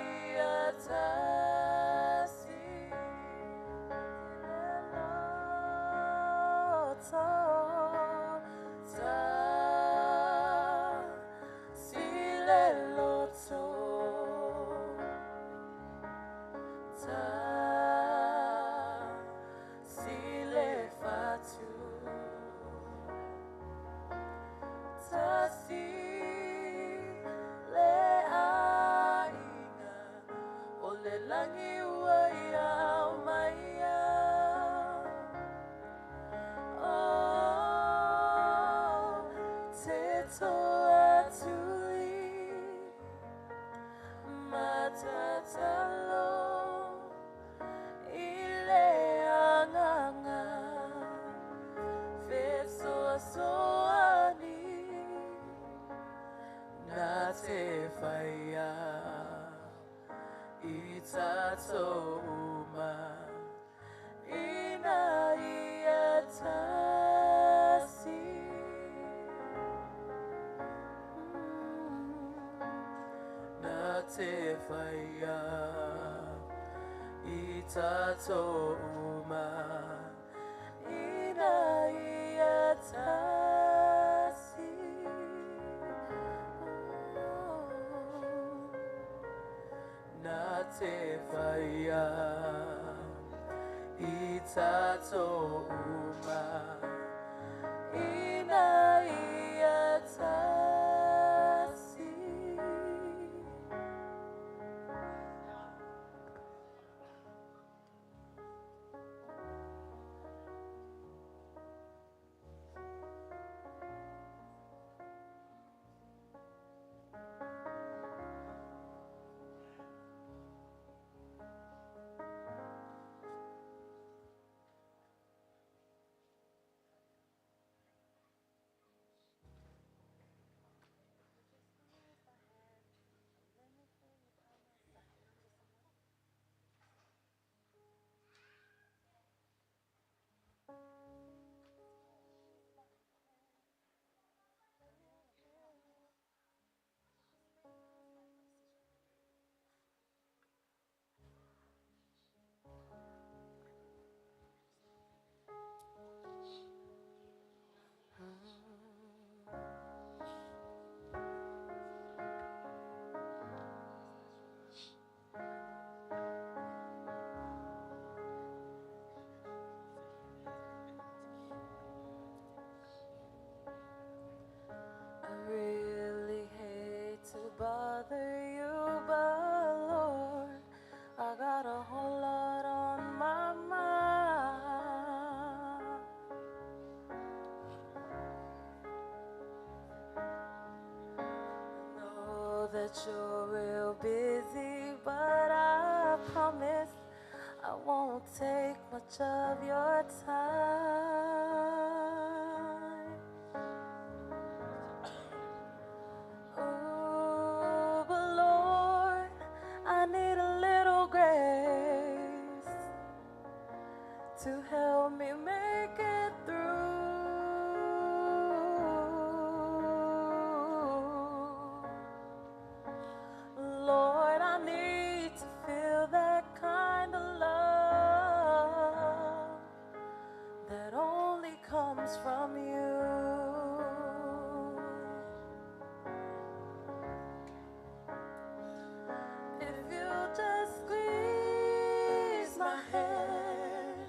ia tasi le loto tasi le loto tasi le fatu tasi le aiga o le langi ua ia o mai ia. Oh, te toatuli matatalo Na te whaia i tātou uma ina ia tasi. Na te whaia i tātou uma ina ia tasi. Na te whaia i tātou uma ina ia tasi. I really hate to bother you, but Lord, I got a whole lot on my mind. I know that you're real busy, but I promise I won't take much of your time. Oh, but Lord, I need a little grace to help me make it through. Lord, I need to feel that kind of love that only comes from you. If you just squeeze my hand,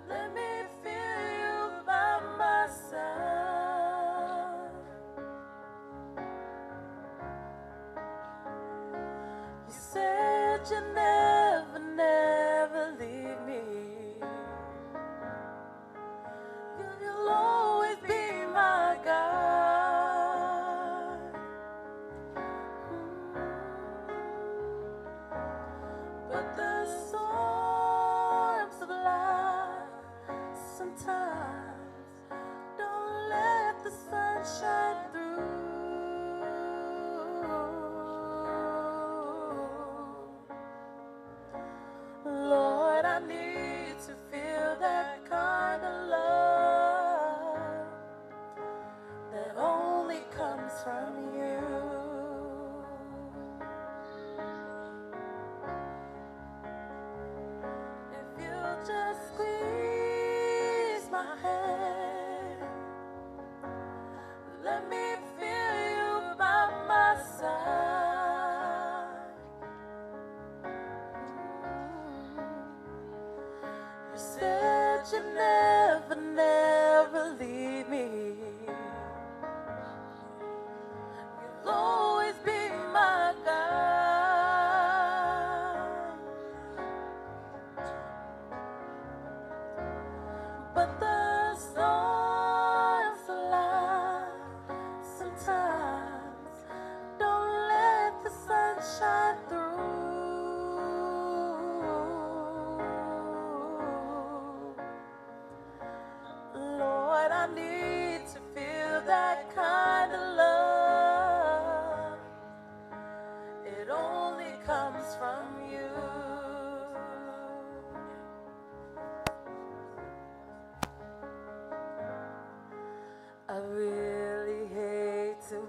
let me feel you by my side. You said you never, never leave me. You'll always be my guide. But the storms of life sometimes don't let the sun shine through.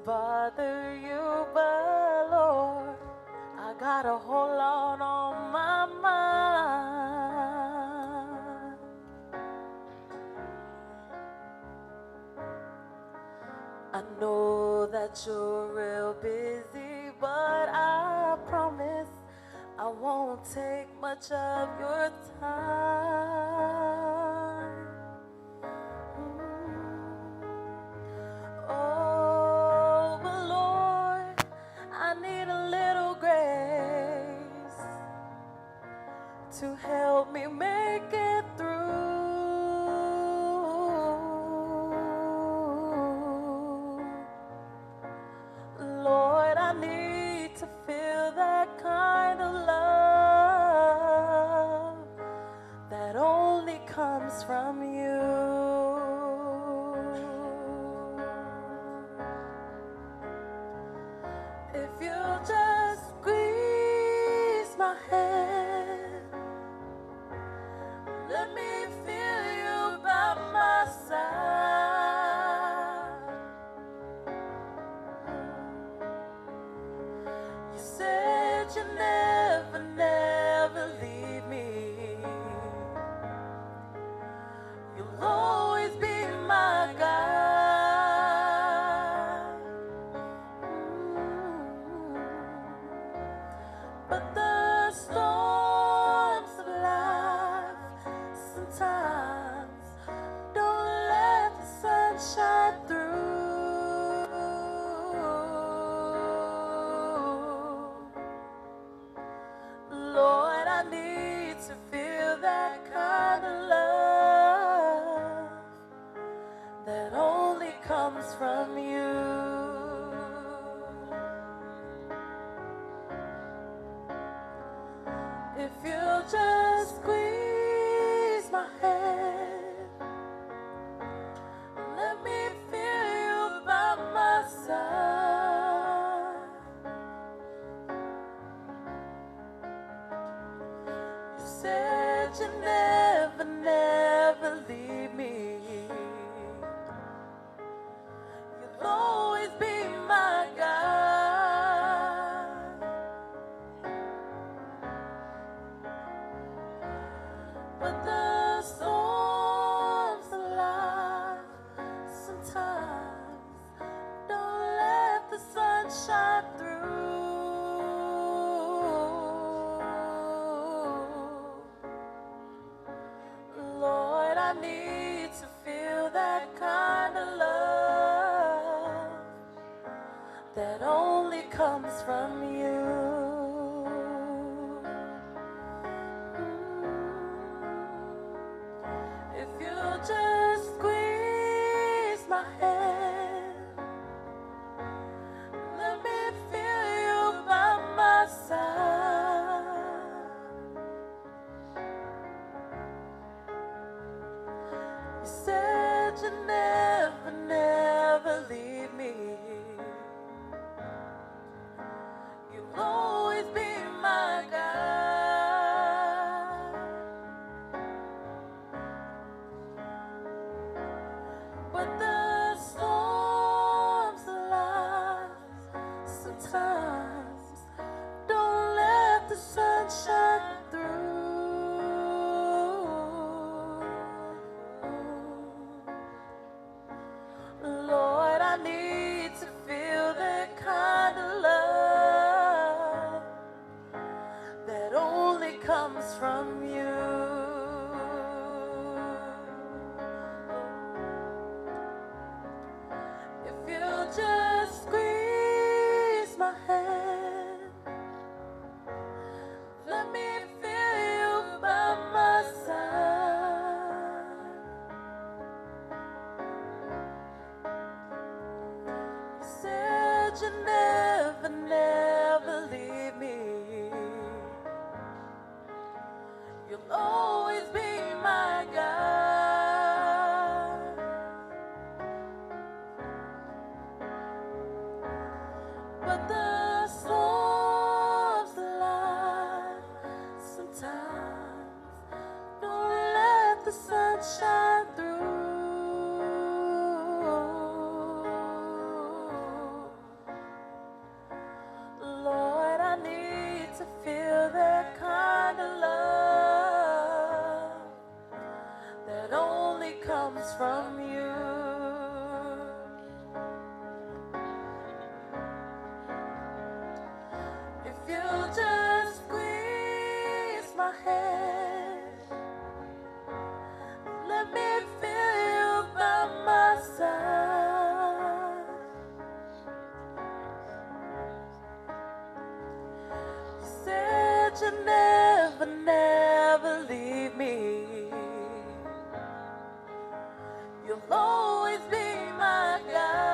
bother you, but Lord, I got a whole lot on my mind. I know that you're real busy, but I promise I won't take much of your time. Oh, but Lord, I need a little grace to help me make it through. Lord, I need to feel that kind of love that only comes from you. If you just squeeze my hand, let me feel you by my side. You said you never, never leave me. You'll always be my guide. But the storms of life sometimes don't let the sun shine through. Lord, I need to feel that kind of love that only comes from you. If you just squeeze my hand, let me feel you by my side. You said you never, never leave me. You'll always be my guide. But the storms of life sometimes don't let the sun shine through. Lord, I need to feel that kind of love that only comes from you. If you just squeeze my hand, let me feel you by my side. You said you never, never leave me. You'll always be my guide. But the storms of life sometimes don't let the sun shine through. Lord, I need to feel that kind of love that only comes from you. If you just squeeze my hand, let me feel you by my side. You said you never, never leave me. You'll always be my guide. But the storms of life sometimes don't let the sun shine through. you just squeeze my hand, let me feel you by my side. You said you never, never leave me. You'll always be my guide.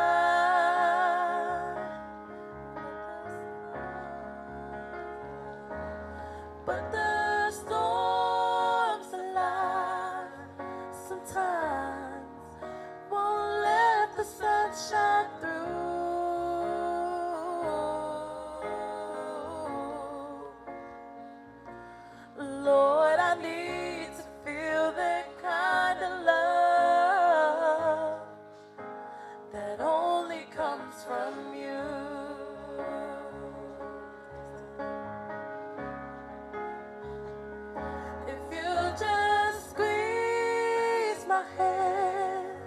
But the storms of life sometimes won't let the sun shine through. Lord, I need to feel that kind of love that only comes from you. If you just squeeze my hand,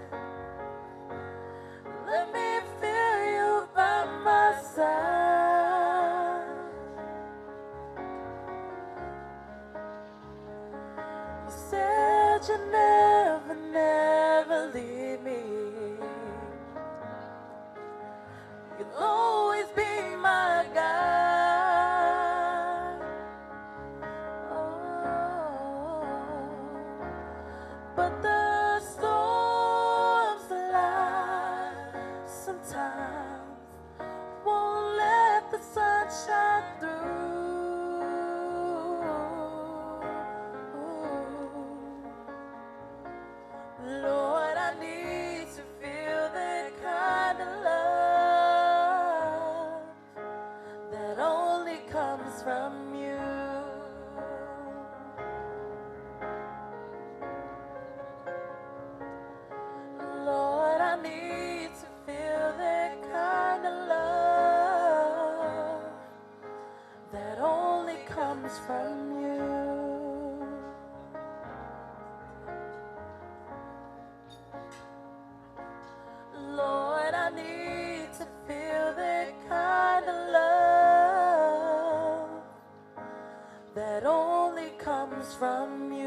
let me feel you by my side. You said you never, never leave me. You'll always be my guide. Oh, but the storms of life sometimes won't let the sun shine through. Lord, I need to feel that kind of love that only comes from you. Lord, I need to feel that kind of love that only comes from you. Lord, I need to feel that kind of love that only comes from you.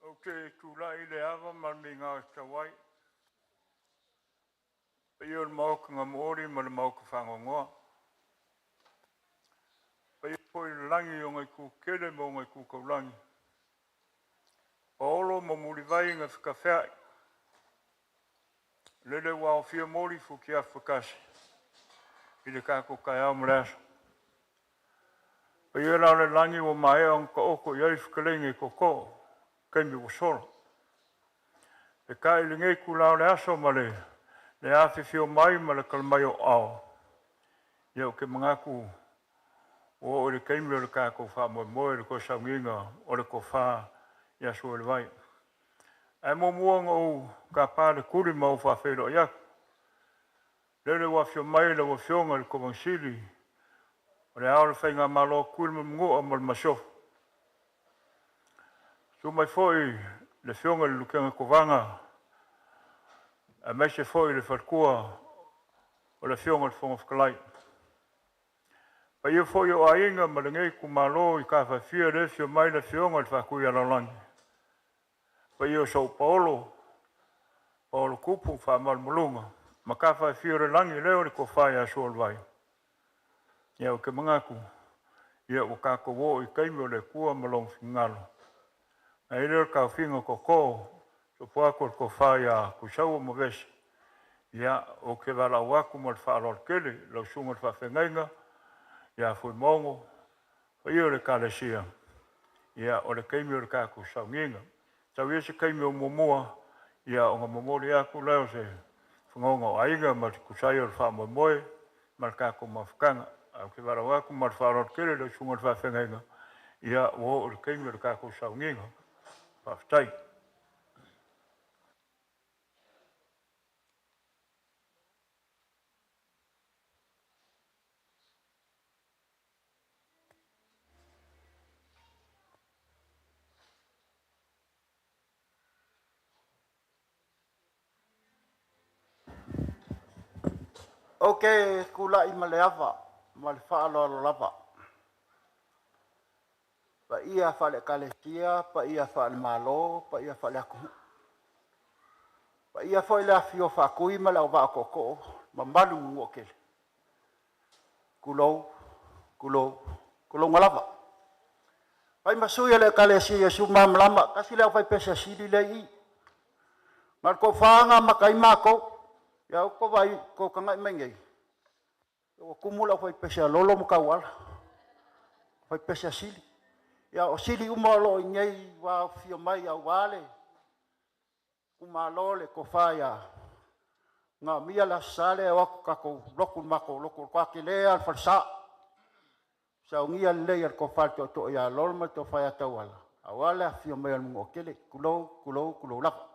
Ou te tulai i le ava ma le migao e tatau ai. Paia o le maoka gamooli ma le maoka fagogoa. Paia foi i le lagi o ngai kukele ma o ngai kukaulagi. Paolo ma mulivai nga whakawheai. Lele ua aofia moli fuki afu fakasi. I le kako kai ao ma le aso. Paia la o le lagi ua maea ona ka oko i ai whakalenge koko. Kaimi ua sola. E ka i lenei kula o le aso ma le le awhiwhio mai ma le kalamai o ao. Ia o ke mangaku o o le kaimi o le kako wha moe moe le ko saunginga o le ko wha ia sua le vai. Ae mo mua nga ou ka pā le kuli ma o whawhelo iaku. Lele ua whio mai le ua whionga le kovansili o le ao le whainga malo kuli ma mungoa ma le masofo. Su mai foi le whionga le lukenga kovanga a meise foi le whalkua o le whionga le whonga whakalai. Pa ia foi o ainga ma le ngei ku malo i ka whawhia le whio mai le whionga le whakui a laulangi. Pa ia o sau paolo, paolo kupu wha malmalunga. Ma ka whawhia le langi leo le ko whai a sua vai. Ia o ke mangaku, ia o kako wo i kaimi o le kua ma long fingalo. Na ile o ka whinga koko Sopo atu o le tofa ia Tuisaua ma Vesa, ia, ou te valaau atu ma le faaaloalo tele i lau susuga i le faafeagaiga ia Fuimaono, paia o le Ekalesia, ia, o le taimi o le tatou sauniga. Tau ia se taimi o muamua, ia ona momoli atu lea o se fanoga o aiga ma tusa ai o le faamoemoe ma le tatou mafutaga. Ae ou te valaau atu ma le faaaloalo tele i lau susuga i le faafeagaiga, ia ua oo i le taimi o le tatou sauniga. Faafetai. Ou te tulai ma le ava ma le faaaloalo lava, paia faale-Ekalesia, paia faale-Malo, paia faale-atunuu, paia foi i le afifio o Faatui ma le Auvaa o Tootoo, mamalu i Manuatele, tulou, tulou, tulouna lava. Fai ma sui o le Ekalesia Iesu Malamalama, tasi le aufaipese sili lea e i i. Na o le toafa na amata ai matou. Ia ua vaai tou tagai mai nei, ua tumu le aufaipese a Lolo ma Tauala, aufaipese a Sili. Ia o sili uma o lo o i inei ua afifio mai aua le itumalo le tofa ia Naomia le Aso Sa lea e o atu tatou lotu i le matou lotu, o le matua tele lava o le falesa. Saunia lelei e le tofa i le tootoo ia Lolo ma le tofa ia Tauala aua le afifio mai o le Manuatele. Tulou, tulou, tulou lava.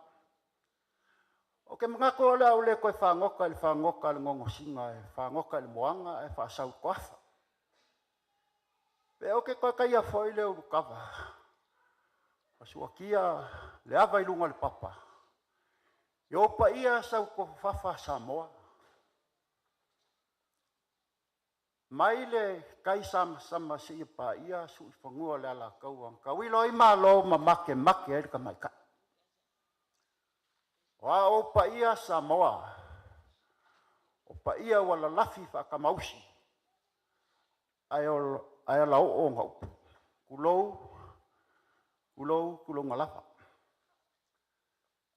Ou te manatu o le a ou le toe fagota i le fagota a le nonosina e fagota i le moana ae faasau i le toafa. Pe ou te toe taia foi le ulutava ma suatia le ava i luga o le papa, i ou paia sautuafafafa Samoa, mai le taisamasama seia paia siufanua o le Alataua na tauilo ai Malo ma matemate ai le tamaitai. O a ou paia Samoa, o paia ua lalafi faatamausi ae alaoo ona upu. Tulou, tulou, tulouna lava.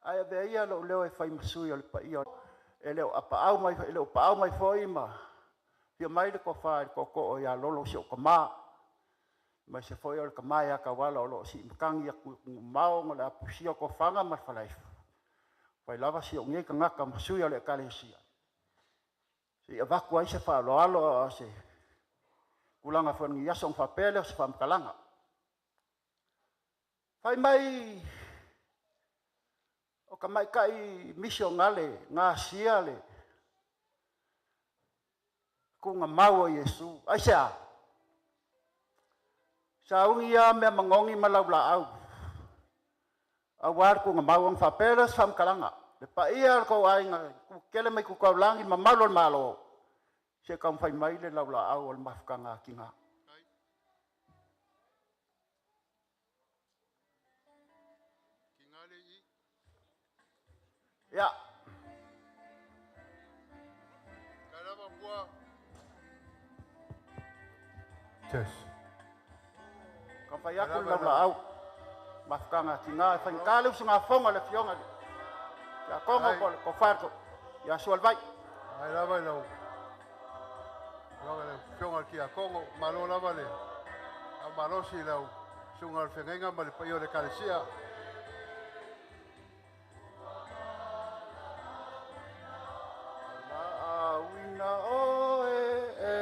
Ae avea ia lou leo e fai ma sui o le paia, e le o paau mai foi ma afio mai le tofa i le tootoo ia Lolo si ou tama, aemaise foi o le tama ia Tauala o lo o siimatagi atu i atunuu mamao ona o le apusia o tofaga ma le falaefu. E fai lava si ou nei tagata ma sui o le Ekalesia, se i avatu ai se faaaloalo a o se tulaga foi o lenei aso ona faapea lea o se faamatalaga. Fai mai o tamaitai misionare na asia le tuugamau o Iesu. Aisea? Sauni lava mea manogi ma laulaau aua le tuugamau. Ona faapea lea o se faamatalaga, le paia o le tou aiga i Tele ma Ituau taulagi, mamalu o le Malo, se i taumafai mai le laulaau o le mafutaga a tina. Ia, Test. taumafai atu le laulaau mafutaga a tina, e faigata le usugafono a le afioga i le Tiakono po o le tofa ia Sualevai. Ai lava i lau afioga i le Tiakono, malo lava le faamalosi i lau susuga i le feagaiga ma le paia o le Ekalesia. Lauina oe e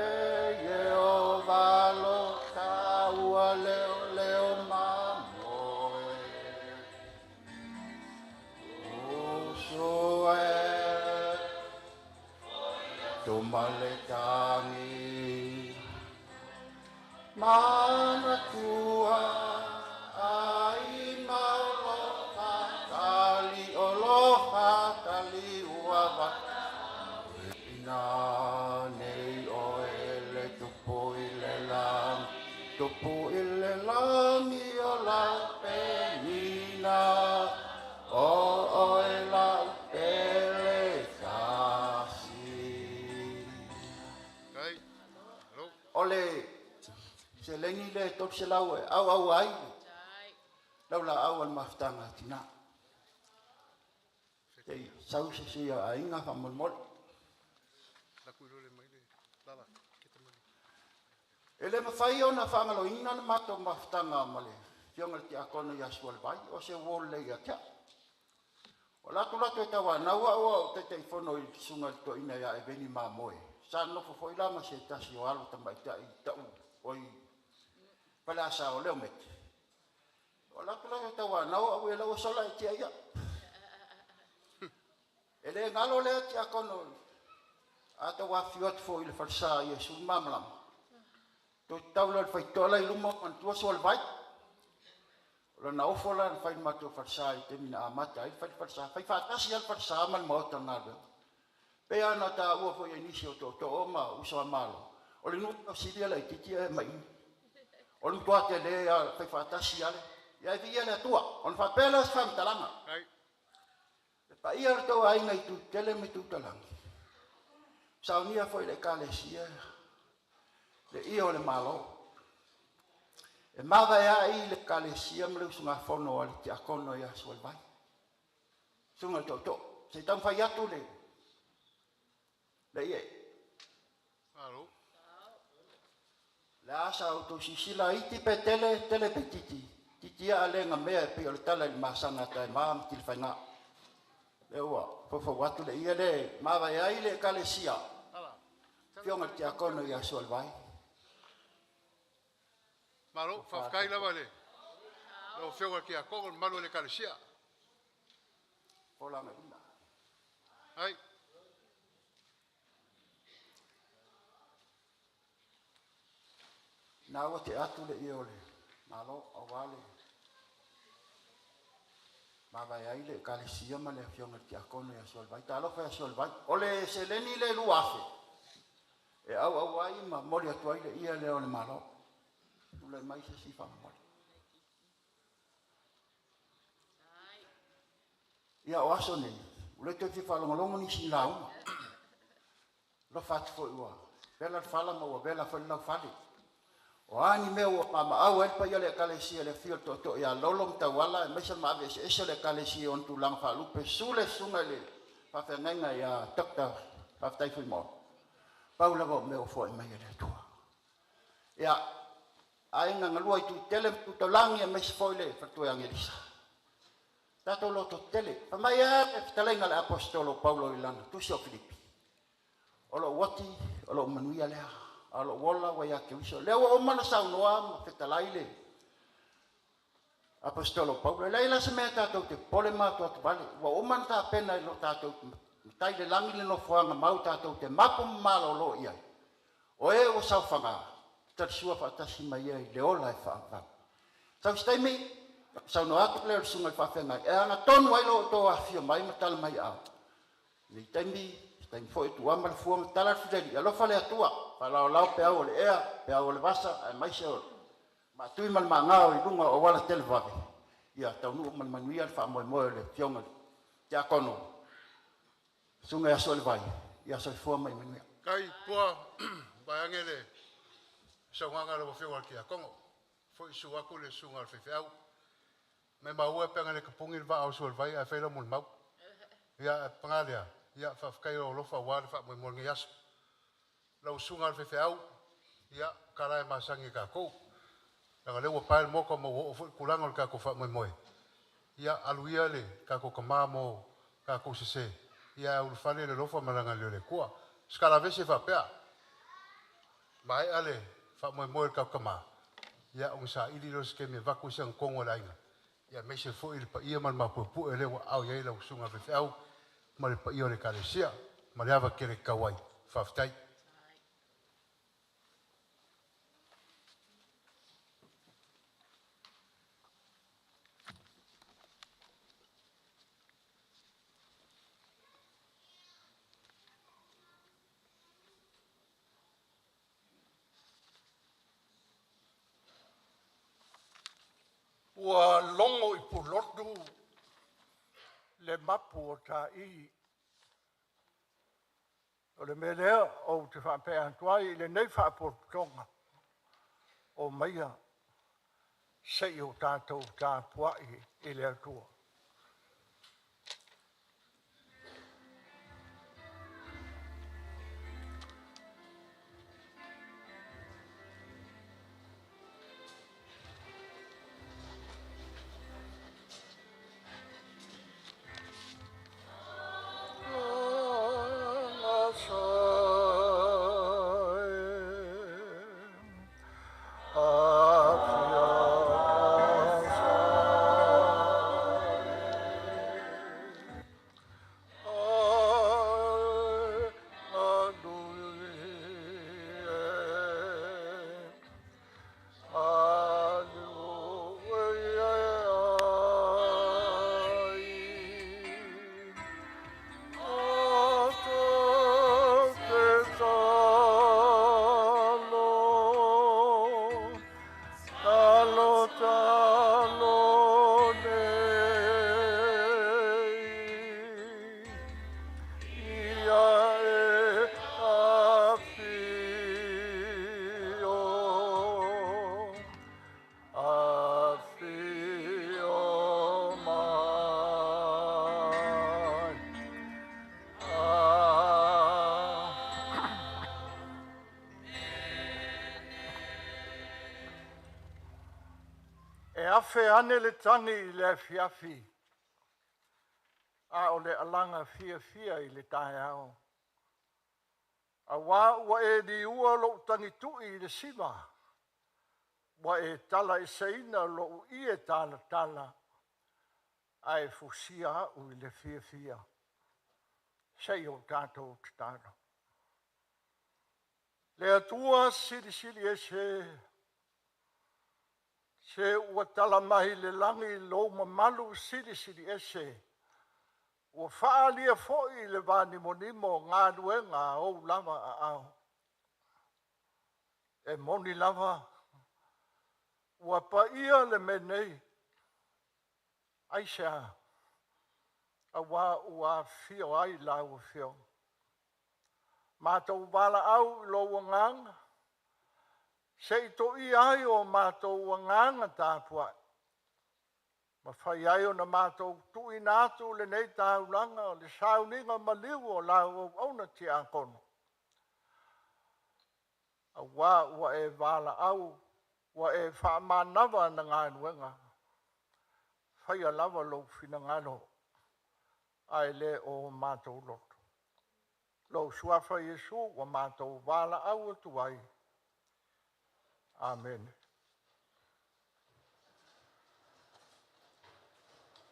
Ieova lo taua leo leo mamoe. Usu e tumaletagi manatua ai maolofa tali olofa tali uava ina nei oe le tupu i le lagi tupu i le lagi o lau penina o oe lau pele tasi. Kai. O le seleni le 300 e auau ai laulaau o le mafutaga a tina. Se i sau se sui o aiga faamolemole. E le mafai ona faagaloina le matou mafutaga ma le afioga i le Tiakono ia Sualevai, o se uo lelei ia te au. O le latou tauanau au a o Taitaifono i le susuga i le Toeaina ia Eveni Mamoe, sa nonofo foi la ma se tasi o alo tamaitai i Tau oi Faleasa o Leo Meti. O le latou tauanau au ia ua sola e tia ia. E le galo lea Tiakono a tau afifio atu foi i le falesa Iesu le Malamalama. Toe tau lea o le faitotoa la i luma o manatua Sualevai. O lana ofo la na fai i le matou falesa i le taimi na amata ai ona fai le falesa. Fai faatasi lava le falesa ma le maota o le galuega. E pei lava ona taua foi e nisi o tootoo ma uso a Malo, o le nuu tausili e laitiiti ae maini. O le matua tele lava, fai faatasi lava le... Ae viia le Atua. Ona faapea lea o se faamatalaga. Le paia o le tou aiga i Tutele ma Tutalagi, saunia foi i le Ekalesia le ia o le Malo. E mavae ai le Ekalesia ma le usugafono a le Tiakono ia Sualevai, susuga i le Tootoo. Se i taumafai atu le ie. Le a sa outou silasila iti pe tele, tele pe itiiti, itiiti ia ae le gamea e pei o le tala i le masaga a Taema ma Tilafaiga. Lea ua faufau atu le ie le mavae ai le Ekalesia, afioga i le Tiakono ia Sualevai. Malo, faafetai lava i lau Afioga i le Tiakono, le mamalu o le Ekalesia. Folauga i luma. Ai. Na ua te atu le ie o le Malo aua le mavae ai le Ekalesia ma le afioga i le Tiakono ia Sualevai. Talofa ia Sualevai. O le seleni le 2,000 e auau ai ma momoli atu ai le ie lea o le Malo. Tulai mai se isi faamolemole. Ia o aso nei, ua le toe fia faalogologo nisi i lauga. Alofa atu foi ua vela le fala ma ua vela foi le laufale. O a ni mea ua maamaau ai le paia o le Ekalesia i le afio o le Tootoo ia Lolo ma Tauala aemaise le maave eseese o le Ekalesia i ona tulaga faalupe, susu le susuga i le faafeagaiga ia Dr. Faafetai Fuimaono, pau lava o mea ua foai mai e le Atua. Ia, aiga galua i Tuitele ma Tuitaulagi aemaise foi le faletua ia Angelisa. Tatou lototetele. Fai mai lava le fetalaiga a le Aposetolo o Paulo i lana tusi o Filipi, o lou oti, o lou manuia lea, a o lou ola ua ia Keriso. Lea ua uma ona saunoa ma fetalai le Aposetolo o Paulo. E leai la se mea tatou te popole ma atuatuvale, ua uma ona tapena e lo tatou Matai i le lagi le nofoaga mau tatou te mapu ma malolo i ai. O e ua saofaga, talisua faatasi mai ia i le ola e faavavau. Sau se taimi, saunoa atu lea o le susuga i le faafeagai, e agatonu ai lo outou afifio mai ma tala mai aao. Nei taimi, se taimi foi tuuama le fua ma tala le fileli, alofa le Atua, faalaolao peau o le ea, peau o le vasa, aemaise o le maatui ma le magao i luga o auala televavave, ia taunuu ma le manuia le faamoemoe o le afioga i le Tiakono, susuga ia Sualevai, ia soifua ma ia manuia. Kai pua vaeage le saunoaga a lau Afioga i le Tiakono. Foi susu atu le susuga i le faifeau. Mai maua pe ana le tapuni le vaa o Sualevai ae fai lau molimau. Ia, ae paga lea, ia faafetai o alofa aua le faamoemoe o lenei aso. Lau susuga i le faifeau, ia, tala e masani e tatou. Leaga o lea ua pae le Maota ma ua oo foi le tulaga o le tatou faamoemoe. Ia, alu ia le tatou tama mo tatou sese, ia ae ulufale le alofa ma le agalelei o le Atua. Sikalavese faapea, maea le faamoemoe o le tatou tama, ia ona saili lea o se taimi e avatu ai se agatonu a le aiga, ia aemaise foi le paia ma le mapuepue lea ua aao i ai lau susuga i le faifeau ma le paia o le Ekalesia ma le ava tele e tatau ai. Faafetai. Ua logo i Pulotu le mapu o tai. O le mea lea ou te faapea atu ai i lenei faapotopotoga, omaia se i o tatou tapuai i le Atua. Afe ane le tagi i le afiafi, a o le alaga fiafia i le taeao. Auā ua e liua lou tagitu'i i le sima, ua e talaeseina lou ie talatala, ae fusia au i le fiafia. Se i o tatou tatalo. Le Atua Silisili Ese, se ua tala mai le lagi lou mamalu silisili ese, ua faaalia foi i le vanimonimo galuega a ou lava aao. E moni lava, ua paia le mea nei, aisea? Auā ua afifio ai lau Afioga. Matou valaau i lou agaga, se i toia ai o matou agaga tapuai, ma mafai ai ona matou tuuina atu lenei taulaga o le sauniga maliu o lau auauna tiakono, auā ua e valaau, ua e faamanava ana galuega. Faia lava lou finagalo ae le o matou loto. Lou suafa Iesu ua matou valaau atu ai. Amene.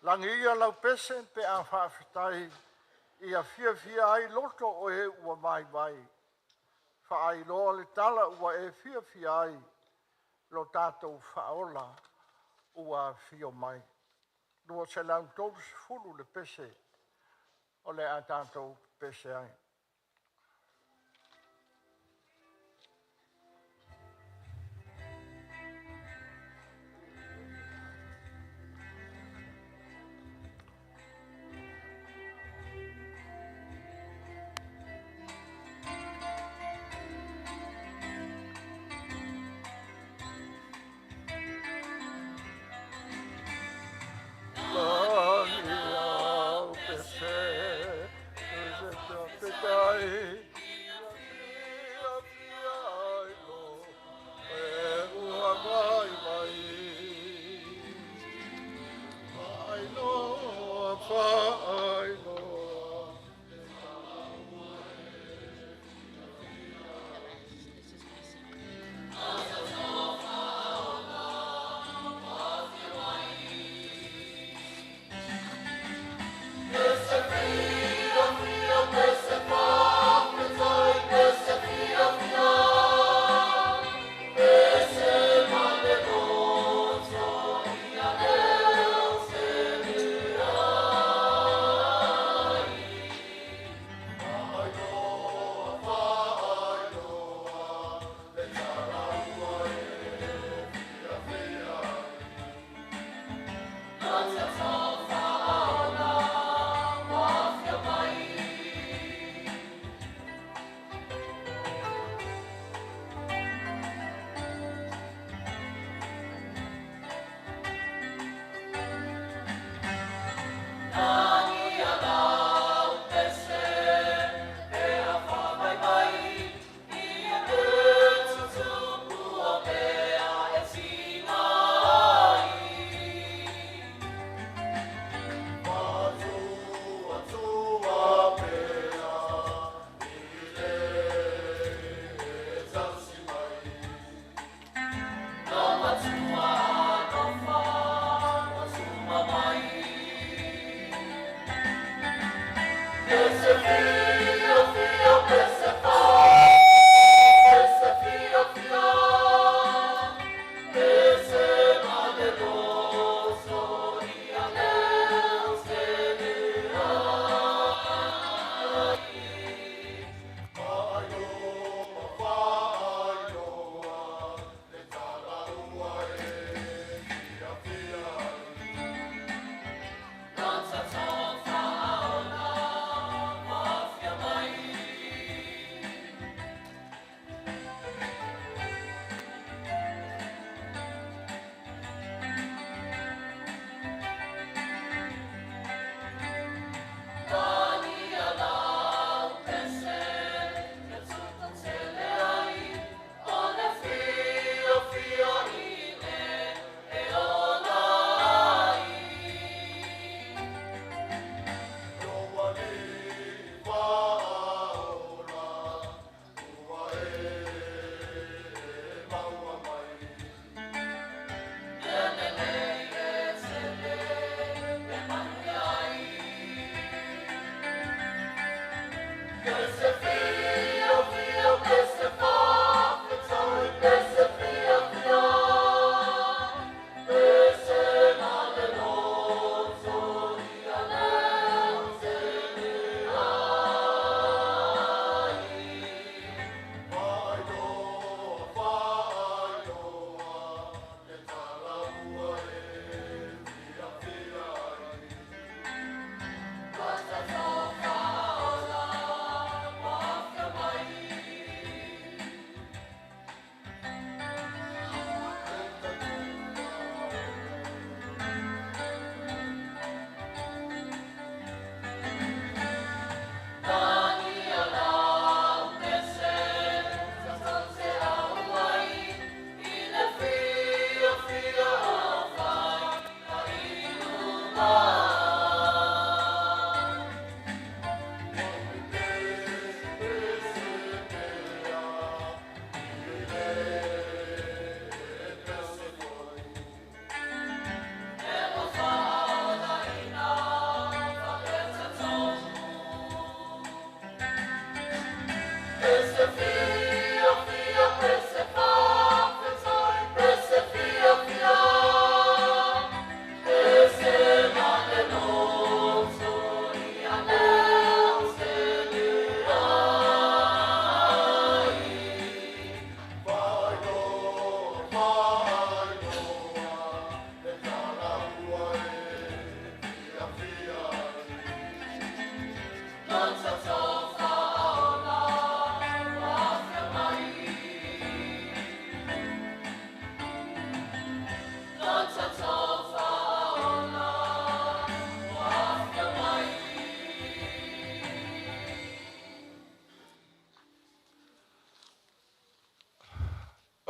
Lagi ia lau pese pe a faafetai ia fiafia ai loto o e ua vaivai. Faailoa le tala ua e fiafia ai, lo tatou faaola ua afio mai. 230 le pese o le a tatou pese ai.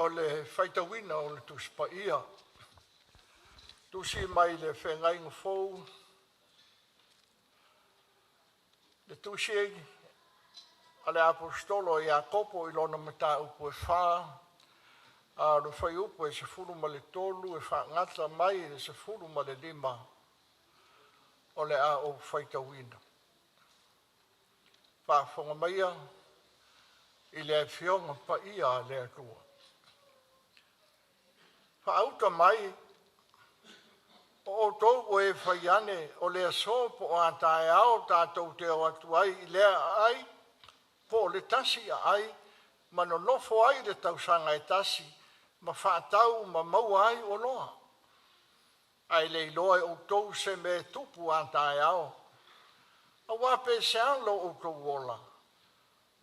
O le faitauina o le Tusi Paia. Tusi mai le Feagaiga Fou, le tusi a le Aposetolo o Iakopo i lona mataupu e 4, a o le fuaiupu e 13 e faagata mai i le 15 o le a ou faitauina. Faafofoga maia i le Afioga Paia a le Atua. Faauta mai, o outou o e fai ane, o le aso po o a taeao tatou te o atu ai i lea aai po o le tasi aai ma nonofo ai le tausaga e tasi ma faatau ma maua ai oloa. Ae le iloa e outou se mea e tupu a taeao. Aua pe seā lo outou ola?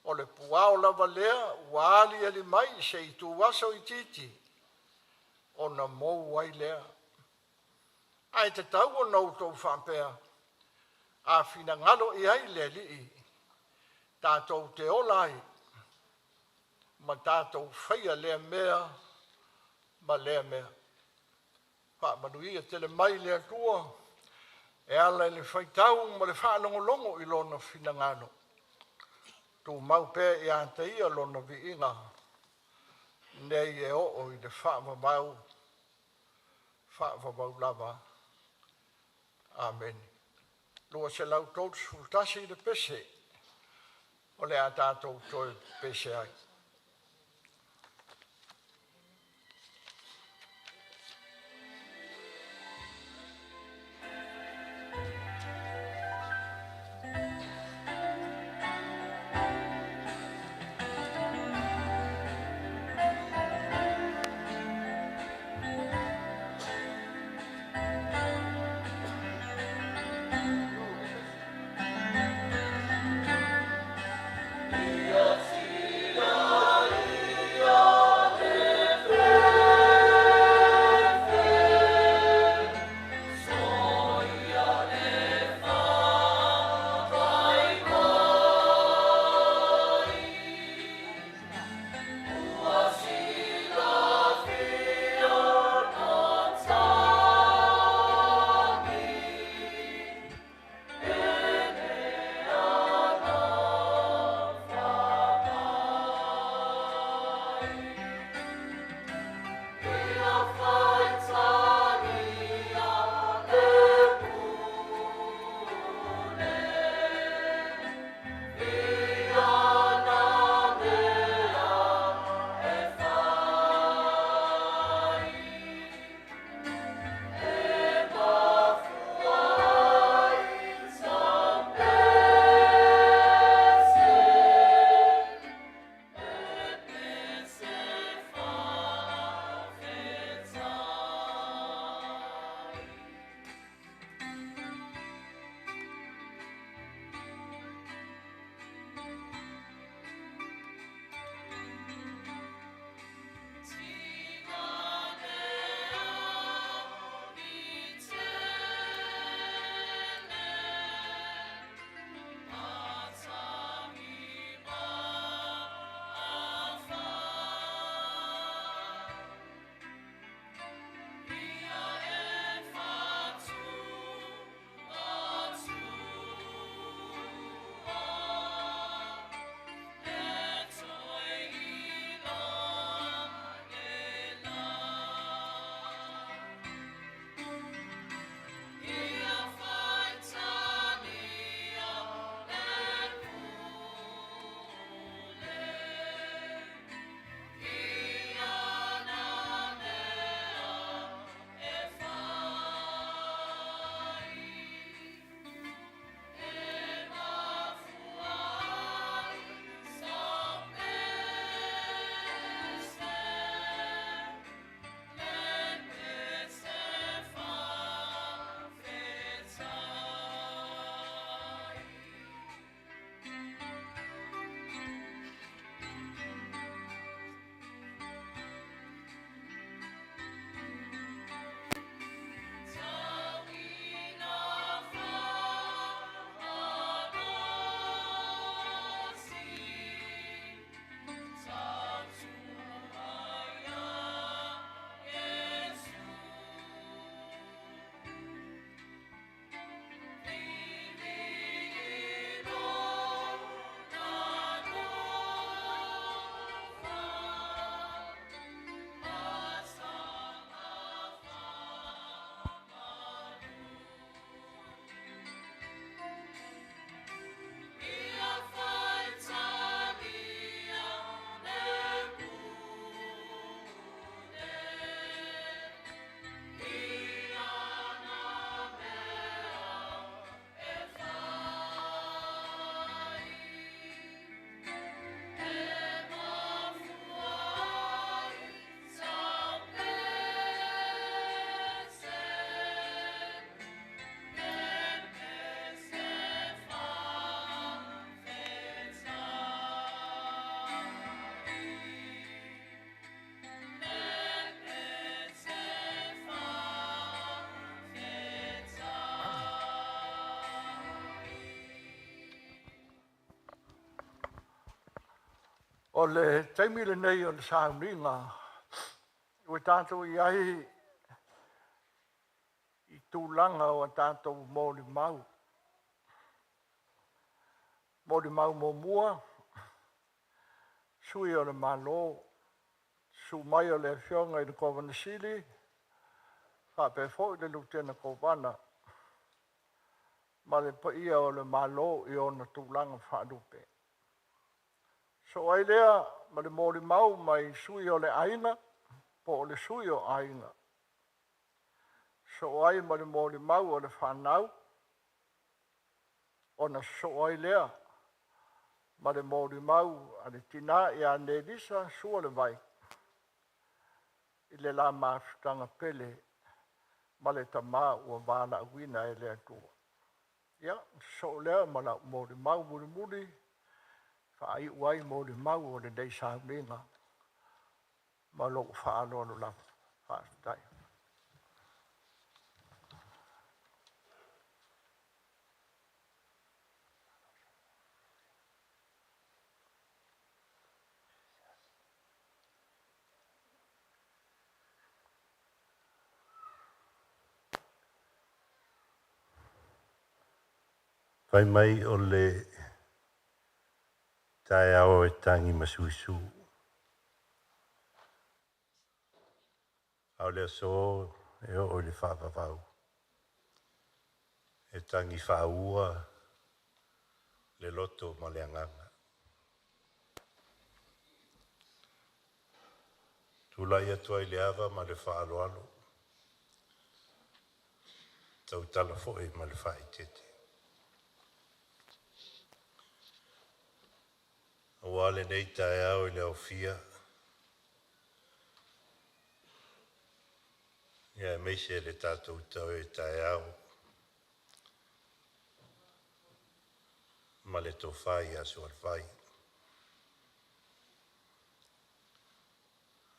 O le puao lava lea ua aliali mai i se ituaso itiiti, ona mou ai lea. Ae tatau ona outou faapea, a finagalo i ai le Alii, tatou te ola ai ma tatou faia lea mea ma lea mea. Faamanuia tele mai le Atua e ala i le faitau ma le faalogologo i Lona finagalo, tumau pea ia te Ia Lona viiga nei e oo i le faavavau, faavavau lava. Amene. 231 le pese o le a tatou toe pepese ai. Ia O le taimi lenei o le sauniga, ua tatou i ai i tulaga o a tatou molimau. Molimau muamua, sui o le Malo, susu mai o le Afioga i le Kovana Sili, faapea foi le Lutena Kovana ma le paia o le Malo i ona tulaga faalupe. Sosoo ai lea ma le molimau mai sui o le aiga po o le sui o aiga. Sosoo ai ma le molimau a le fanau, ona sosoo ai lea ma le molimau a le tina ia Nelisa Sualevai i le la mafutaga pele ma le tama ua valaauina e le Atua. Ia, ona sosoo lea ma lau molimau mulimuli e faaiu ai molimau o lenei sauniga. Ma lou faaaloalo lava. Faafetai. Fai mai o le taeao e tagi ma susu. A o le aso e oo i le faavavau e tagi faaua le loto ma le agaga. Tulai atu ai i le ava ma le faaaloalo, tautala foi ma le faaeteete. Aua lenei taeao i le aofia aemaise le tatou toe taeao ma le tofa ia Sualevai,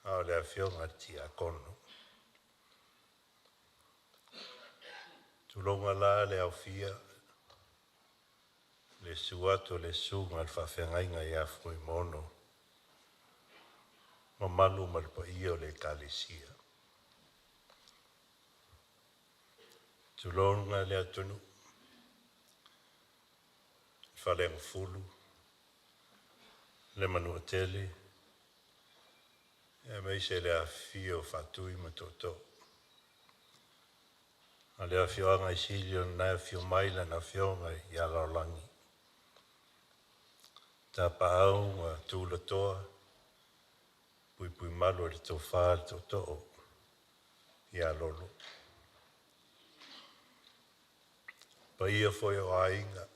a o le afioga i le Tiakono. Tulou la le aofia, le susu atu o le susuga i le faafeagaiga ia Fuimaono, mamalu ma le paia o le Ekalesia. Tulou le atunuu, le Faleagafulu, le Manuatele, aemaise le afifio o Faatui ma Tootoo. A o le afioaga i Sili o lena e afio mai lana afioga ia Laolagi, Tapaau ma Tulatoa, Puipuimalu o le tofa le tootoo ia Lolo. Paia foi o aiga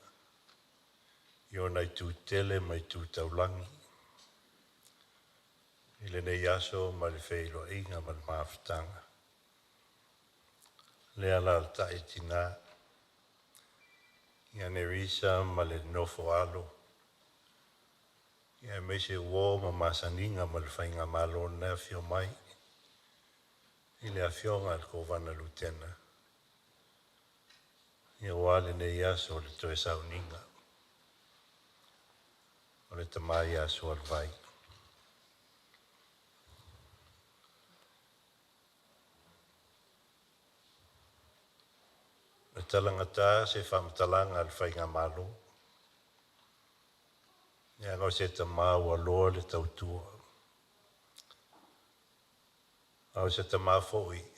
i ona itu tele ma itu taulagi i lenei aso ma le feiloaiga ma le mafutaga. Le alaalatai le tina ia Nerisa ma le nofo a alo, aemaise uo ma masaniga ma le faigamalo na afio mai i le afioga i le Kovana Lutena, aua lenei aso o le toe sauniga o le tama ia Sualevai. E talagata se faamatalaga a le faigamalo, leaga o se tama ua loa le tautua, a o se tama foi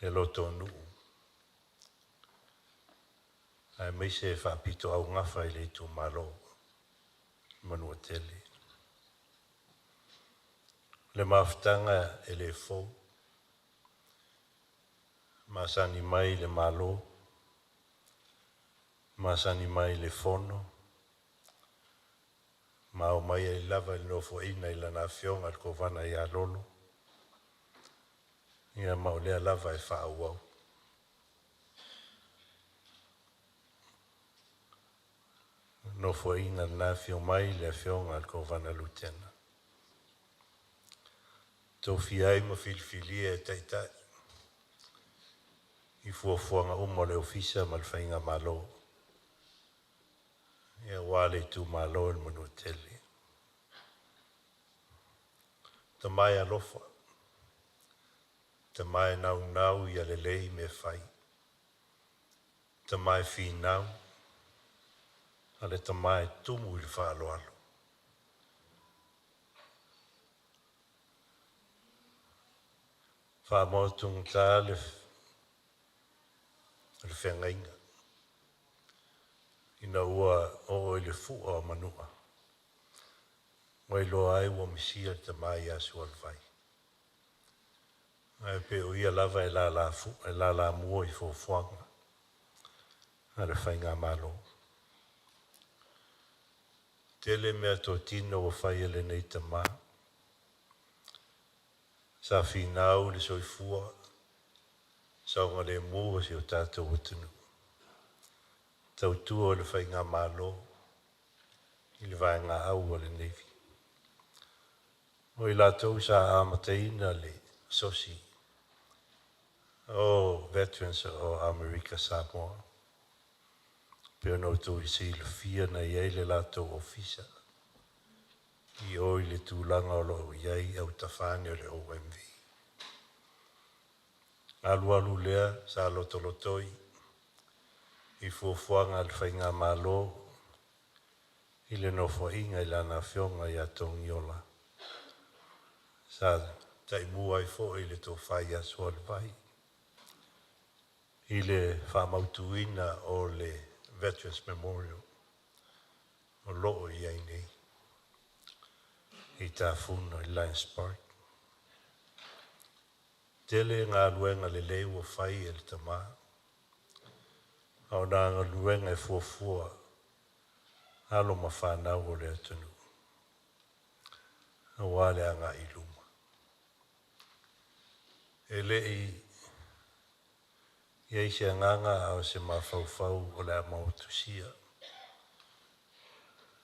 e lotonuu, aemaise e faapitoaugafa i le itumalo Manuatele. O le mafutaga e le fou, masani mai le Malo, masani mai le Fono, ma o mai ai lava i le nofoaiga i lana afioga i le Kovana ia Lolo, ia ma o lea lava e faaauau. Nofoaiga lena afio mai le afioga i le Kovana Lutena. Tofia ai ma filifilia e taitai i fuafuaga uma o le Ofisa ma le Faigamalo. Ia aua le itumalo i le Manuatele. Tama e alofa, tama e naunau ia lelei mea fai, tama e finau, a le tama e tumu i le faaaloalo. Faamautugata le le feagaiga ina ua oo i le fua o Manua, ua iloa ai ua misia le tama ia Sualevai. Ae pe o ia lava e e lalamua i fuafuaga a le faigamalo. Tele mea totino ua fai e lenei tama. Sa finau le soifua saogalemu o si o tatou atunuu. Tautua o le faigamalo i le vaega au o le Navy. O i latou sa amataina le sosi o Veterans o Amerika Samoa. Pe ona outou i silafia na i ai le latou ofisa i o i le tulaga o lo o i ai autafane o le OMV. Alualu lea sa lotolotoi i fuafuaga a le faigamalo i le nofoaiga i lana afioga ia Togiola. Sa taimua ai foi le tofa ia Sualevai i le faamautuina o le Veterans Memorial o lo o i ai nei i Tafuna i Lions Park. Tele galuega lelei ua fai e le tama, a o nā galuega e fuafua alo ma fanau o le atunuu, aua le agai i luma. E le i i ai se agaga a o se mafaufau o le a mautusia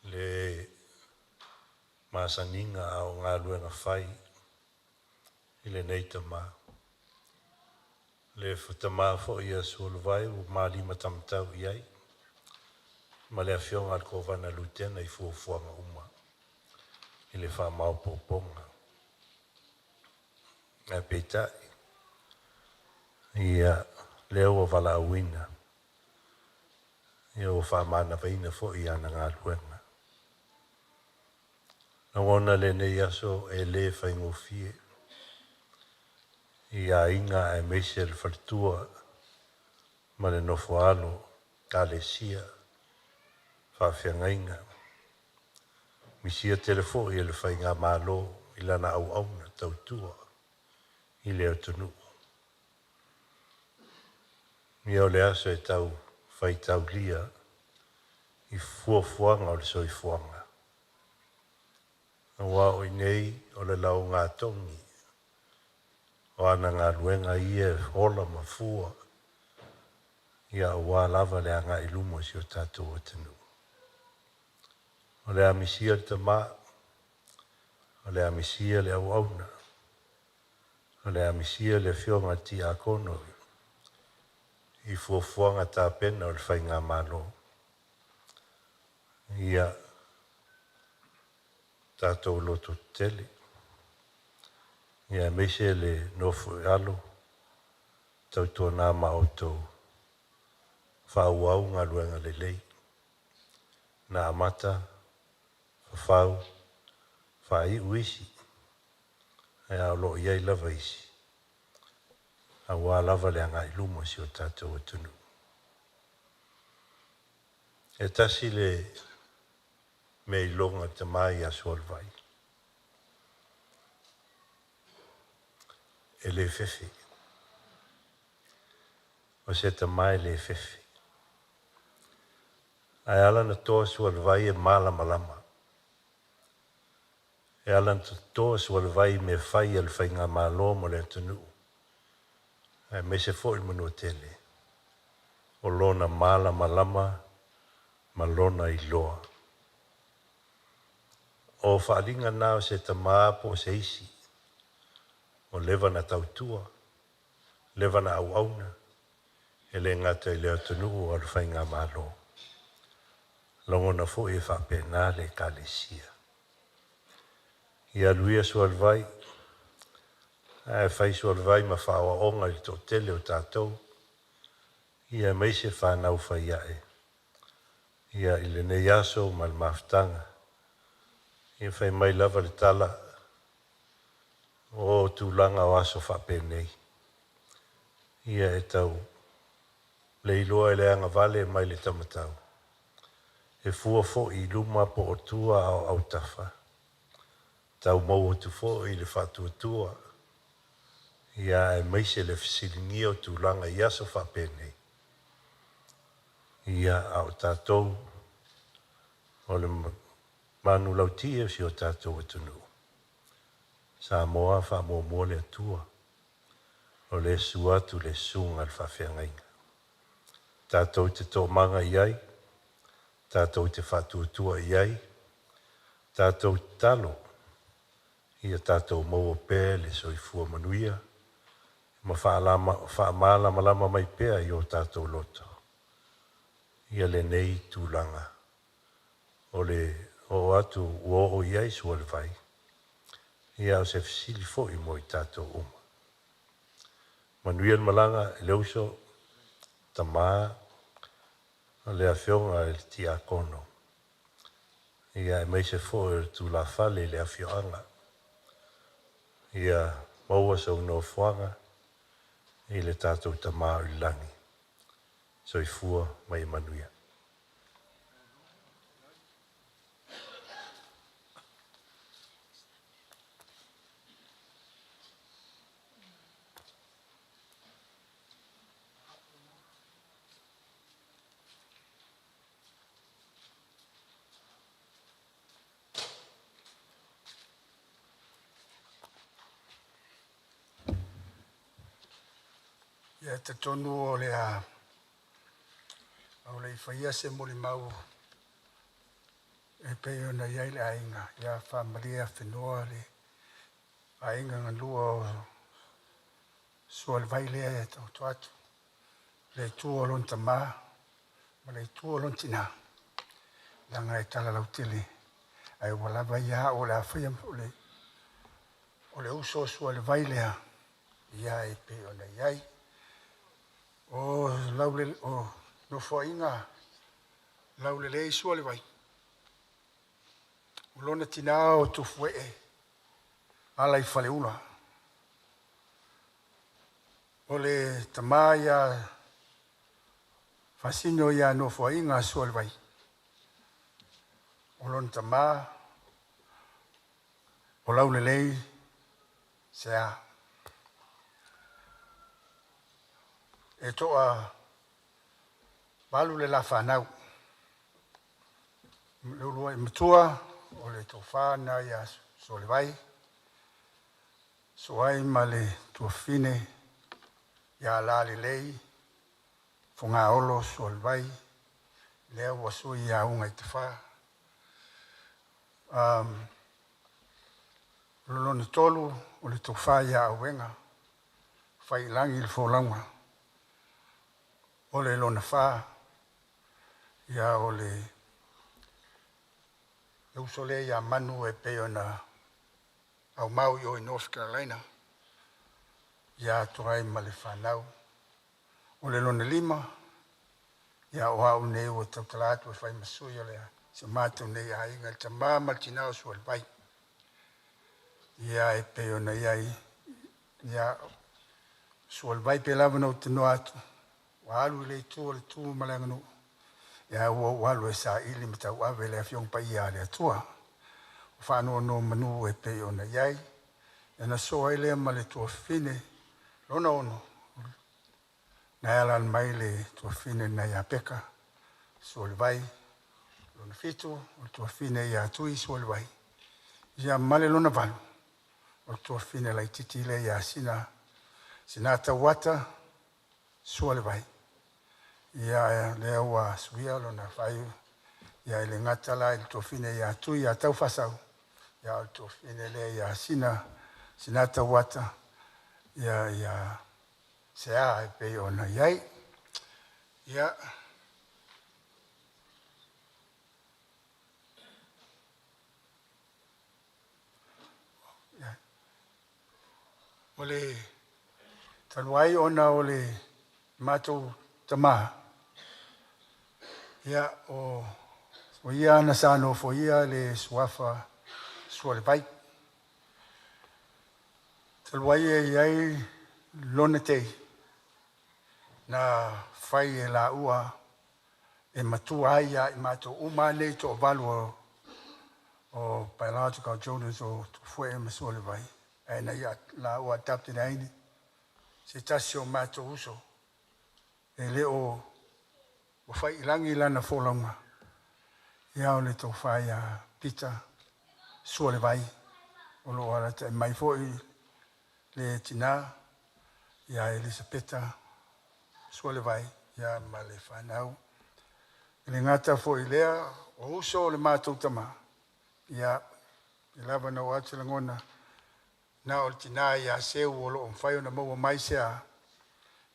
le masaniga a o galuega fai i lenei tama. Le tama foi ia Sualuvai ua malima tamatau i ai ma le afioga a le Kovana Lutena i fuafuaga uma i le faamaopoopoga. Ae peitai, ia lea ua valaauina, ia ua faamanavaina foi i ana galuega. Lagona lenei aso e le faigofie i aiga aemaise le faletua ma le nofoaalo ekalesia faafeagaiga. Misia tele foi e le faigamalo i lana auauna tautua i le atunuu. Ia o le aso e tau faitaulia i fuafuaga o le soifuaga. Aua o i nei o le laugatogi o ana galuega ia e ola ma fua ia aua lava le agai i luma o si o tatou atunuu. O le a misia le tama, o le a misia le auauna, o le a misia le afioga i le Tiakono i fuafuaga tapena o le faigamalo. Ia tatou loto tetele, ia aemaise le nofo i alo, tautuana ma outou faaauau galuega lelei. Na amata, fafau, faaiu isi, ae o lo o i ai lava isi, aua lava le agai i luma o si o tatou atunuu. E tasi le mea iloga le tama ia Sualevai, e le fefe. O se tama e le fefe. Ae ala na toa Sualevai e malamalama. E ala na toa Sualevai i mea fai a le faigamalo mo le atunuu, aemaise foi le Manuatele, o lona malamalama ma lona iloa. O faaaliga na o se tama po o se isi, o leva na tautua, leva na auauna, e le gata i le atunuu a o le faigamalo. Lagona foi e faapena le Ekalesia. Ia alu ia sualevai, ae fai sualevai ma faaoaoga i le toatele o tatou, ia aemaise whanau whai ae. Ia i lenei aso ma le mafutaga. Ia fai mai lava le tala o tulaga o aso faapenei. Ia e tau le iloa e le agavale mai le tamatau. E fua foi i luma po o tua a o autafa. Tau maua atu foi le faatuatua. Ia aemaise le fesiligia o tulaga i aso faapenei. Ia a o tatou o le manulauti o si o tatou atunuu. Samoa faamuamua le Atua. O le susu atu le susuga i le faafeagaiga. Tatou te toomaga i ai, tatou te faatuatua i ai, tatou tatalo, ia tatou maua pea le soifua manuia ma faamalamalama mai pea i o tatou loto. Ia lenei tulaga o le oo atu ua oo i ai sualevai, ia o se fesili foi mo i tatou uma. Manuia le malaga i le uso, tamā, o le afioga i le Tiakono, ia aemaise foi o le tulafale i le afioaga. Ia maua sou nofoaga i le tatou Tama o i le lagi. Soifua ma ia manuia. Ia e talitonu o le a le i faia se molimau e pei ona i ai le aiga, ia faamalie afenoa le aiga galua o sualevai lea e taoto atu, le itu o lona tamā ma le itu o lona tinā, leaga e tala lautele, ae ua lava ia au o le a faia o le uso o sualevai lea, ia e pei ona i ai. O laule, o nofoaiga laulelei sualevai, o lona tinā o Tufuee Alaifaleula. O le tama ia Faasino ia Nofoaiga Sualevai, o lona tama o Laulelei Sea. E toa valu le la fanau, le uluai matua o le tofa lena ia Sualevai, Soai ma le tuafafine ia Lalelei Fogaolo Sualevai, lea ua sui ia Ugaitafa. O le lona tolu o le tofa ia Auega Faiilagi le folauga. O le lona fa, ia o le uso lea ia Manu e pei ona aumau i North Carolina, ia atoa ai ma le fanau. O le lona lima, ia o au nei ua tautala atu e fai ma sui o le si o matou nei aiga, le tama ma le tina o Sualevai. Ia e pei ona i ai, ia Sualevai pei lava ona ou talanoa atu, ua alu i le itu o le tu ma le aganuu, ia ua ou alu e saili ma tauave le Afioga Paia a le Atua. O faanonomanu e pei ona i ai, ona sosoo ai lea ma le tuafafine lona ono, na e alaala mai le tuafafine lenei ia Peka Sualevai. Lona fitu o le tuafafine ia Tui Sualevai, ia ma le lona valu o le tuafafine laitiiti lea ia Sina Sinatauata Sualevai. Ia lea ua suia lona faaiu, ia e le gata la i le tuafafine ia Tui ia Taufaasau, ia o le tuafafine lea ia Sina Sinatauata ia ia Sea e pei ona i ai. Ia, O le talu ai ona o le matou tamā, ia o ia na sa nofoia le suafa Sualevai. Talu ai e iai lona tei na fai e laua e matua ai ia i matou uma nei toavalu o biological children o Tufuee ma Sualevai, ae na ia laua adopted ai se tasi o matou uso e le o ua faiilagi lana folauga, ia o le tofa ia Pita Sualevai, o lo o alaalatai mai foi le tina ia Elisapeta Sualevai ia ma le fanau. E le gata foi i lea, o uso o le matou tama, ia e lava na oo atu se lagona, na o le tina ia Seu o lo o mafai ona maua mai se a,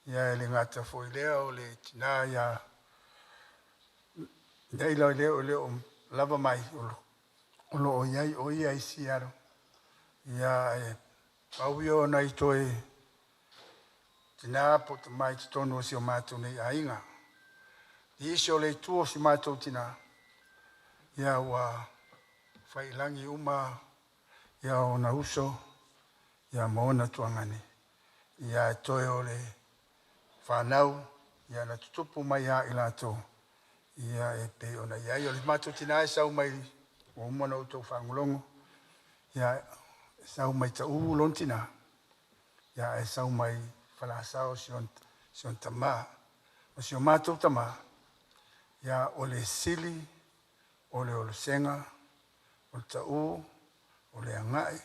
ia e le gata foi i lea o le tina ia Leila o le o lava mai o lo o i ai o ia i Seattle. Ia e pau ia o nai toe tina po o tama i totonu o si o matou nei aiga. I isi o le itu o si o matou tina, ia ua faiilagi uma ia ona uso ia ma ona tuagane, ia e toe o le fanau ia na tutupu mai ia i latou, ia e pei ona i ai. O le matou tina e sau mai, ua uma ona outou faalogologo, ia e sau mai Tauu lona tina, ia ae sau mai Faleasao si ona tamā. O si o matou tamā, ia o le Sili, o le Olosega, o le Tauu, o le Agai,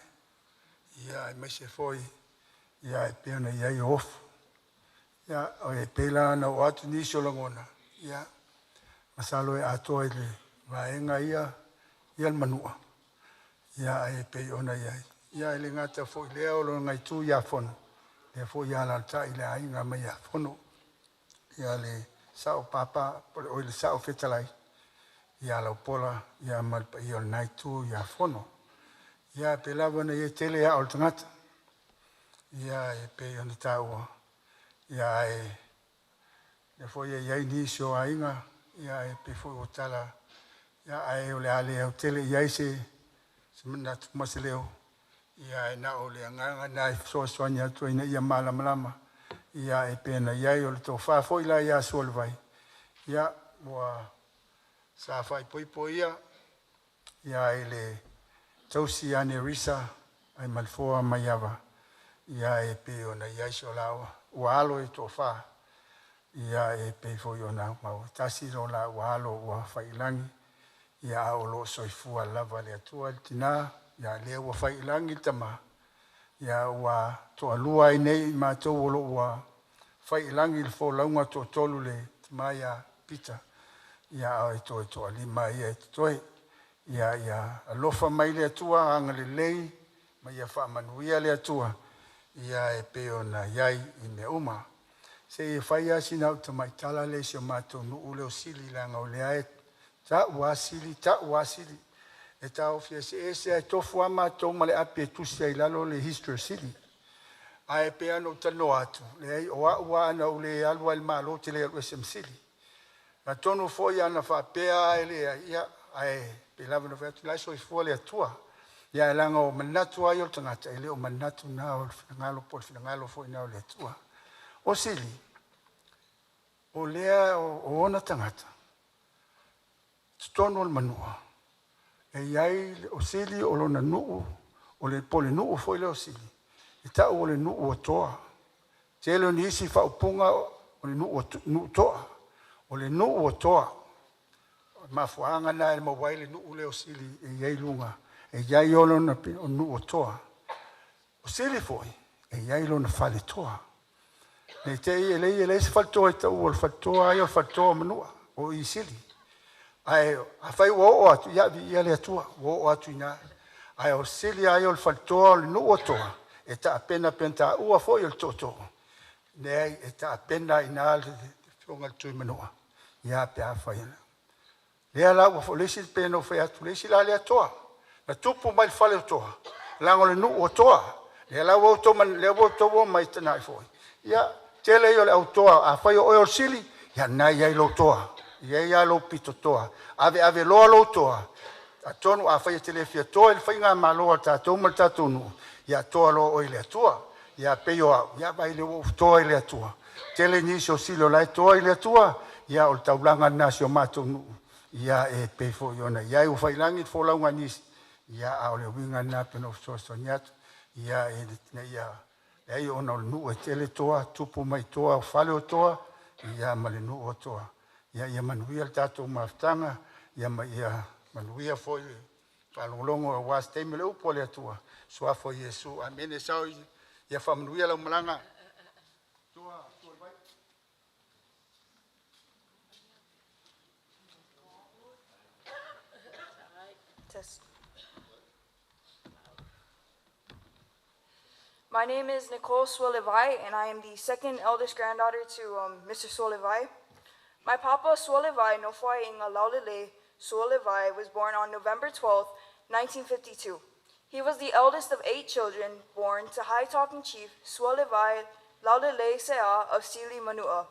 ia aemaise foi ia e pei ona i ai o Ofu. Ia e pei la ona oo atu nisi o lagona, ia masalo e atoa i le vaega ia ia le manua, ia ae pei ona i ai, ia e le gata foi i lea o lona itu ia Fono, lea foi e alaalatai le aiga mai ia Fono, ia le Sao Papa po o le Sao Fetalai ia Laupora ia ma le paia o lena itu ia Fono. Ia pei lava ona i ai, e tele aa o le tagata, ia e pei ona taua, ia ae lea foi e i ai nisi o aiga, ia e pei foi ua tala, ia ae o le a le autele i ai se manatu ma se leo, ia ae na o le agaga lena e fesoasoani atu ai ina ia malamalama, ia e pei ona i ai. O le tofa foi la ia Sualevai, ia ua sa faaipoipo ia ia i le tausi ia Nerisa ai ma le foa Maiava, ia e pei ona i ai so la ua alo e toafa, ia e pei foi ona maua, tasi lo la ua alo ua faiilagi, ia a o lo o soifua lava le Atua i le tina, ia lea ua faiilagi le tama, ia ua toalua ai nei i matou o lo o ua faiilagi le folauga, toatolu le tama ia Pita, ia ae toe toalima ia e totoe. Ia ia alofa mai le Atua agalelei ma ia faamanuia le Atua ia e pei ona i ai i mea uma. Se i fai lava sina au tamai tala lea i si o matou nuu lea o Sili leaga o lea e tau lava Sili, tau lava Sili. E taofi eseese ae tofu lava matou ma le api e tusi ai i lalo le history o Sili. Ae pei lava ona ou talanoa atu, leai o au lava ana ou le alu lava i le Malo ou te le alu ese ma Sili. Atonu foi ana faapea e leai, ia ae pei lava ona fai atu, o la e soifua le Atua. Ia ae leaga o manatu lava ia o le tagata, e le o manatu na o le finagalo po o le finagalo foi na o le Atua. O Sili, o lea o ona tagata, totonu o le manua, e i ai o Sili o lona nuu, o le po o le nuu foi lea o Sili, e tau o le nuu o Toa. Tele o nisi faaupuga o le nuu o nuu toa. O le nuu o Toa. O le mafuaaga lena e maua ai le nuu lea o Sili e i ai luga, e i ai lona nuu o Toa. O Sili foi, e i ai lona faletoa. Ne i te i e leai se faletoa e taua o le faletoa lava ia o le faletoa o Manua o i i Sili. Ae afai ua oo atu, ia viia le Atua ua oo atu i ina. Ae o Sili lava ia o le faletoa o le nuu o Toa, e tapena pei ona taua foi e le tootoo, leai e tapena i ina le afioga i le Tuimanua, ia pe afai e. Lea la ua le isi pei ona ou fai atu, o le isi la lea toa na tupu mai le fale o Toa, leaga o le nuu o Toa. Lea la ua outou lea ua outou omai e fetanai foi, ia tele ia o le au toa. Afai o oe o le sili, ia o lena e i ai lou toa, e i ai lava lou pito toa. Ave ave loa lou toa, atonu afai e te le fia toa i le faigamalo a tatou ma le tatou nuu, ia toa loa oe i le Atua. Ia pei o au, ia vaai o lea ua ou toa i le Atua. Tele nisi o sili o la e toa i le Atua, ia o le taulaga lena a si o matou nuu, ia e pei foi ona i ai ua faiilagi le folauga a nisi, ia a o le uiga lena pei ona ou fesoasoani atu. Ia ina ia leai ona o le nuu e tele toa, tupu mai toa, o fale o toa, ia ma le nuu o toa. Ia ia manuia le tatou mafutaga, ia ma ia manuia foi le faalogologo aua se taimi o le upu a le Atua, suafa o Iesu. Amene. Sao ia faamanuia lau malaga. Test. My name is Nicole Sualevai, and I am the second eldest granddaughter to Mr. Sualevai. My papa Sualevai Nofoainga Laulele Sualevai was born on November 12, 1952. He was the eldest of 8 children born to High Talking Chief Sualevai Laulele Sea of Sili Manua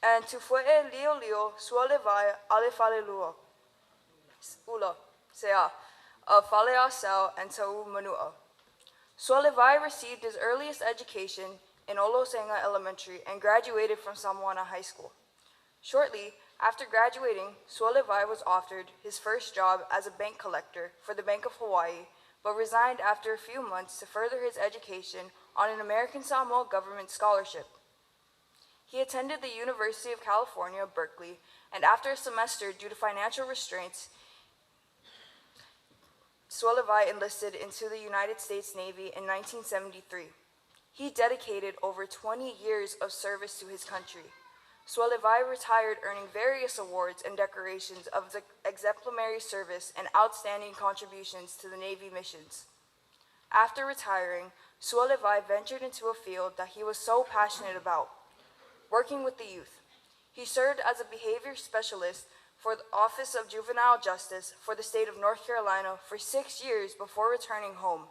and to Fue'e Leo Leo Sualevai Alefalelua Ula Sea of Faleasao and Ta'u Manua. Sualevai received his earliest education in Olosenga Elementary and graduated from Samoana High School. Shortly after graduating, Sualevai was offered his first job as a bank collector for the Bank of Hawaii, but resigned after a few months to further his education on an American Samoa government scholarship. He attended the University of California, Berkeley, and after a semester, due to financial restraints, Sualevai enlisted into the United States Navy in 1973. He dedicated over 20 years of service to his country. Sualevai retired earning various awards and decorations of the exemplary service and outstanding contributions to the Navy missions. After retiring, Sualevai ventured into a field that he was so passionate about, working with the youth. He served as a behavior specialist for the Office of Juvenile Justice for the state of North Carolina for 6 years before returning home.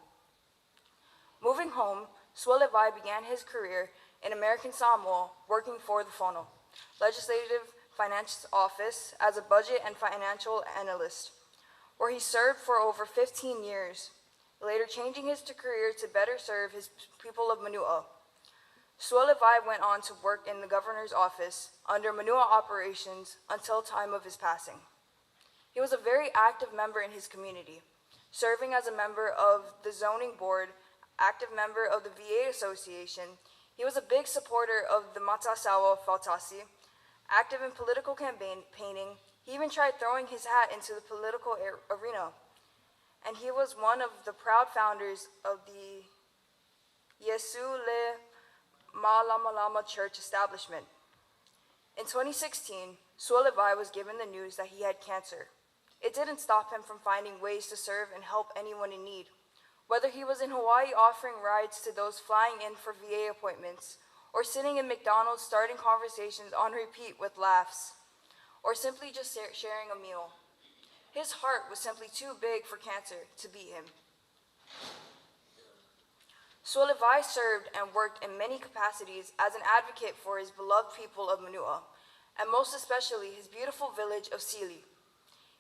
Moving home, Sualevai began his career in American Samoa working for the Fono, Legislative Finance Office, as a budget and financial analyst, where he served for over 15 years, later changing his career to better serve his people of Manua. Sualevai went on to work in the governor's office under Manua operations until time of his passing. He was a very active member in his community, serving as a member of the zoning board, active member of the VA Association. He was a big supporter of the Matasawa Fautasi, active in political campaigning. He even tried throwing his hat into the political arena. And he was one of the proud founders of the Yesu Le Malamalama Church establishment. In 2016, Sualevai was given the news that he had cancer. It didn't stop him from finding ways to serve and help anyone in need. Whether he was in Hawaii offering rides to those flying in for VA appointments, or sitting in McDonald's starting conversations on repeat with laughs, or simply just sharing a meal. His heart was simply too big for cancer to beat him. Sualevai served and worked in many capacities as an advocate for his beloved people of Manua, and most especially his beautiful village of Sili.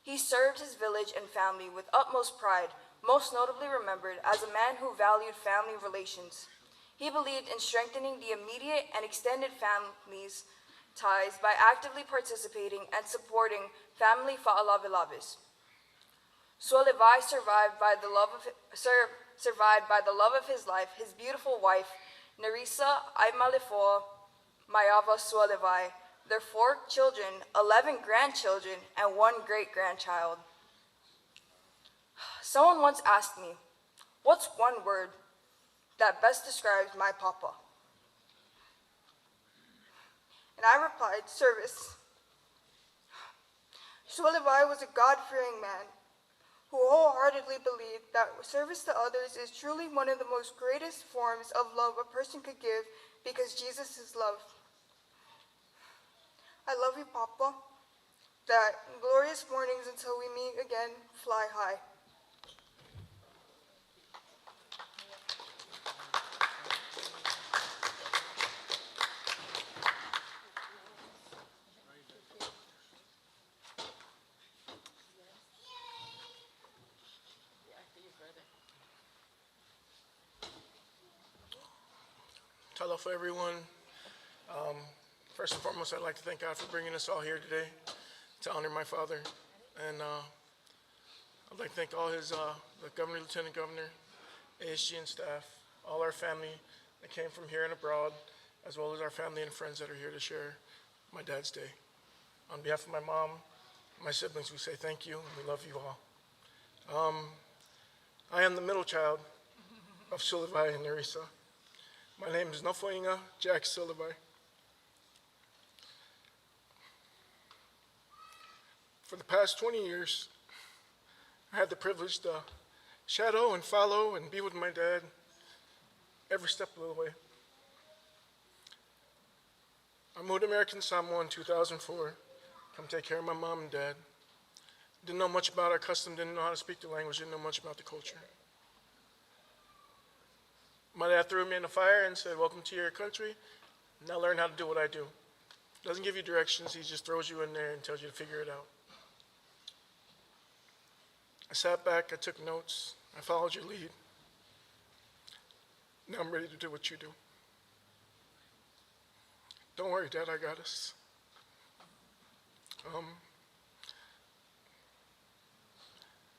He served his village and family with utmost pride, most notably remembered as a man who valued family relations. He believed in strengthening the immediate and extended families' ties by actively participating and supporting family fa'alavelabes. Sualevai survived by the love of survived by the love of his life, his beautiful wife, Narisa Aimalefoa Mayava Sualevai, their 4 children, 11 grandchildren, and 1 great-grandchild. Someone once asked me, what's one word that best describes my papa? And I replied, service. Sualevai was a God-fearing man who wholeheartedly believed that service to others is truly one of the most greatest forms of love a person could give, because Jesus is love. I love you, Papa. That glorious mornings until we meet again, fly high. Talofa, everyone. First and foremost, I'd like to thank God for bringing us all here today to honor my father. And I'd like to thank all his, the governor, lieutenant governor, ASG and staff, all our family that came from here and abroad, as well as our family and friends that are here to share my dad's day. On behalf of my mom, my siblings, we say thank you and we love you all. I am the middle child of Sulivai and Nerissa. My name is Nofoinga Jack Sulivai. For the past 20 years, I had the privilege to shadow and follow and be with my dad every step of the way. I moved to American Samoa in 2004, come take care of my mom and dad. Didn't know much about our custom, didn't know how to speak the language, didn't know much about the culture. My dad threw me in the fire and said, welcome to your country. Now learn how to do what I do. Doesn't give you directions, he just throws you in there and tells you to figure it out. I sat back, I took notes, I followed your lead. Now I'm ready to do what you do. Don't worry, Dad, I got us.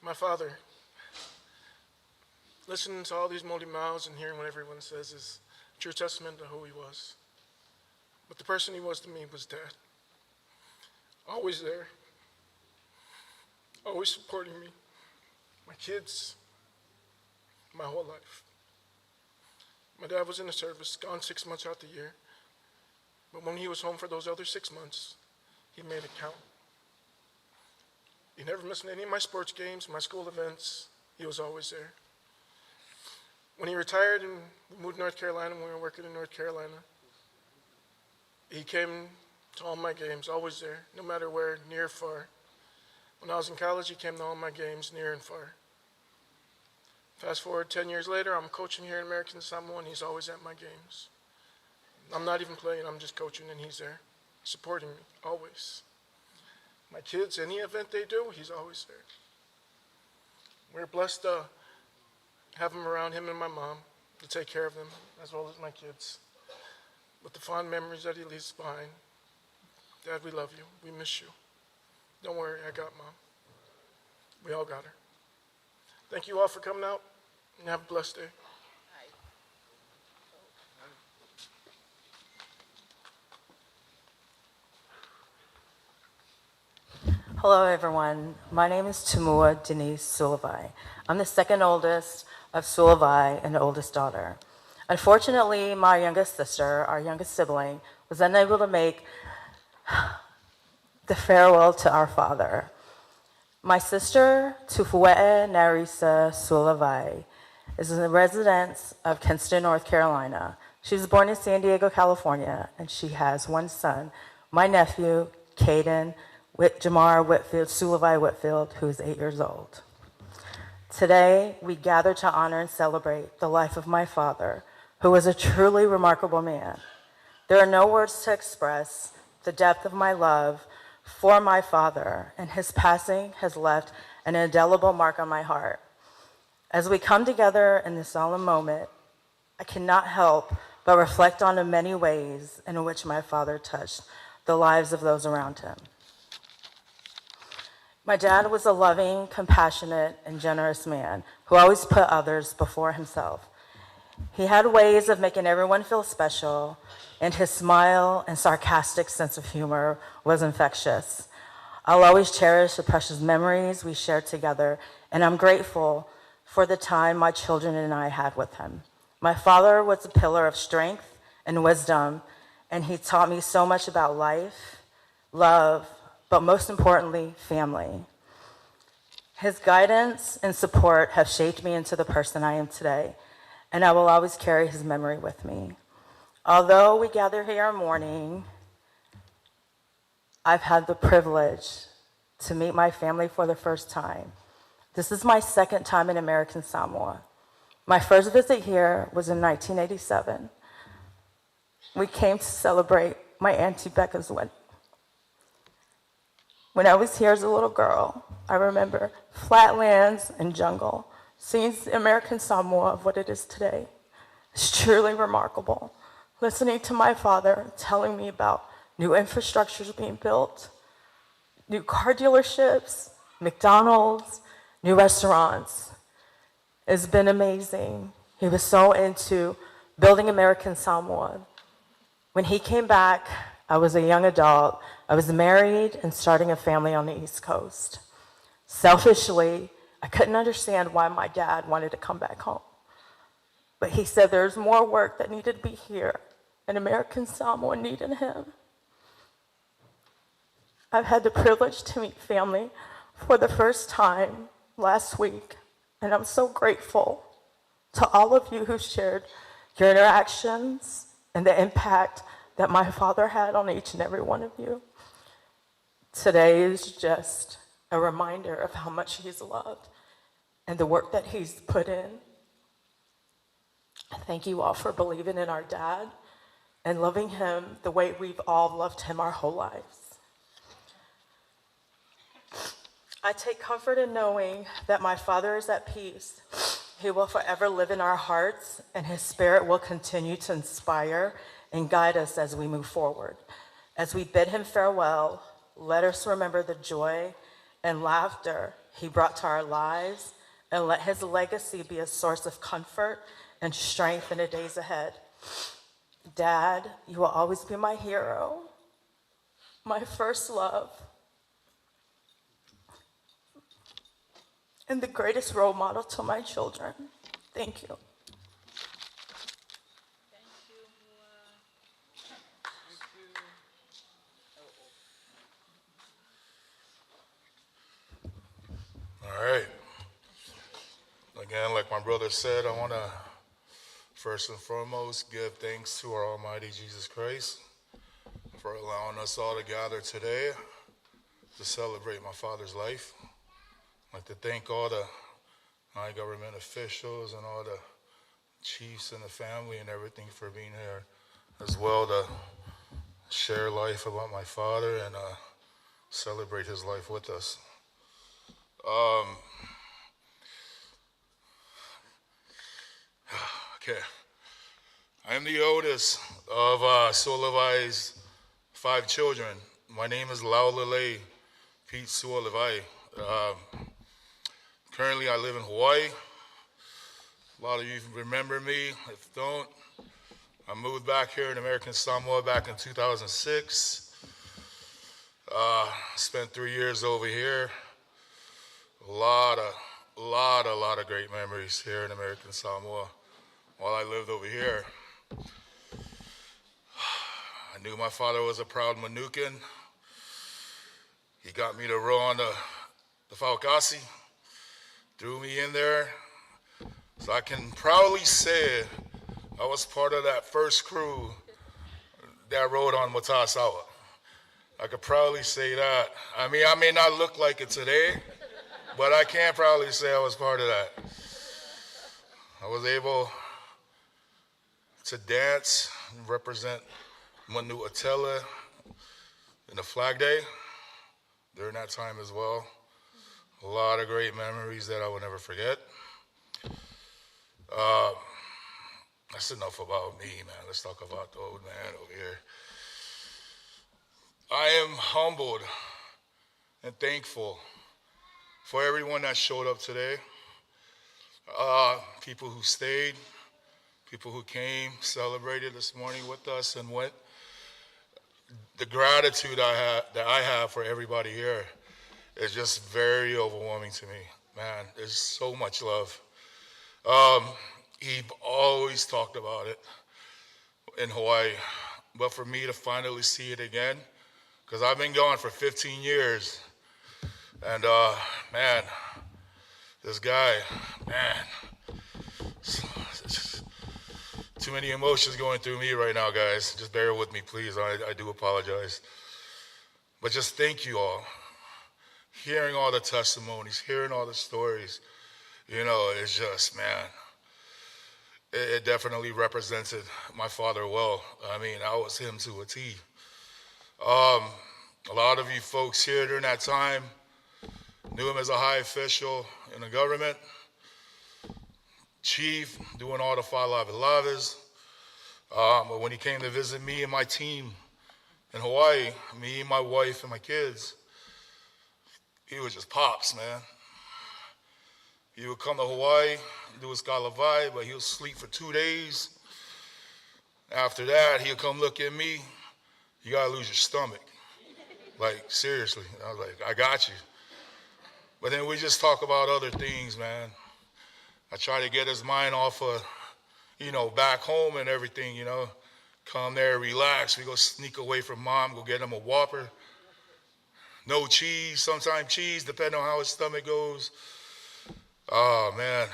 My father, listening to all these moldy mouths and hearing what everyone says is a true testament to who he was. But the person he was to me was Dad. Always there, always supporting me, my kids, my whole life. My dad was in the service, gone 6 months out the year. But when he was home for those other 6 months, he made it count. He never missed any of my sports games, my school events. He was always there. When he retired and moved to North Carolina, when we were working in North Carolina, he came to all my games, always there, no matter where, near or far. When I was in college, he came to all my games, near and far. Fast forward 10 years later, I'm coaching here in American Samoa, and he's always at my games. I'm not even playing, I'm just coaching, and he's there, supporting me, always. My kids, any event they do, he's always there. We're blessed to have him around, him and my mom, to take care of them, as well as my kids. With the fond memories that he leaves behind. Dad, we love you. We miss you. Don't worry, I got Mom. We all got her. Thank you all for coming out, and have a blessed day. Hello, everyone. My name is Tumua Denise Sulivai. I'm the second oldest of Sulivai and the oldest daughter. Unfortunately, my youngest sister, our youngest sibling, was unable to make the farewell to our father. My sister, Tufue'e Narisa Sulivai, is a resident of Kinston, North Carolina. She was born in San Diego, California, and she has one son, my nephew, Caden Jamar Whitfield, Sulivai Whitfield, who is 8 years old. Today, we gather to honor and celebrate the life of my father, who was a truly remarkable man. There are no words to express the depth of my love for my father, and his passing has left an indelible mark on my heart. As we come together in this solemn moment, I cannot help but reflect on the many ways in which my father touched the lives of those around him. My dad was a loving, compassionate, and generous man who always put others before himself. He had ways of making everyone feel special, and his smile and sarcastic sense of humor was infectious. I'll always cherish the precious memories we shared together, and I'm grateful for the time my children and I had with him. My father was a pillar of strength and wisdom, and he taught me so much about life, love, but most importantly, family. His guidance and support have shaped me into the person I am today, and I will always carry his memory with me. Although we gather here in mourning, I've had the privilege to meet my family for the first time. This is my second time in American Samoa. My first visit here was in 1987. We came to celebrate my Auntie Becca's wedding. When I was here as a little girl, I remember flatlands and jungle, seeing American Samoa of what it is today. It's truly remarkable. Listening to my father telling me about new infrastructures being built, new car dealerships, McDonald's, new restaurants. It's been amazing. He was so into building American Samoa. When he came back, I was a young adult. I was married and starting a family on the East Coast. Selfishly, I couldn't understand why my dad wanted to come back home. But he said there's more work that needed to be here, and American Samoa needed him. I've had the privilege to meet family for the first time last week, and I'm so grateful to all of you who shared your interactions and the impact that my father had on each and every one of you. Today is just a reminder of how much he's loved and the work that he's put in. Thank you all for believing in our dad and loving him the way we've all loved him our whole lives. I take comfort in knowing that my father is at peace. He will forever live in our hearts, and his spirit will continue to inspire and guide us as we move forward. As we bid him farewell, let us remember the joy and laughter he brought to our lives, and let his legacy be a source of comfort and strength in the days ahead. Dad, you will always be my hero, my first love, and the greatest role model to my children. Thank you. All right. Again, like my brother said, I want to first and foremost give thanks to our Almighty Jesus Christ for allowing us all to gather today to celebrate my father's life. I'd like to thank all the high government officials and all the chiefs and the family and everything for being here as well to share life about my father and celebrate his life with us. Okay. I am the oldest of Sualivai's 5 children. My name is Laulale Pete Sualivai. Currently, I live in Hawaii. A lot of you remember me. If don't, I moved back here in American Samoa back in 2006. Spent 3 years over here. A lot of great memories here in American Samoa while I lived over here. I knew my father was a proud Manukan. He got me to row on the Faukasi, threw me in there. So I can proudly say I was part of that first crew that rowed on Matasawa. I could proudly say that. I mean, I may not look like it today, but I can proudly say I was part of that. I was able to dance and represent Manu'atele in the Flag Day during that time as well. A lot of great memories that I will never forget. That's enough about me, man. Let's talk about the old man over here. I am humbled and thankful for everyone that showed up today. People who stayed, people who came, celebrated this morning with us and went. The gratitude that I have for everybody here is just very overwhelming to me. Man, there's so much love. He always talked about it in Hawaii, but for me to finally see it again, because I've been gone for 15 years, and man, this guy, man, it's too many emotions going through me right now, guys. Just bear with me, please. I do apologize. But just thank you all. Hearing all the testimonies, hearing all the stories, you know, it's just, man, it definitely represented my father well. I mean, I was him to a T. A lot of you folks here during that time knew him as a high official in the government, chief, doing all the fa'alavelavas. But when he came to visit me and my team in Hawaii, me, my wife, and my kids, he was just pops, man. He would come to Hawaii, do his kalavai, but he would sleep for 2 days. After that, he'll come look at me. You gotta lose your stomach. Like, seriously. I was like, I got you. But then we just talk about other things, man. I try to get his mind off of, back home and everything, Come there, relax. We go sneak away from mom, go get him a Whopper. No cheese, sometimes cheese, depending on how his stomach goes. Oh, man.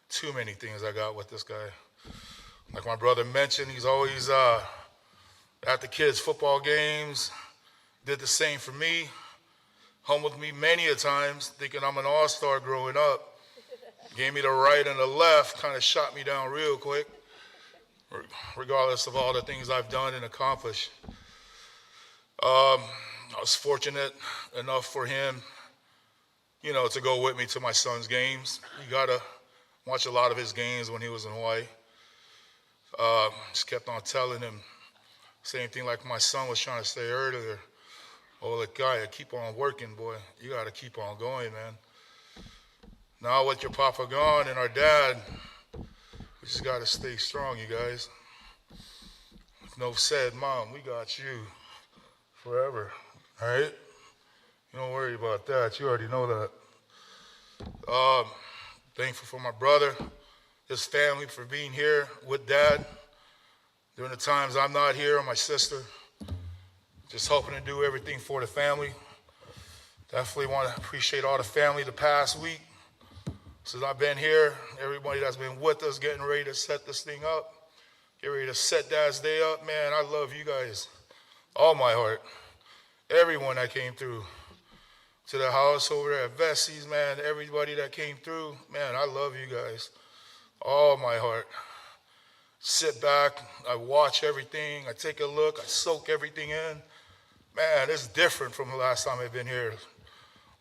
Too many things I got with this guy. Like my brother mentioned, he's always at the kids' football games. Did the same for me. Humbled me many a times, thinking I'm an all-star growing up. Gave me the right and the left, kind of shot me down real quick, regardless of all the things I've done and accomplished. I was fortunate enough for him, to go with me to my son's games. You got to watch a lot of his games when he was in Hawaii. Just kept on telling him, same thing like my son was trying to say earlier. Oh, look, guy, keep on working, boy. You got to keep on going, man. Now with your papa gone and our dad, we just got to stay strong, you guys. With no said, Mom, we got you forever, all right? You don't worry about that. You already know that. Thankful for my brother, his family for being here with Dad during the times I'm not here, or my sister. Just hoping to do everything for the family. Definitely want to appreciate all the family the past week. Since I've been here, everybody that's been with us getting ready to set this thing up, get ready to set Dad's day up. Man, I love you guys. All my heart. Everyone that came through to the house over there at Vessie's, man, everybody that came through, man, I love you guys. All my heart. Sit back, I watch everything, I take a look, I soak everything in. Man, it's different from the last time I've been here.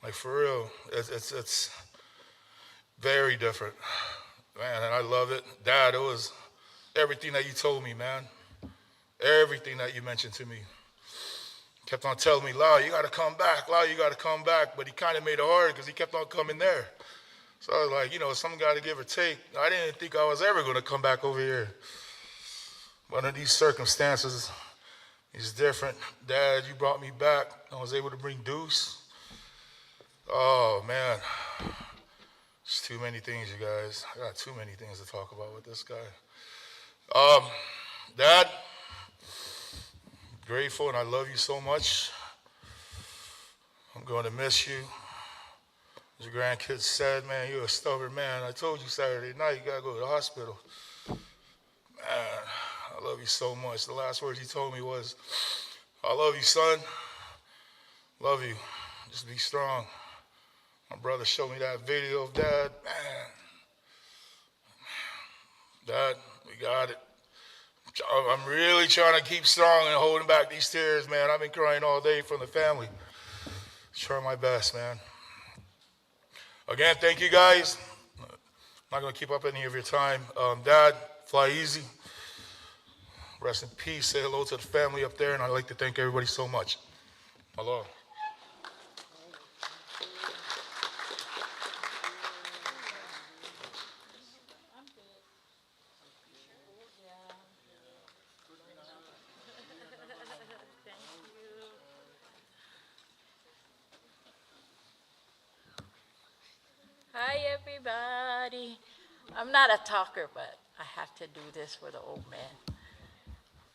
Like, for real, it's very different. Man, and I love it. Dad, it was everything that you told me, man. Everything that you mentioned to me. Kept on telling me, Lau, you got to come back. Lau, you got to come back. But he kind of made it hard because he kept on coming there. So I was like, some got to give or take. I didn't think I was ever going to come back over here. But under these circumstances, it's different. Dad, you brought me back. I was able to bring Deuce. Oh, man. It's too many things, you guys. I got too many things to talk about with this guy. Dad, grateful, and I love you so much. I'm going to miss you. As your grandkids said, man, you're a stubborn man. I told you Saturday night, you got to go to the hospital. Man, I love you so much. The last words he told me was, I love you, son. Love you. Just be strong. My brother showed me that video of Dad. Man, Dad, we got it. I'm really trying to keep strong and holding back these tears, man. I've been crying all day from the family. Trying my best, man. Again, thank you guys. I'm not going to keep up any of your time. Dad, fly easy. Rest in peace. Say hello to the family up there, and I'd like to thank everybody so much. Hello. Hi, everybody. I'm not a talker, but I have to do this for the old man.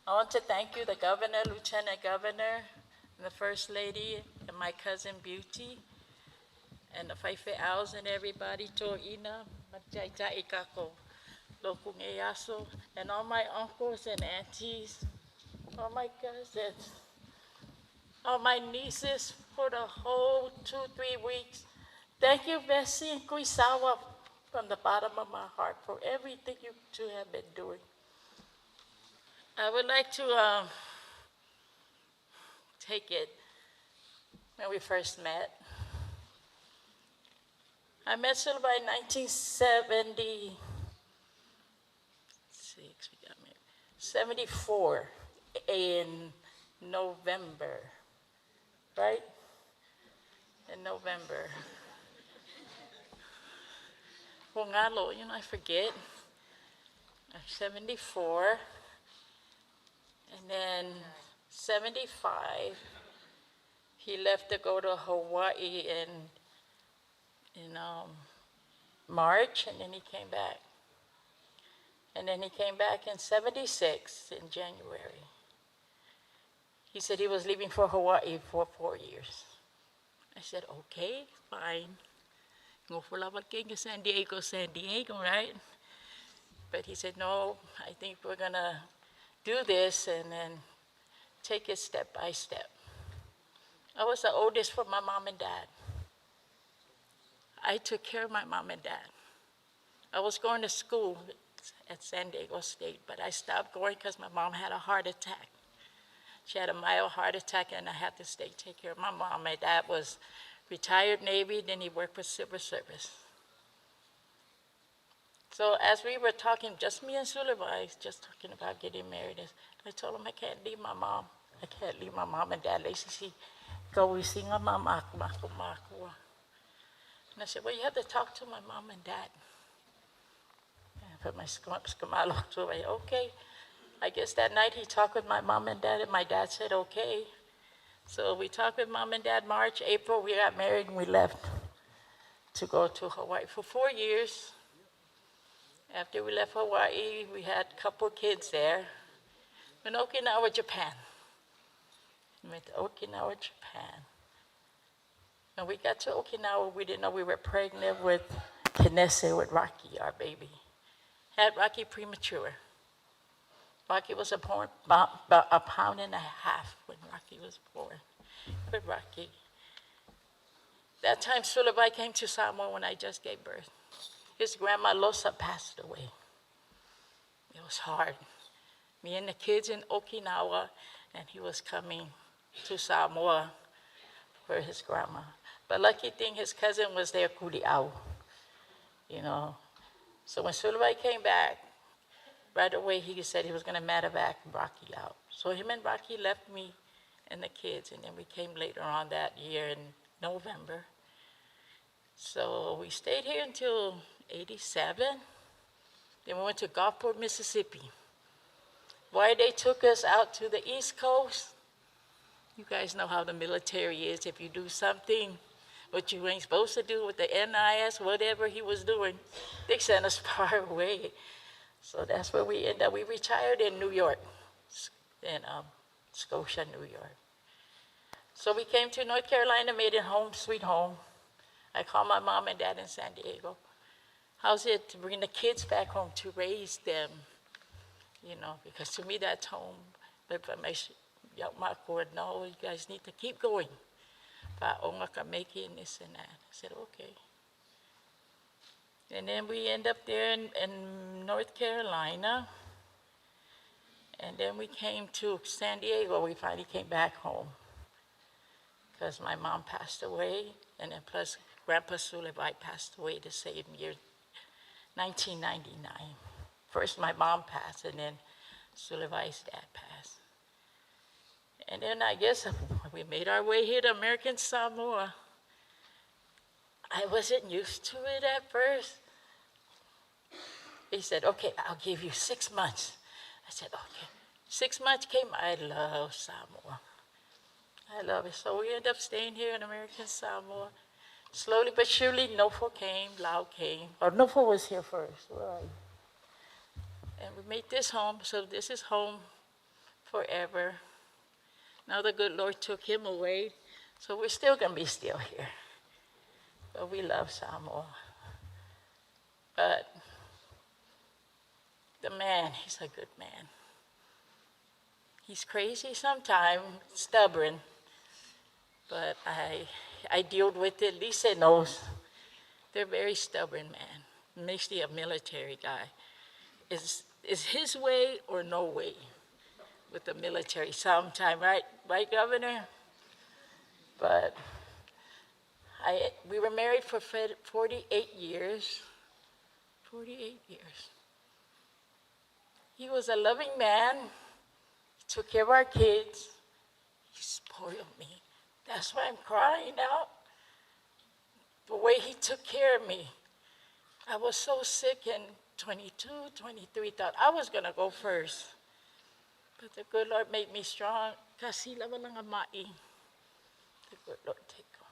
I want to thank you, the governor, lieutenant governor, and the first lady, and my cousin Beauty, and the Faife Owls and everybody, To'ina, Mataitai Kako, Loku Ngeaso, and all my uncles and aunties, all my cousins, all my nieces for the whole 2-3 weeks. Thank you, Bessie and Kuisawa, from the bottom of my heart for everything you two have been doing. I would like to take it when we first met. I met Silva in 1976, we got married. 74 in November, right? In November. Well, I forget. I'm 74. And then 75, he left to go to Hawaii in March, and then he came back. And then he came back in 76 in January. He said he was leaving for Hawaii for 4 years. I said, okay, fine. Go for San Diego, San Diego, right? But he said, no, I think we're going to do this and then take it step by step. I was the oldest for my mom and dad. I took care of my mom and dad. I was going to school at San Diego State, but I stopped going because my mom had a heart attack. She had a mild heart attack, and I had to stay take care of my mom. My dad was retired Navy, then he worked for Civil Service. So as we were talking, just me and Sulawesi, just talking about getting married, I told him I can't leave my mom. I can't leave my mom and dad. And I said, well, you have to talk to my mom and dad. And I put my skamalo to away. Okay. I guess that night he talked with my mom and dad, and my dad said, okay. So we talked with mom and dad March, April, we got married, and we left to go to Hawaii for 4 years. After we left Hawaii, we had a couple kids there. In Okinawa, Japan. We went to Okinawa, Japan. When we got to Okinawa, we didn't know we were pregnant with Kenese, with Rocky, our baby. Had Rocky premature. Rocky was about a pound and a half when Rocky was born. With Rocky. That time, Sulawesi came to Samoa when I just gave birth. His grandma Losa passed away. It was hard. Me and the kids in Okinawa, and he was coming to Samoa for his grandma. But lucky thing, his cousin was there, Kuli'au, you know. So when Sulawesi came back, right away he said he was going to medevac Rocky out. So him and Rocky left me and the kids, and then we came later on that year in November. So we stayed here until 87. Then we went to Gulfport, Mississippi. Why they took us out to the East Coast, you guys know how the military is. If you do something, what you ain't supposed to do with the NIS, whatever he was doing, they sent us far away. So that's where we ended up. We retired in New York, in Scotia, New York. So we came to North Carolina, made it home, sweet home. I called my mom and dad in San Diego. How's it to bring the kids back home to raise them? Because to me that's home. But my no, you guys need to keep going. And this and that. I said, okay. And then we end up there in North Carolina. And then we came to San Diego. We finally came back home because my mom passed away. And then plus Grandpa Sulawesi passed away the same year, 1999. First my mom passed, and then Sulawesi's dad passed. And then I guess we made our way here to American Samoa. I wasn't used to it at first. He said, okay, I'll give you 6 months. I said, okay. 6 months came, I love Samoa. I love it. So we ended up staying here in American Samoa. Slowly but surely, Nofo came, Lau came. Or Nofo was here first. Where are you? And we made this home, so this is home forever. Now the good Lord took him away, so we're still going to be still here. But we love Samoa. But the man, he's a good man. He's crazy sometimes, stubborn, but I deal with it. Lisa knows. They're very stubborn, man. Mostly a military guy. Is his way or no way with the military sometime, right? Right, Governor? But we were married for 48 years. 48 years. He was a loving man. He took care of our kids. He spoiled me. That's why I'm crying out. The way he took care of me. I was so sick in 22, 23, thought I was going to go first. But the good Lord made me strong. Kasi lava lang ang mai. The good Lord take him.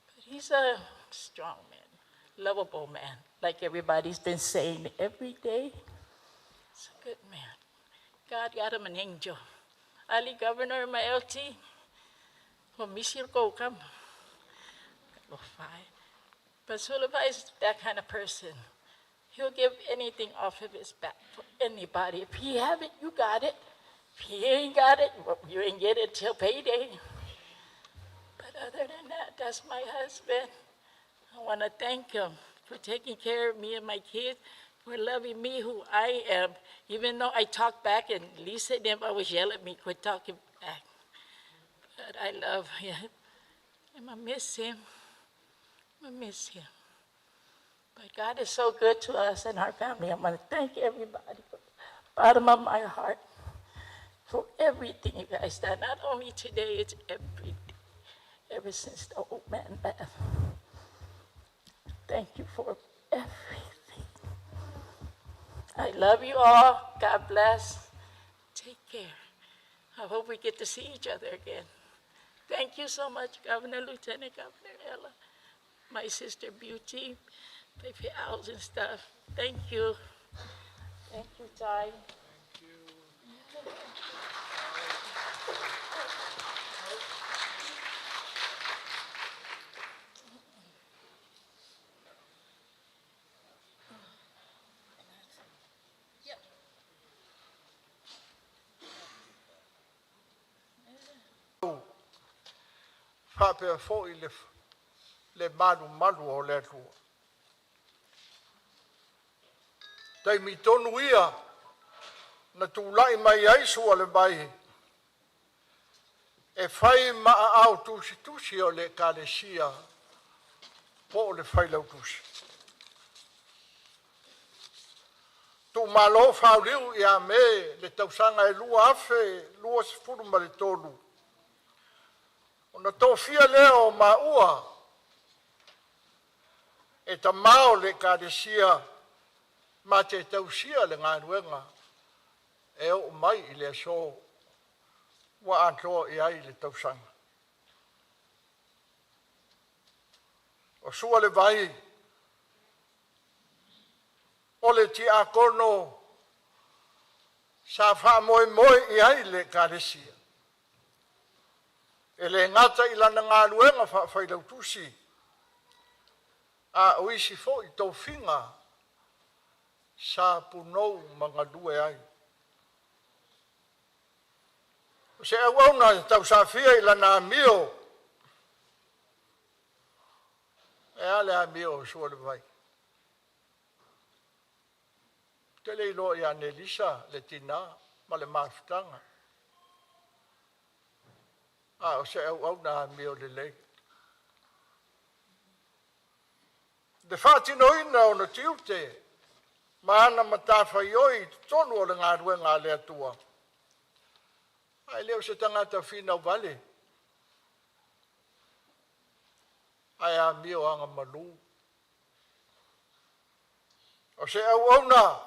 But he's a strong man, lovable man, like everybody's been saying every day. He's a good man. God got him an angel. Ali Governor, my LT, come. But Sulawesi is that kind of person. He'll give anything off of his back for anybody. If he have it, you got it. If he ain't got it, well, you ain't get it till payday. But other than that, that's my husband. I want to thank him for taking care of me and my kids, for loving me who I am. Even though I talk back and Lisa and them always yell at me, quit talking back. But I love him. And I miss him. I miss him. But God is so good to us and our family. I want to thank everybody from the bottom of my heart for everything you guys done. Not only today, it's every day, ever since the old man left. Thank you for everything. I love you all. God bless. Take care. I hope we get to see each other again. Thank you so much, Governor, Lieutenant Governor Ella, my sister Beauty, baby owls and stuff. Thank you. Thank you, Ty. Faapea foi le, le malumalu o le Atua. Taimi tonu ia na tulai mai ai Sualevai e fai ma aao tusitusi o le Ekalesia po o le Failautusi. Tuumalo faaliu ia Me le tausaga e 2023, ona tofia lea o maua e tamā o le Ekalesia ma te tausia le galuega e oo mai i le aso ua atoa i ai le tausaga. O Sua le Vai, o le tiakono sa faamoemoe i ai le Ekalesia, e le gata i lana galuega faafailautusi, a o isi foi tofiga sa punou ma galue ai. O se auauna e tausafia i lana amio e a le amio a Sua le Vai? Ou te le iloa ia Nelisa le tina ma le mafutaga, a o se auauna amio lelei. I le faatinoina o ona tiute ma ana matafaioi i totonu o le galuega a le Atua, ae le o se tagata finau vale, ae amio agamalu. O se auauna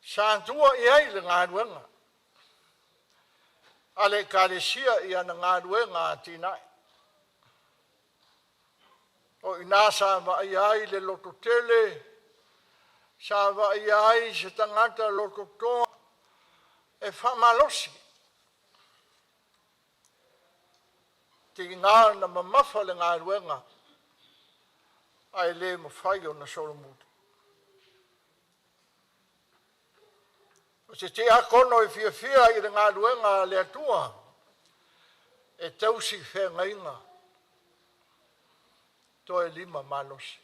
sa tua i ai le galuega a le Ekalesia i ana galuega atinae. O i ina sa vaaia ai le lototele, sa vaaia ai se tagata lototoa e faamalosi, tiga na mamafa le galuega ae le mafai ona solomuli. O se tiakono e fiafia i le galuega a le Atua e tausi feagaiga, toe lima malosi.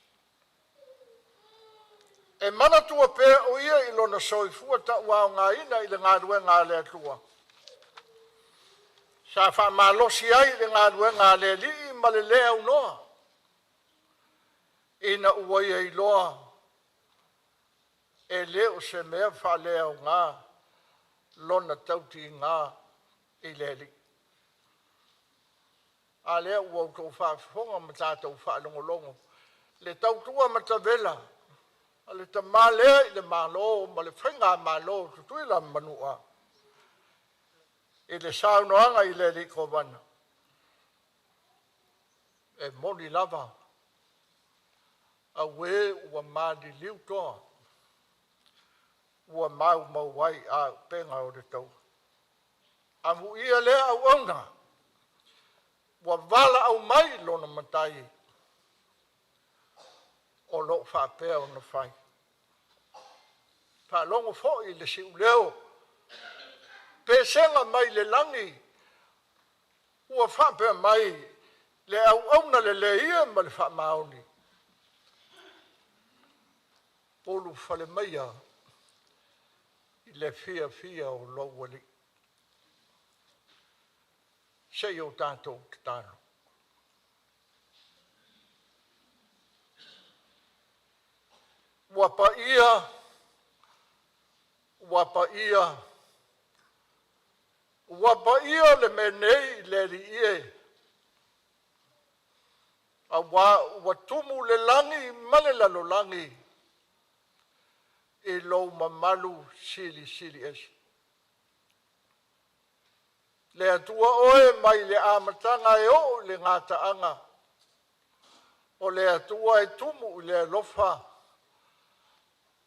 E manatua pea o ia i lona soifua tauaogaina i le galuega a le Atua, sa faamalosi ai le galuega a le Alii ma le le aunoa, ina ua ia iloa E le o se mea faaleaoga lona tautiga i le Alii. A lea ua outou faafofoga ma tatou faalogologo le tautua matavela a le tama lea i le Malo ma le faigamalo a Tutuila ma Manua i le saunoaga i le alii Kovana, e moni lava, auē ua maliliu toa, ua maumau ai auupega o le taua. Amuia lea auauna ua valaau mai lona Matai o lo o faapea ona fai. Faalogo foi i le siuleo, pesega mai le lagi ua faapea mai, “Le auauna lelei ia ma le faamaoni, ulufale maia i le fiafia o lou Alii.” Se i o tatou tatalo. Ua paia, ua paia, ua paia le mea nei le Alii e, aua ua tumu le lagi ma le lalolagi i lou mamalu silisili ese. Le Atua oe mai le amataga e oo i le gataaga, o le Atua e tumu i le alofa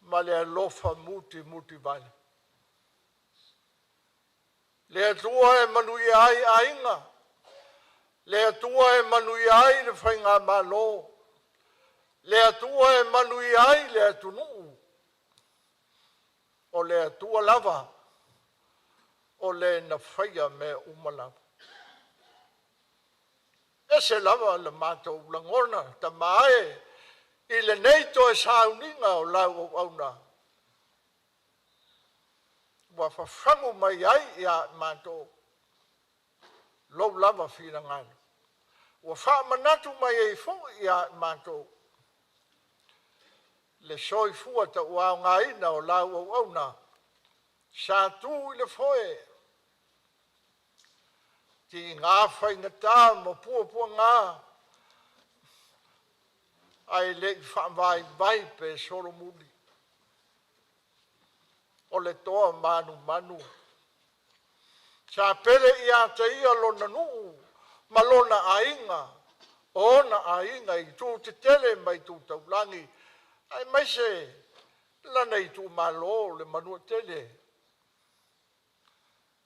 ma le alofa mutimutivale. Le Atua e manuia ai aiga, le Atua e manuia ai le faigamalo, le Atua e manuia ai le atunuu, o le Atua lava o le na faia mea uma lava. E ese lava le matou lagona tama e i lenei toe sauniga o lau auauna ua fafagu mai ai ia i matou lou lava finagalo, ua faamanatu mai ai foi ia i matou le soifua tauaogaina o lau auauna sa tu i le foe, tiga faigata ma puapuaga ae le i faavaivai pe solomuli o le toa manumanu sa pele ia te ia lona nuu ma lona aiga, o ona aiga i itu tetele ma itu taulagi, aemaise lona itumalo le Manuatele,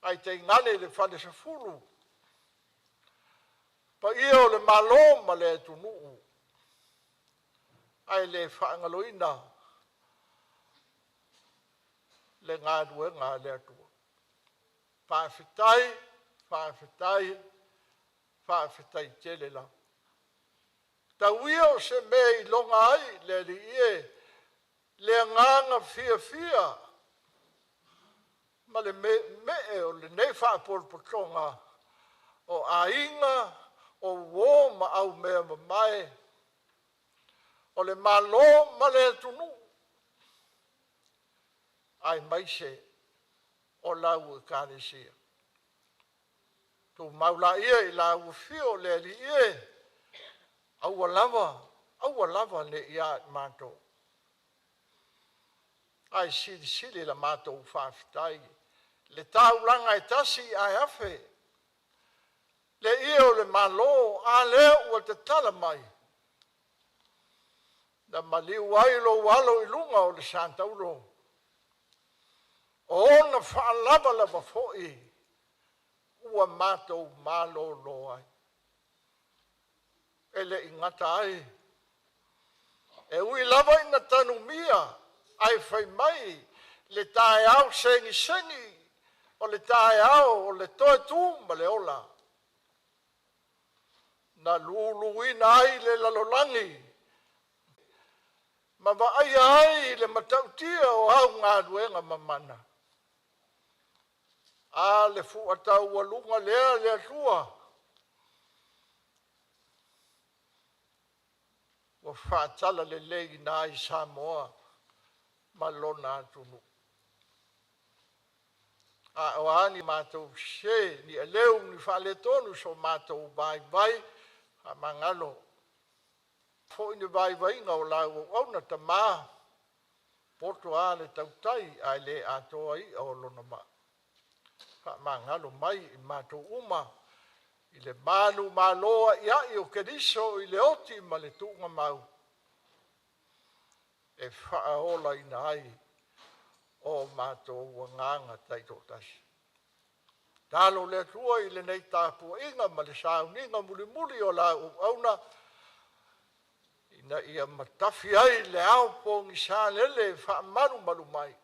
ae tainane le falesefulu, paia o le Malo ma le atunuu, ae le faagaloina le galuega a le Atua. Faafetai, faafetai, faafetai tele lava. Tau ia o se mea e iloga ai le Alii e, le agaga fiafia ma le meemee o lenei faalapotopotoga o aiga, o uo ma aumeamamae o le Malo ma le atunuu, aemaise o lau Ekalesia. Tumau laia i lau afio le Alii e, aua lava, aua lava ne i ia matou, ae silisili la matou faafetai le taulaga e tasi ae afe le ia o le Malo, a lea ua tatala mai na maliu ai lou alo i luga o le satauro o ona faalavalava foi ua matou malolo ai. E le i gata ai, e ui lava ina tanumia ae fai mai le taeao segisegi o le taeao o le toe tu ma le ola, na luluina ai le lalolagi ma vaaia ai le matautia o au galuega mamana. A le fuataualuga lea le Atua ua faatalaleleiina ai Samoa. ma lona atunuu. A o a ni matou sese, ni aleu, ni faaletonu so matou vaivai, faamagalo foi ni vaivaiga o la auauna. Tama poto a le tautai ae le atoa ia o lona maa. Faamagalo mai i matou uma i le manumalo aiai o Keriso i le oti ma le tuugamau e faaolaina ai o matou agaga taitoatasi. Tatalo le Atua i lenei tapuaiga ma le sauniga mulimuli o la auauna, ina ia matafi ai le ao pogisa lele e faamalumalu mai,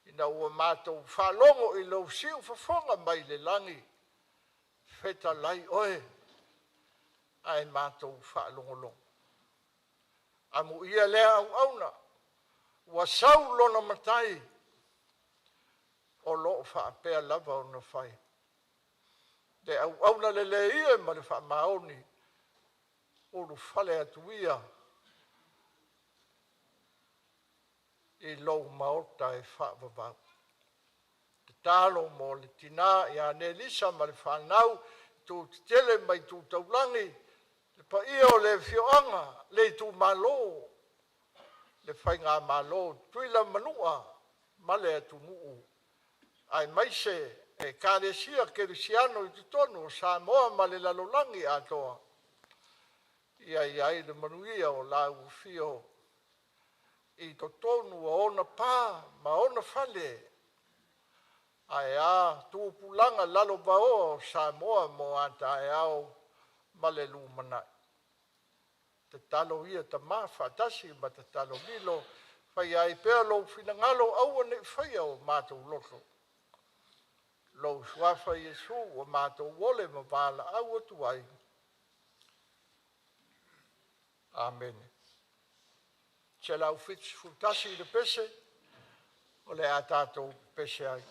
ina ua matou faalogo i lou siufofoga mai le lagi, fetalai oe ae matou faalogologo. Amuia lea auauna ua sau lona matai o lo o faapea lava ona fai, le auauna lelei e ma le faamaoni, ulufale atu ia i lou maota e faavavau. Tatalo mo le tina ia Nelisa ma le fanau, itu tetele ma itu taulagi, le paia o le afioaga, le itumalo, le faigamalo a Tutuila ma Manua ma le atunuu aemaise Ekalesia Kerisiano i totonu o Samoa ma le lalolagi atoa. Ia i ai le manuia o lau afio i totonu o ona pa ma ona fale, ae a tupulaga lalovaoa o Samoa mo a taeao ma le lumanai. Tatalo ia tama faatasi ma tatalo lilo, faia ai pea lou finagalo, aua ne i faia o matou loto, lou suafa Iesu ua matou ole ma valaau atu ai. Amene. 171 le pese o le a tatou pepese ai.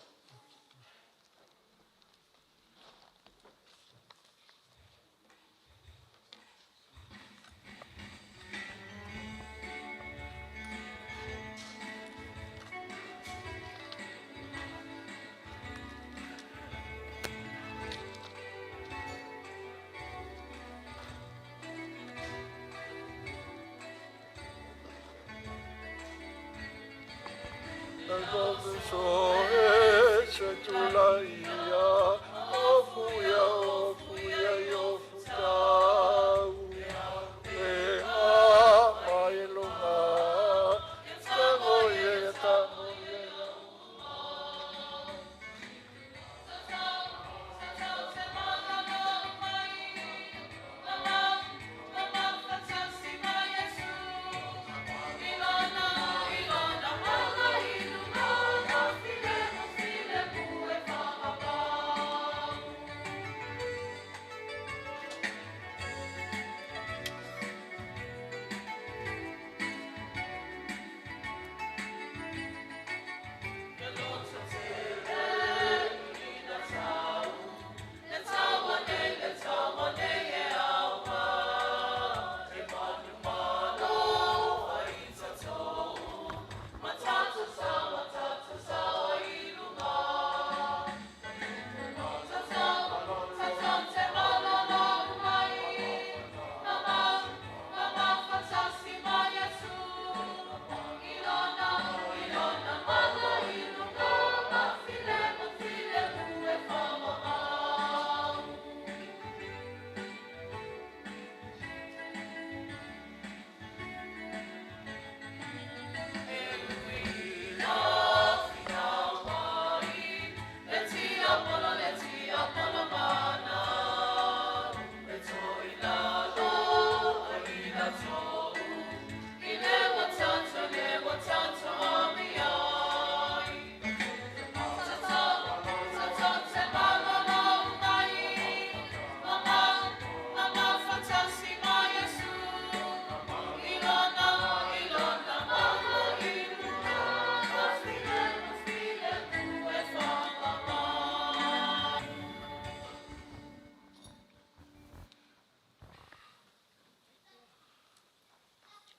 E tulai ia oe e luma.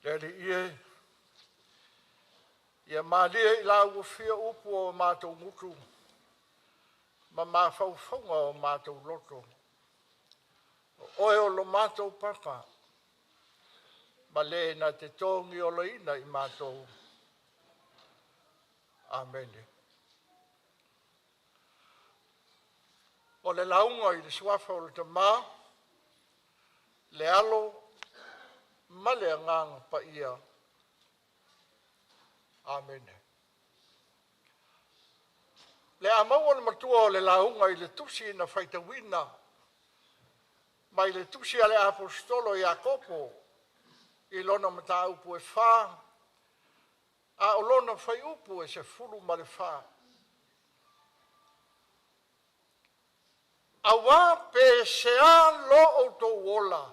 Le Alii e, Ia malie i lauofia upu o matou gutu ma mafaufauga o matou loto. O oe o lo matou papa, ma le na te togiolaina i matou. Amene. O le lauga i le Suafa o le Tama, le Alo ma le Agaga Paia. Amene. Le a maua le matua o le lauga i le tusi na faitauina mai le tusi a le Aposetolo o Iakopo i lona mataupu e 4 a o lona fuaiupu e 14. Auā pe sea lo outou ola,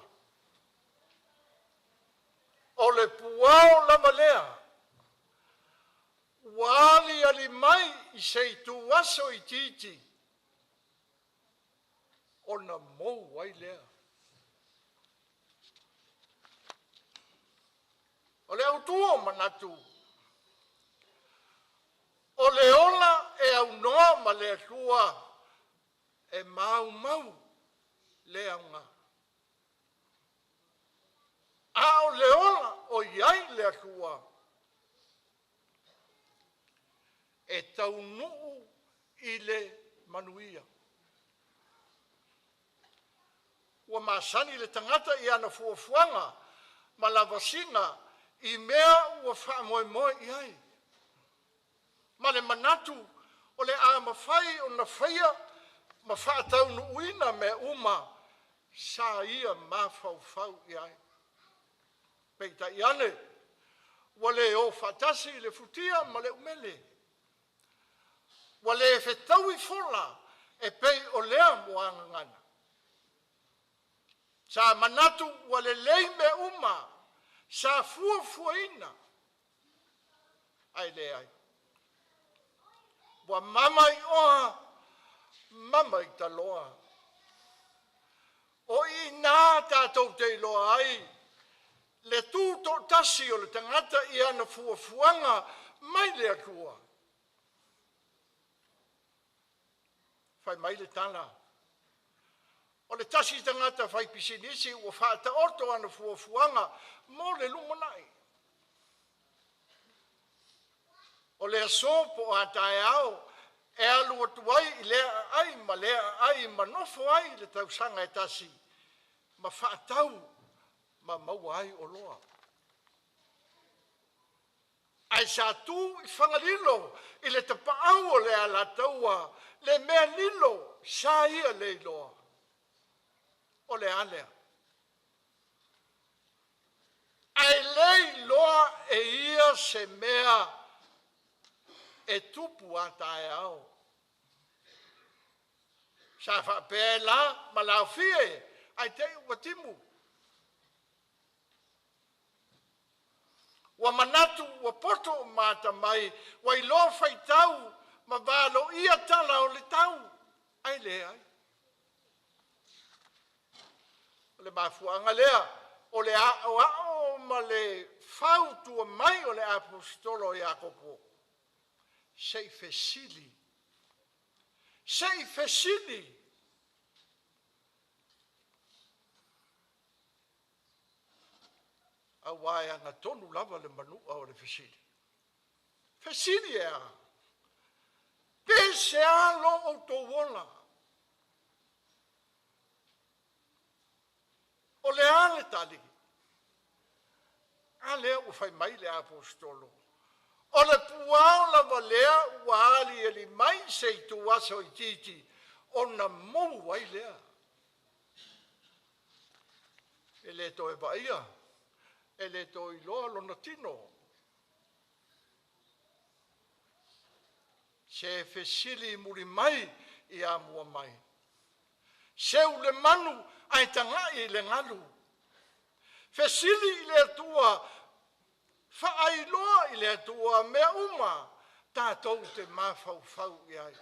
o le puao lava lea ua aliali mai i se ituaso itiiti, ona mou ai lea. O le autu o manatu, o le ola e aunoa ma le Atua e maumau le aoga, a o le ola o i ai le Atua, e taunuu i le manuia. Ua masani le tagata i ana fuafuaga ma lavasiga i mea ua faamoemoe i ai, ma le manatu o le a mafai ona faia ma faataunuuina mea uma sa ia mafaufau i ai. Peitai ane, ua le o faatasi le futia ma le umele. Ua le fetaui fola e pei o lea muagagana. Sa manatu ua lelei mea uma sa fuafuaina, ae leai. Ua mama i oa mama i taloa. O i ina tatou te iloa ai le tutoatasi o le tagata i ana fuafuaga mai le Atua. Fai mai le tala, o le tasi tagata faipisinisi ua faataoto ana fuafuaga mo le lumanai. O le aso po o a taeao e alu atu ai i lea aai ma lea aai ma nofo ai le tausaga e tasi ma faatau ma maua ai oloa. Ae sa tu i Fagalilo i le tapaau o le Alataua le mea lilo sa ia le iloa. O le a lea? Ae le iloa e ia se mea e tupu a taeao. Sa faapea e la ma laofie ae te i ua timu. Ua manatu ua poto ma atamai, ua iloa faitau ma valoia tala o le tau, ae leai. O le mafuaaga lea o le aoao ma le fautua mai o le Aposetolo o Iakopo, se i fesili, se i fesili aua e agatonu lava le manua o le fesili. Fesili e a? Pe sea lo outou ola? O le a le tali? A lea ua fai mai le Aposetolo, o le puao lava lea ua aliali mai i se ituaso itiiti ona mou ai lea. E le toe vaaia, e le toe iloa lona tino. Se fesili mulimai ia mua mai, seu le manu ae tagai i le galu. Fesili i le Atua, faailoa i le Atua mea uma tatou te mafaufau i ai.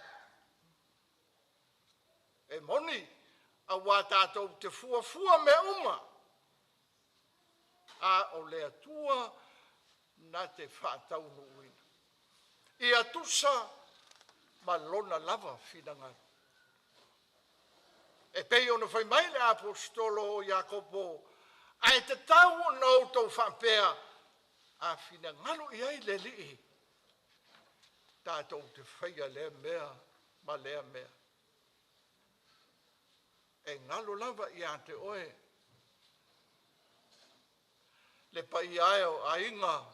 E moni, aua tatou te fuafua mea uma, a o le Atua na te faataunuuina. Ia tusa ma lona lava finagalo. E pei ona fai mai le Aposetolo o Iakopo, ae tatau ona outou faapea, a finagalo i ai le Alii, tatou te faia lea mea ma lea mea. E galo lava ia te oe le paia e o aiga,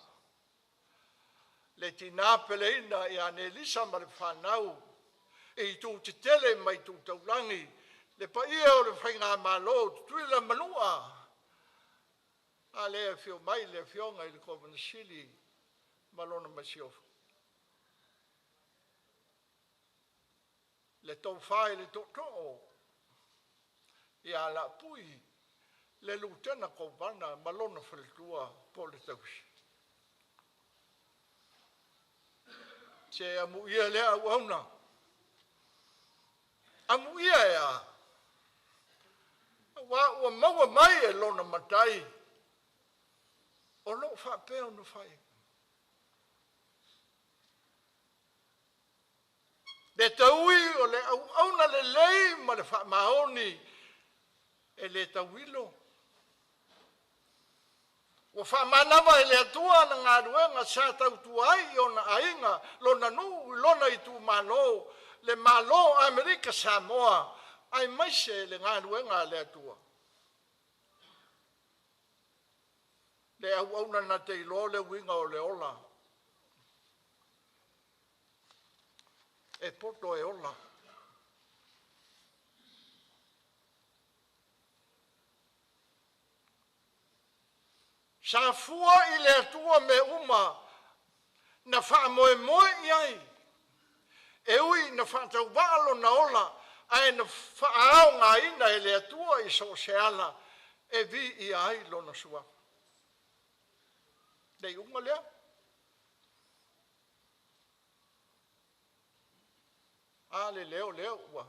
le tina peleina ia Nelisa ma le fanau i itu tetele ma itu taulagi, le paia o le Faigamalo o Tutuila ma Manua, a lea e afio mai le Afioga i le Kovana Sili ma lona masiofo. Le tofa i le Tootoo ia Laapusi le Lutena Kovana ma lona faletua po o le tausi. Se amuia lea auauna, amuia e a aua ua maua mai e lona matai o lo o faapea ona fai. Le taui o le auauna lelei ma le faamaoni, e le tauilo, ua faamanava e le Atua ana galuega sa tautua ai i ona aiga, lona nuu, lona itumalo, le Malo o Amerika Samoa, aemaise le galuega a le Atua. Le auauna na te iloa le uiga o le ola, e poto e ola. Sa fua i le Atua mea uma na faamoemoe i ai, e ui ina faatauvaa lona ola, ae na faaaogaina e le Atua i so o se ala e viia ai Lona suafa. Le iuga lea, a le leo lea ua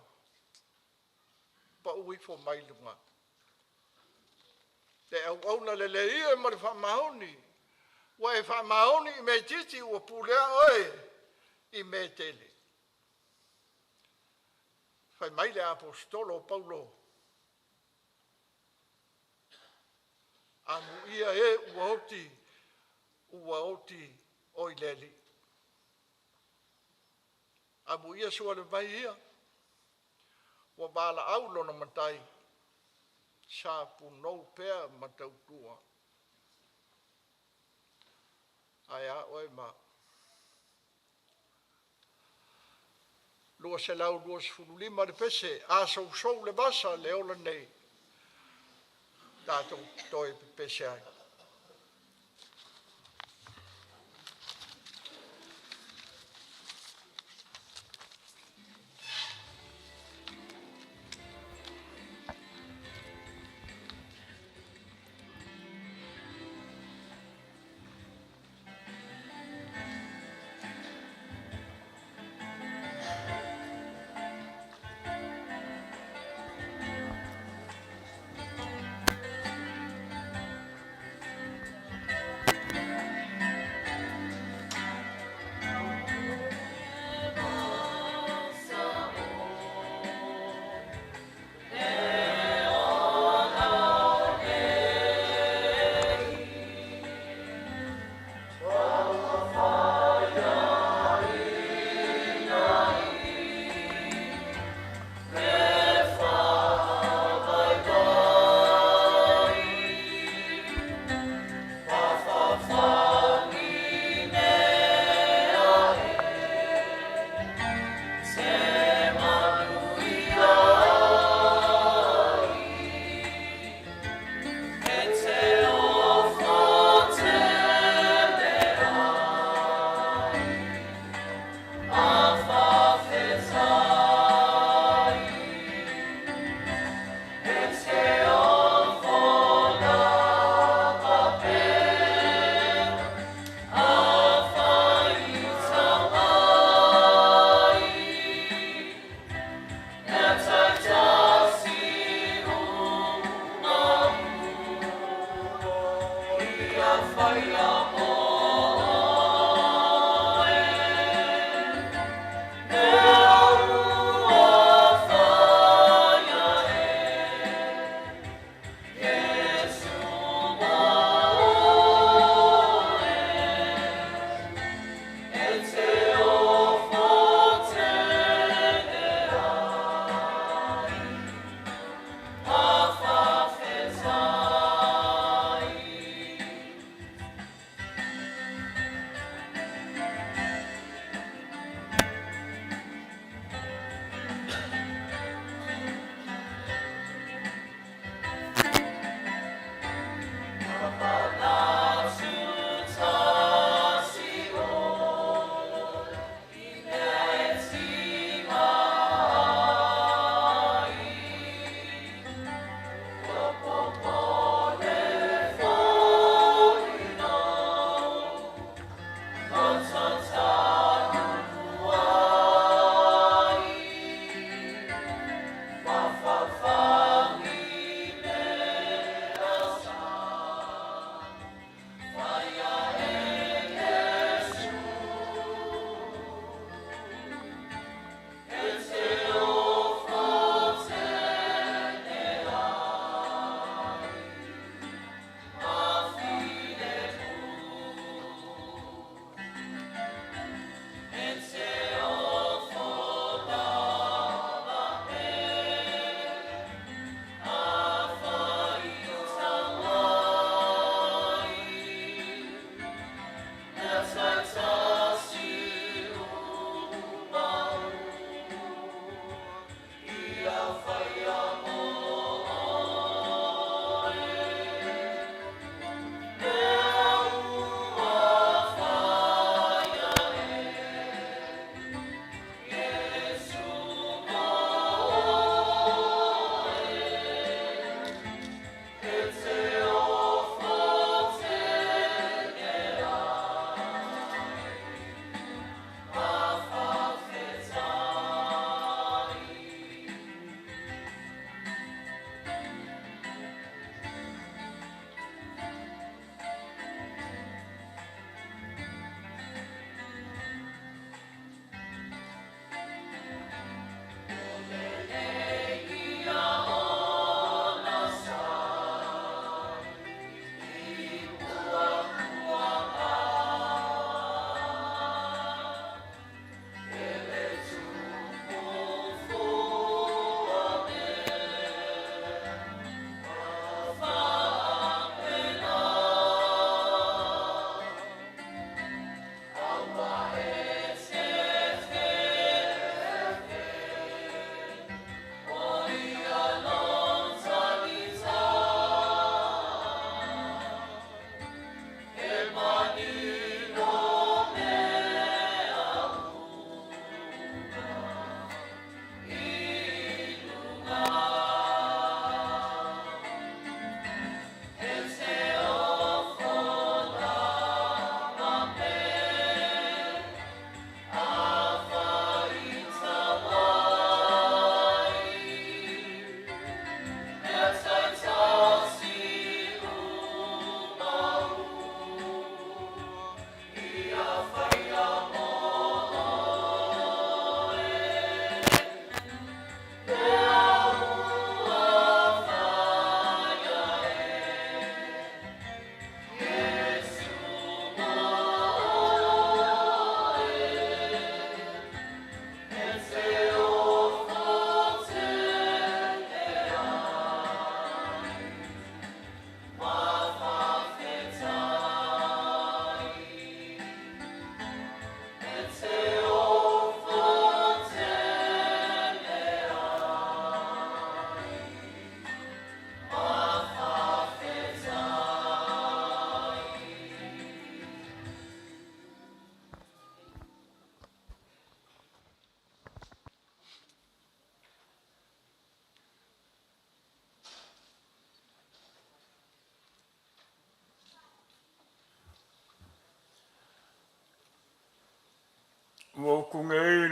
pau ifo mai luga. Le auauna lelei e ma le faamaoni, ua e faamaoni i mea itiiti ua pulea oe i mea e tele. Fai mai le Aposetolo o Paulo, amuia e ua oti oi le Alii. Amuia sualevai ia, ua valaau lona matai, sa punou pea ma tautua. Ae a oe ma 225 le pese, a sousou le vasa, le ola nei, tatou te toe pepese ai.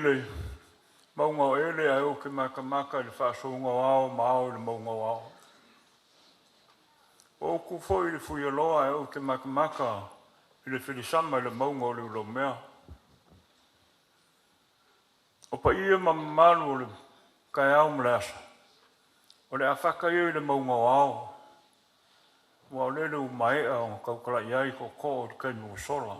le mauga o Ele ae ou te matamata i le faasouga o ao ma ao i le mauga o ao. Ua ou tu foi i le fuialoa ae ou te matamata i le filisama i le mauga o le Ulaumea. O paia ma mamalu o le taeao ma le aso, o le a fata ia i le mauga o ao, aua o lele ua maea ona tautalai ai tootoo i le taimi ua sola.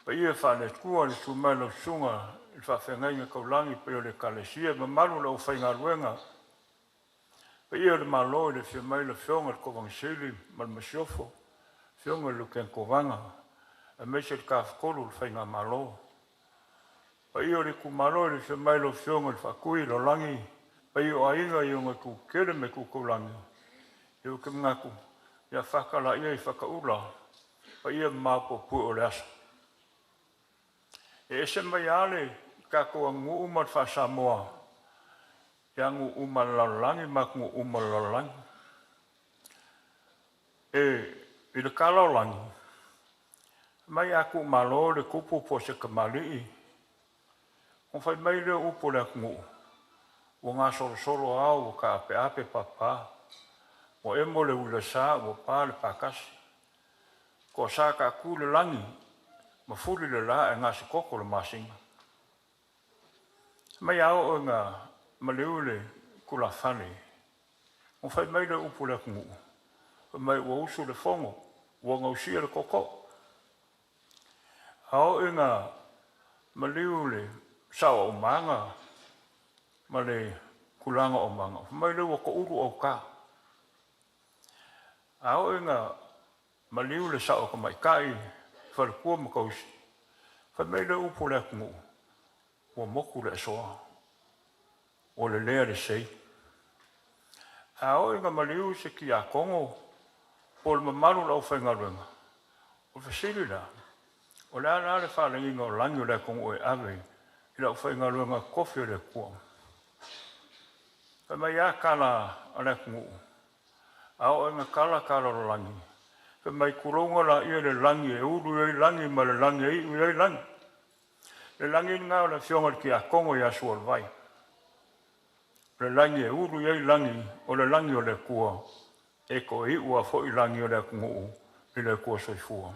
Paia faale-Atua i le susu mai o lau Susuga i le Faafeagaiga Taulagi, paia o le Ekalesia, mamalu o le aufaigaluega, paia o le Malo i le afio mai o le Afioga i le Kovana Sili ma le Masiofo, Afioga i le Lutena Kovana, aemaise le Tafatolu o le Faigamalo. Paia o le itumalo i le afio mai o lau Afioga i le Faatui Lalolagi, paia o aiga i ona itu tetele ma itu taulagi, ia ou te manatu, ia fata laia i Fataula paia ma maopuepue o le aso. E ese mai lava le tatou aganuu ma le faa-Samoa i aganuu uma a le lalolagi ma atunuu uma o le lalolagi. E i le tala o lagi, mai a tuumalo le tupu po o se tamalii, ona fai mai lea o upu o le atunuu, ua gasolosolo ao ua taapeape papa, ua emo le uilasa ua pa le pakasi, toasa taatu le lagi ma fuli le la ae gasetoto le masina. Mai a oo ina maliu le tulafale, ona fai mai lea o upu o le atunuu, fai mai ua usu le fono ua gausia le tootoo. A oo ina maliu le sao aumaga ma le tulaga o aumaga, fai mai lea ua toulu auta. A oo ina maliu le sao tamaitai, faletua ma tausi, fai mai lea o upu o le atunuu, ua motu le asoa, ua lelea le sei. A oo ina maliu se tiakono po o le mamalu o le aufaigaluega, o le fesili la, o le a la le faalagiga o lagi o le atunuu e ave i le aufaigaluega totofi a le Atua? Fai mai lava tala a le atunuu, a oo ina tala tala o le lagi, fai mai tulouna laia i le lagi e ulu i ai lagi ma le lagi e iu i ai lagi. Le lagi lena o le afioga i le tiakono ia Sualevai. O le lagi e ulu i ai lagi, o le lagi o le Atua, e toe iu lava foi lagi o le atunuu i le Atua Soifua.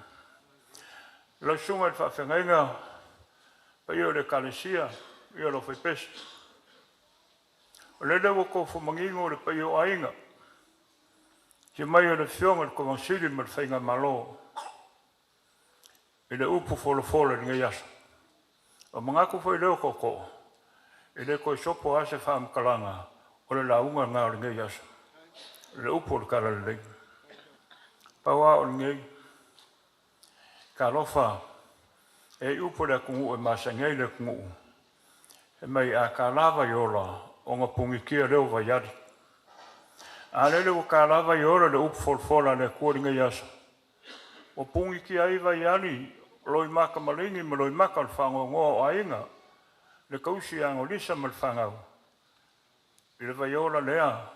Lau Susuga i le Faafeagaiga, paia o le Ekalesia, paia o le aufaipese, o lele ua tofu manino le paia o aiga, afio mai o le Afioga i le Kovana Sili ma le Faigamalo i le upu folafola i lenei aso. O manatu foi lea o tootoo, e le toe sopo lava se faamatalaga o le lauga lena o lenei aso, le upu o le Talalelei. Pau lava o lenei, talofa e i upu o le atunuu e masani ai le atunuu, e mai a tālava i ola, ona pugitia lea o vaiali. A lele ua tālava i ola le upu folafola a le Atua i lenei aso, ua pugitia ai vaiali loimata maligi ma loimata o le fagoagoa o aiga, le tausi ia Golisa ma le fanau, i le vaiola lea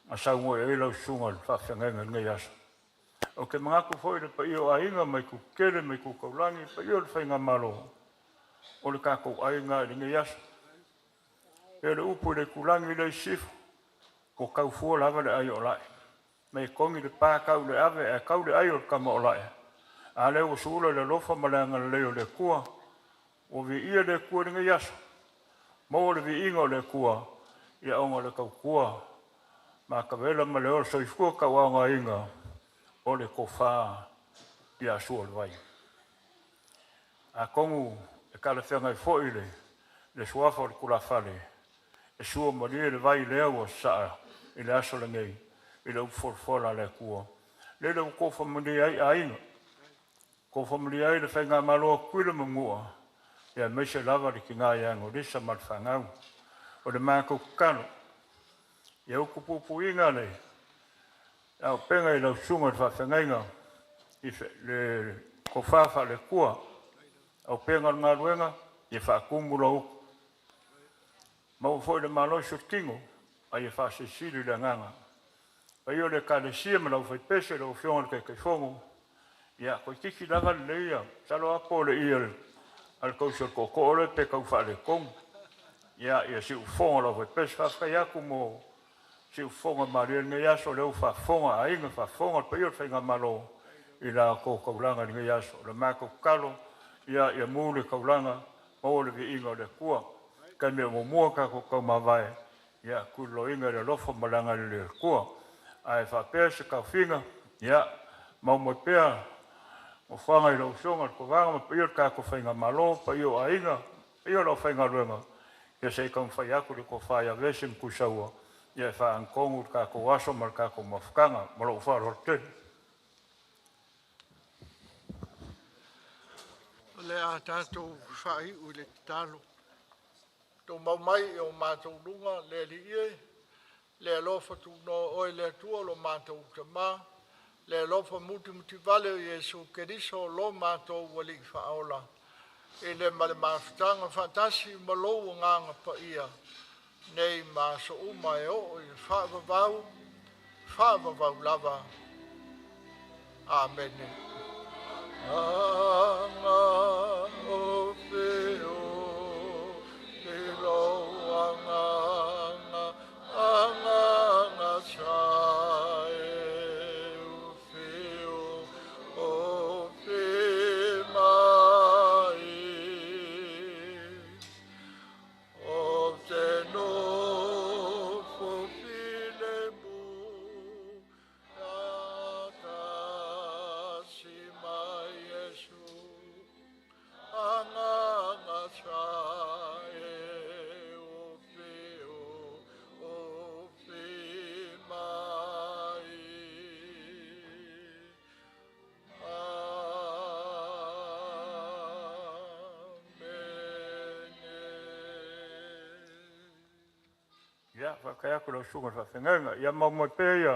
na saunoa i ai lau susuga i le faafeagaiga i lenei aso. Ou te manatu foi i le paia o aiga mai Tutele mai Tutaulagi, paia o le Faigamalo, o le tatou aiga i lenei aso. E le upu i le itulagi lea i Sisifo, ua taufua lava le ai o Lae. Mai e togi le pa tau le ave ae tau le ai o le tama o Lae. A lea ua suula le alofa ma le agalelei o le Atua, ua viia le Atua i lenei aso. Maua le viiga o le Atua ia ona o le tautua matavela ma le ola soifua tauaogaina o le tofa ia Sua o le Vai. Atonu e talafeagai foi le suafa o le tulafale e sua malie le vai lea ua sasaa i le aso lenei i le upu folafola a le Atua. Lele ua tofa malie ai aiga, tofa malie ai le Faigamalo a Tutuila ma Manua, ia aemaise lava le tina ia Golisa ma le fanau. O le matou tatalo, ia utu puipuiga le auupega i lau susuga i le faafeagaiga i le tofa faale-Atua, auupega o le galuega, ia faatumu lau utu. Maua foi le malosi o le tino, a ia faasilisili le agaga. Paia o le Ekalesia ma le aufaipese, lau Afioga i le Taitaifono, ia toeitiiti lava lelei ia, masalo lava po o le i A le tausi o le tootoo lea pe tau faaletonu. Ia, ia siufofoga lau faipese. Faafetai atu mo siufofoga malie lenei aso, lea ua faafofoga aiga, faafofoga le paia o le faigamalo i la outou taulaga i lenei aso. O le matou tatalo, ia, ia mu le taulaga, maua le viiga o le Atua. Taimi e muamua tatou taumavae, ia tuliloaina i le alofa ma le agalelei o le Atua. Ae faapea se taofiga, ia, mau mai pea nofoaga i lau Afioga i le Kovana ma paia o le tatou faigamalo, paia o aiga, paia o le aufaigaluega, ia se i taumafai atu le tofa ia Vesi ma Tuisaua, ia e faagatonu le tatou aso ma le tatou mafutaga. Ma lou faaaloalo tele. O le a tatou faaiu i le tatalo. Tumau mai i o matou luga, le Alii e, le alofa tunoa o oe le Atua lo matou Tama, le alofa mutimutivale o Iesu Keriso o lo matou Alii Faaola, i le ma le mafutaga faatasi ma lou Agaga Paia, nei ma aso uma e oo i le faavavau, faavavau lava. Amene. O feo i lou agaga, agaga sa e ufio o fi mai. O te nofo filemu faatasi ma Iesu, agaga sa e ufio o fi mai. Amene. Ia, faafetai atu i lau susuga i le faafeagaiga. Ia mau mai pea ia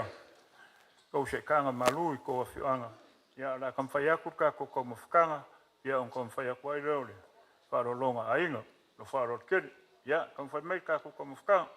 tou seetaga malu i tou afioaga. Ia, o le a taumafai atu le tatou taumafataga, ia ona taumafai atu ai lea o le faaaloaloga a aiga. Lou faaaloalo tele. Ia, taumafai mai le tatou taumafataga.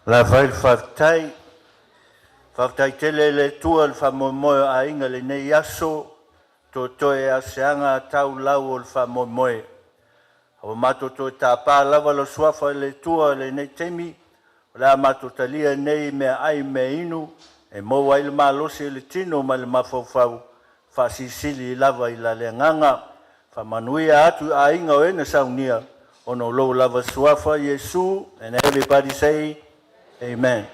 La fai le faafetai. Faafetai tele i le Atua i le faamoemoe o aiga i lenei aso, toetoe lava o se aga tau lau o le faamoemoe. Ua matou toe tapa lava le suafa o le Atua i lenei taimi, o le a matou talia nei meaai ma meainu e maua ai le malosi o le tino ma le mafaufau, faasilisili lava i la le Agaga. Faamanuia atu i aiga o e na saunia, ona o lou lava suafa Iesu, and everybody say, Amen.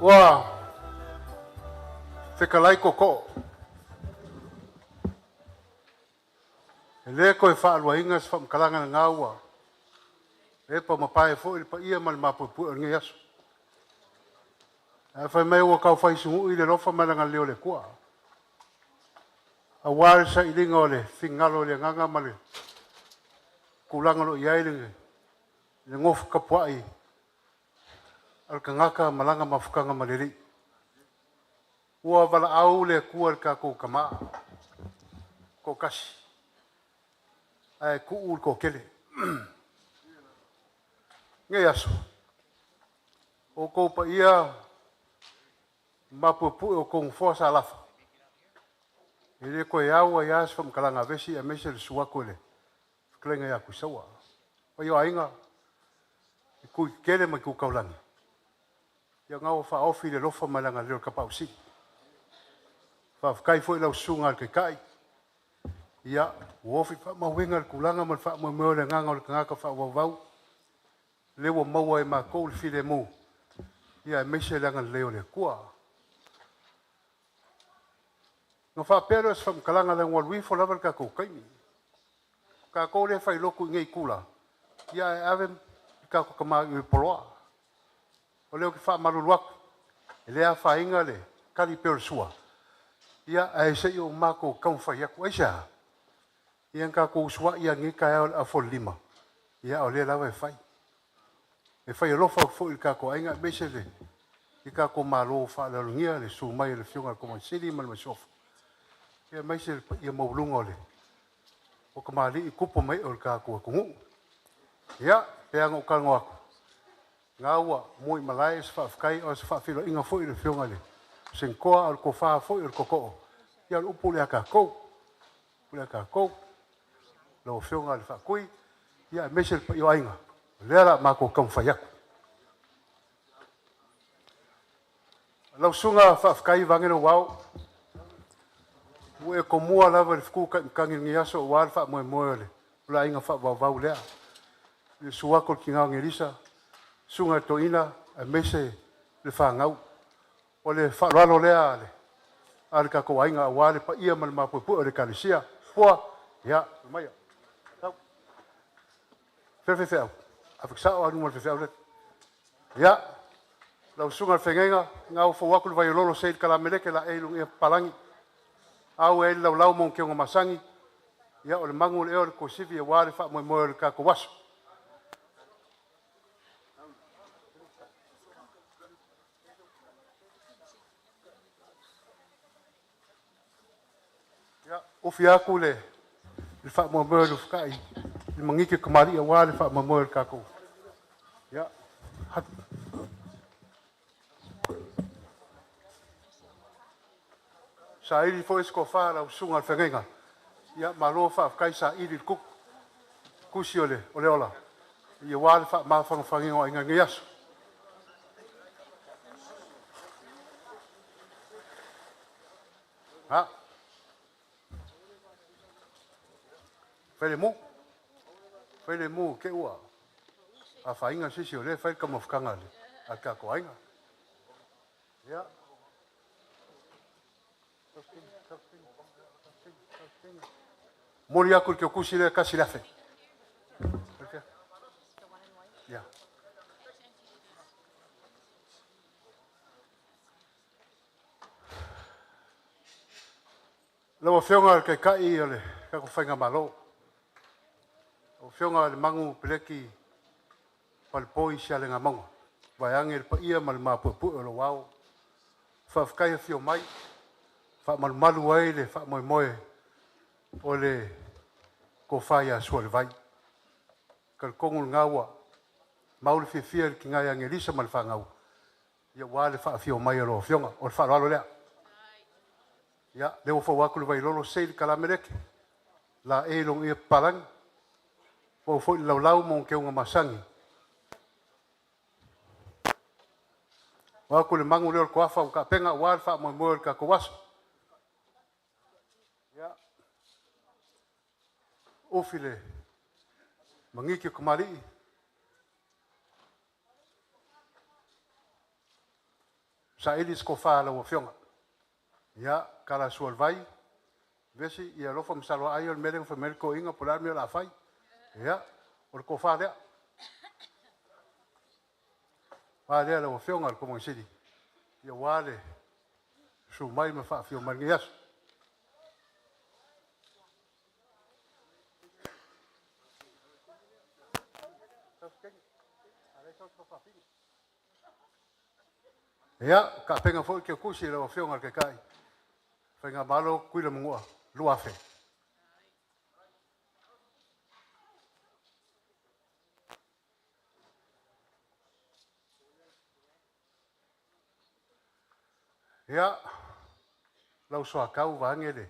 Ua fetalai tootoo, e le toe faaluaina se faamatalaga lena ua epa ma pae foi le paia ma le mapuepue o lenei aso. Ae fai mai ua taufai sunu'i le alofa ma le agalelei o le Atua. Aua le sailiga o le finagalo o le agaga ma le tulaga o lo o i ai le nofo tapuai a le tagata ma lana mafutaga ma le Alii. Ua valaau le Atua i le tatou tama toatasi, ae tuu le toatele. Lenei aso, o outou paia ma puepue o outou nofoa sa lafa, e le toe ao ai lava se faamatalaga a vesi aemaise le susu atu i le fetalaiga ia Tuisaua. Paia o aiga, itu tetele ma itu taulagi, ia na ua faaofi le alofa ma le agalelei o le Tapaau Sili. Faafetai foi i lau susuga i le Taitai, ia ua ofi faamauina le tulaga ma le faamoemoe o le agaga o le tagata faavauvau, lea ua maua e matou le filemu, ia aemaise le agalelei o le Atua. Ona faapea lea o se faamatalaga, leaga ua alu ifo lava le tatou taimi. O tatou lea e failotu i nei itula, ia ae ave le tatou tamalii i Poloa. O lea ou te faamalulu atu, e le afaina le tali pea o le sua, ia ae se i o matou taumafai atu. Aisea? Ia na tatou usuai lava i lenei taeao i le 4:30, ia a o lea lava e fai. E fai alofa atu foi i le tatou aiga aemaise le tatou Malo faaaloalogia le susu mai o le Afioga i le Kovana Sili ma le Masiofo, ia aemaise le paia maualuga o le o tamalii tupu ma ee o le tatou atunuu. Ia, pei lava ona ou talanoa atu, na ua muaimalae se faafetai o se faafeiloaiga foi i le Afioga i le Senatoa, a o le tofa foi o le tootoo, ia o le upu lea a tatou, upu lea a tatou, lau Afioga i le Faatui, ia aemaise le paia o aiga, o lea o le a matou taumafai atu. Lau Susuga Faafetai vaeane lou ao, ua e tomua lava i le fetu taimatagi i lenei aso aua le faamoemoe o le aiga faavauvau lea. I le susu atu o le tina o Nelisa, susuga i le toeaina aemaise le fanau. O le faaaloalo lea a le tatou aiga aua le paia ma le mapuepue o le Ekalesia. Pua, ia, maia. Tau. Fea le faifeau? A sao lava i luma o le faifeau lea. Ia, lau susuga i le feagaiga, na ua fou atu le vaiololo sei le kalameleke la ei luga ia papalagi. Au e ai le laulau mo ke masani. Ia o le magu o le eo le kosivi aua le faamoemoe o le tatou aso. Ia, ufi atu le faamoemoe o le ufukai, le magiti o kamali'i aua le faamoemoe o le tatou. Ia, saili foi se tofa lau susuga i le feagaiga, ia malo faafetai saili i le tupu, tusi o le ola, ia aua le faamafanafanaga o aiga i lenei aso. Ha. Fai le mu. Fai le mu ke ua. A whainga sisi o le fai ka mawhakanga le. A ka ko ainga. Ia. Mori aku ke kusi le kasi lafe. Okay. Yeah. Lau afioga i le Taitai o le tatou Faigamalo, lau Afioga i le Magu Peleki Palepoi Sialegamauga, vaeage le paia ma le mapuepue o lou ao, faafetai afio mai, faamalumalu ai le faamoemoe o le tofa ia Sualevai. Talitonu lena ua mau le fiafia i le tina ia Nelisa ma le fanau, ia ua le faafio mai o lau afioga, o le faaaloalo lea. Ia, lea ua fau atu le vailolo sei le kalameleke, la e long ia palangi, fau foi le laulau mo ke unga masani. Wa ku le mangu leo ko afa ka penga wa le fa mo mo ka ko waso. Ia, ofile mangiki o kamali. Sa elis ko fa la afioga. Ia, kala sual vai. Vesi ia lofa masalo ai o le mele fa mele ko inga pola me la fai. Ia, o le ko fa lea. Fa lea la afioga le ko sili. Ia wa le su mai ma fa fio mai ngias. Ia, ka penga foi ke kusi la afioga le kai. Whainga malo kuila mungua, luafe. Ia, lau soa kau vaange le,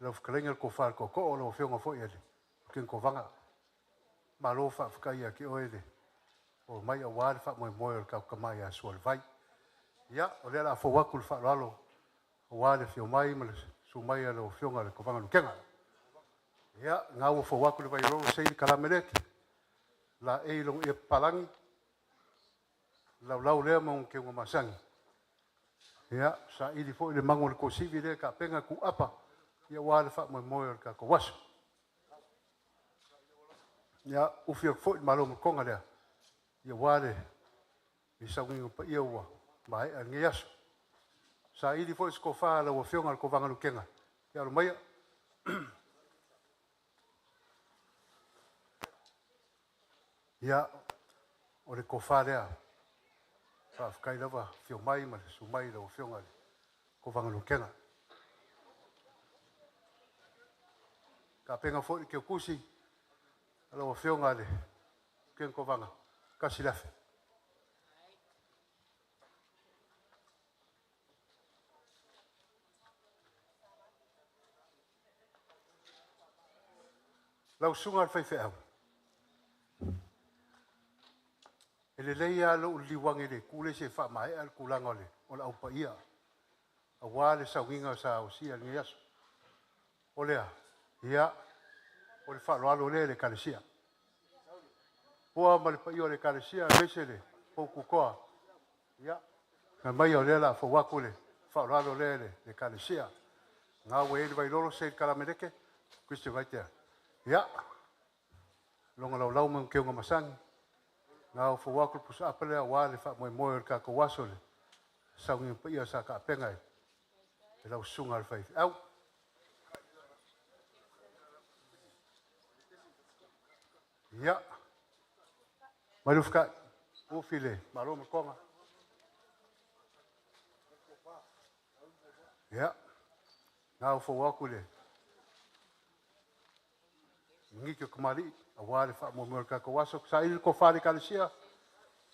lau whakalenga le kofā le koko o lau afioga foi ele, o ko vanga. Malo wha ia ki oe le, o mai a wā le wha moe moe o le kau a sua le vai. Ia, o lea la fo waku le wha o wā le fio mai ma le su mai a le afioga le kovanga lukenga. Ia, ngā ua fo waku le vai rolo sei le kalameleke, la e long ia palangi, lau lau lea ma ke unga masangi. Ia, sa ili foi le mango le kosivi le ka penga ku apa, ia wā le wha moe moe o le kako waso. Ia, ufi foi malo mo konga lea, ia wā le i saunginga pa ia ua, mai a ngi aso. Sa ili foi sko fa la ua fionga le kovanga lukenga. Ia alo maia. Ia, o le kofa lea. Faafetai lava fio mai ma le su mai la ua fionga le kovanga lukenga. Ka penga foi le keukusi, la ua fionga le ken kovanga. Kasi lafe. Lau sunga le faifeau. E le leia lo liwange le kule se fa mai al kulanga le o la upa ia. A wā le saunginga sa o sia le aso. O lea, ia, o le whaaloalo le le kalesia. Pua ma le paia o le kalesia, mese le poukukoa. Ia, nga mai o lea la fawako le whaaloalo le le kalesia. Ngā we le vailolo se le kalameleke, Kristo vaitea. Ia, longa lau lau mau ke unga masangi. Ngā o fawako le pusa apa lea wā le wha moe moe o le kako waso le saunginga pa ia sa ka penga e. E lau sunga le whaifi. Au! Ia. Mai lufukai. Ufi le malo makonga. Ia. Ngā o fawako le ngiki o kamali, a wā le wha moe moe o le kako waso. Sa ili ko whare kalesia.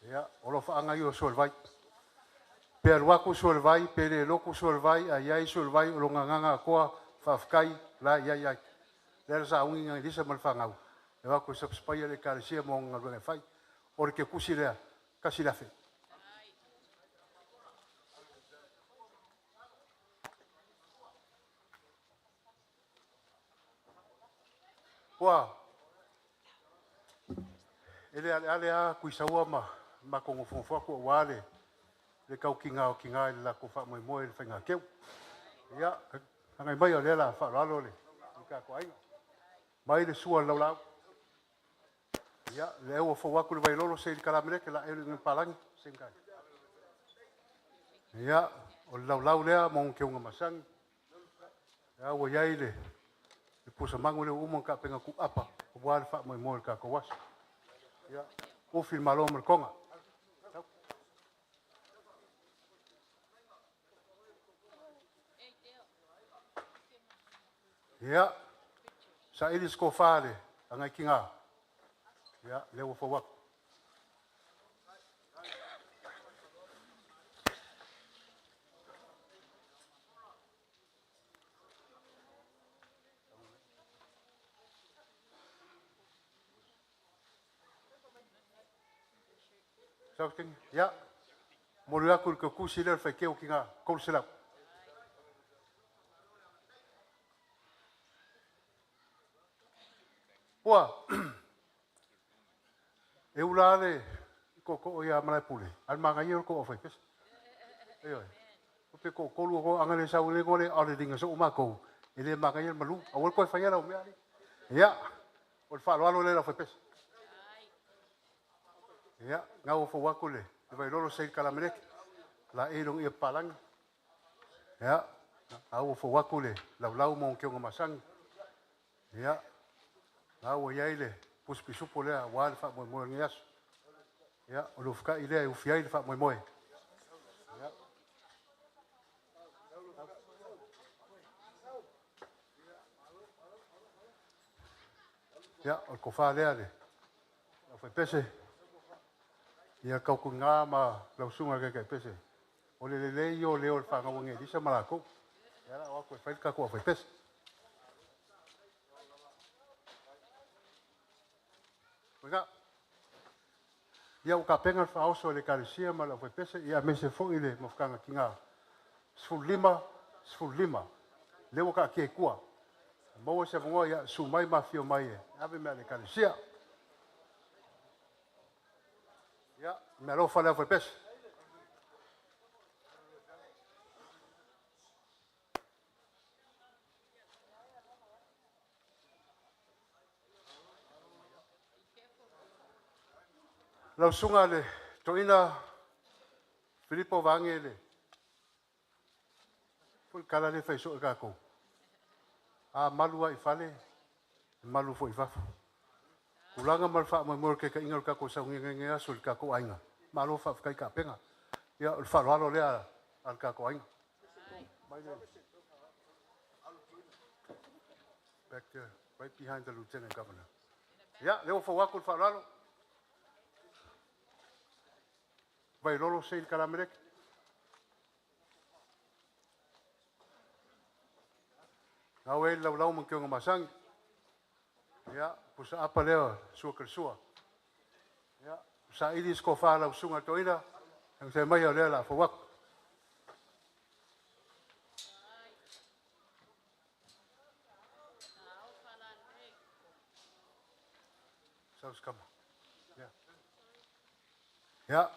Ia, o lo whaanga i o sual vai. Pe aluaku sual vai, pe le loku sual vai, a iai sual vai, o lo nganganga koa, whaafkai, la iai iai. Lea sa ungi ngai lisa ma le whangau. E wako sa paia le kalesia mo ngā ruenga whai. O le ke kusi lea, kasi lafe. Pua, e le ale ale a kuisaua ma ma ko aku auā le kaukiga o kiga i le lakou faamoemoe i le faigakeu. Ia, agai mai o lea la faaaloalo le tatou aiga. Mai le sua a le laulaau. Ia, lea ua fou atu le vailolo sei le kalameleke la elu i palagi. Ia, o le laulau lea mo ke unga masani. Ia, ua iai le pusa mangu le uma ka penga ku apa, ua le faa moe moe le kako waso. Ia, ufi le malo ma le konga. Ia, sa ili skofa le angai kinga. Ia, lea ua fau atu. Sauting. Ia, mo le aku le kusi lea le faikeu ki ngā 300. Ua, e ula ale ko ko ia malai pule. Al manga ia ko o fai pes. E oi. O pe ko kolu ko anga le sau le ngole ale dinga so uma ko. E le manga ia malu. Awal ko fai ala o mea ali. Ia, o le faaloalo le la fai pes. Ia, ngau fo wako le. Le vai lolo sei kalameleke. La e long ia palangi. Ia, ngau fo wako le lau lau mo ke masangi. Ia, ngau ia ile puspisupo lea wa le fa moe moe ngi aso. Ia, o lufka i lea e ufi ai le fa moe moe. Ia. Ia, o le kofa lea le. Lau fai pese. Ia kau ku ngā ma lau sunga ke kai pese. O le lele i o leo le whangawa nge lisa malako. Ia la o ako e whai ka kua fai pese. Oiga. Ia o ka penga whaoso le karesia ma lau fai pese. Ia mese fo i le mawhakanga ki ngā. 15, 15. Leo ka kia kua. Maua se vongoa ia su mai ma fio mai e. Ave mea le karesia. Ia, mea lofa lea fai pese. Lau sunga le toina Filipo Vange le Fui kala le fai so e kako. A malu ai fale, malu fo i fafo. Kulanga mal fa mo mo ke ka inga ka ko sa nge nge aso le kako ainga. Malo fa kai ka penga. Ia o le faaloalo lea a le kako ainga. Back there, right behind the lieutenant governor. Ia, leo fo wako le faaloalo. Vai lolo sei le kalameleke. Ngau e lau lau mang masangi. Ia, pusa apa lea, sua ke sua. Ia, sa ili sko fa lau sunga toina, ang se mai o lea la fo wako. Saus kama. Ia. Ia,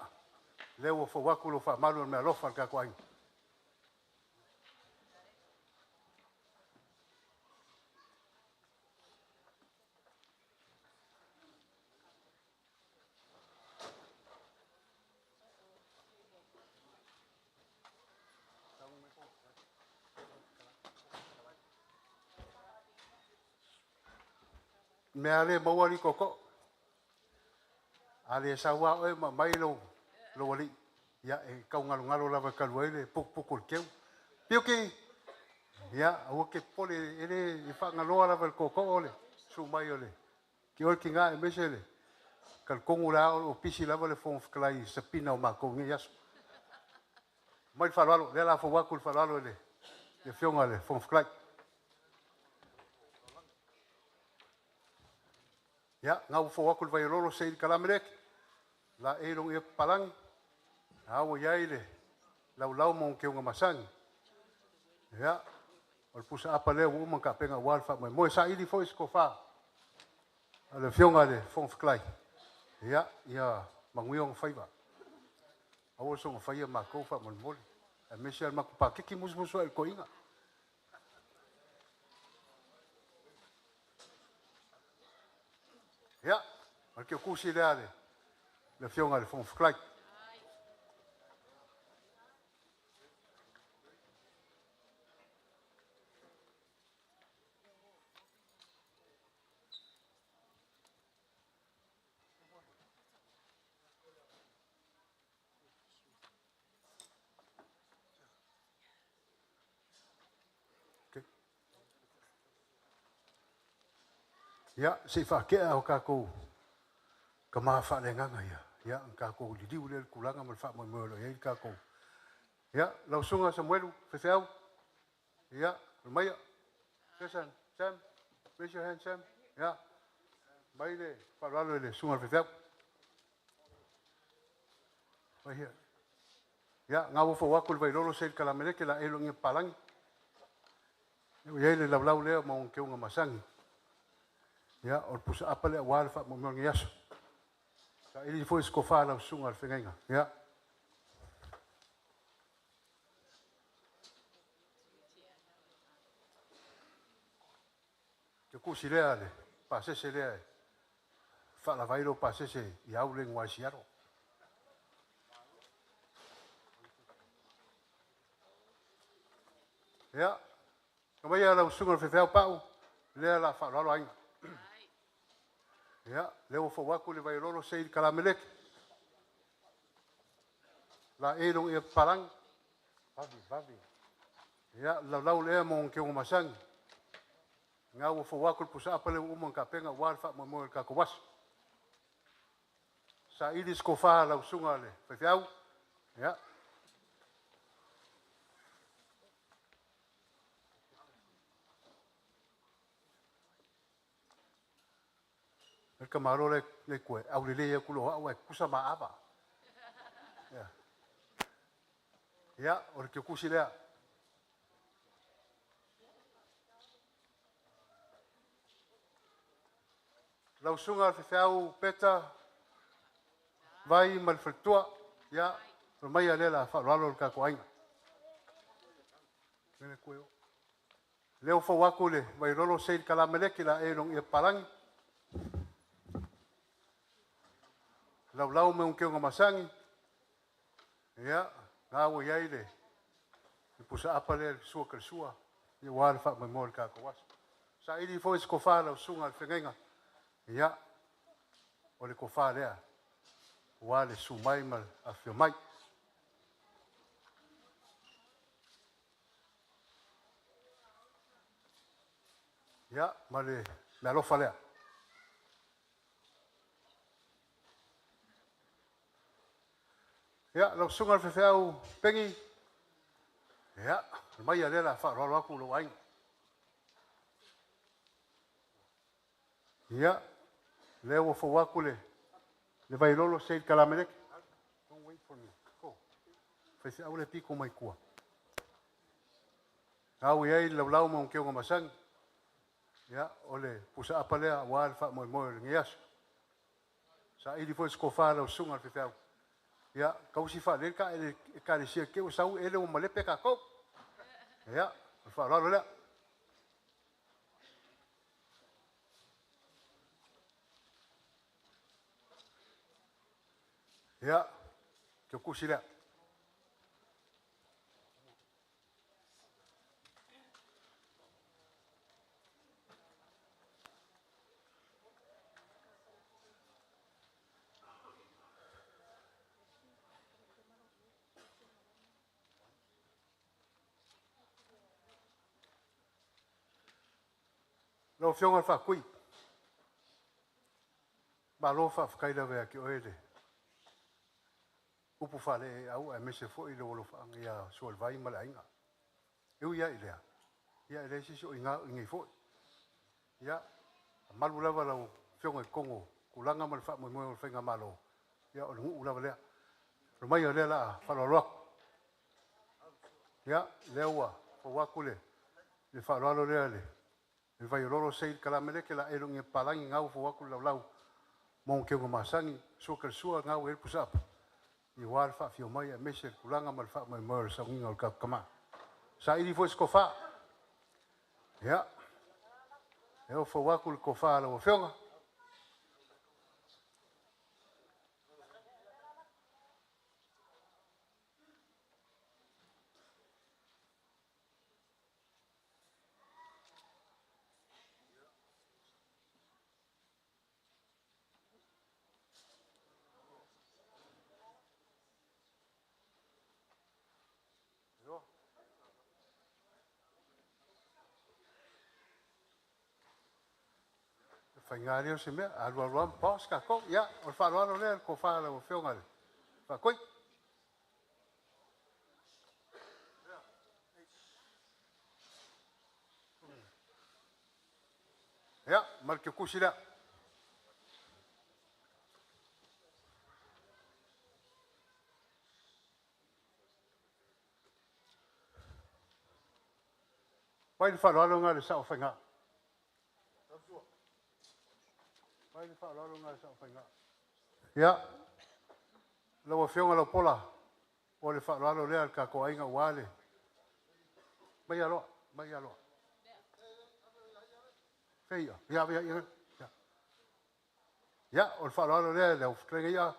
leo fo wako lo fa malu me alofa le kako ainga. Mea le maua li koko. A le saua oe ma mai lo lo wali. Ia e kau ngalo ngalo lava kalu ai le puku puku le keu. Piuki. Ia ua ke pole ele i wha ngaloa lava le koko o le su mai o le. Ki ole ki ngā e mese le. Kal kongu la o pisi lava le fong whakalai sapina o mako ngi aso. Mai le whalwalo, le la fo waku le whalwalo le le fionga le fong whakalai. Ia, ngau fo waku le vaiololo sei le kalameleke. La e long e palangi. A ua iai le lau lau mo ke unga masangi. Ia, o le pusa apa lea ua uma ka penga ua le faa moe. Moe sa ili fo i sko fa. A le afioga i le Fofoga Fetalai, ia, ia manuia ona faiva. Aua soona faia matou faamolemole. Aemaise lava le matou paketi musumusu ai i le toeaina. Ia, o le keukusi lea a le afioga i le Fofoga Fetalai. Ia, se i faatea o tatou tama faaleagaga ia, ia, ona tatou liliu lea i le tulaga ma le faamoemoe o lo o i ai le tatou. Ia, lau Susuga Samuelu Feseau, ia, maia. Sam, Sam, raise your hand, Sam. Ia, mai le faaaloalo i le Susuga i le Faifeau. Right here. Ia, ngā ua fau atu le vailolo se i le kalameleke la e lo ngia palangi. Ia ua iai le laulau lea ma ona keuga masani. Ia, o le pusa apa lea ua le faamoemoe o lenei aso. Saili foi se tofa a lau susuga i le feagaiga. Ia. Te kusi lea le pasese lea e faalava ai lou pasese i au le igoa e Seattle. Ia, aumai lau susuga i le faifeau Pau, lea o le a faaaloalo aiga. Ia, lea ua fou atu le vaiololo sei le kalameleke. La e long ia palangi. Vave, vave. Ia, laulau lea mo ke masangi. Ngā ua fou atu le pusa apa le ua uma ka penga ua le faamoemoe o le tatou aso. Saili se tofa a lau susuga i le faifeau. Ia. Le ka malo le le kue au le le ku lo au e kusa ma ava. Ia. Ia, o le keukusi lea. Lau susuga i le faifeau Peta Vai ma le faletua. Ia, o mai a lea la faaaloalo le tatou aiga. Le kue o. Lea ua fou atu le vailolo sei le kalameleke la e long ia palangi. Laulau me unke masangi. Ia, ngā ua iai le pusa apa lea le sua ka le sua. Ia ua le faamoemoe o le tatou aso. Saili foi se tofa a lau susuga i le feagaiga. Ia, o le tofa lea, ua le susu mai ma le afifio mai. Ia, ma le meaalofa lea. Ia, lau susuga i le faifeau Pegi, ia, mai a lea la faaaloalo atu lou aiga. Ia, lea ua fou atu le vailolo sei le kalameleke. Don't wait for me. Go. Faifeau le piko mai tua. Ngā ua iai le laulau ma unke masangi. Ia, o le pusa apa lea ua le faamoemoe o lenei aso. Saili foi se tofa a lau susuga i le faifeau. Ia, kausi faalelei ka ele ekalesia ke o sau ele o malepe tatou. Ia, o le faaaloalo lea. Ia, keukusi lea. Lau afioga i le Faatui, malo faafetai lava ia te oe le upu faale-Aeau aemaise foi le alofaaga ia Sualevai ma le aiga. E ui ai i lea, ia e leai se isi o i inei foi. Ia, malu lava lau afioga i totonu o tulaga ma le faamoemoe o le faigamalo, ia o le nuu lava lea. O mai o lea la faaaloalo atu. Ia, lea ua fou atu le faaaloalo lea le Le Vaiololo sei le kalameleke la e logi palagi gau fou aku le laulau mo keuga masagi sua ka le sua gau e le pusaapa i uā le faafio mai aemaise le tulaga ma le faamoemoe o le saugiga o le tatou saili foi se tofā ia e o fou atu le tofā a lau afioga. Faiga lea o se mea, alualu lava ma pause tatou. Ia, o le faaaloalo lea i le tofa a lau Afioga i le Faatoi. Ia, ma le kekusi lea. Mai le faaaloalo lena i le sao faiga. Mai le faaaloalo lena i le sao faiga. Ia, lau Afioga Laupola, o le faaaloalo lea a le tatou aiga ua le mai aloa, mai aloa. Feia, ia, ia, ia. Ia, o le faaaloalo lea i lau fetalaiga ia,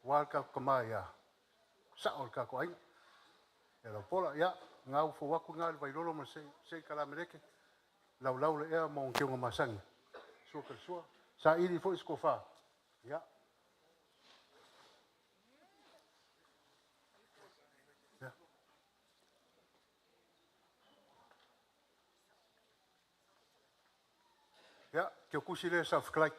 ua le tatou tama ia sao o le tatou aiga. Ia Laupola, ia, ngau fou atu ngā le vailolo ma se, se kalameleke, laulau le ea ma ongi masangi. Sua ka sua, sa ili foi skofa. Ia. Ia. Ia, ke kusi le sa whakalai.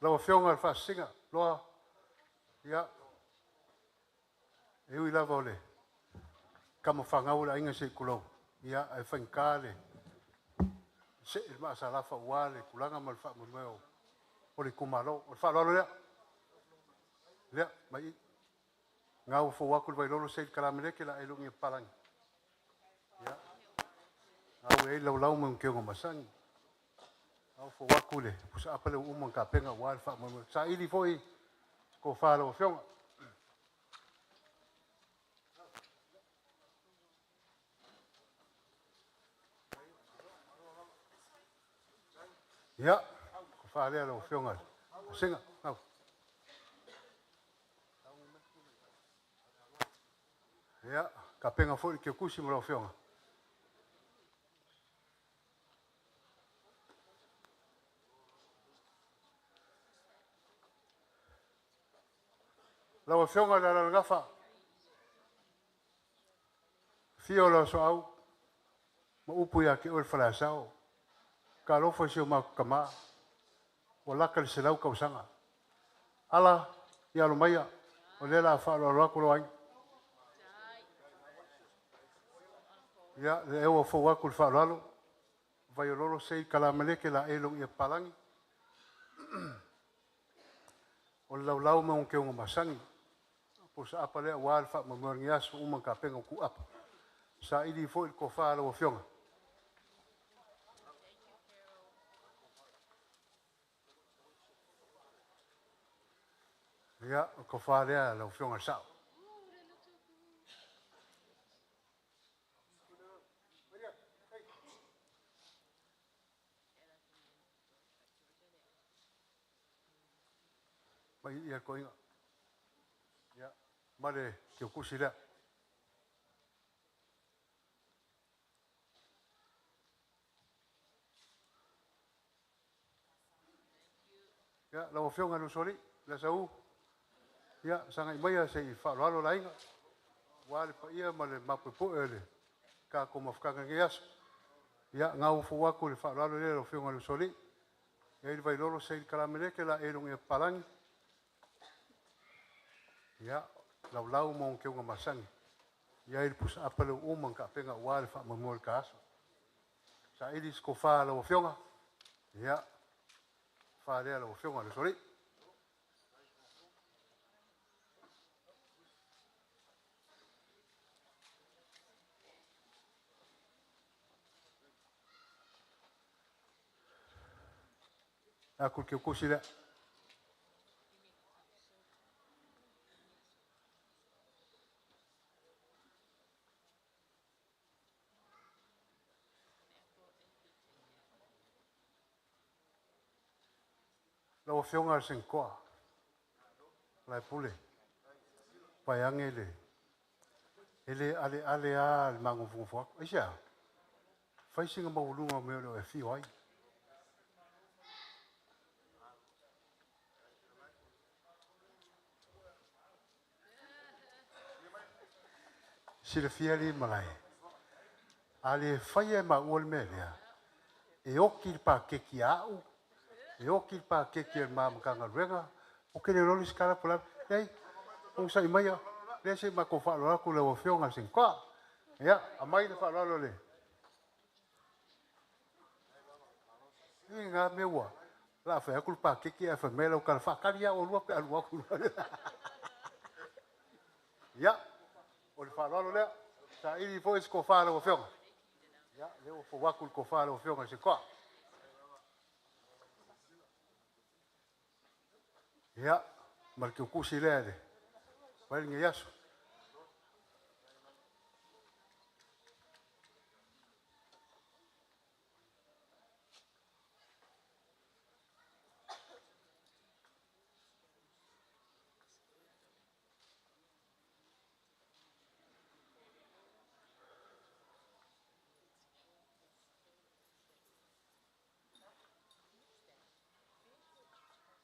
Lau Afioga i le Faasisiga, loa, ia, e ui lava o le tama fanau o le aiga se i tulou, ia, ae faigata le see le maasalafa ua le tulaga ma le faamoemoe o le itumalo. O le faaaloalo lea. Lea, mai i. Ngau fou aku le vailolo sei le kalameleke la e logi e palangi. Ia, ngau e laulau me unkeonga masangi. Ngau fou aku le pusaapa le uma ka penga ua le faamoemoe. Saili foi tofa a lau Afioga. Ia, tofa lea lau Afioga. Singa, ngau. Ia, ka penga foi le kekusi mo lau Afioga. Lau Afioga i le Alalagafa, fio o lau soau, ma upu ia te oe le Faleasao, talofa i si o matou tama, ua laka le 100 tausaga. Ala, ia alo maia, o lea la faaaloalo atu lou aiga. Ia, le ua fou atu le faaaloalo, Vaiololo sei kalameleke la e logi e palangi. O le laulau me onke masangi. Po sa apa lea ua le faamoemoe aso uma ka penga ku apa. Saili foi le tofa a lau Afioga. Ia, o tofa lea lau Afioga i le sao. Mai ia koinga. Ia, ma le keukusi lea. Ia, lau Afioga i le Usoalii, le Sau, ia, sagai maia se i faaaloalo le aiga, ua le paia ma le mapuepue o le tatou mafutaga i lenei aso. Ia, gau fou atu le faaaloalo lea lau Afioga i le Usoalii. Ia, i le vailolo sei le kalameleke la e logi e palangi. Ia, laulau ma onke masangi. Ia i le pusaapa le uma ka penga ua le faamoemoe o le kaaso. Saili se tofa a lau Afioga. Ia, fa lea lau Afioga i le Usoalii. Aku ke kusi lea. Lau Afioga i le Senatoa, Laepule, vaeage le, e le aleale lava le magofogofoga atu. Aisea? Fai sina maualuga o mea o lo o e afio ai. Silafia alii ma malae, a le faia e maua le mea lea, e oti le paketi a au, e oti le paketi a le ma Matagaluega, ou te le iloa le isi tala po o le a. Leai, onosai maia, lea se i matou faaaloalo atu i lau Afioga i le Senatoa. Ia, aumai le faaaloalo le... I na mea ua o le a fai atu le paketi ae fai mai lau tala, faatali lava oulua pe a alu atu. Ia, o le faaaloalo lea. Saili foi se tofa a lau Afioga. Ia, lea ua fou atu le tofa a lau Afioga i le Senatoa. Ia, ma le keukusi lea i le vai lenei aso.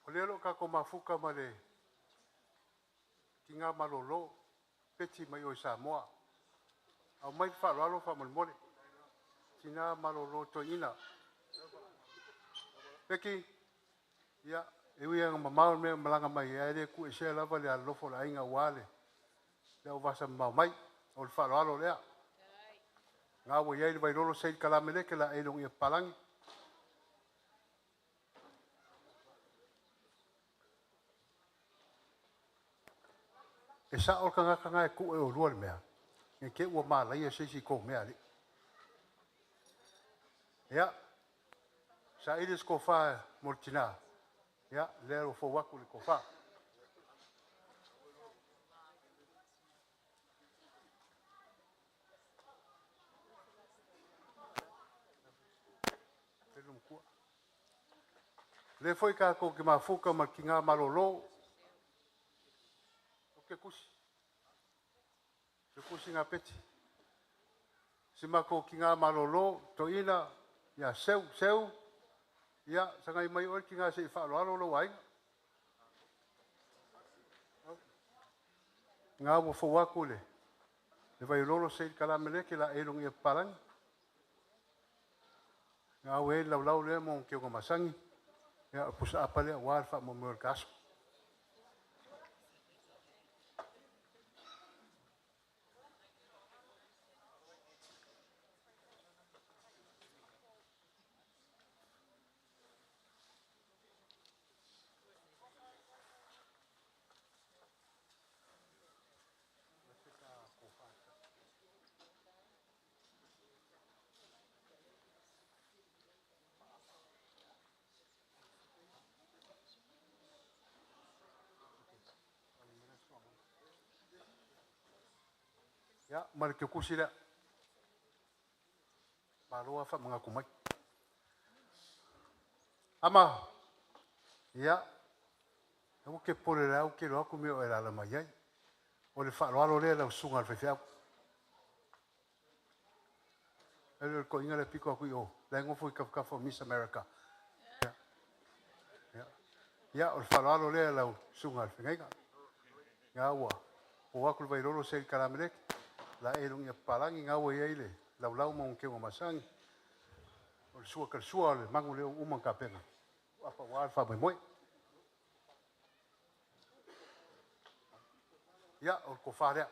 O lea o lo o tatou mafuta ma le tina malolo Peti mai o i Samoa. Aumai le faaaloalo faamolemole. Tina malolo toeaina. Peti, ia, e ui lava ina mamao le mea e malaga mai ai, ae le tuuesea lava le alolofa o le aiga aua le auvasa mamao mai. O le faaaloalo lea. Na ua i ai le Vailolo sei kalameleke la e logia palangi. E sao le tagata na e tuu e olua le mea, ne i te i ua malaia se isi i tou mea alii. Ia, saili se tofa mo le tina, ia, lea ua fou atu le tofa. Lea foi tatou te mafuta ma le tina malolo. O ke kusi. Ke kusi ngā peti. Si matou tina malolo, toeaina, ia Seu, Seu, ia sagai mai oe le tina se i faaaloalo lou aiga. Ngā ua fou atu le vaiololo sei le kalameleke la e luga ia papalangi. Ngā ua e laulau lea mo ke uga masangi. Ia o pusa apa lea ua le faamoemoe o le taso. Ia, ma le keukusi lea. Malo lava faamanatu mai. Ama, ia, aua ke popole la au ke iloa atu mea o e alaala mai ai. O le faaaloalo lea i lau susuga i le faifeau. E le o le toeaina lea e pito atu i o, la e nofo i tafatafa o Miss America. Ia, ia, ia o le faaaloalo lea i lau susuga i le feagaiga. Nga ua po atu le vailolo sei le kalameleke, la e luga papalagi, nga ua i ai le laulau ma ona teuga masani. O le sua kalasua o le magu lea ua uma ona tapena. Apa ua le faamoemoe. Ia, o le tofa lea.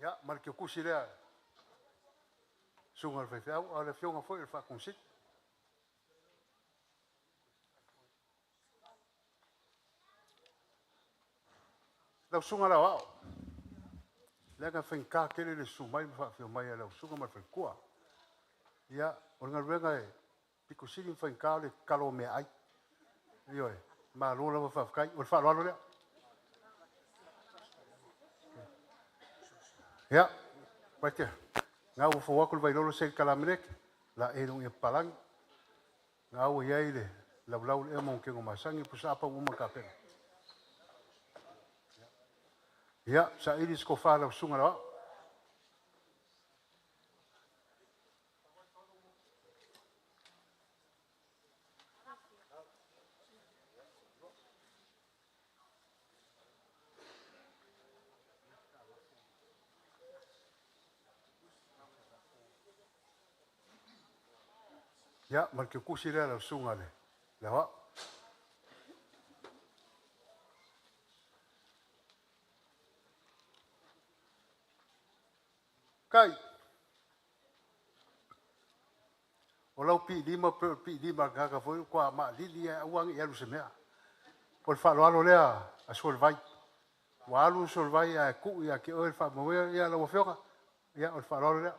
Ia, ma le keukusi lea, susuga i le faifeau, a o le afioga foi o le Faakonesili. Lau susuga i le Aoao, leaga e faigata tele le susu mai ma faafio mai a lau susuga ma le faletua. Ia, o le galuega e pito sili ona faigata o le tatalo o meaai. Ioe, malo lava faafetai. O le faaaloalo lea. Ia, vaite, na ua fou atu le vailolo se i kalameneti, la e luga ia papalangi. Na ua iai le laulau le ea mo kego masani, pusa apa ua uma kapena. Ia, saili se tofa a lau susuga i le Aoao. Ia, ma le kekusi lea lau susuga i le Aoao. Kai, o lau piilima pe o le piilima a le tagata foi ua maalili ae aua ne i alu i se mea. O le faaaloalo lea a Sualevai. Ua alu Sualevai ae tuu ia te oe le faamoemoe. Ia lau Afioga, ia o le faaaloalo lea.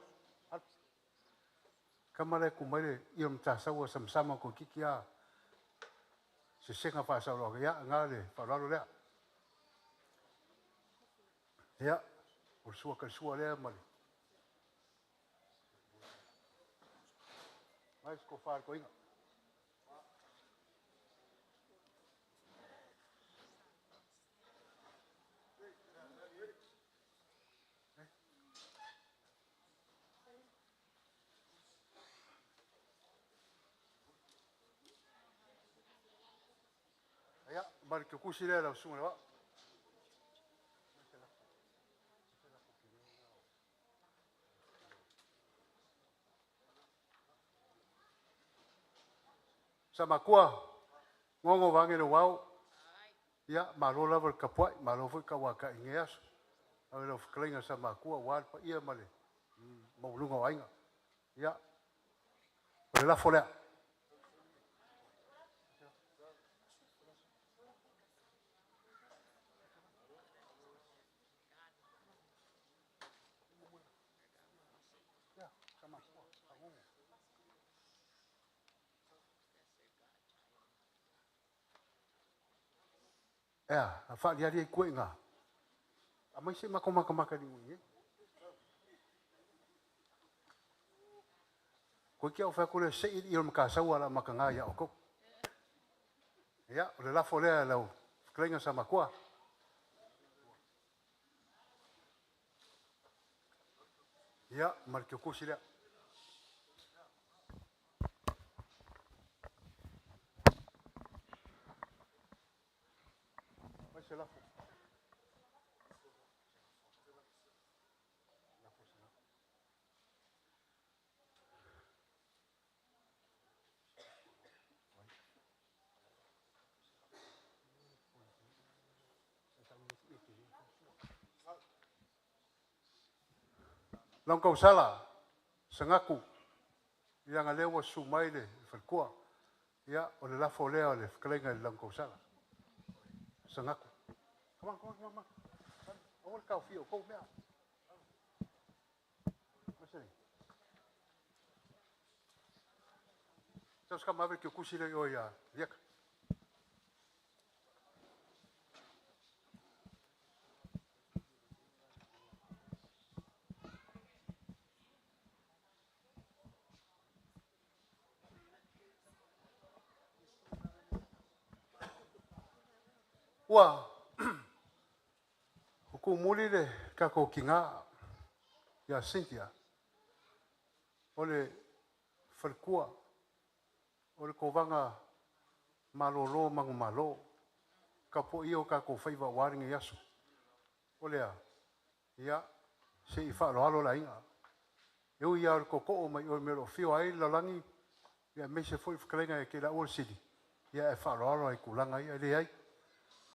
Tama la e tu mai le ia o Matasaua samasama toeitiiti lava sesega faasaoloa. Ia, na le faaaloalo lea. Ia, o le sua talisua lea ma le mai se tofa a le toeaina. Ia, ma le kekusi lea lau susuga i le Aoao. Samatua, gogo vaage le uao, ia malo lava le tapuai, malo foi tauatai i lenei aso. Ave lau fetalaiga Samatua aua le paia ma le maualuga o aiga. Ia, o le lafo lea. Ea, a faaliali ai tua i ina. Aumai se i matou matamata i le Toeitiiti lava ou fai atu lea, sei le ie o le Matasaua o le a mataga ia outou. Ia, o le lafo lea lau fetalaiga Samatua. Ia, ma le kekusi lea. Mai se lafo. Long tausala, Sagaku, leaga lea ua susu mai le faletua. Ia, o le lafo lea o le fetalaiga i le Launiutausala. Sagaku. Come on, come on, come on. Aua le taofia o tou mea. Tau se kama ave le kekusi lea i o ia Rieka. Ua tumuli le tatou tina ia Cynthia, o le faletua, o le tovaga malolo manumalo, tapuaia o tatou faiva aua lenei aso. O lea, ia, se i faaaloalo le aiga. E ui lava o le tootoo mai o i le mea o lo o afio ai le lalolagi, aemaise foi le fetalaiga ia te Laua le Sili, ia e faaaloalo lava i tulaga ia. E leai,